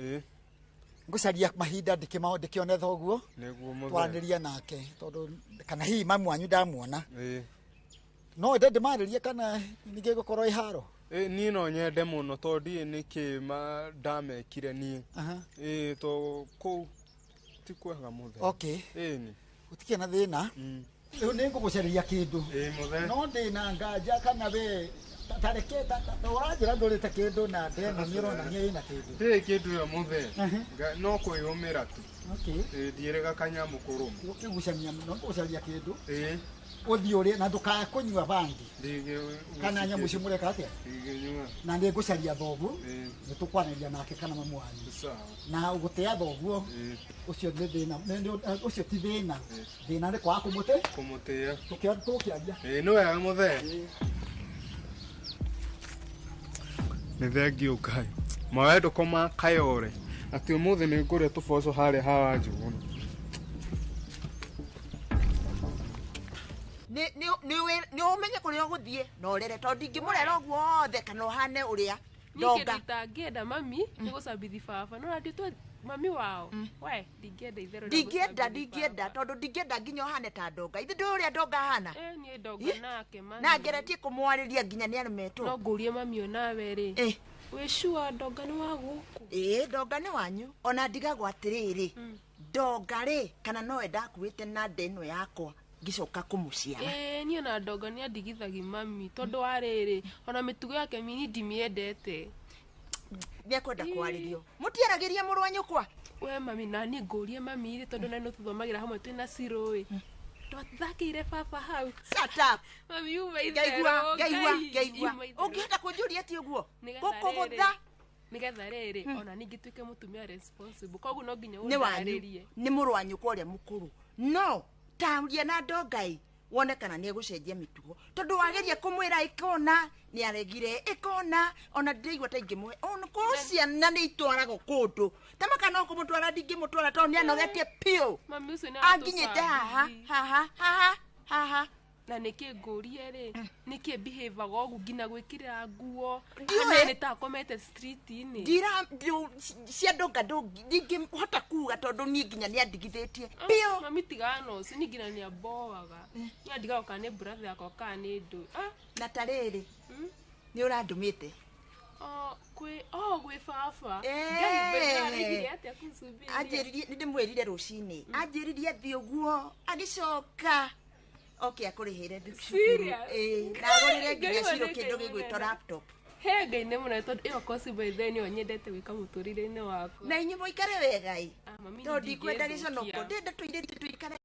Ngũcaria mahinda ndĩkĩone thoguo. Nĩguo mũthee. Twaranĩria nake tondũ kana hihi mamu wanyu ndamuona. No ende ndĩmarĩrie kana ningĩ gũkorwo ĩ haro. Niĩ no nyende mũno tondũ ndiũĩ nĩkĩ ndamekire niĩ. To kũu ti kwega mũthee. Okay. Ĩni. Gũtikĩrĩ na thĩna. Rĩu nĩngũgũcarĩria kĩndũ. Mũthee. No ndĩna nganja kana we tareke ũranjĩra ndũrĩte kĩndũ na ndeno nĩ ũronania ĩna kĩndũ. Ndĩrĩ kĩndũ ĩyo mũthee. No kwĩyũmĩra tu. Okay. Ndiĩrĩga kanyamũ kũrũma. Gũkĩgucania no ngũgũcaria kĩndũ. Ũthiĩ ũrĩe na ndũkae kũnyua bangi. Kana nyamũ icio mũreka atĩa? Ndingĩnyua. Na nĩngũcaria thoguo. Nĩ tũkwarĩria nake kana mamu wanyu. Na gũtĩa thoguo ũcio nĩ thĩna, ũcio ti thĩna. Thĩna nĩ kwaga kũmũtĩ? Kũmũtĩa. Tũkĩaria. Nĩ wega mũthee. Nĩ thengiũ Ngai. Mawe ndũkoma kayore. Atĩ ũmũthĩ nĩ ngũrĩa tũboco harĩa ha Wanjũgũna. Nĩ ũmenye kũrĩa ũgũthiĩ na ũrere tondũ ndingĩmũrera ũguo othe kana ũhane ũrĩa ndonga. Niĩ kĩndũ itangĩenda mami nĩ gũcambithia baba. No nditũ mami wao. We ndingĩenda itherũ. Ndingĩenda tondũ ndingĩenda nginya ũhane ta ndonga. Ithe ndũĩ ũrĩa ndonga ahana. Niĩ ndonga nake mami. Na ngeretie kũmwarĩria nginya nĩ aremetwo. No ngũrie mami onawe rĩ. Wĩ sure ndonga nĩ wa gũkũ? Ĩĩ ndonga nĩ wanyu. Ona ndigagwo atĩrĩrĩ. Ndonga rĩ kana nowe ndakuĩte na nda ĩno yakwa ngicoka kũmũciara. Niĩ ona ndonga nĩ andigithagia mami tondũ wa rĩrĩ ona mĩtugo yake mini ndimĩendete. Nĩekwenda kwarĩrio. Mũtiaragĩria mũrũ wa nyũkwa? We mami na niĩ ngũrie mami rĩ tondũ na nĩ tũthomagĩra hamwe twĩna Ciro ĩ. Twathakiire baba hau. Shut up. Mami uma itherũ. Ngaigua. Ũngĩhota kũnjũria atĩ ũguo? Gũkũgũtha. Nĩgetha rĩrĩ ona ningĩ tuĩke mũtumia responsible. Koguo no nginya ũndarĩrie. Nĩ mũrũ wa nyũkwa ũrĩa mũkũrũ. No taria na ndongai wone kana nĩ egũcenjia mĩtugo tondũ wageria kũmwĩra ĩkona nĩ aregire ĩkona ona ndĩraigua ta ingĩmũhe ona korwo ciana nĩ itwaragwo kũndũ tamaka no kũmũtwara ndingĩmũtwara tondũ nĩ anogetie piũ. Mami ũcio nĩ anginyĩte haha haha haha haha. Na nĩkĩ ngũrie rĩ nĩkĩ behavior ũguo nginya gwĩkĩrĩra nguo kana nĩ ta akomete street-inĩ. Cia ndonga ndingĩhota kuga tondũ niĩ nginya nĩ andigithĩtie piũ. Mami tigana na ũcio niĩ nginya nĩ amboaga. Niĩ andigagwo kana nĩ brother yakwa kana nĩ ndũ. Na ta rĩrĩ nĩ ũrandũmĩte gwĩ baba. Ngai atĩa kũcumbĩria. Anjĩririe nĩ ndĩmwĩrire rũcinĩ anjĩririe thiĩ ũguo agĩcoka oke akũrĩhĩre cukuru. Na agũrĩre nginya Ciro kĩndũ gĩgwĩtwo laptop. He Ngai nĩ mũnene tondũ ĩyo kosi by then nĩyo nyendete gwĩka mũtũrĩre-inĩ wakwa. Na inyuĩ mũikare wega ĩ. Tondũ ndikwenda gĩconoko ndĩrenda tũirĩtu tũikare.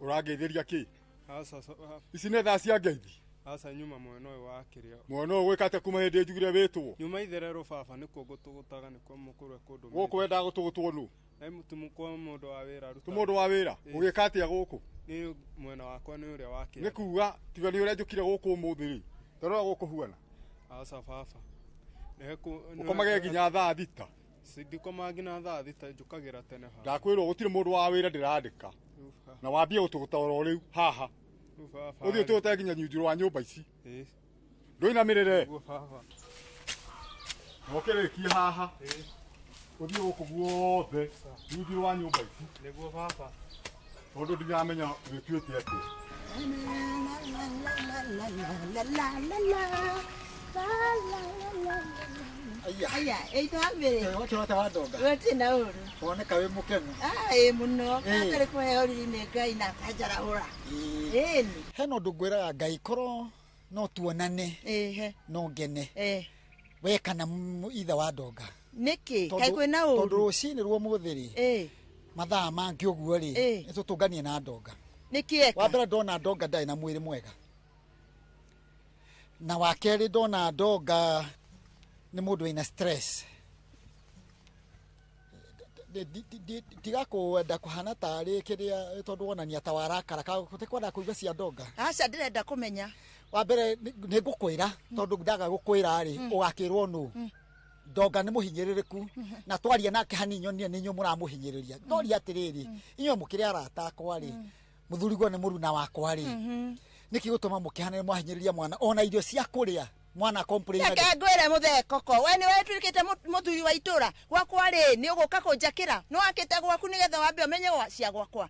Ũrangeithĩria kĩ? Ici nĩ thaa cia ngeithi. Aca nyuma mwena ũyũ wa kĩrĩa. Mwena ũyũ gwĩka atĩa kuma hĩndĩ njugire wĩtwo? Nyuma itherero baba nĩkuo ngũtũgũtaga nĩkuo mũkũrũ ekũndũmĩte. Gũkũ wendaga gũtũgũtwo nũ? Kwa mũndũ wa wĩra Tu mũndũ wa wĩra? Ũgĩka atĩa gũkũ? Nĩ mwena wakwa nĩ ũrĩa wa kĩrĩa. Nĩ kuga tiga nĩ ũrĩa njũkire gũkũ ũmũthĩ rĩ. Tarora gũkũ huana. Aca baba. Ũkomage nginya thaa 6. Ndikomaga nginya thaa 6 njũkagĩra tene baba. Ndakwĩrwo gũtirĩ mũndũ wa wĩra ndĩrandĩka. Na wambie gũtũgũta oro rĩu haha. Ũthiĩ ũtũgũte nginya nyunjurũ wa nyũmba ici. Ndũinamĩrĩre. Nĩguo baba. Ũkĩrĩkie haha. Ũthiĩ gũkũ guothe. Rungu rwa nyũmba ici. Nĩguo baba. Tondũ ndiramenya wĩtuĩte atĩa. Aya, ĩitambĩrĩ. Wakĩrota wa ndonga. Gũtirĩ na ũru. Woneka wĩ mũkenu. Ĩ mũno. Ĩ. Katarĩ kũheo riri nĩ Ngai na akanjarahũra. Ĩni. Hena ũndũ ngwĩraga Ngai korwo no tuonane Ĩhe. no ngene. Eh. We kana ithe wa ndonga. Nĩkĩ? Kaĩ kwĩna ũru? Tondũ rũcinĩ rwa ũmũthĩ rĩ. Ĩ. Mathaa mangĩ ũguo rĩ. Ĩ. Nĩ tũtũnganie na ndonga. Nĩkĩ eka? Wa mbere ndona ndonga ndarĩ na mwĩrĩ mwega. Na wa kerĩ ndona ndonga nĩ mũndũ wĩna stress. Tiga kwenda kũhana tarĩ kĩrĩa tondũ wonania ta warakara gũtikwenda kũigua cia ndonga. Aca ndĩrenda kũmenya. Wa mbere nĩ ngũkwĩra tondũ ndaga gũkwĩra rĩ ũgakĩrwo nũ. Ndonga nĩ mũhinyĩrĩrĩku na twaria nake hanini nyonie nĩ inyuĩ mũramũhinyĩrĩria. Ndoria atĩrĩrĩ inyuĩ mũkĩrĩ arata akwa rĩ mũthurigwo nĩ mũruna wakwa rĩ nĩkĩ gũtũma mũkĩhane mwahinyĩrĩria mwana ona irio cia kũrĩa mwana complain Reke ngwĩre mũthee koko we nĩwe ũtuĩkĩte mũthuri wa itũra gwakwa rĩ nĩ ũgũka kũnjakĩra nĩ wakĩte gwaku nĩgetha wambe ũmenye cia gwakwa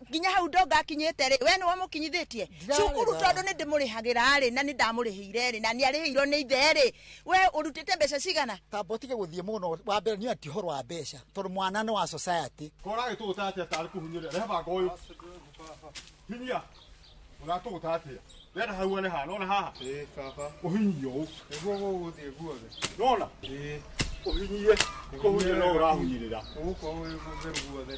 nginya hau ndonga akinyĩte rĩ we nĩwe mũkinyithĩtie cukuru tondũ nĩ ndĩmũrĩhagĩra rĩ na nĩ ndamũrĩhĩire rĩ na nĩ arĩhĩirwo nĩ ithe rĩ we ũrutĩte mbeca cigana tamba ũtige gũthiĩ mũno wa mbere niĩ ti ũhoro wa mbeca tondũ mwana nĩ wa society. Ko ũragĩtũgũta atĩa tarĩ kũhunyĩrĩra? Rehe banga ũyũ. Hinyia. Ũratũgũta atĩa? Renda hau one haha, nona haha? Ĩ baba. Ũhinyie ũũ. Nĩguo gũgũthiĩ guothe. Nona? Ĩ. Ũhinyie. Kũhunyĩrĩra no ũrahunyĩrĩra. Gũgũkorwo wĩ mũtheru guothe.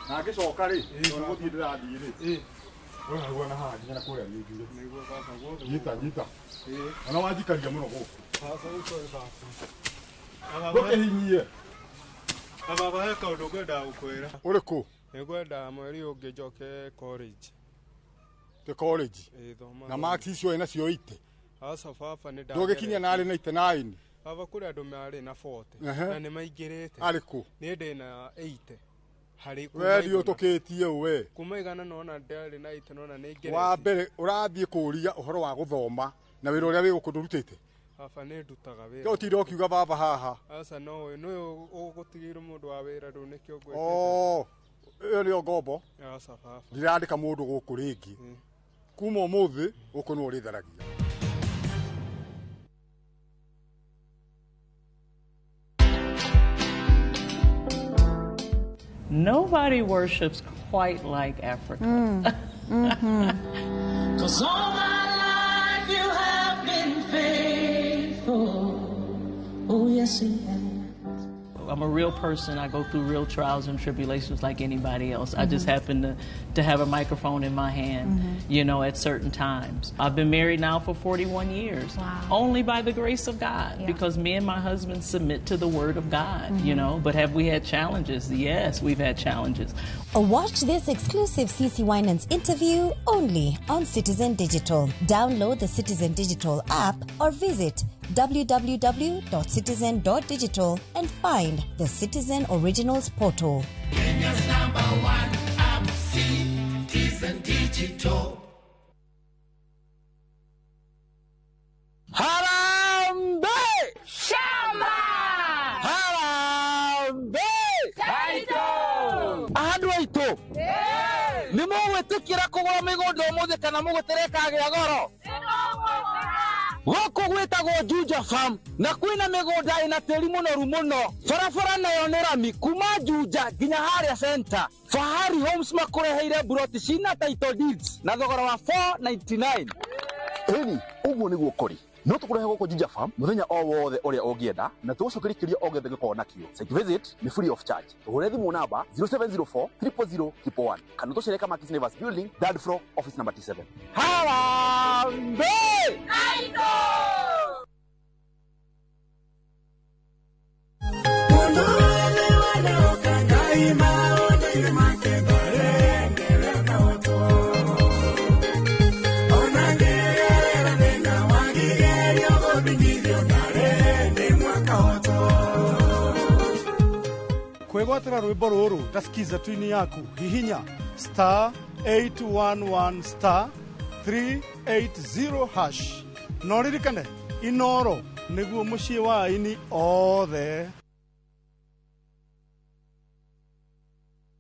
Na ngĩcoka rĩ, tondũ gũthiĩ ndĩrathiĩ rĩ. Wona hau ona haha nginya na kũrĩa gĩthurĩ. Nĩguo baba guothe. Nyita, nyita. Ĩ. Ona wanjikaria mũno gũkũ. Baba ũcio baba. Ndũkĩhinyie. Na baba he kaũndũ ngwendaga gũkwĩra. Ũrĩkũ? Nĩngwendaga mweri ũngĩ njoke college. Te college. Ĩ thoma. Na marks icio wĩ nacio ite. Aca baba nĩ Ndũgĩkinya narĩ na ite 9. Baba kũrĩ andũ marĩ na 40 Ehe. na nĩ maingĩrĩte. Arĩkũ? Niĩ ndĩ na 80. Harĩ We ndiũtũkĩtie we. Kuma igana nona ndarĩ na 80 nona nĩ ngerete. Wa mbere ũrathiĩ kũũria ũhoro wa gũthoma na wĩra ũrĩa wĩ gũkũ ndũrutĩte. Baba nĩ ndutaga wĩra. Ke ũtinde ũkiuga baba haha. Aca no ũyũ nĩwe ũgũtigĩirwo mũndũ wa wĩra rĩu nĩkĩo ngwĩkĩte. Oh, ĩyo nĩyo ngombo. Aca baba. Ndirandĩka mũndũ gũkũ rĩngĩ. Kuma ũmũthĩ gũkũ nĩwe ũrĩtharagia. Nobody worships quite like Africa. Cause all my life you have been faithful. Oh, yes, you have. I'm a real person. I go through real trials and tribulations like anybody else. I just happen to have a microphone in my hand, you know, at certain times. I've been married now for 41 years. Wow. Only by the grace of God, Yeah. because me and my husband submit to the Word of God, you know. But have we had challenges? Yes, we've had challenges. Watch this exclusive CC Winans interview only on Citizen Digital. Download the Citizen Digital app or visit www.citizen.digital and find the Citizen Originals portal. Kenya's number one app, Citizen Digital. Harambee! Shamba! Harambee! Taito! Andũ aitũ nĩ mũgwĩtĩkĩra kũgũra mĩgũnda ũmũthĩ kana mũgũtere ĩkagĩa goro? Gũkũ gwĩtagwo Juja Farm na kwĩna mĩgũnda ĩna tĩri mũnoru mũno. Barabara nayo nĩ rami kuma Juja nginya harĩa center. Fahari Homes makũreheire mburoti cina title deeds na thogora wa 499. Ĩni, ũguo nĩguo kũrĩ. No tũkũrehe gũkũ Juja Farm mũthenya o wothe ũrĩa ũngĩenda na tũgũcokeria kĩũria o gĩothe gĩkorwo nakĩo. Site visit nĩ free of charge. Tũhũre thimũ namba 0704 000 111 kana tũcere Kamakis Neighbors Building, third floor, office number T7. Harambee! Kwĩgwatĩra rwĩmbo rũrũ ta skiza twini yaku hihinya star 811 star 380 hash. Na ũririkane Inoro nĩguo mũciĩ wa aini othe.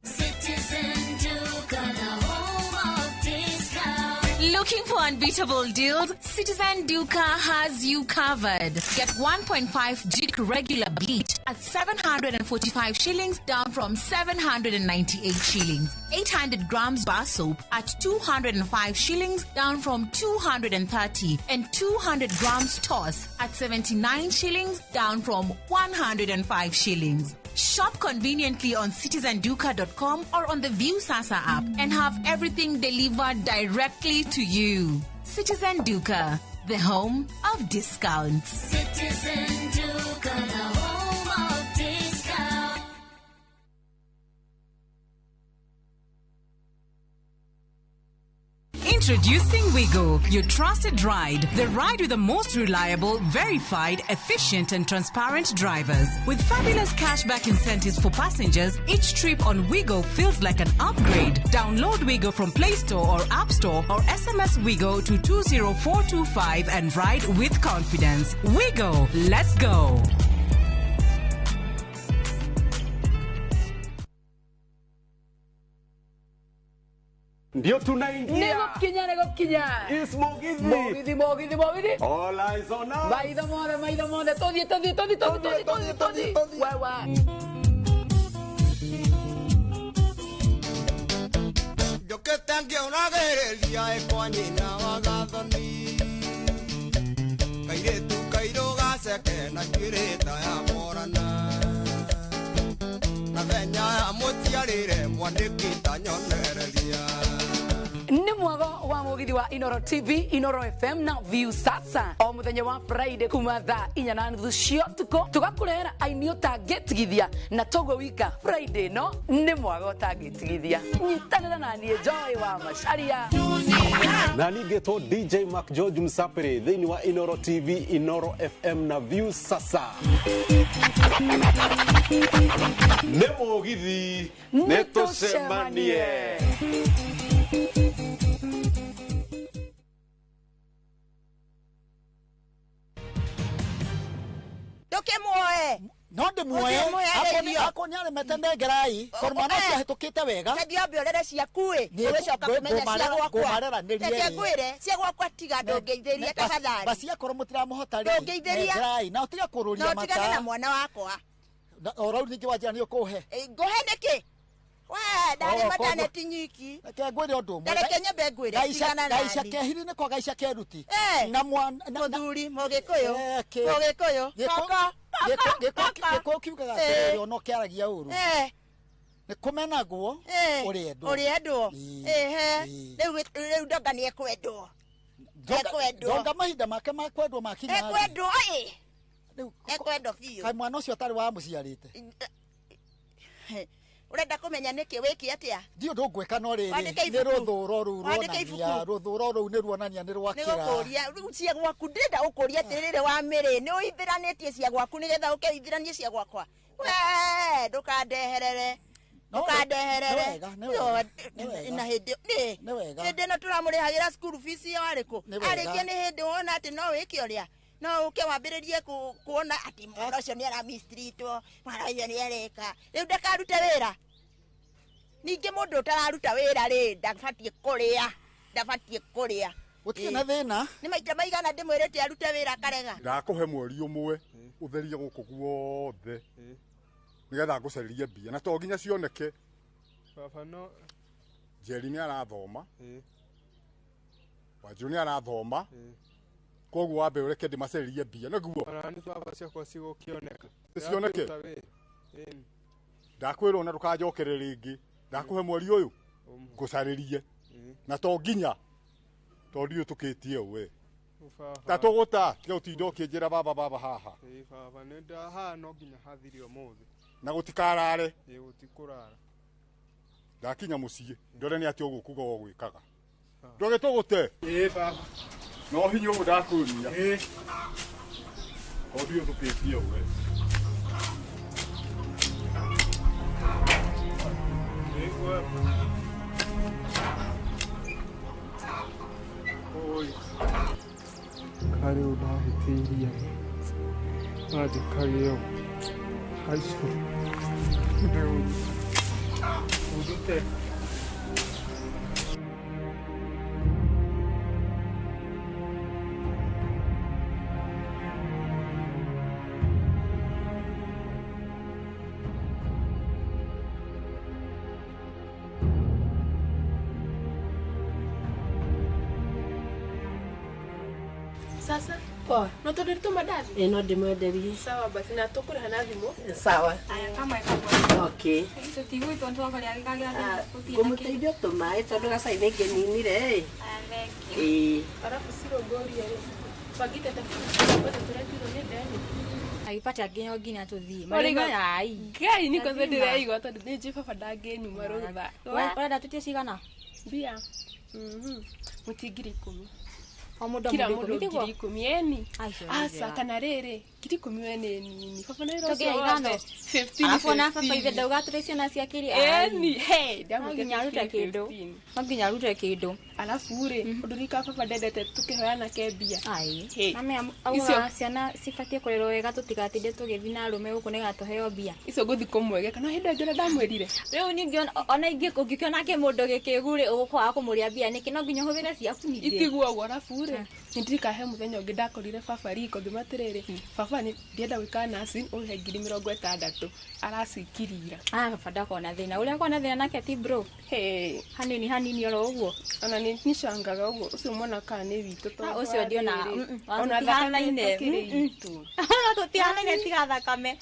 Citizen Duka, the home of discount. Looking for unbeatable deals? Citizen Duka has you covered. Get 1.5 Jik regular bleach at 745 shillings, down from 798 shillings. 800 grams bar soap at 205 shillings, down from 230. And 200 grams toss at 79 shillings, down from 105 shillings. Shop conveniently on citizenduka.com or on the Viusasa app and have everything delivered directly to you. Citizen Duka, the home of discounts. Citizen Duka, the home of discount. Introducing Wigo, your trusted ride. The ride with the most reliable, verified, efficient, and transparent drivers. With fabulous cashback incentives for passengers, each trip on Wigo feels like an upgrade. Download Wigo from Play Store or App Store or SMS Wigo to 20425 and ride with confidence. Wigo, let's go. Ndio tunaingia. Nĩgũkinya nĩgũkinya. Is Mugithi. Mugithi Mugithi Mugithi. All eyes on us. Maitho mothe maitho mothe tũthiĩ tũthiĩ tũthiĩ tũthiĩ tũthiĩ tũthiĩ tũthiĩ. Wewe. Njũkĩte ngĩũragĩrĩria ĩ kwa nyina wa gathoni kairĩtu kairũ gaceke na njuĩrĩ ta ya morana na thenya ya mũciarĩre mwandĩki ta nyonereria. Nĩ mwago wa mugithi wa Inoro TV, Inoro FM na Viusasa o muthenya wa Friday kuma thaa 4:30 cia ũtukũ tũgakũrehera aini ũtangĩtigithia na toguo wika Friday no nĩ mwago ũtangĩtigithia. Nyitanĩra na niĩ Joy wa Macharia na ningĩtwo DJ Mark George Msapere thĩinĩ wa Inoro TV, Inoro FM na Viusasa. Nĩ mũgithi nĩ tũcemanie. Ndũkĩmuoe. No ndĩmuoe akwo nĩ aremete ndengerai tondũ mwana ũcio ahĩtũkĩte wega. Reke ambe ũrere ciaku ĩ ũgĩcoka kũmenya cia gwakwa. Reke ngwĩre cia gwakwa tiga ndũngĩithĩria tafadhali. Basi akorwo mũtiramũhota rĩ ndũngĩithĩria na ũtige kũrũria mata na ũtigane na mwana wakwa. O rau ningĩ wanjĩra nĩ ũkũhe. Ngũhe nĩkĩ? We ndarĩ maternity nyiki. Reke ngwĩre ũndũ ũmwe. Reke nyambe ngwĩre tigana nani. Gaica kehiri nĩko gaica keruti. Na mwana mũthuri mũgĩkũyũ. Mũgĩkũyũ. Koko. Gĩkũyũ kiugaga atĩrĩrĩ ona ũkĩaragia ũru. Nĩ kũmenagwo ũrĩendwo. Ũrĩendwo. Ehe. Rĩu Ndonga nĩ ekwendwo. Ekwendwo. Ndonga mahinda make ma kwendwo makinya. Ekwendwo ĩ. Ekwendwo biũ. Kaĩ mwana ũcio atarĩ wa mũciarĩte. Urenda kũmenya nĩkĩ wĩke atĩa? Ndiũ ũndũ ngwĩka no rĩrĩ nĩ rũthũro rũu ruonania rũthũro rũu nĩ ruonania nĩ rwakĩra. Nĩgũkũria rĩu cia gwaku ndĩrenda gũkũria atĩrĩrĩ wa mĩrĩ nĩ ũithĩranĩtie cia gwaku nĩgetha ũke ũithĩranie cia gwakwa. We ndũkandeherere. Ndũkandeherere. Na hĩndĩ hĩndĩ ĩno tũramũrĩhagĩra school fees ĩyo arĩ kũ? Arĩkia nĩ hĩndĩ wona atĩ no wĩke ũrĩa no uke wambĩrĩrie kuona atĩ mwana ũcio nĩ aramistritwo mwana ũcio nĩ areka rĩu ndakarute wĩra. Ningĩ mũndũ ũtararuta wĩra rĩ ndabatiĩ kũrĩa ndabatiĩ kũrĩa. Gũtirĩ na thĩna. Nĩ maita maigana ndĩmwĩrĩte arute wĩra akarega. Ndakũhe mweri ũmwe ũtherie gũkũ guothe nĩgetha ngũcarĩrie mbia na to nginya cioneke. Baba no Njeri nĩ arathoma, Wanjirũ nĩ arathoma, koguo wambe ũreke ndĩmacarĩrie mbia nĩguo ona nĩ baba ciakwa cigũkĩoneka. Cioneke? Ndakwĩrwo na ndũkanjokere rĩngĩ. Ndakũhe mweri ũyũ ngũcarĩrie na to nginya tondũ ndiũĩ tũkĩtie we ta tũgũta tiga ũtinda ũkĩnjĩra baba baba haha. Ĩĩ baba nĩ haha no nginya hathire ũmũthĩ na gũtikarare. Ĩĩ gũtikũrara. Ndakinya mũciĩ ndore nĩ atĩa ũguo kuga ũgwĩkaga. Ndũge tũgũte. Ĩĩ baba. No hinya ũguo ndakũria. Ĩĩ. Tondũ ndiũĩ tũkĩtie we. Harĩ ũndũ ndahĩtĩirie anjĩkage ũũ. Acio ũndute. Sasa poa, no tondũ tũmandathi? Ĩĩ no ndĩmwenderie. Sawa basi na tũkũrĩha na thimũ. Sawa. Aya kamwe kamwe. Okay. Tũtigwĩtwo nĩtwakũrĩa gĩkagĩra Ngũmũteithia tũmaĩ tondũ gacai nĩngĩninire ĩ. Ĩĩ. Arabu cirũngũrie rĩ. Bangite ta tũretirwo nĩ ndeni. Agĩpata nginya nginya tũthiĩ. Marĩga ai. Ngai nĩ kwanza ndĩraigua tondũ nĩ njũĩ baba ndangĩnyuma rũtha. Ũrenda tũtie cigana? Mbia. Mũti 10,000. O mũndũ kila mũndũ 10,000 eni. Aca kana rĩrĩ 10,000 we nĩ nini. Baba nĩ rũcio wothe. 15. Arabu ona baba ithe ndauga tũrĩ ciana cia kĩrĩ. Eni he no nginya arute kĩndũ. No nginya arute kĩndũ. Arabu rĩ ũndũ rika baba ndendete tũkĩhoyana ke mbia. Ai. Mami auga ciana cibatiĩ kũrerwo wega tũtigatinde tũgĩthiĩ na arũme gũkũ nĩgetha tũheo mbia. Icio ngũthiĩ kũmwegeka no hĩndĩ ĩngĩ ũrĩa ndamwĩrire. Rĩu ningĩ ona ingĩ ũngĩkĩona kĩmũndũ gĩkĩgu rĩ ũgũkwaga kũmũrĩa mbia nĩkĩ no nginya ũhũthĩre ciaku ningĩ. Itiguo ũguo arabu rĩ nĩndirikahe mũthenya ũngĩ ndakorire baba riko ngĩmwĩra atĩrĩrĩ baba nĩ ndienda gwĩka nursing ũhe 60,000 aracikirira. Ah baba ndakona thĩna ũrĩa akona thĩna nake ti bro. Hey. Hanini hanini oro ũguo. Ona nĩ nicangaga ũguo ũcio mwana kana nĩ witũ tondũ ũcio ndionaga ona tũtihanaine. Ona tũtihanaine tiga thakame.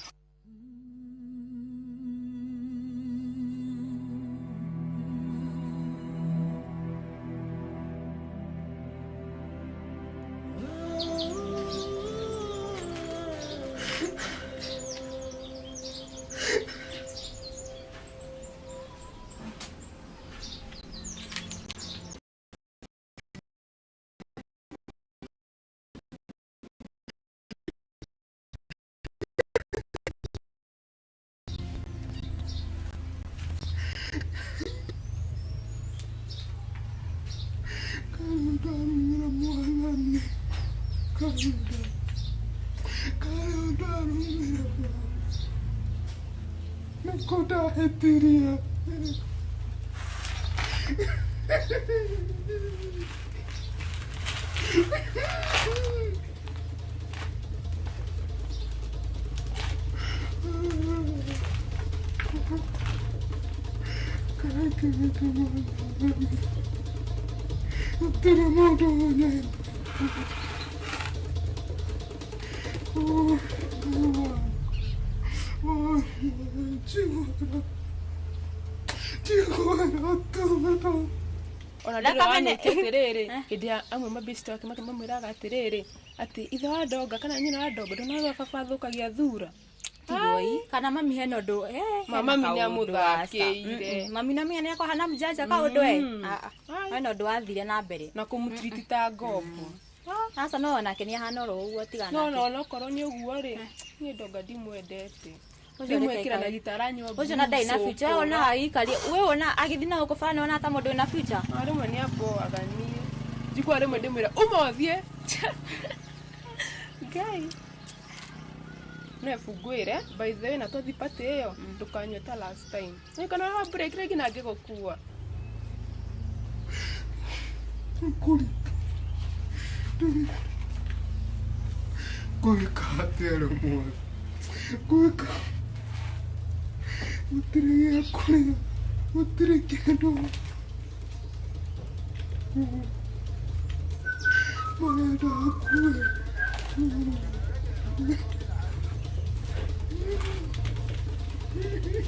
Ona ndĩrona atĩrĩrĩ hĩndĩ ya amwe mabĩcito ake mamwĩraga atĩrĩrĩ atĩ ithe wa ndonga kana nyina wa ndonga ndonaga baba athũkagia thura. Tigoi kana mami hena ũndũ mami nĩ amũthakĩire. Mami na mami nĩ hana mjanja kaũndũ hena ũndũ wathire na mbere na kũmũtriti ta ngombo. Aca no onake nĩ ahana oro ũguo tiga nake. No no okorwo nĩ ũguo rĩ niĩ ndonga ndimwendete. Ndimwĩkĩra na gitara nyua. Ũcio na ndarĩ na future ona agĩikaria we ona agĩthiĩ na gũkũ bara nĩwona ta mũndũ wĩna future. Rĩmwe nĩ amboaga niĩ. Njiguaga rĩmwe ndĩmwĩra uma ũthiĩ. Ngai. No ebungũĩre by the way na twathiĩ party ĩyo ndũkanyue ta last time. Nĩ kana wa break rĩngĩ na ngĩgũkua. Gwĩka atĩa rĩu mwathi? Gwĩka gũtirĩ gĩa kũrĩa, gũtirĩ kĩndũ. Marenda ngue.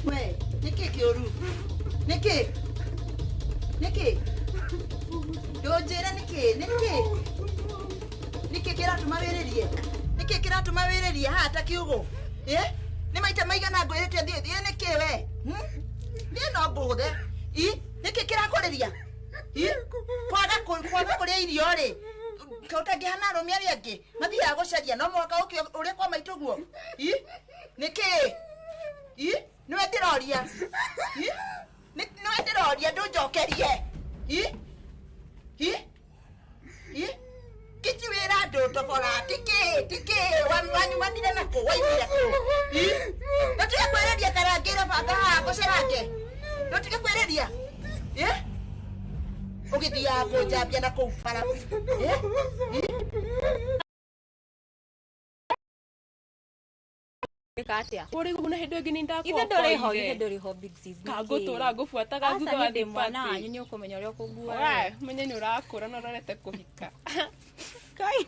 We, nĩkĩ kĩũru? Nĩkĩ? Nĩkĩ? Ndũnjĩre nĩkĩ? Nĩkĩ? Nĩkĩ kĩratũma wĩrĩrie? Nĩkĩ kĩratũma wĩrĩrie haha ta kiugũ? Ĩ? Nĩ maita maigana ngwĩrĩte thiĩ thiĩ nĩkĩ we? Niĩ no ngũgũthe. I? Nĩkĩ kĩrakũrĩria? I? Kwaga kũrĩa irio rĩ, ũtangĩhana arũme arĩa angĩ mathiaga gũcaria no mũhaka ũke ũrĩe kwa maitũ guo. I? Nĩkĩ? I? Nĩwe ndĩroria. I? Nĩwe ndĩroria ndũnjokerie. I? I? I? Kĩnjiwĩra ndũtoboraga. Wanyumanire nako waimire kũ? Ndũtige kwĩrĩria karangĩre banga haha ngũcerange. Ndũtige kwĩrĩria. Ũgĩthiaga kũnjambia na kũu bara. Kũrĩ na hĩndĩ ĩngĩ nĩndakwa. Ithe ndũrĩ ho, ithe ndũrĩ ho big sis. Kangũtũra ngũbuataga thutha wa ndĩ mwana wanyu nĩ ũkũmenya ũrĩa ũkũngua. Menye nĩ ũrakũra na ũrorete kũhika. Kai.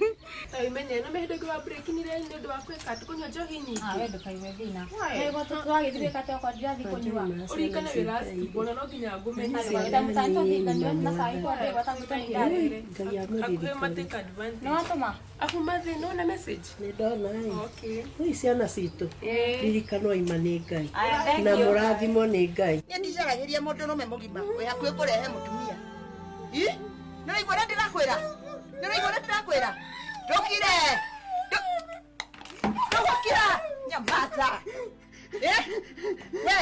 Menye no hĩndĩ ĩngĩ wa break nire nĩ ũndũ wa kwĩka atĩ kũnyua njohi nyingĩ. Ah, we ndũkaigue thĩna. Nĩguo twagĩthiĩ gwĩka atĩa okorwo ndirathiĩ kũnyua. Ũririkane wĩ last born no nginya ngũmenye. Hakuhĩ ma take advantage. Nĩ watũma? Afu mathe no na message. Nĩ ndona ĩ. Okay. Oi ciana citũ. Ririkanwo ima nĩ Ngai. Aya, Na mũrathimwo nĩ Ngai. Niĩ ndicaragĩria mũndũrũme mũgima wĩ hakuhĩ kũrehe mũtumia. Nĩ ũraigua ũrĩa ndĩrakwĩra? Nĩ ũraigua ũrĩa ndĩrakwĩra? Ndũkire! Ndũgũkira! Nyamaza! We, we,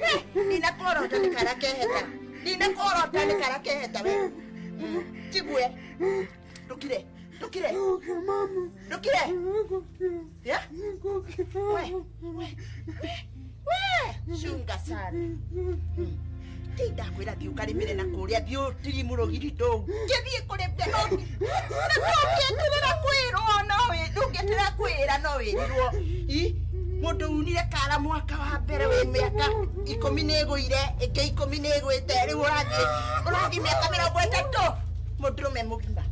we! Ndinakorota nĩ karĩa keheta. Ndinakorota nĩ karĩa keheta we. Njigue. Ndũkire. Ndũkire. Ndũkire. We, we, we! Chunga sana. Ti ndakwĩra thiĩ ũkarĩmĩre na kũrĩa thiĩ ũtirimu rũgiri ndũu. Ngĩthiĩ kũrĩmĩra no na ndũngĩeterera kwĩrwo no ndũngĩeterera kwĩra no wĩrirwo. Mũndũ unire kara mwaka wa mbere wĩ mĩaka 10 nĩ ĩgũire ĩngĩ 10 nĩ ĩgwĩte rĩu ũrathiĩ mĩaka 30 mũndũrũme mũgima.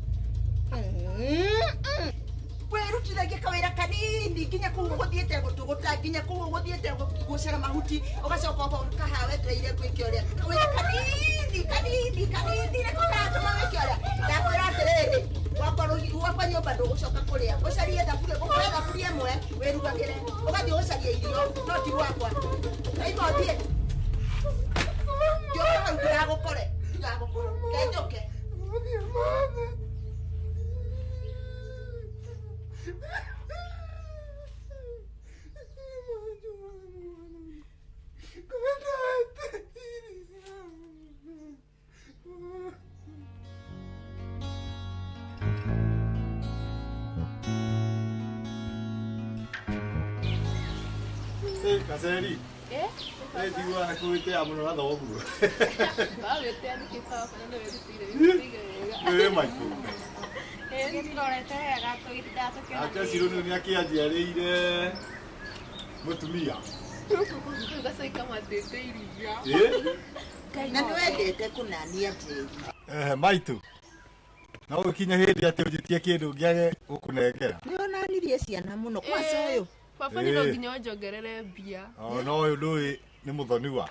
Wĩrutithagia kawĩra kanini nginya kũu ũgũthiĩte gũtũgũta nginya kũu ũgũthiĩte gũcera mahuti ũgacoka ũkaha wetereire gwĩke ũrĩa kawĩra kanini kanini kanini nĩko karatũma wĩke ũrĩa. Ndakwĩra atĩrĩrĩ gwakwa nyũmba ndũgũcoka kũrĩa ũcarie thaburia ũkoe thaburia ĩmwe wĩrugagĩre ũgathiĩ ũcarie irio no ti gwakwa. Kaima ũthiĩ ngĩũka hau ndigagũkore ndigagũkore kenjũke. Kaseri. Tiguaga nĩ kwĩtea mũno na thoguo. Wagwĩtea nĩkĩ baba na nĩwĩrutĩire wĩrutĩire wega. Ĩ maitũ. Tũrorete wega tũgĩtindaga tũkĩona. Nake Cirũ nĩ akĩanjiarĩire mũtumia. Rĩu gacui kamatĩte iria. Na nĩwendete kũnania Njeri. Maitũ. No ũkinye hĩndĩ atĩ ũnjĩtie kĩndũ ngĩage gũkũnengera. Nĩ onanirie ciana mũno kwanza ũyũ. Baba nĩ no nginya ũnjongerere mbia. No ũyũ ndũĩ nĩ mũthoniwa.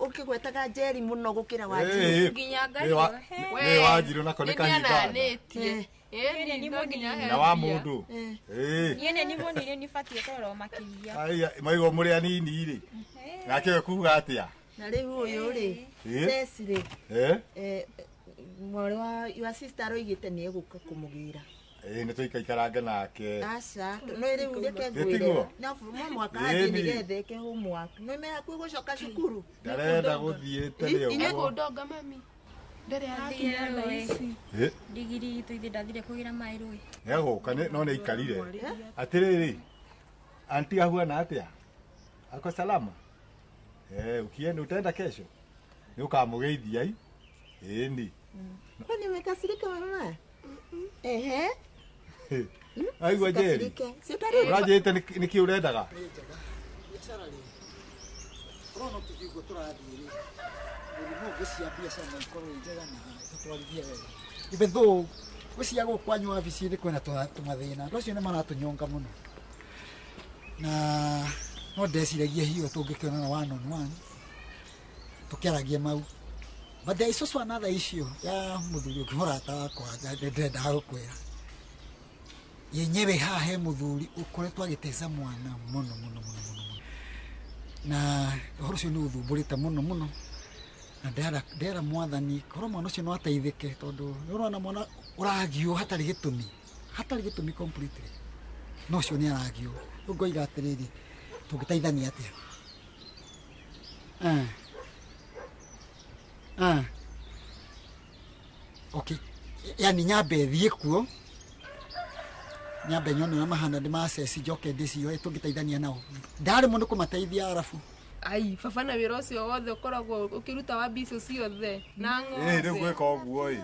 Ũkĩgwetaga Njeri mũno gũkĩra Wanjirũ. Nginya Ngai. Nĩ Wanjirũ nako nĩ kahinda. Nĩananĩtie. Ĩĩ no nginya he. Na wa mũndũ. Niĩ nĩ mũnini nĩ batiĩ kũrorwo makĩria. Aya maigua mũrĩ anini rĩ. Nake we kuga atĩa? Na rĩu ũyũ rĩ. Ceci rĩ. Mwarĩ wa your sister aroigĩte nĩ egũka kũmũgĩra. Nĩ tũikaikarange nake. Aca, no rĩu reke ngwĩre. No mwaka athiĩ nĩgetha eke homework. Nĩ me hakuhĩ gũcoka cukuru. Ndarenda gũthiĩ tene ũguo. Inyuĩ kũndonga mami. Ndarĩ arakinya thaa ici. Ndigiri itũ ithe ndathire kũgĩra maĩ rũĩ. Nĩegũka no nĩ aikarire. Atĩrĩrĩ, anti ahuana atĩa? Ako salama? Ukienda utaenda kesho? Nĩ ũkamũgeithia i? Ĩni. Kwani umekasirika mama? Ehe. Aigua Njeri. Ũranjĩrĩte nĩkĩ ũrendaga? Biacara rĩ, ũrona tũthiĩ ũguo tũrathiĩ rĩ, mũrimũ ngwĩciria biacara no ĩkorwo ĩ njega na ĩtũtwarithie wega. Even though ngwĩciria gũkũ kwanyu wabici-inĩ kwĩna tũmathĩna, andũ acio nĩ maratũnyonga mũno. Na no ndeciragia hiyo tũngĩkĩonana one on one, tũkĩaragie mau. But there is also another issue ya mũthuri ũngĩ mũrata wakwa ndendaga gũkwĩra. Yenyewe haha he mũthuri ũkoretwo agĩteza mwana mũno mũno mũno mũno mũno. Na ũhoro ũcio nĩ ũthumbũrĩte mũno mũno. Na ndera mwathani korwo mwana ũcio no ateithĩke tondũ nĩ ũrona mwana ũragio hatarĩ gĩtũmi. Hatarĩ gĩtũmi completely. No ũcio nĩ aragio. Rĩu ngoiga atĩrĩrĩ, tũngĩteithania atĩa? Okay. Yani nyambe thiĩ kuo Nyambe nyone ũrĩa mahana ndĩmaceci njoke ndĩcioe tũngĩteithania nao. Ndaremwo nĩ kũmateithia arabu. Ai, baba na wĩra ũcio wothe ũkoragwo ũkĩruta wa mbica ciothe na Ĩ rĩu ng'ombe. gwĩka ũguo ĩ.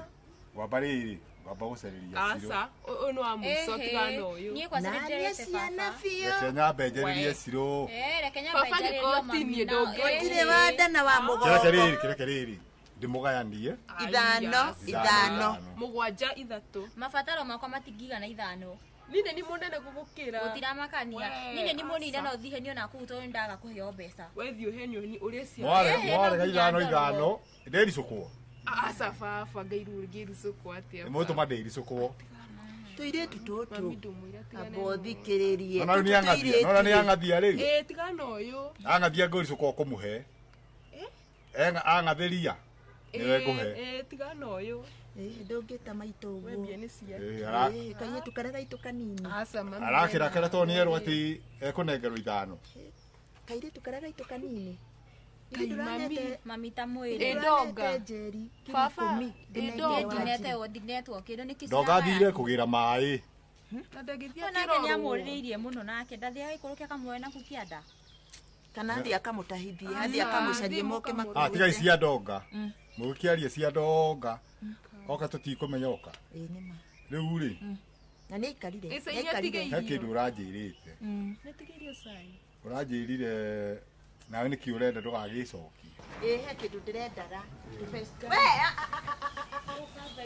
Ngwamba rĩrĩ, ngwamba gũcarĩria Ciro. Aca, ũyũ nĩ wa mũico tigana ũyũ. Niĩ kwanza Naniĩ nĩnjerete ciana baba. biũ. Reke nyambe njarĩrie Ciro. Reke nyambe Baba njarĩrio gĩkoti mami niĩ na- ndũngĩ- Gũtirĩ wa nda na wa Kĩreke mũgongo. rĩrĩ, kĩreke rĩrĩ. Ndĩmũgayanie. Ithano, ithano. Mũgwanja ithatũ. Mabataro makwa matingigana ithano. Niĩ nĩ mũnene gũgũkĩra. Gũtiramakania. We, Niĩ nĩ mũnini aca. no thihenio naku tondũ nĩndaga kũheo mbeca. We thiĩ ũhenio nĩ ũrĩe ciana. Mwarega ithano ithano. Ndĩricũkwo. Aca baba ngairu ngĩricũkwo atĩa. Nĩmũtũma ndĩricũkwo. Tũirĩtu tũtũ. Mami ndũmwĩre atigane Amba ũthikĩrĩrie. Nona rĩu nĩang'athia, nona nĩang'athia rĩu. Ĩ tigana ũyũ. Ang'athia ngũricũkwo kũmũhe. Ang'athĩria. Nĩwe ngũhe. Ĩ tigana ũyũ. Ndũngĩta maitũ ũguo. We mbia nĩ ciake. Ĩ, Kairĩtu karĩa gaitũ kanini. Aca mami. Arakĩrakara tondũ nĩerwo atĩ ekũnengerwo ithano. Kairĩtu karĩa gaitũ kanini. Kai mami. Mami ta mwĩrĩ. Ĩ ndonga. Njeri. Baba, ĩ ndonga. Ndinetwo kĩndũ nĩ Ndonga athire kũgĩra maĩ. Na ndangĩthiĩ Nake akĩrorwo. nĩamũrĩrĩirie mũno nake ndathiaga ikũrũke akamuoe naku kĩanda. Kana athiĩ akamũtahithie, athiĩ akamũcarie moke Ah, tigai cia ndonga. Mũgĩkĩaria cia ndonga. Oka tũtikũmenya oka. Ĩ nĩ ma. Rĩu rĩ, Na nĩ aikarire. Ĩ, Nĩ cai aikarire. he kĩndũ ũranjĩrĩte. Nĩtigĩrio cai. Ũranjĩrire nawe nĩkĩ ũrenda ndũgagĩcokie. Ĩ he kĩndũ ndĩrendaga. We,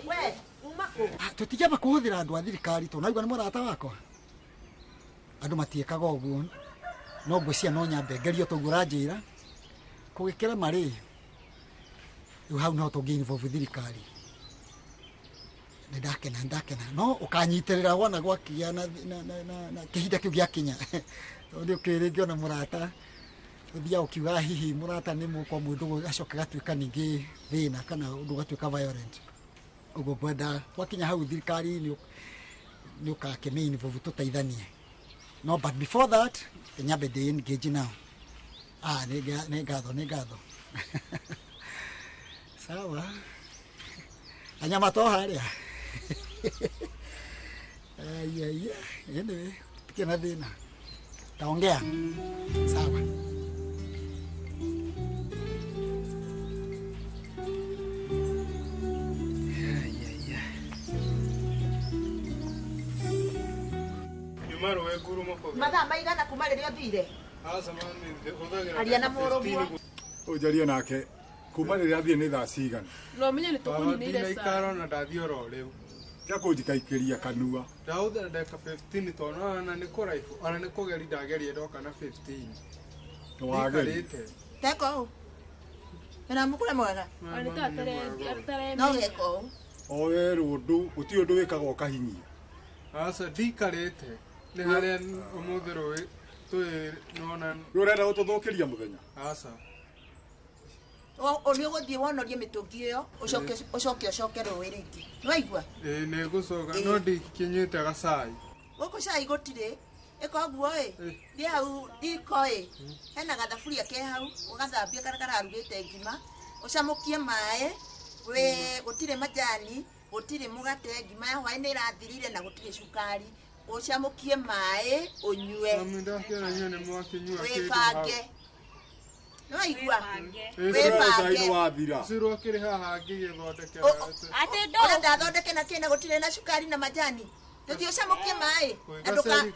we, uma kũ? Tũtingĩamba kũhũthĩra andũ a thirikari tondũ naigua nĩ mũrata wakwa. Andũ matiĩkaga ũguo. No ngwĩciria no nyambe ngerio toguo ũranjĩra. Kũgĩkĩrema rĩ, rĩu hau no tũngĩ involve thirikari. Nĩ ndakena. No ũkanyitĩrĩra wona gwakĩgĩa na kĩhinda kĩu gĩakinya. Tondũ nĩ ũkĩũĩ rĩngĩ ona mũrata ũthiaga ũkiugaga hihi mũrata nĩ mũkorwo mwĩ ndũgũ gacoka gatuĩka ningĩ thĩna kana ũndũ ũgatuĩka violent. Ũguo ngwenda gwakinya hau thirikari nĩ ũgakĩmĩ involve tũteithanie. No but before that, nyambe ndĩ engage now. Ah, nĩ ngatho, nĩ ngatho. Sawa. Anyama to harĩa. Ai ai. Anyway, tukiwa na thĩna. Taongea. Sawa. Nyuma rũĩ ngurumo kũgĩa. Mathaa maigana kuma rĩrĩa ũthire? Aca mami, hũthagĩra Aria na ndagĩka mũrũguo. 15 Ũyũ njarie nake kuma rĩrĩa athiĩ nĩ thaa cigana. No menye nĩ Baba, tũkũninĩire ndinaikara cai. ona ndathiĩ oro rĩu. Tiga kũnjikaikĩria kanua. Ndahũthĩra ndagĩka 15 tondũ ona nĩ kũraihu, ona nĩ kũgeria ndageria ndoka na 15. Nĩwageria. Ndikarĩte. Teka ũũ. Wĩna mũkũre mwega? Ona nĩ ta No geka ũũ. O werwo ũndũ, gũtirĩ ũndũ wĩkagwo ũkahinyia. Aca ndikarĩte. Nĩ harĩa ũmũthĩ rũĩ tũĩ nona. Rĩu ũrenda gũtũthũkĩria mũthenya? Aca. Nĩ ũgũthiĩ wonorie mĩtũngi ĩyo, ũcoke ũcoke ũcoke rũĩ rĩngĩ. Nĩwaigua? Ĩ nĩ ngũcoka no ndikinyĩte gacai. Gũkũ cai gũtirĩ. Ĩka ũguo ĩ, thiĩ hau riko ĩ, hena gathaburia ke hau, ũgathambie karĩa kararugĩte ngima, ũcamũkie maĩ, wĩ gũtirĩ majani, gũtirĩ mũgate, ngima ya hwaĩ nĩ ĩrathirire na gũtirĩ cukari. Ũcamũkie maĩ, ũnyue. Mami ndakĩona inyuĩ nĩ mwakĩnyua kĩndũ hau. Wĩbange. Nĩwaigua? Cai nĩ wathira. Ciro akĩrĩ haha ngĩgĩthondekera. Atĩ Ũrenda ndathondeke na kĩna gũtirĩ na cukari na majani. Tũthiĩ ũcamũkie maĩ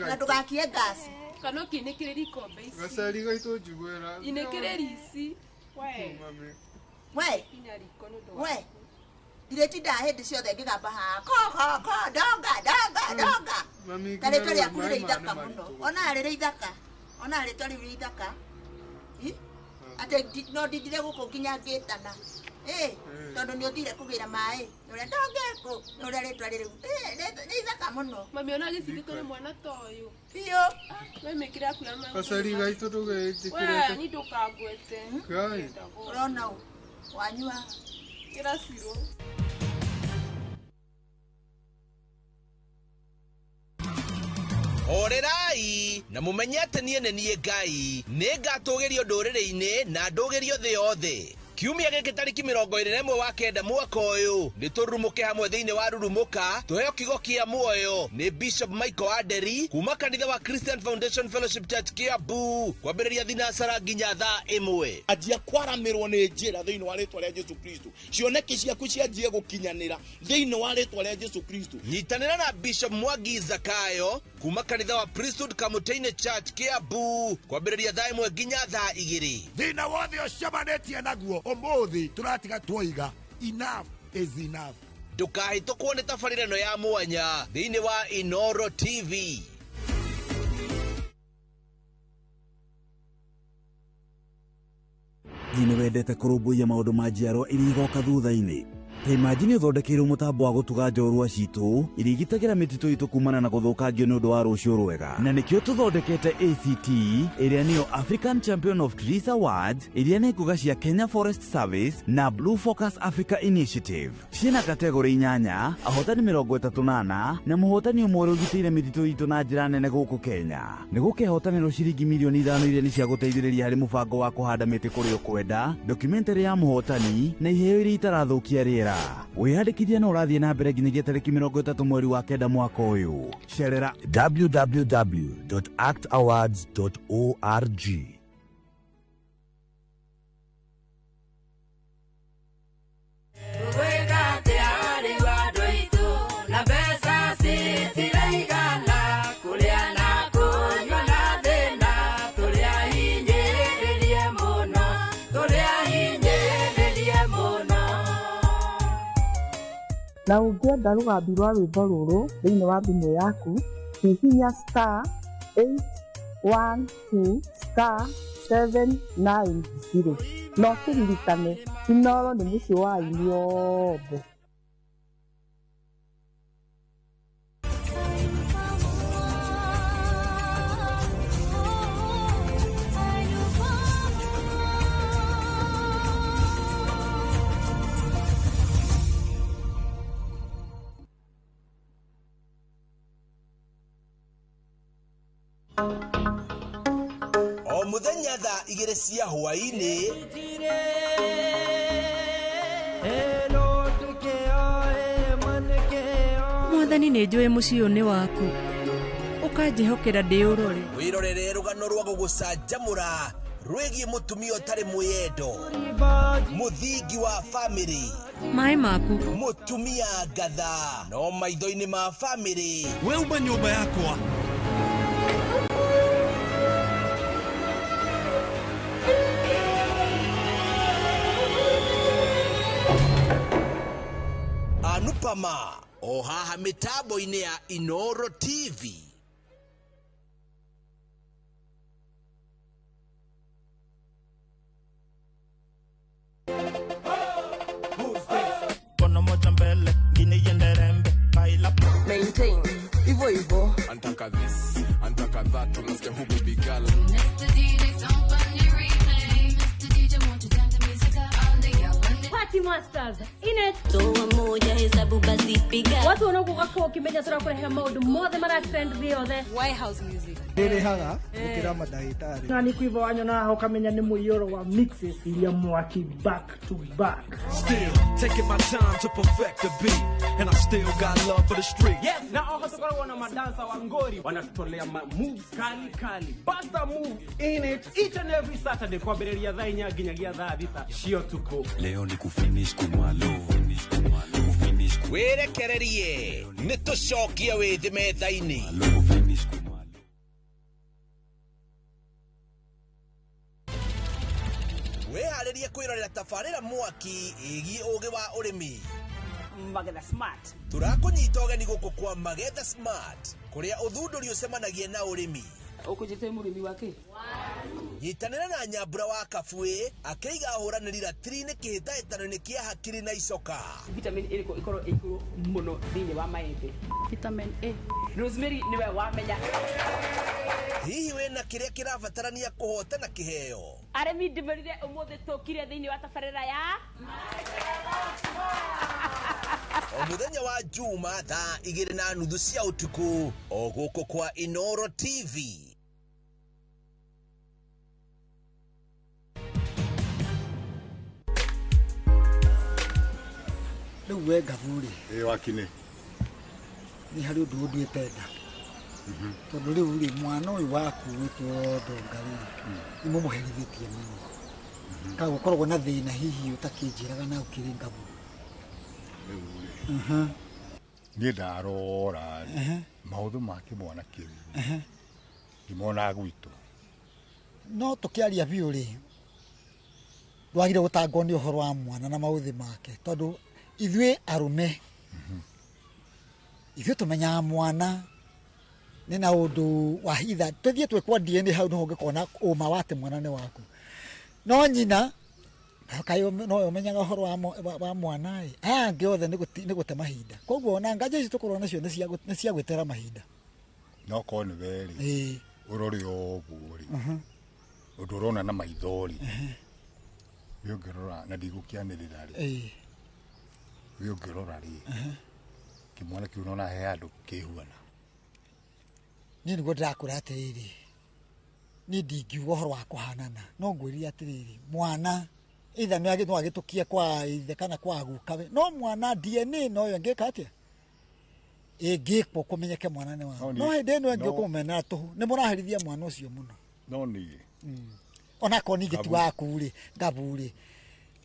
na ndũgakie ngasi. Kana ũkĩinĩkĩrĩria ikombe ici. Gacari gaitũ njiguĩra. Inĩkĩrĩria ici. We. Mami. We. Kinya riko nĩ ũndũ wa We. Ndirĩtindaga hĩndĩ ciothe ngĩgamba haha ko ko ko ndonga ndonga ndonga. Mami Ta rĩtwa nginya rĩaku rĩu rĩrĩ maĩ ithaka maya nĩ mũno. maritũ. Ona rĩrĩ ithaka. Ona rĩtwa rĩu rĩ ithaka. Ĩ? Atĩ no ndindire gũkũ nginya ngĩtana. Ĩ, tondũ nĩ ũthire kũgĩra maĩ. Ũrĩa ndongekũ, nĩ ũrĩa rĩtwa rĩrĩ. Ĩ, nĩ ithaka mũno. Mami ona gĩcindĩtwo nĩ mwana ta ũyũ. Biũ. We mĩkĩre yaku ya maĩ. Gacari gaitũ We, ndũgĩnjĩkĩrĩte. ni ndũkangwete. Ngai. Ũrona ũ? Wanyua. Ĩra Ciro. Horerai na mumenye atĩ niĩ nĩ niĩ Ngai nĩ ngatũgĩrio ndũrĩrĩ-inĩ na ndũgĩrio thĩ yothe. Kiumia gĩkĩ tarĩki 21 wa kenda mwaka ũyũ nĩ tũrurumũke hamwe thĩinĩ wa Rurumũka tũheo kiugo kĩa muoyo nĩ Bishop Michael Aderi kuma kanitha wa Christian Foundation Fellowship Church Kiambu kwambĩrĩria thinacara nginya thaa 1. Anjia kwaramĩrwo nĩ njĩra thĩinĩ wa rĩtwa rĩa Jesu Kristo. Cioneki ciaku cianjie gũkinyanĩra thĩinĩ wa rĩtwa rĩa Jesu Kristo. Nyitanĩra na Bishop Mwangi Zakayo kuma kanitha wa Priesthood Kamuteinĩ Church Kiambu kwambĩrĩria thaa 1 nginya thaa 2. Thĩna wothe ũcemanĩtie naguo ũmũthĩ tũratiga twoiga enough is enough. Ndũkahĩtũkwo nĩ tabarĩra ĩno ya mwanya thĩinĩ wa Inoro TV. Hihi nĩ wendete kũrũmbũiya maũndũ ma njiarwa iria igoka thutha-inĩ? Ta imagine ũthondekeirwo mũtambo wa gũtuga njorua citũ iria igitagĩra mĩtitũ itũ kumana na gũthũkangio nĩ ũndũ wa rũciũ rwega. Na nĩkĩo tũthondekete ACT ĩrĩa nĩyo African Champion of Trees Awards ĩrĩa nĩ ngũga cia Kenya Forest Service na Blue Focus Africa Initiative. Ciĩna kategori 8, ahotani 34 na mũhotani ũmwe ũrĩa ũgitĩire mĩtitũ itũ na njĩra nene gũkũ Kenya. Nĩ gũkehotanĩrwo ciringi milioni 5 iria nĩ cia gũteithĩrĩria harĩ mũbango wa kũhanda mĩtĩ kũrĩa ũkwenda, documentary ya mũhotani na iheo iria itarathũkia rĩera. Wĩyandĩkithia no ũrathiĩ na mbere nginyagia tarĩki 30 mweri wa kenda mwaka ũyũ. Cerera www.actawards.org. Na ũngĩenda rũgambi rwa rwĩmbo rũrũ thĩinĩ wa thimũ yaku, hihinya star 812 star 790 na ũkĩririkane Inoro nĩ mũciĩ wa aini othe. O muthenya thaa 2 cia hwaĩ-inĩ Mwathani nĩ njũĩ mũciĩ ũyũ nĩ waku ũkanjĩhokera ndĩũrore. Wĩrorere rũgano rwa gũgũcanjamũra rwĩgiĩ mũtumia ũtarĩ mwĩyendo, mũthingi wa famĩlĩ, maĩ maku, mũtumia ngatha no maitho-inĩ ma famĩlĩ. We uma nyũmba yakwa. Anupama o haha mitambo-inĩ ya Inoro TV. Maintain hivyo hivyo. Antaka this, antaka that, unasikia who baby girl. Party Masters in it. Toa moja hesabu basi piga. Watu wanaokuwa kwa kimenya turakurehe maundu mothe mara trend thĩ yothe. White House music. Ndĩrĩhaga gũkĩra mandagĩtarĩ. Na nĩ kwiva wanyona ho kamenya nĩ mũiyũro wa mixes iria mwaki back to back. Still taking my time to perfect the beat and I still got love for the street. Yes, na oho tukoragwo na madansa wa ngori wanatutolea ma moves kali kali. Basta move in it each and every Saturday kwambĩrĩria thaa 4 nginyagia thaa 6 cia ũtukũ. Leo ni kufinish kumalo, finish kumalo, finish Wĩrekererie nĩ tũcokie wĩthĩ metha-inĩ. Wĩharĩrie kwĩrorera tabarĩra mwaki ĩgiĩ ũgĩ wa ũrĩmi. Magetha Smart. Tũrakũnyita ũgeni gũkũ kwa Magetha Smart kũrĩa ũthundũri ũcemanagia na ũrĩmi. Ũkũnjĩte mũrĩmi wa kĩ? Nyitanĩra na Nyambura wa Kabuĩ akĩiga ahũranĩri ratiri-inĩ kĩhĩtahĩtano-inĩ kĩa hakiri na icoka. Vitamin ĩrĩkũ ĩkorwo ĩ igũrũ mũno thĩinĩ wa maembe? Vitamin A. Rosemary nĩwe wamenya. Hihi wĩna kĩrĩa kĩrabatarania kũhotana kĩheo? Arĩmi ndĩmerire ũmũthĩ tũkire thĩinĩ wa tabarĩra ya O mũthenya wa Juma thaa 2:30 cia ũtukũ o gũkũ kwa Inoro TV. Rĩu we Ngabu rĩ, Ĩ wakinĩ. Nĩ harĩ ũndũ ũnduĩte nda. Tondũ rĩu rĩ, mwana ũyũ waku wĩtwo Ndonga rĩ, nĩ mũmũherithĩtie mũno. Ka gũkoragwo na thĩna hihi ũtakĩnjĩraga na ũkĩrĩ Ngabu. Rĩu rĩ, niĩ ndarora rĩ, maũndũ ma kĩmwana kĩu ndimonaga gwitũ. No tũkĩaria biũ rĩ, ndwagire gũtangwo nĩ ũhoro wa mwana na maũthĩ make, tondũ ithuĩ arũme ithuĩ tũmenyaga mwana nĩ na ũndũ wa hitha. Tũthiĩ twĩkwo DNA, hau nĩho ũngĩkona ũma wa atĩ mwana nĩ waku. No nyina kaĩ no ũmenyaga ũhoro wa mwana ĩ, aya angĩ othe nĩ gũte mahinda. Koguo ona nganja ici tũkorwo nacio nĩ cia gwĩtera mahinda. No korwo nĩ we rĩ, ũrore ũguo rĩ, ũndũ ũrona na maitho rĩ, we ũngĩrora na ndigũkĩanĩrĩra rĩ, we ũngĩrora rĩ, kĩmwana kĩu nona he handũ kĩhuana. Niĩ nĩguo ndĩrakwĩra atĩrĩrĩ, niĩ ndingiuga ũhoro wa kũhanana, no ngwĩrire atĩrĩrĩ, mwana either no agĩtũkie kwa ithe kana kwa gukawe, no mwana DNA noyo ĩngĩka atĩa, ĩngĩkwo kũmenyeke mwana nĩ waku. No hĩndĩ ĩno ĩngĩ ũkũmũmenera tũhũ, nĩ mũraherithia mwana ũcio mũno. No niĩ onakorwo ningĩ ti waku rĩ, Ngabu rĩ,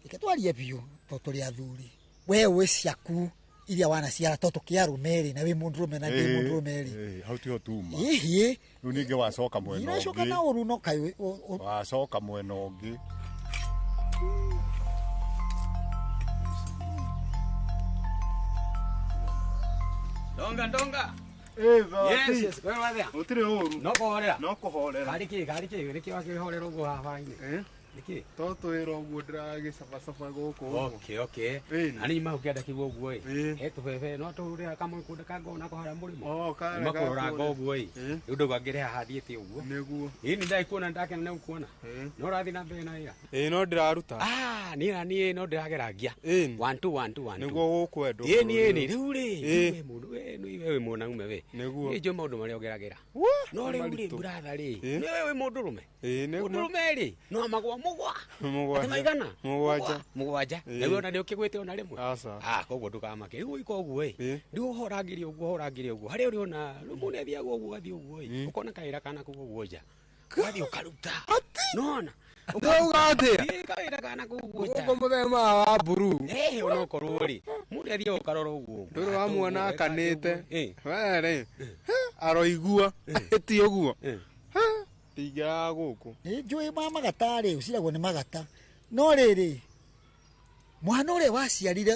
reke twarie biũ tondũ tũrĩ athuri. We ũĩ ciaku iria wanaciara, tondũ tũkĩarũme rĩ, na wĩ mũndũrũme na ndĩ mũndũrũme rĩ. Hau tiho tuma. Ĩhiĩ. Rĩu ningĩ wacoka mwena ũngĩ. Iracoka na ũru no kaĩ wacoka mwena ũngĩ. Ndonga ndonga. Yes, yes, wewe wathia. Gũtirĩ ũru. No kũhorera. No kũhorera. Karĩ kĩ, karĩ kĩ, nĩkĩ wakĩhorera ũguo haha hwaĩ-inĩ? Nĩkĩ? To twĩra ũguo ndĩragĩcabacaba gũkũ. Okay, okay. Na niĩ mahũkĩenda kĩguo ũguo ĩ. He tũbebe no tũhũrĩra kamwe kũndũ ka ngona kũharĩa mũrĩmo. Oh, karĩa Uma kũrora ga ngo ũguo ĩ. Rĩu ndauga ngĩrĩha hathiĩte ũguo. Nĩguo. Ĩ nĩ ndagĩkuona ndakena nĩ gũkuona. No ũrathiĩ na mbere na wĩra. Ĩ no ndĩraruta. Ah, niĩ na niĩ no ndĩrageragia. 1 2 1 2 1 2. Nĩguo gũkwendwo. Ĩ niĩ nĩ rĩu rĩ. We mũndũ we nĩ we wĩ mwanaume we. Nĩguo. Nĩ njũĩ maũndũ marĩa ũgeragĩra. No rĩu rĩ, brother rĩ. Nĩ we wĩ mũndũrũme. Ĩ nĩguo. Mũndũrũme rĩ, no magwa mũgwa. Mũgwanja. Atĩ maigana? Mũgwanja. Mũgwanja. Ĩ. Na ona nĩ ũkĩgwĩte ona rĩmwe. Aca. Ah, koguo ndũkamake. Rĩu ũika ũguo ĩ. Rĩu ũhorangĩrie ũguo ũhorangĩrie ũguo. Harĩa ũrĩona, rĩu mũndũ nĩathiaga ũguo ũgathiĩ ũguo ĩ. Ũkona kawĩra kana kũu ũguo nja. Ũgathiĩ ũkaruta. Nona. Ndauga atĩa? Ĩ, kawĩra kana kũu ũguo nja. Gũkũ mũthemba wa mburuu. Ĩ, onokorwo rĩ. Mũndũ athiaga ũkarora ũguo. Ndũrĩ wa muona akanĩte. Ĩ. We rĩ, aroigua. Ti ũguo. Ndingĩaga gũkũ. Nĩ njũĩ ma magata rĩ, ũciragwo nĩ magata. No rĩrĩ, mwana ũrĩa waciarire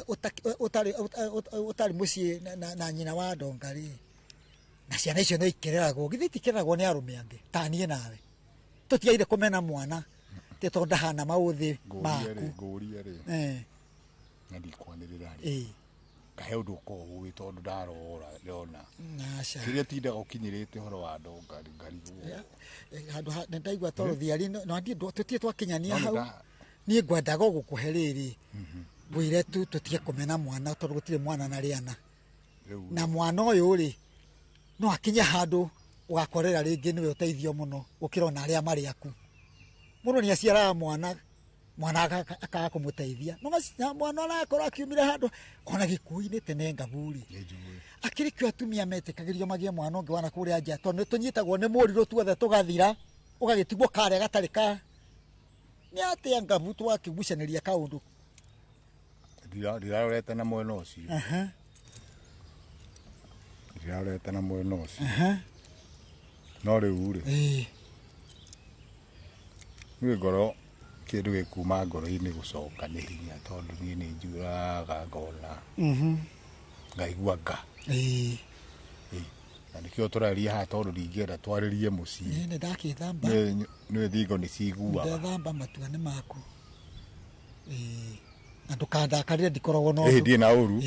ũtarĩ mũciĩ na nyina wa Ndonga rĩ, na ciana icio no ikereragwo, githĩ itikereragwo nĩ arũme angĩ ta niĩ nawe. Tũtiagire kũmena mwana tĩ tondũ ndahana maũthĩ maku. Ngũrie rĩ, na ndikwanĩrĩra rĩ, kahe ũndũ ũkoragwo ũĩ tondũ ndarora ndona. Aca. Kĩrĩa tindaga ũkinyĩrĩte ũhoro wa Ndonga ngarigwo. Handũ ha ndaigua toro thiari no ndiĩ tũtirĩ twakinyania hau. Niĩ ngwendaga gũkũhe rĩrĩ, ngwĩre tu tũtige kũmena mwana tondũ gũtirĩ mwana na rĩana. Na mwana ũyũ rĩ, no akinye handũ ũgakorera rĩngĩ nĩwe ũteithio mũno gũkĩra ona arĩa marĩ aku. Mũndũ nĩ aciaraga mwana, mwana akaga kũmũteithia. No mwana arakorwo akiumire handũ ona gĩkuũ-inĩ tene Ngabu rĩ. Akĩrĩ kĩo atumia metĩkagĩrio magĩe mwana ũngĩ wana kũrĩa nja, tondũ nĩ tũnyitagwo nĩ mũrirũ tuothe tũgathira, ũgagĩtigwo karĩa gatarĩ ka. Nĩ atĩa Ngabu twakĩgucanĩria kaũndũ? Ndirarorete na mwena ũcio. Ndirarorete na mwena ũcio. No rĩu rĩ, niĩ ngoro kĩndũ gĩkuma ngoro-inĩ gũcoka nĩ hinya tondũ niĩ nĩ njuraga ngona. Ngaigua nga. Na nĩkĩo tũraria haha tondũ ndingĩenda twarĩrie mũciĩ. Niĩ nĩ ndakĩthamba. Nĩ thingo nĩ ciguaga. Ndethamba matua nĩ maku. Na ndũkandakarĩre ndikoragwo na ũndũ. Ĩ, ndirĩ na ũru.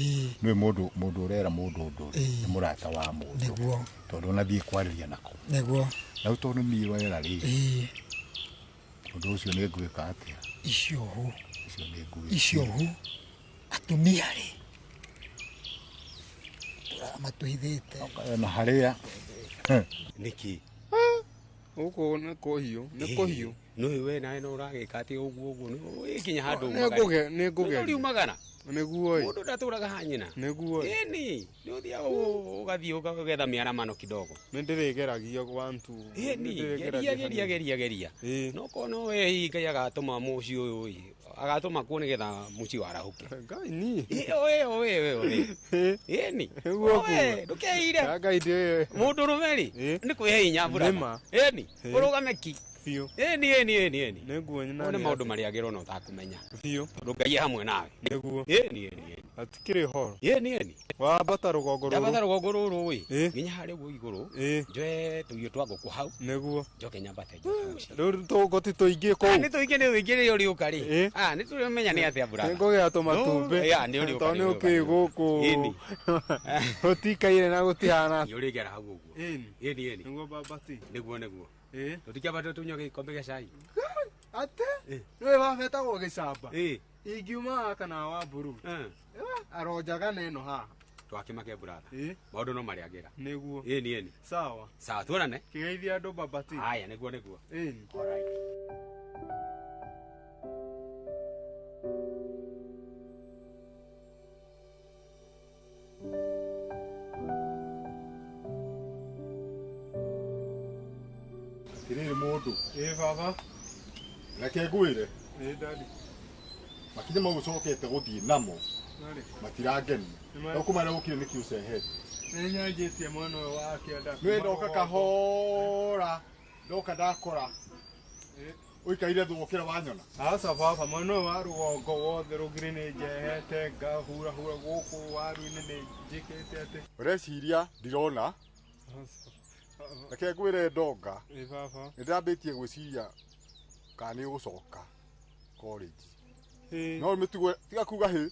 Nĩ mũndũ ũrera mũndũ ũndũ rĩ, nĩ mũrata wa mũndũ. Nĩguo. Tondũ ona thiĩ kwarĩria nako. Nĩguo. Na rĩu tondũ niĩ wera rĩ, ũndũ ũcio nĩ ngwĩka atĩa? Icio hu. Icio nĩ ngwĩka. Icio hu. Atumia rĩ, matũhithĩte. Na harĩa. Nĩkĩ? Gũkũ nĩ kũhiũ, nĩ kũhiũ. No we nawe no ũragĩka atĩ ũguo ũguo nĩ kinya handũ Nĩ ngũgeria. Nĩ Nĩguo ĩ. Mũndũ ndatũraga ha nyina. Nĩguo ĩ. Ĩni, nĩ ũthiaga ũgathiĩ ũgetha mĩaramano kidogo. Nĩ ndĩrĩgeragia one two. Ĩni, geria geria geria geria. No kono we hihi Ngai agatũma mũciĩ ũyũ ĩ, agatũma kuo nĩgetha mũciĩ warahũke. Ngai niĩ. Ĩ oe oe. Ĩni. Oe, ndũkeire. Ngai ndĩ. Mũndũrũme rĩ, nĩ kwĩhe hinya mbura. Ĩni, ũrũgame ki. Biũ. Ĩni ĩni ĩni ĩni. Nĩguo nyina. Nĩ maũndũ marĩa agĩrwo na ũtakũmenya. Biũ. Tondũ Ngai e hamwe nawe. Nĩguo. Ĩni ĩni ĩni. Hatikĩrĩ ũhoro. Ĩni ĩni. Wambata rũgongo rũrũ. Ndambata rũgongo rũrũ ĩ. Nginya harĩa ũguo igũrũ. Njoe tũirio twa ngũkũ hau. Nĩguo. Njoke nyambate njoke mũciĩ. Rĩu tũngũ ti tũingĩ kũu. Nĩ tũingĩ nĩ tũingĩ rĩ ũrĩũka rĩ. Ah, nĩ tũrĩmenya nĩ atĩa brother. Nĩngũgĩa tũmatumbĩ. Ya, nĩ ũrĩũka. Tondũ nĩ ũkĩĩ gũkũ. Ĩni. Gũtikaire na gũtihana. Nĩ ũrĩgera hau ũguo. Ĩni. Ĩni ĩni. Nĩguo baba ti. Nĩguo nĩguo. Tũtikĩamba tũnyue gĩkombe gĩa cai. Ate? Nĩwe baba etagwo gĩcamba. Ingiuma haha kana wa mburu. Aronjaga na ĩno haha. Twakĩmake brother. Maũndũ no marĩagĩra. Nĩguo. Ĩni ĩni. Sawa. Sawa, tuonane. Kĩgeithia andũ baba ti. Haya, nĩguo nĩguo. Ĩni. All right. Tiriri mũndũ. Ĩ baba. Reke ngwĩre. Ĩ daddy. Makinya mau ũcokete gũthiĩ namo. Matirangenia. No kuma rĩu ũkire nĩkĩ ũcehete. Nĩ nyanjĩtie mwena ũyũ wa kĩanda. Nĩ ndoka kahora. Ndoka ndakora. Ũikaire thĩ ũkĩra wanyona. Aca baba, mwena ũyũ wa rũgongo wothe rũgiri nĩ njehete ngahurahura gũkũ waru-inĩ nĩ njĩkĩte atĩ. Ũreciria ndirona. Reke ngwĩre ndonga. Ĩ baba. Nĩ ndĩrambĩtie gwĩciria kana nĩ ũgũcoka college. No mĩtugo tiga kuga hĩ.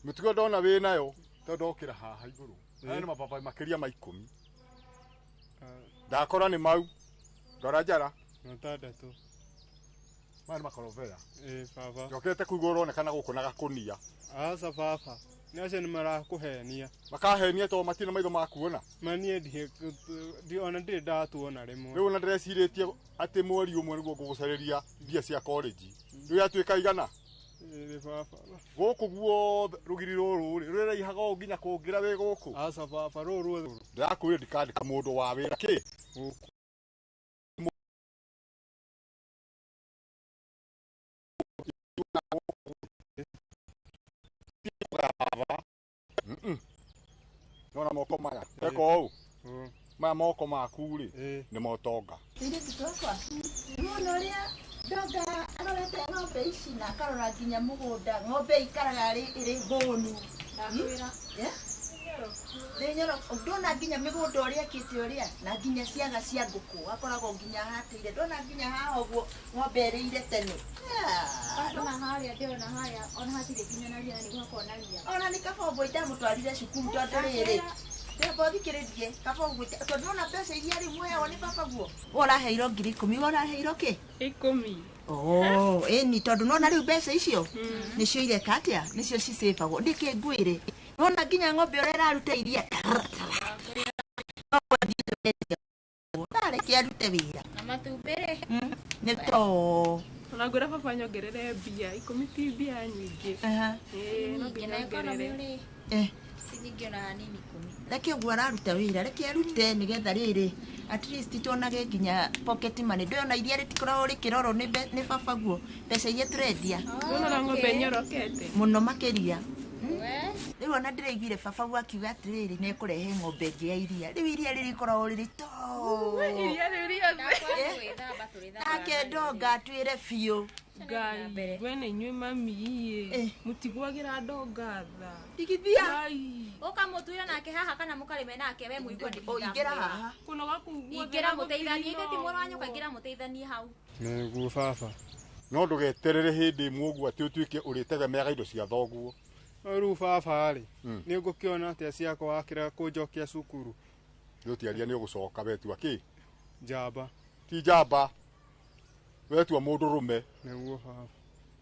Mĩtugo ndona wĩ nayo tondũ ndokĩra haha igũrũ. Aya nĩ mababaĩ makĩria ma 10. Ndakora nĩ mau. Ndora njara. Matandatũ. Maya nĩ makorobea. Ĩ baba. Njokete kũigua ũronekana gũkũ na gakũnia. Aca baba. Nĩ acio nĩ marakũhenia. Makahenia tondũ matirĩ na maitho ma kuona. Ma niĩ ona ndirĩ ndatuona rĩmwe. Rĩu ona ndĩrecirĩtie atĩ mweri ũmwe nĩguo ngũgũcarĩria mbia cia college. Rĩu yatuĩka igana. Ĩ baba. Gũkũ guothe rũgiri rũrũ rĩ rũraihaga ũũ nginya kũngĩra wĩ gũkũ. Aca baba rũrũ ruothe. Ndĩrakwĩrire ndikandĩka mũndũ wa wĩra kĩ. Gũkũ. Nona moko maya. Eka ũũ. Maya moko maku rĩ nĩ motonga. Tũirĩtu twakwa nĩwona ũrĩa ndonga arorete ng'ombe ici na akarora nginya mũgũnda ng'ombe ikaraga ĩrĩ hũnu. Nĩ nyoroku. Ndona nginya mĩgũnda ũrĩa ĩkĩte ũrĩa na nginya ciaga cia ngũkũ akoragwo nginya ahatĩire ndona nginya haha ũguo ng'ombe ĩrĩire tene. Ona harĩa ndĩrona harĩa ona hatirĩ nginya na ria na nĩguo hakoragwo na ria. Ona nĩ kaba ũguo ndamũtwarire cukuru tondũ rĩrĩ Ndĩramba ũthikĩrĩrie kaba ũguo tondũ ona mbeca iria rĩu mũheagwo nĩ baba guo. We ũraheirwo 10,000 we ũraheirwo kĩ? 10. Oh, ĩni tondũ nona rĩu mbeca icio nĩcio ireka atĩa nĩcio cicĩbagwo ndĩkĩ ngwĩre nona nginya ng'ombe ũrĩa ĩraruta iria tareke arute wĩra Na matumbĩ rĩ. nĩ to Ona ngwĩra baba nyongerere mbia 10 ti mbia nyingĩ. Ĩĩ no nginya Na economy nyongerere. rĩ. Si nyingĩ ona hanini 10. Reke ũguo araruta wĩra reke arute nĩgetha rĩrĩ at least tuonage nginya pocket money ndĩrona iria rĩtikoragwo rĩkĩrorwo nĩ baba guo mbeca iria tũrendia Ndĩrona ng'ombe ĩnyorokete. mũno makĩria. Rĩu ona ndĩraiguire baba guo akiuga atĩrĩrĩ nĩ ekũrehe ng'ombe ĩngĩ ya iria rĩu iria rĩrĩkoragwo rĩrĩ to Iria rĩu rĩothe. Nake ndonga atwĩre biũ. Ngai we nĩ inyuĩ mami ĩ mũtigwagĩra ndonga tha. Tigithia. Ũkamũtuĩra nake haha kana mũkarĩme nake we mũigua nĩ Ingĩra haha. Kũnoga kũu guothe. Ingĩra mũteithanie ithe ti mũrũ wa nyũkwa ingĩra mũteithanie hau. Nĩguo baba. No ndũgeterere hĩndĩ ĩmwe ũguo atĩ ũtuĩke ũrĩtegemeaga indo cia thoguo. No rĩu baba rĩ, nĩ ngũkĩona atĩa ciakwa wakĩrega kũnjokia cukuru. Nĩ ũtiaria nĩ ũgũcoka wetua kĩ? Njamba. Ti njamba. Wetua mũndũrũme. Nĩguo baba.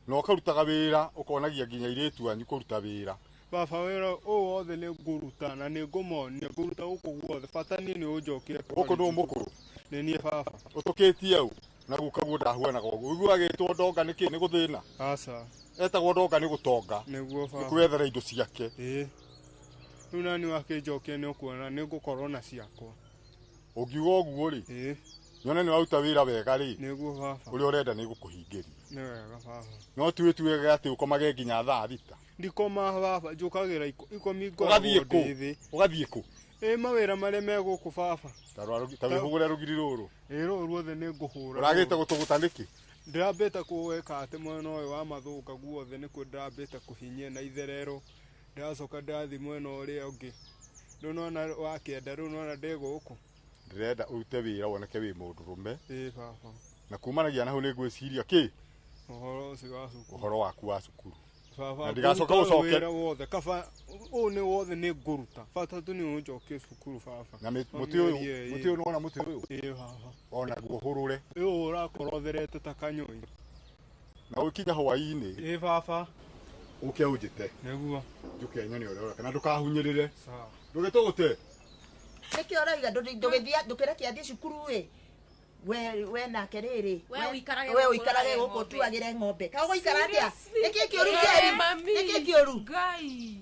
Na ũkarutaga wĩra ũkonagia nginya airĩtu anyu kũruta wĩra. Baba wĩra ũũ wothe nĩ ngũruta na nĩ ngũmonia ngũruta gũkũ guothe bata niĩ nĩ ũnjokie Gũkũ nĩ mũkũrũ. Nĩ niĩ baba. Ũtũkĩtie ũ na gukaguo ndahuanaga ũguo. Ũiguaga agĩtwo ndonga nĩkĩ nĩ gũthĩna? Aca. Etagwo ndonga nĩ gũtonga. Nĩguo baba. Nĩ kwĩyethera indo ciake. Ĩĩ. Rĩu nani wakĩnjokia nĩ ũkuona nĩ ngũkorwo na ciakwa. Ũngiuga ũguo rĩ. Ĩĩ. Nyone nĩ waruta wĩra wega rĩ. Nĩguo baba. Ũrĩa ũrenda nĩ gũkũhingĩria. Nĩ wega baba. No tuĩtuĩge atĩ ũkomage nginya thaa 6. Ndikoma baba, njũkagĩra 10 ngoragwo ndĩ thĩ. Ũgathiĩ kũ? Ĩ mawĩra marĩa me gũkũ baba. Ta wĩhũgũre rũgiri rũrũ. Ĩ rũrũ ruothe nĩ ngũhũra. Ũragĩte gũtũgũta nĩkĩ? Ndĩrambĩte kũwĩka atĩ mwena ũyũ wa mathũka guothe nĩkuo ndĩrambĩte kũhinyia na itherero. Ndĩracoka ndĩrathiĩ mwena ũrĩa ũngĩ. Rĩu nĩwona wakĩenda rĩu nĩwona ndĩ gũkũ. Ndĩrenda ũrute wĩra woneke wĩ mũndũrũme. Ĩ baba. Na kumanagia na hau nĩ ngwĩciria kĩ? Ũhoro ũcio wa cukuru. Ũhoro waku wa cukuru. Baba, Na ndigacoka gũcoke. Wĩra wothe kaba ũũ nĩ wothe nĩ ngũruta. Bata tu nĩ ũnjokie cukuru baba. Na mũtĩ ũyũ nĩwona mũtĩ ũyũ? Ĩ baba. Onaguo hũrũre. Ũyũ ũrakorwo ũtherete ta kanyũi. Na ũkinya hwaĩ-inĩ. Ĩ baba. Ũke ũnjĩte. Nĩguo. Njũke nyone ũrĩa ũreka na ndũkahunyĩrĩre. Sawa. Ndũgĩtũgũte. Nĩkĩo ũrauga ndũgĩthiĩ ndũkĩreke athiĩ cukuru ĩ. We nake rĩrĩ. We ũikarage gũkũ ũtuagĩre ng'ombe. Ka ũgũikara atĩa? Nĩkĩ kĩũru Njeri? Nĩkĩ kĩũru? Ngai.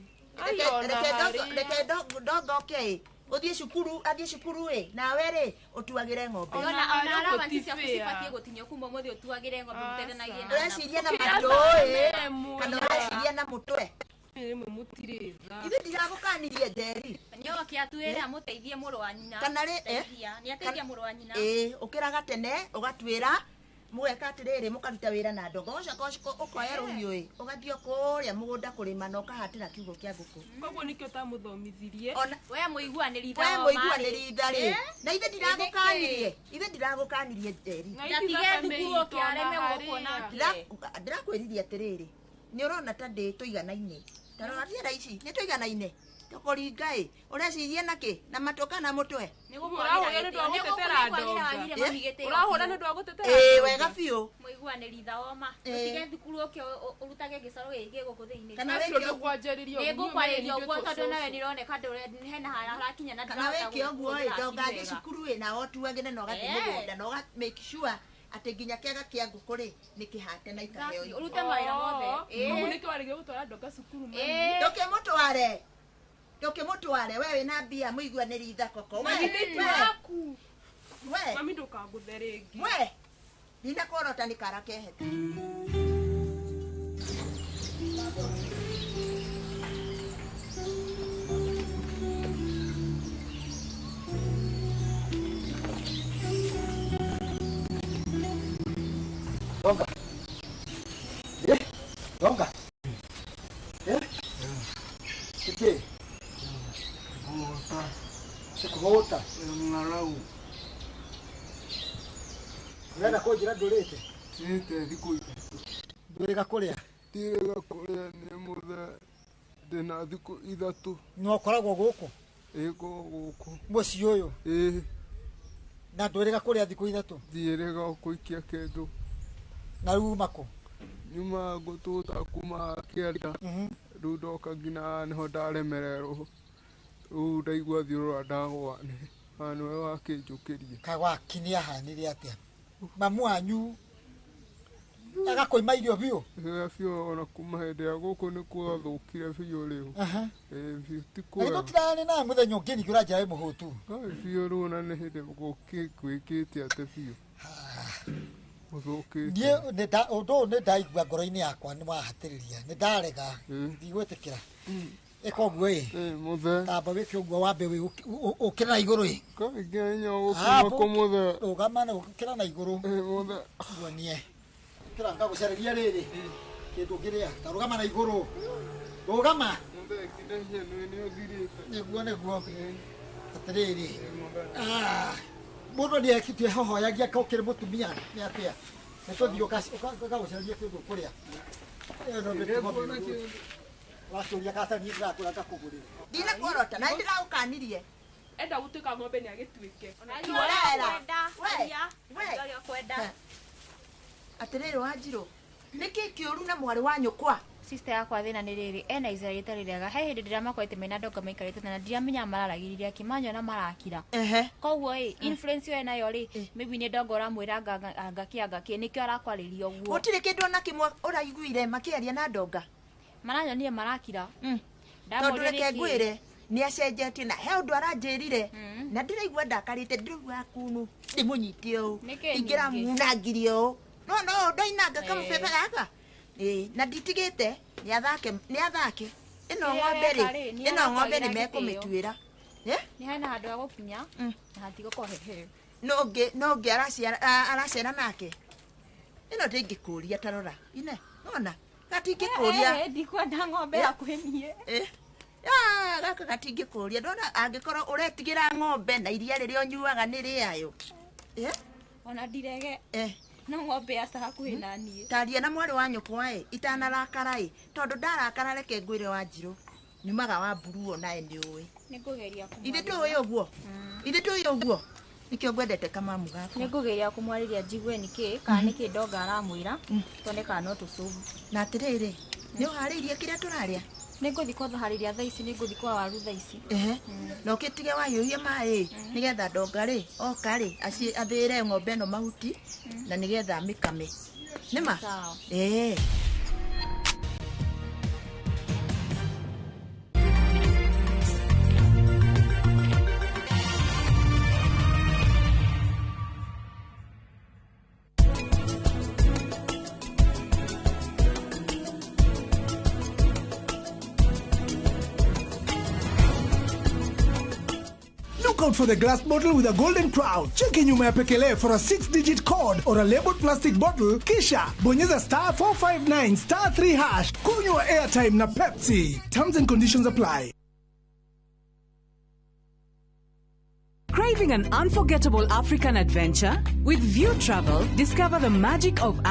Reke ndongoke ĩ. Ũthiĩ cukuru, athiĩ cukuru ĩ. Nawe rĩ ũtuagĩre ng'ombe. Ona allowance ciaku cibatiĩ gũtinio kuma ũmũthĩ ũtuagĩre ng'ombe mũteithanagie na. Ũreciria na matũ ĩ. Kana ũreciria na mũtwe. Rĩmwe mũtirĩ tha. Ithuĩ ndiragũkanirie Njeri. Nyoke atuĩre amũteithie mũrũ wa nyina. Kana rĩ nĩ ateithia mũrũ wa nyina. Ĩ ũkĩraga tene ũgatuĩra mũgeka atĩrĩrĩ mũkaruta wĩra na ndongo ũgacoka ũkoya rũhiũ ĩ ũgathiĩ kũrĩa mũgũnda kũrĩma na ũkahatĩra kiugũ kĩa ngũkũ. Koguo nĩkĩo ũtamũthomithirie. We mũiguanĩri tha. We mũiguanĩri tha rĩ. Na ithuĩ ndiragũkanirie. Ithuĩ ndiragũkanirie Njeri. Ndatige thukuru ũke areme gũkũ nake. Ndĩrakwĩririe atĩrĩrĩ. Nĩ ũrona ta ndĩ tũiganaine. Ta rora ciana ici nĩ tũiganaine. Tũkũringa ĩ ũreciria nakĩ na matũ kana mũtwe? Ũrahũra nĩ ũndũ wa gũtetera ndonga. Ũrahũra nĩ ũndũ wa gũtetera. Ĩ wega biũ. Mũiguanĩri tha woma. Ũtige thukuru ũke ũrutage gĩcoro gĩkĩ gũkũ thĩinĩ. Kana wĩke ũguo. Nĩngũkwarĩria ũguo tondũ nawe nĩũroneka hena harĩa harakinya na kana wĩke ũguo ĩ ndonga athiĩ cukuru ĩ na ũtuagĩre na ũgathiĩ mũgũnda na ũga make sure atĩ nginya kĩaga kĩa ngũkũ rĩ nĩ kĩhate na ikaheo irio. Ũrute mawĩra mothe. Koguo nĩkĩo waregire gũtwara ndonga cukuru mami. Ndũkĩmũtware. Ndũkĩmũtware we wĩna mbia mũiguanĩri tha koko. Mami nĩ waku. We. Mami ndũkangũthe rĩngĩ. We. Ndinakorota nĩ kara kehete. Donga. Eh? Donga. Eh? Kiki. Hota. Sikuhota. Ngarau. Urenda kũnjĩra ndũrĩte? Tirĩte thikũ ithatũ. Ndũrĩga kũrĩa? Ndirĩga kũrĩa nĩ mũthe ndĩna thikũ ithatũ. No ũkoragwo gũkũ? Ĩ ngoragwo gũkũ. Mũciĩ ũyũ? Ĩ. Na ndũrĩga kũrĩa thikũ ithatũ? Ndiĩrĩga gũikia kĩndũ. Na rĩu uma kũ? Nyuma ngũtũta kuma kĩanda. Rĩu ndoka nginya nĩho ndaremererwo. Rĩu ndaigua thiũrũra ndagwa na nĩwe wakĩnjũkĩria. Kawaki nĩ ahanire atĩa? Mamu wanyu agakũima irio biũ? Ĩ biũ ona kuma hĩndĩ ya gũkũ nĩ gwathũkire biũ rĩu. Ĩ biũ ti kwega. Na tũtirarĩ nawe mũthenya ũngĩ ningĩ ũranjĩra wĩ mũhũtu. Biũ rĩu ona nĩ hĩndĩ gwĩkĩte atĩ biũ. Gũthũkĩte. Niĩ ũndũ ũyũ nĩ ndaigua ngoro-inĩ yakwa nĩ wahatĩrĩria. Nĩ ndarega ndigwĩtĩkĩra. Ĩka ũguo ĩ. Mũthe. Tamba wĩke ũguo wambe ũkĩre na igũrũ ĩ. Kaingĩ ũkuma kũ mũthe. Rũgama na ũkĩra na igũrũ. Mũthe. Nguonie. Ũkĩra ngagũcarĩria rĩrĩ. Kĩndũ ũngĩrĩa. Ta rũgama na igũrũ. Rũgama. Mũthe kĩndahia nĩ ũthirĩte. Nĩguo nĩguo. Atĩrĩrĩ. Mũndũ nĩ ekĩtie hohoyagia ũkĩrĩ mũtumia nĩ atĩa. Nĩ tũthiĩ ũgagũcarĩria kĩndũ ũkũrĩa. Wakĩũria kata niĩ ndĩrakũra ngakũgũrĩra. Ndinakuorota na nĩndĩragũkanirie. Enda gũtuĩka ng'ombe nĩ agĩtuĩke. Atĩrĩrĩ Wanjirũ, nĩkĩ kĩũru na mwarĩ wa nyũkwa? Sister yakwa thĩna nĩ rĩrĩ ena izera rĩtarĩ rĩega. He hĩndĩ ndĩramakorete mena ndonga maikarĩte na ndiramenya mararagĩrĩria kĩmanyona marakira. Koguo ĩ influence ĩyo enayo rĩ, maybe nĩ ndonga ũramwĩra anga kĩ nĩkĩo arakwarĩria ũguo. Gũtirĩ kĩndũ ona kĩmwe ũraiguire makĩaria na ndonga. Maranyonire marakira. Tondũ reke ngwĩre nĩ acenjetie na he ũndũ aranjĩrire na ndĩraigua ndakarĩte, ndĩraigua kunu ndĩmũnyite ũũ, ingĩramunangirie ũũ, no no ndoinanga kamũbebe gaka. Na nditigĩte nĩ athake ĩno ng'ombe rĩ, ĩno ng'ombe nĩ mekũmĩtuĩra. Nĩ hena handũ ha gũkinya na hatigũkorwo hehe. No ũngĩ aracera nake ĩno ndĩngĩkũria, ta rora ine nona gatingĩkũria. Ndikwenda ng'ombe hakuhĩ niĩ. Gaka gatingĩkũria, ndona angĩkorwo ũretigĩra ng'ombe na iria rĩrĩa ũnyuaga nĩ rĩayo. Ona ndirege. No ng'ombe aca hakuhĩ na niĩ. Taria na mwarĩ wa nyũkwa ĩ itanarakara ĩ, tondũ ndarakara reke ngwĩre wa Njirũ nyumaga wa mburu onae nĩ ũĩ. Nĩngũgeria kũmwarĩria. Ithe tũĩ ũguo? Ithe tũĩ ũguo? Nĩkĩo ngwendete kamamu gakwa. Nĩngũgeria kũmwarĩria njigue nĩkĩ kana nĩkĩ ndonga aramwĩra, tuone kana no tũcũbu. Na atĩrĩrĩ, nĩ ũharĩirie kĩrĩa tũrarĩa? Nĩngũthiĩ kũharĩria thaa ici, nĩngũthiĩ kwa waru thaa ici. Na ũkĩtige wahiũhia maĩ nĩgetha ndonga rĩ oka rĩ athĩre ng'ombe ĩno mahuti na nĩgetha amĩkame. Nĩma? Out for the glass bottle with a golden crown. Cheki nyuma ya pekele for a 6-digit code or a labeled plastic bottle, kisha bonyeza star 459 star 3 hash. Kunywa airtime na Pepsi. Terms and conditions apply. Craving an unforgettable African adventure? With View Travel, discover the magic of Africa.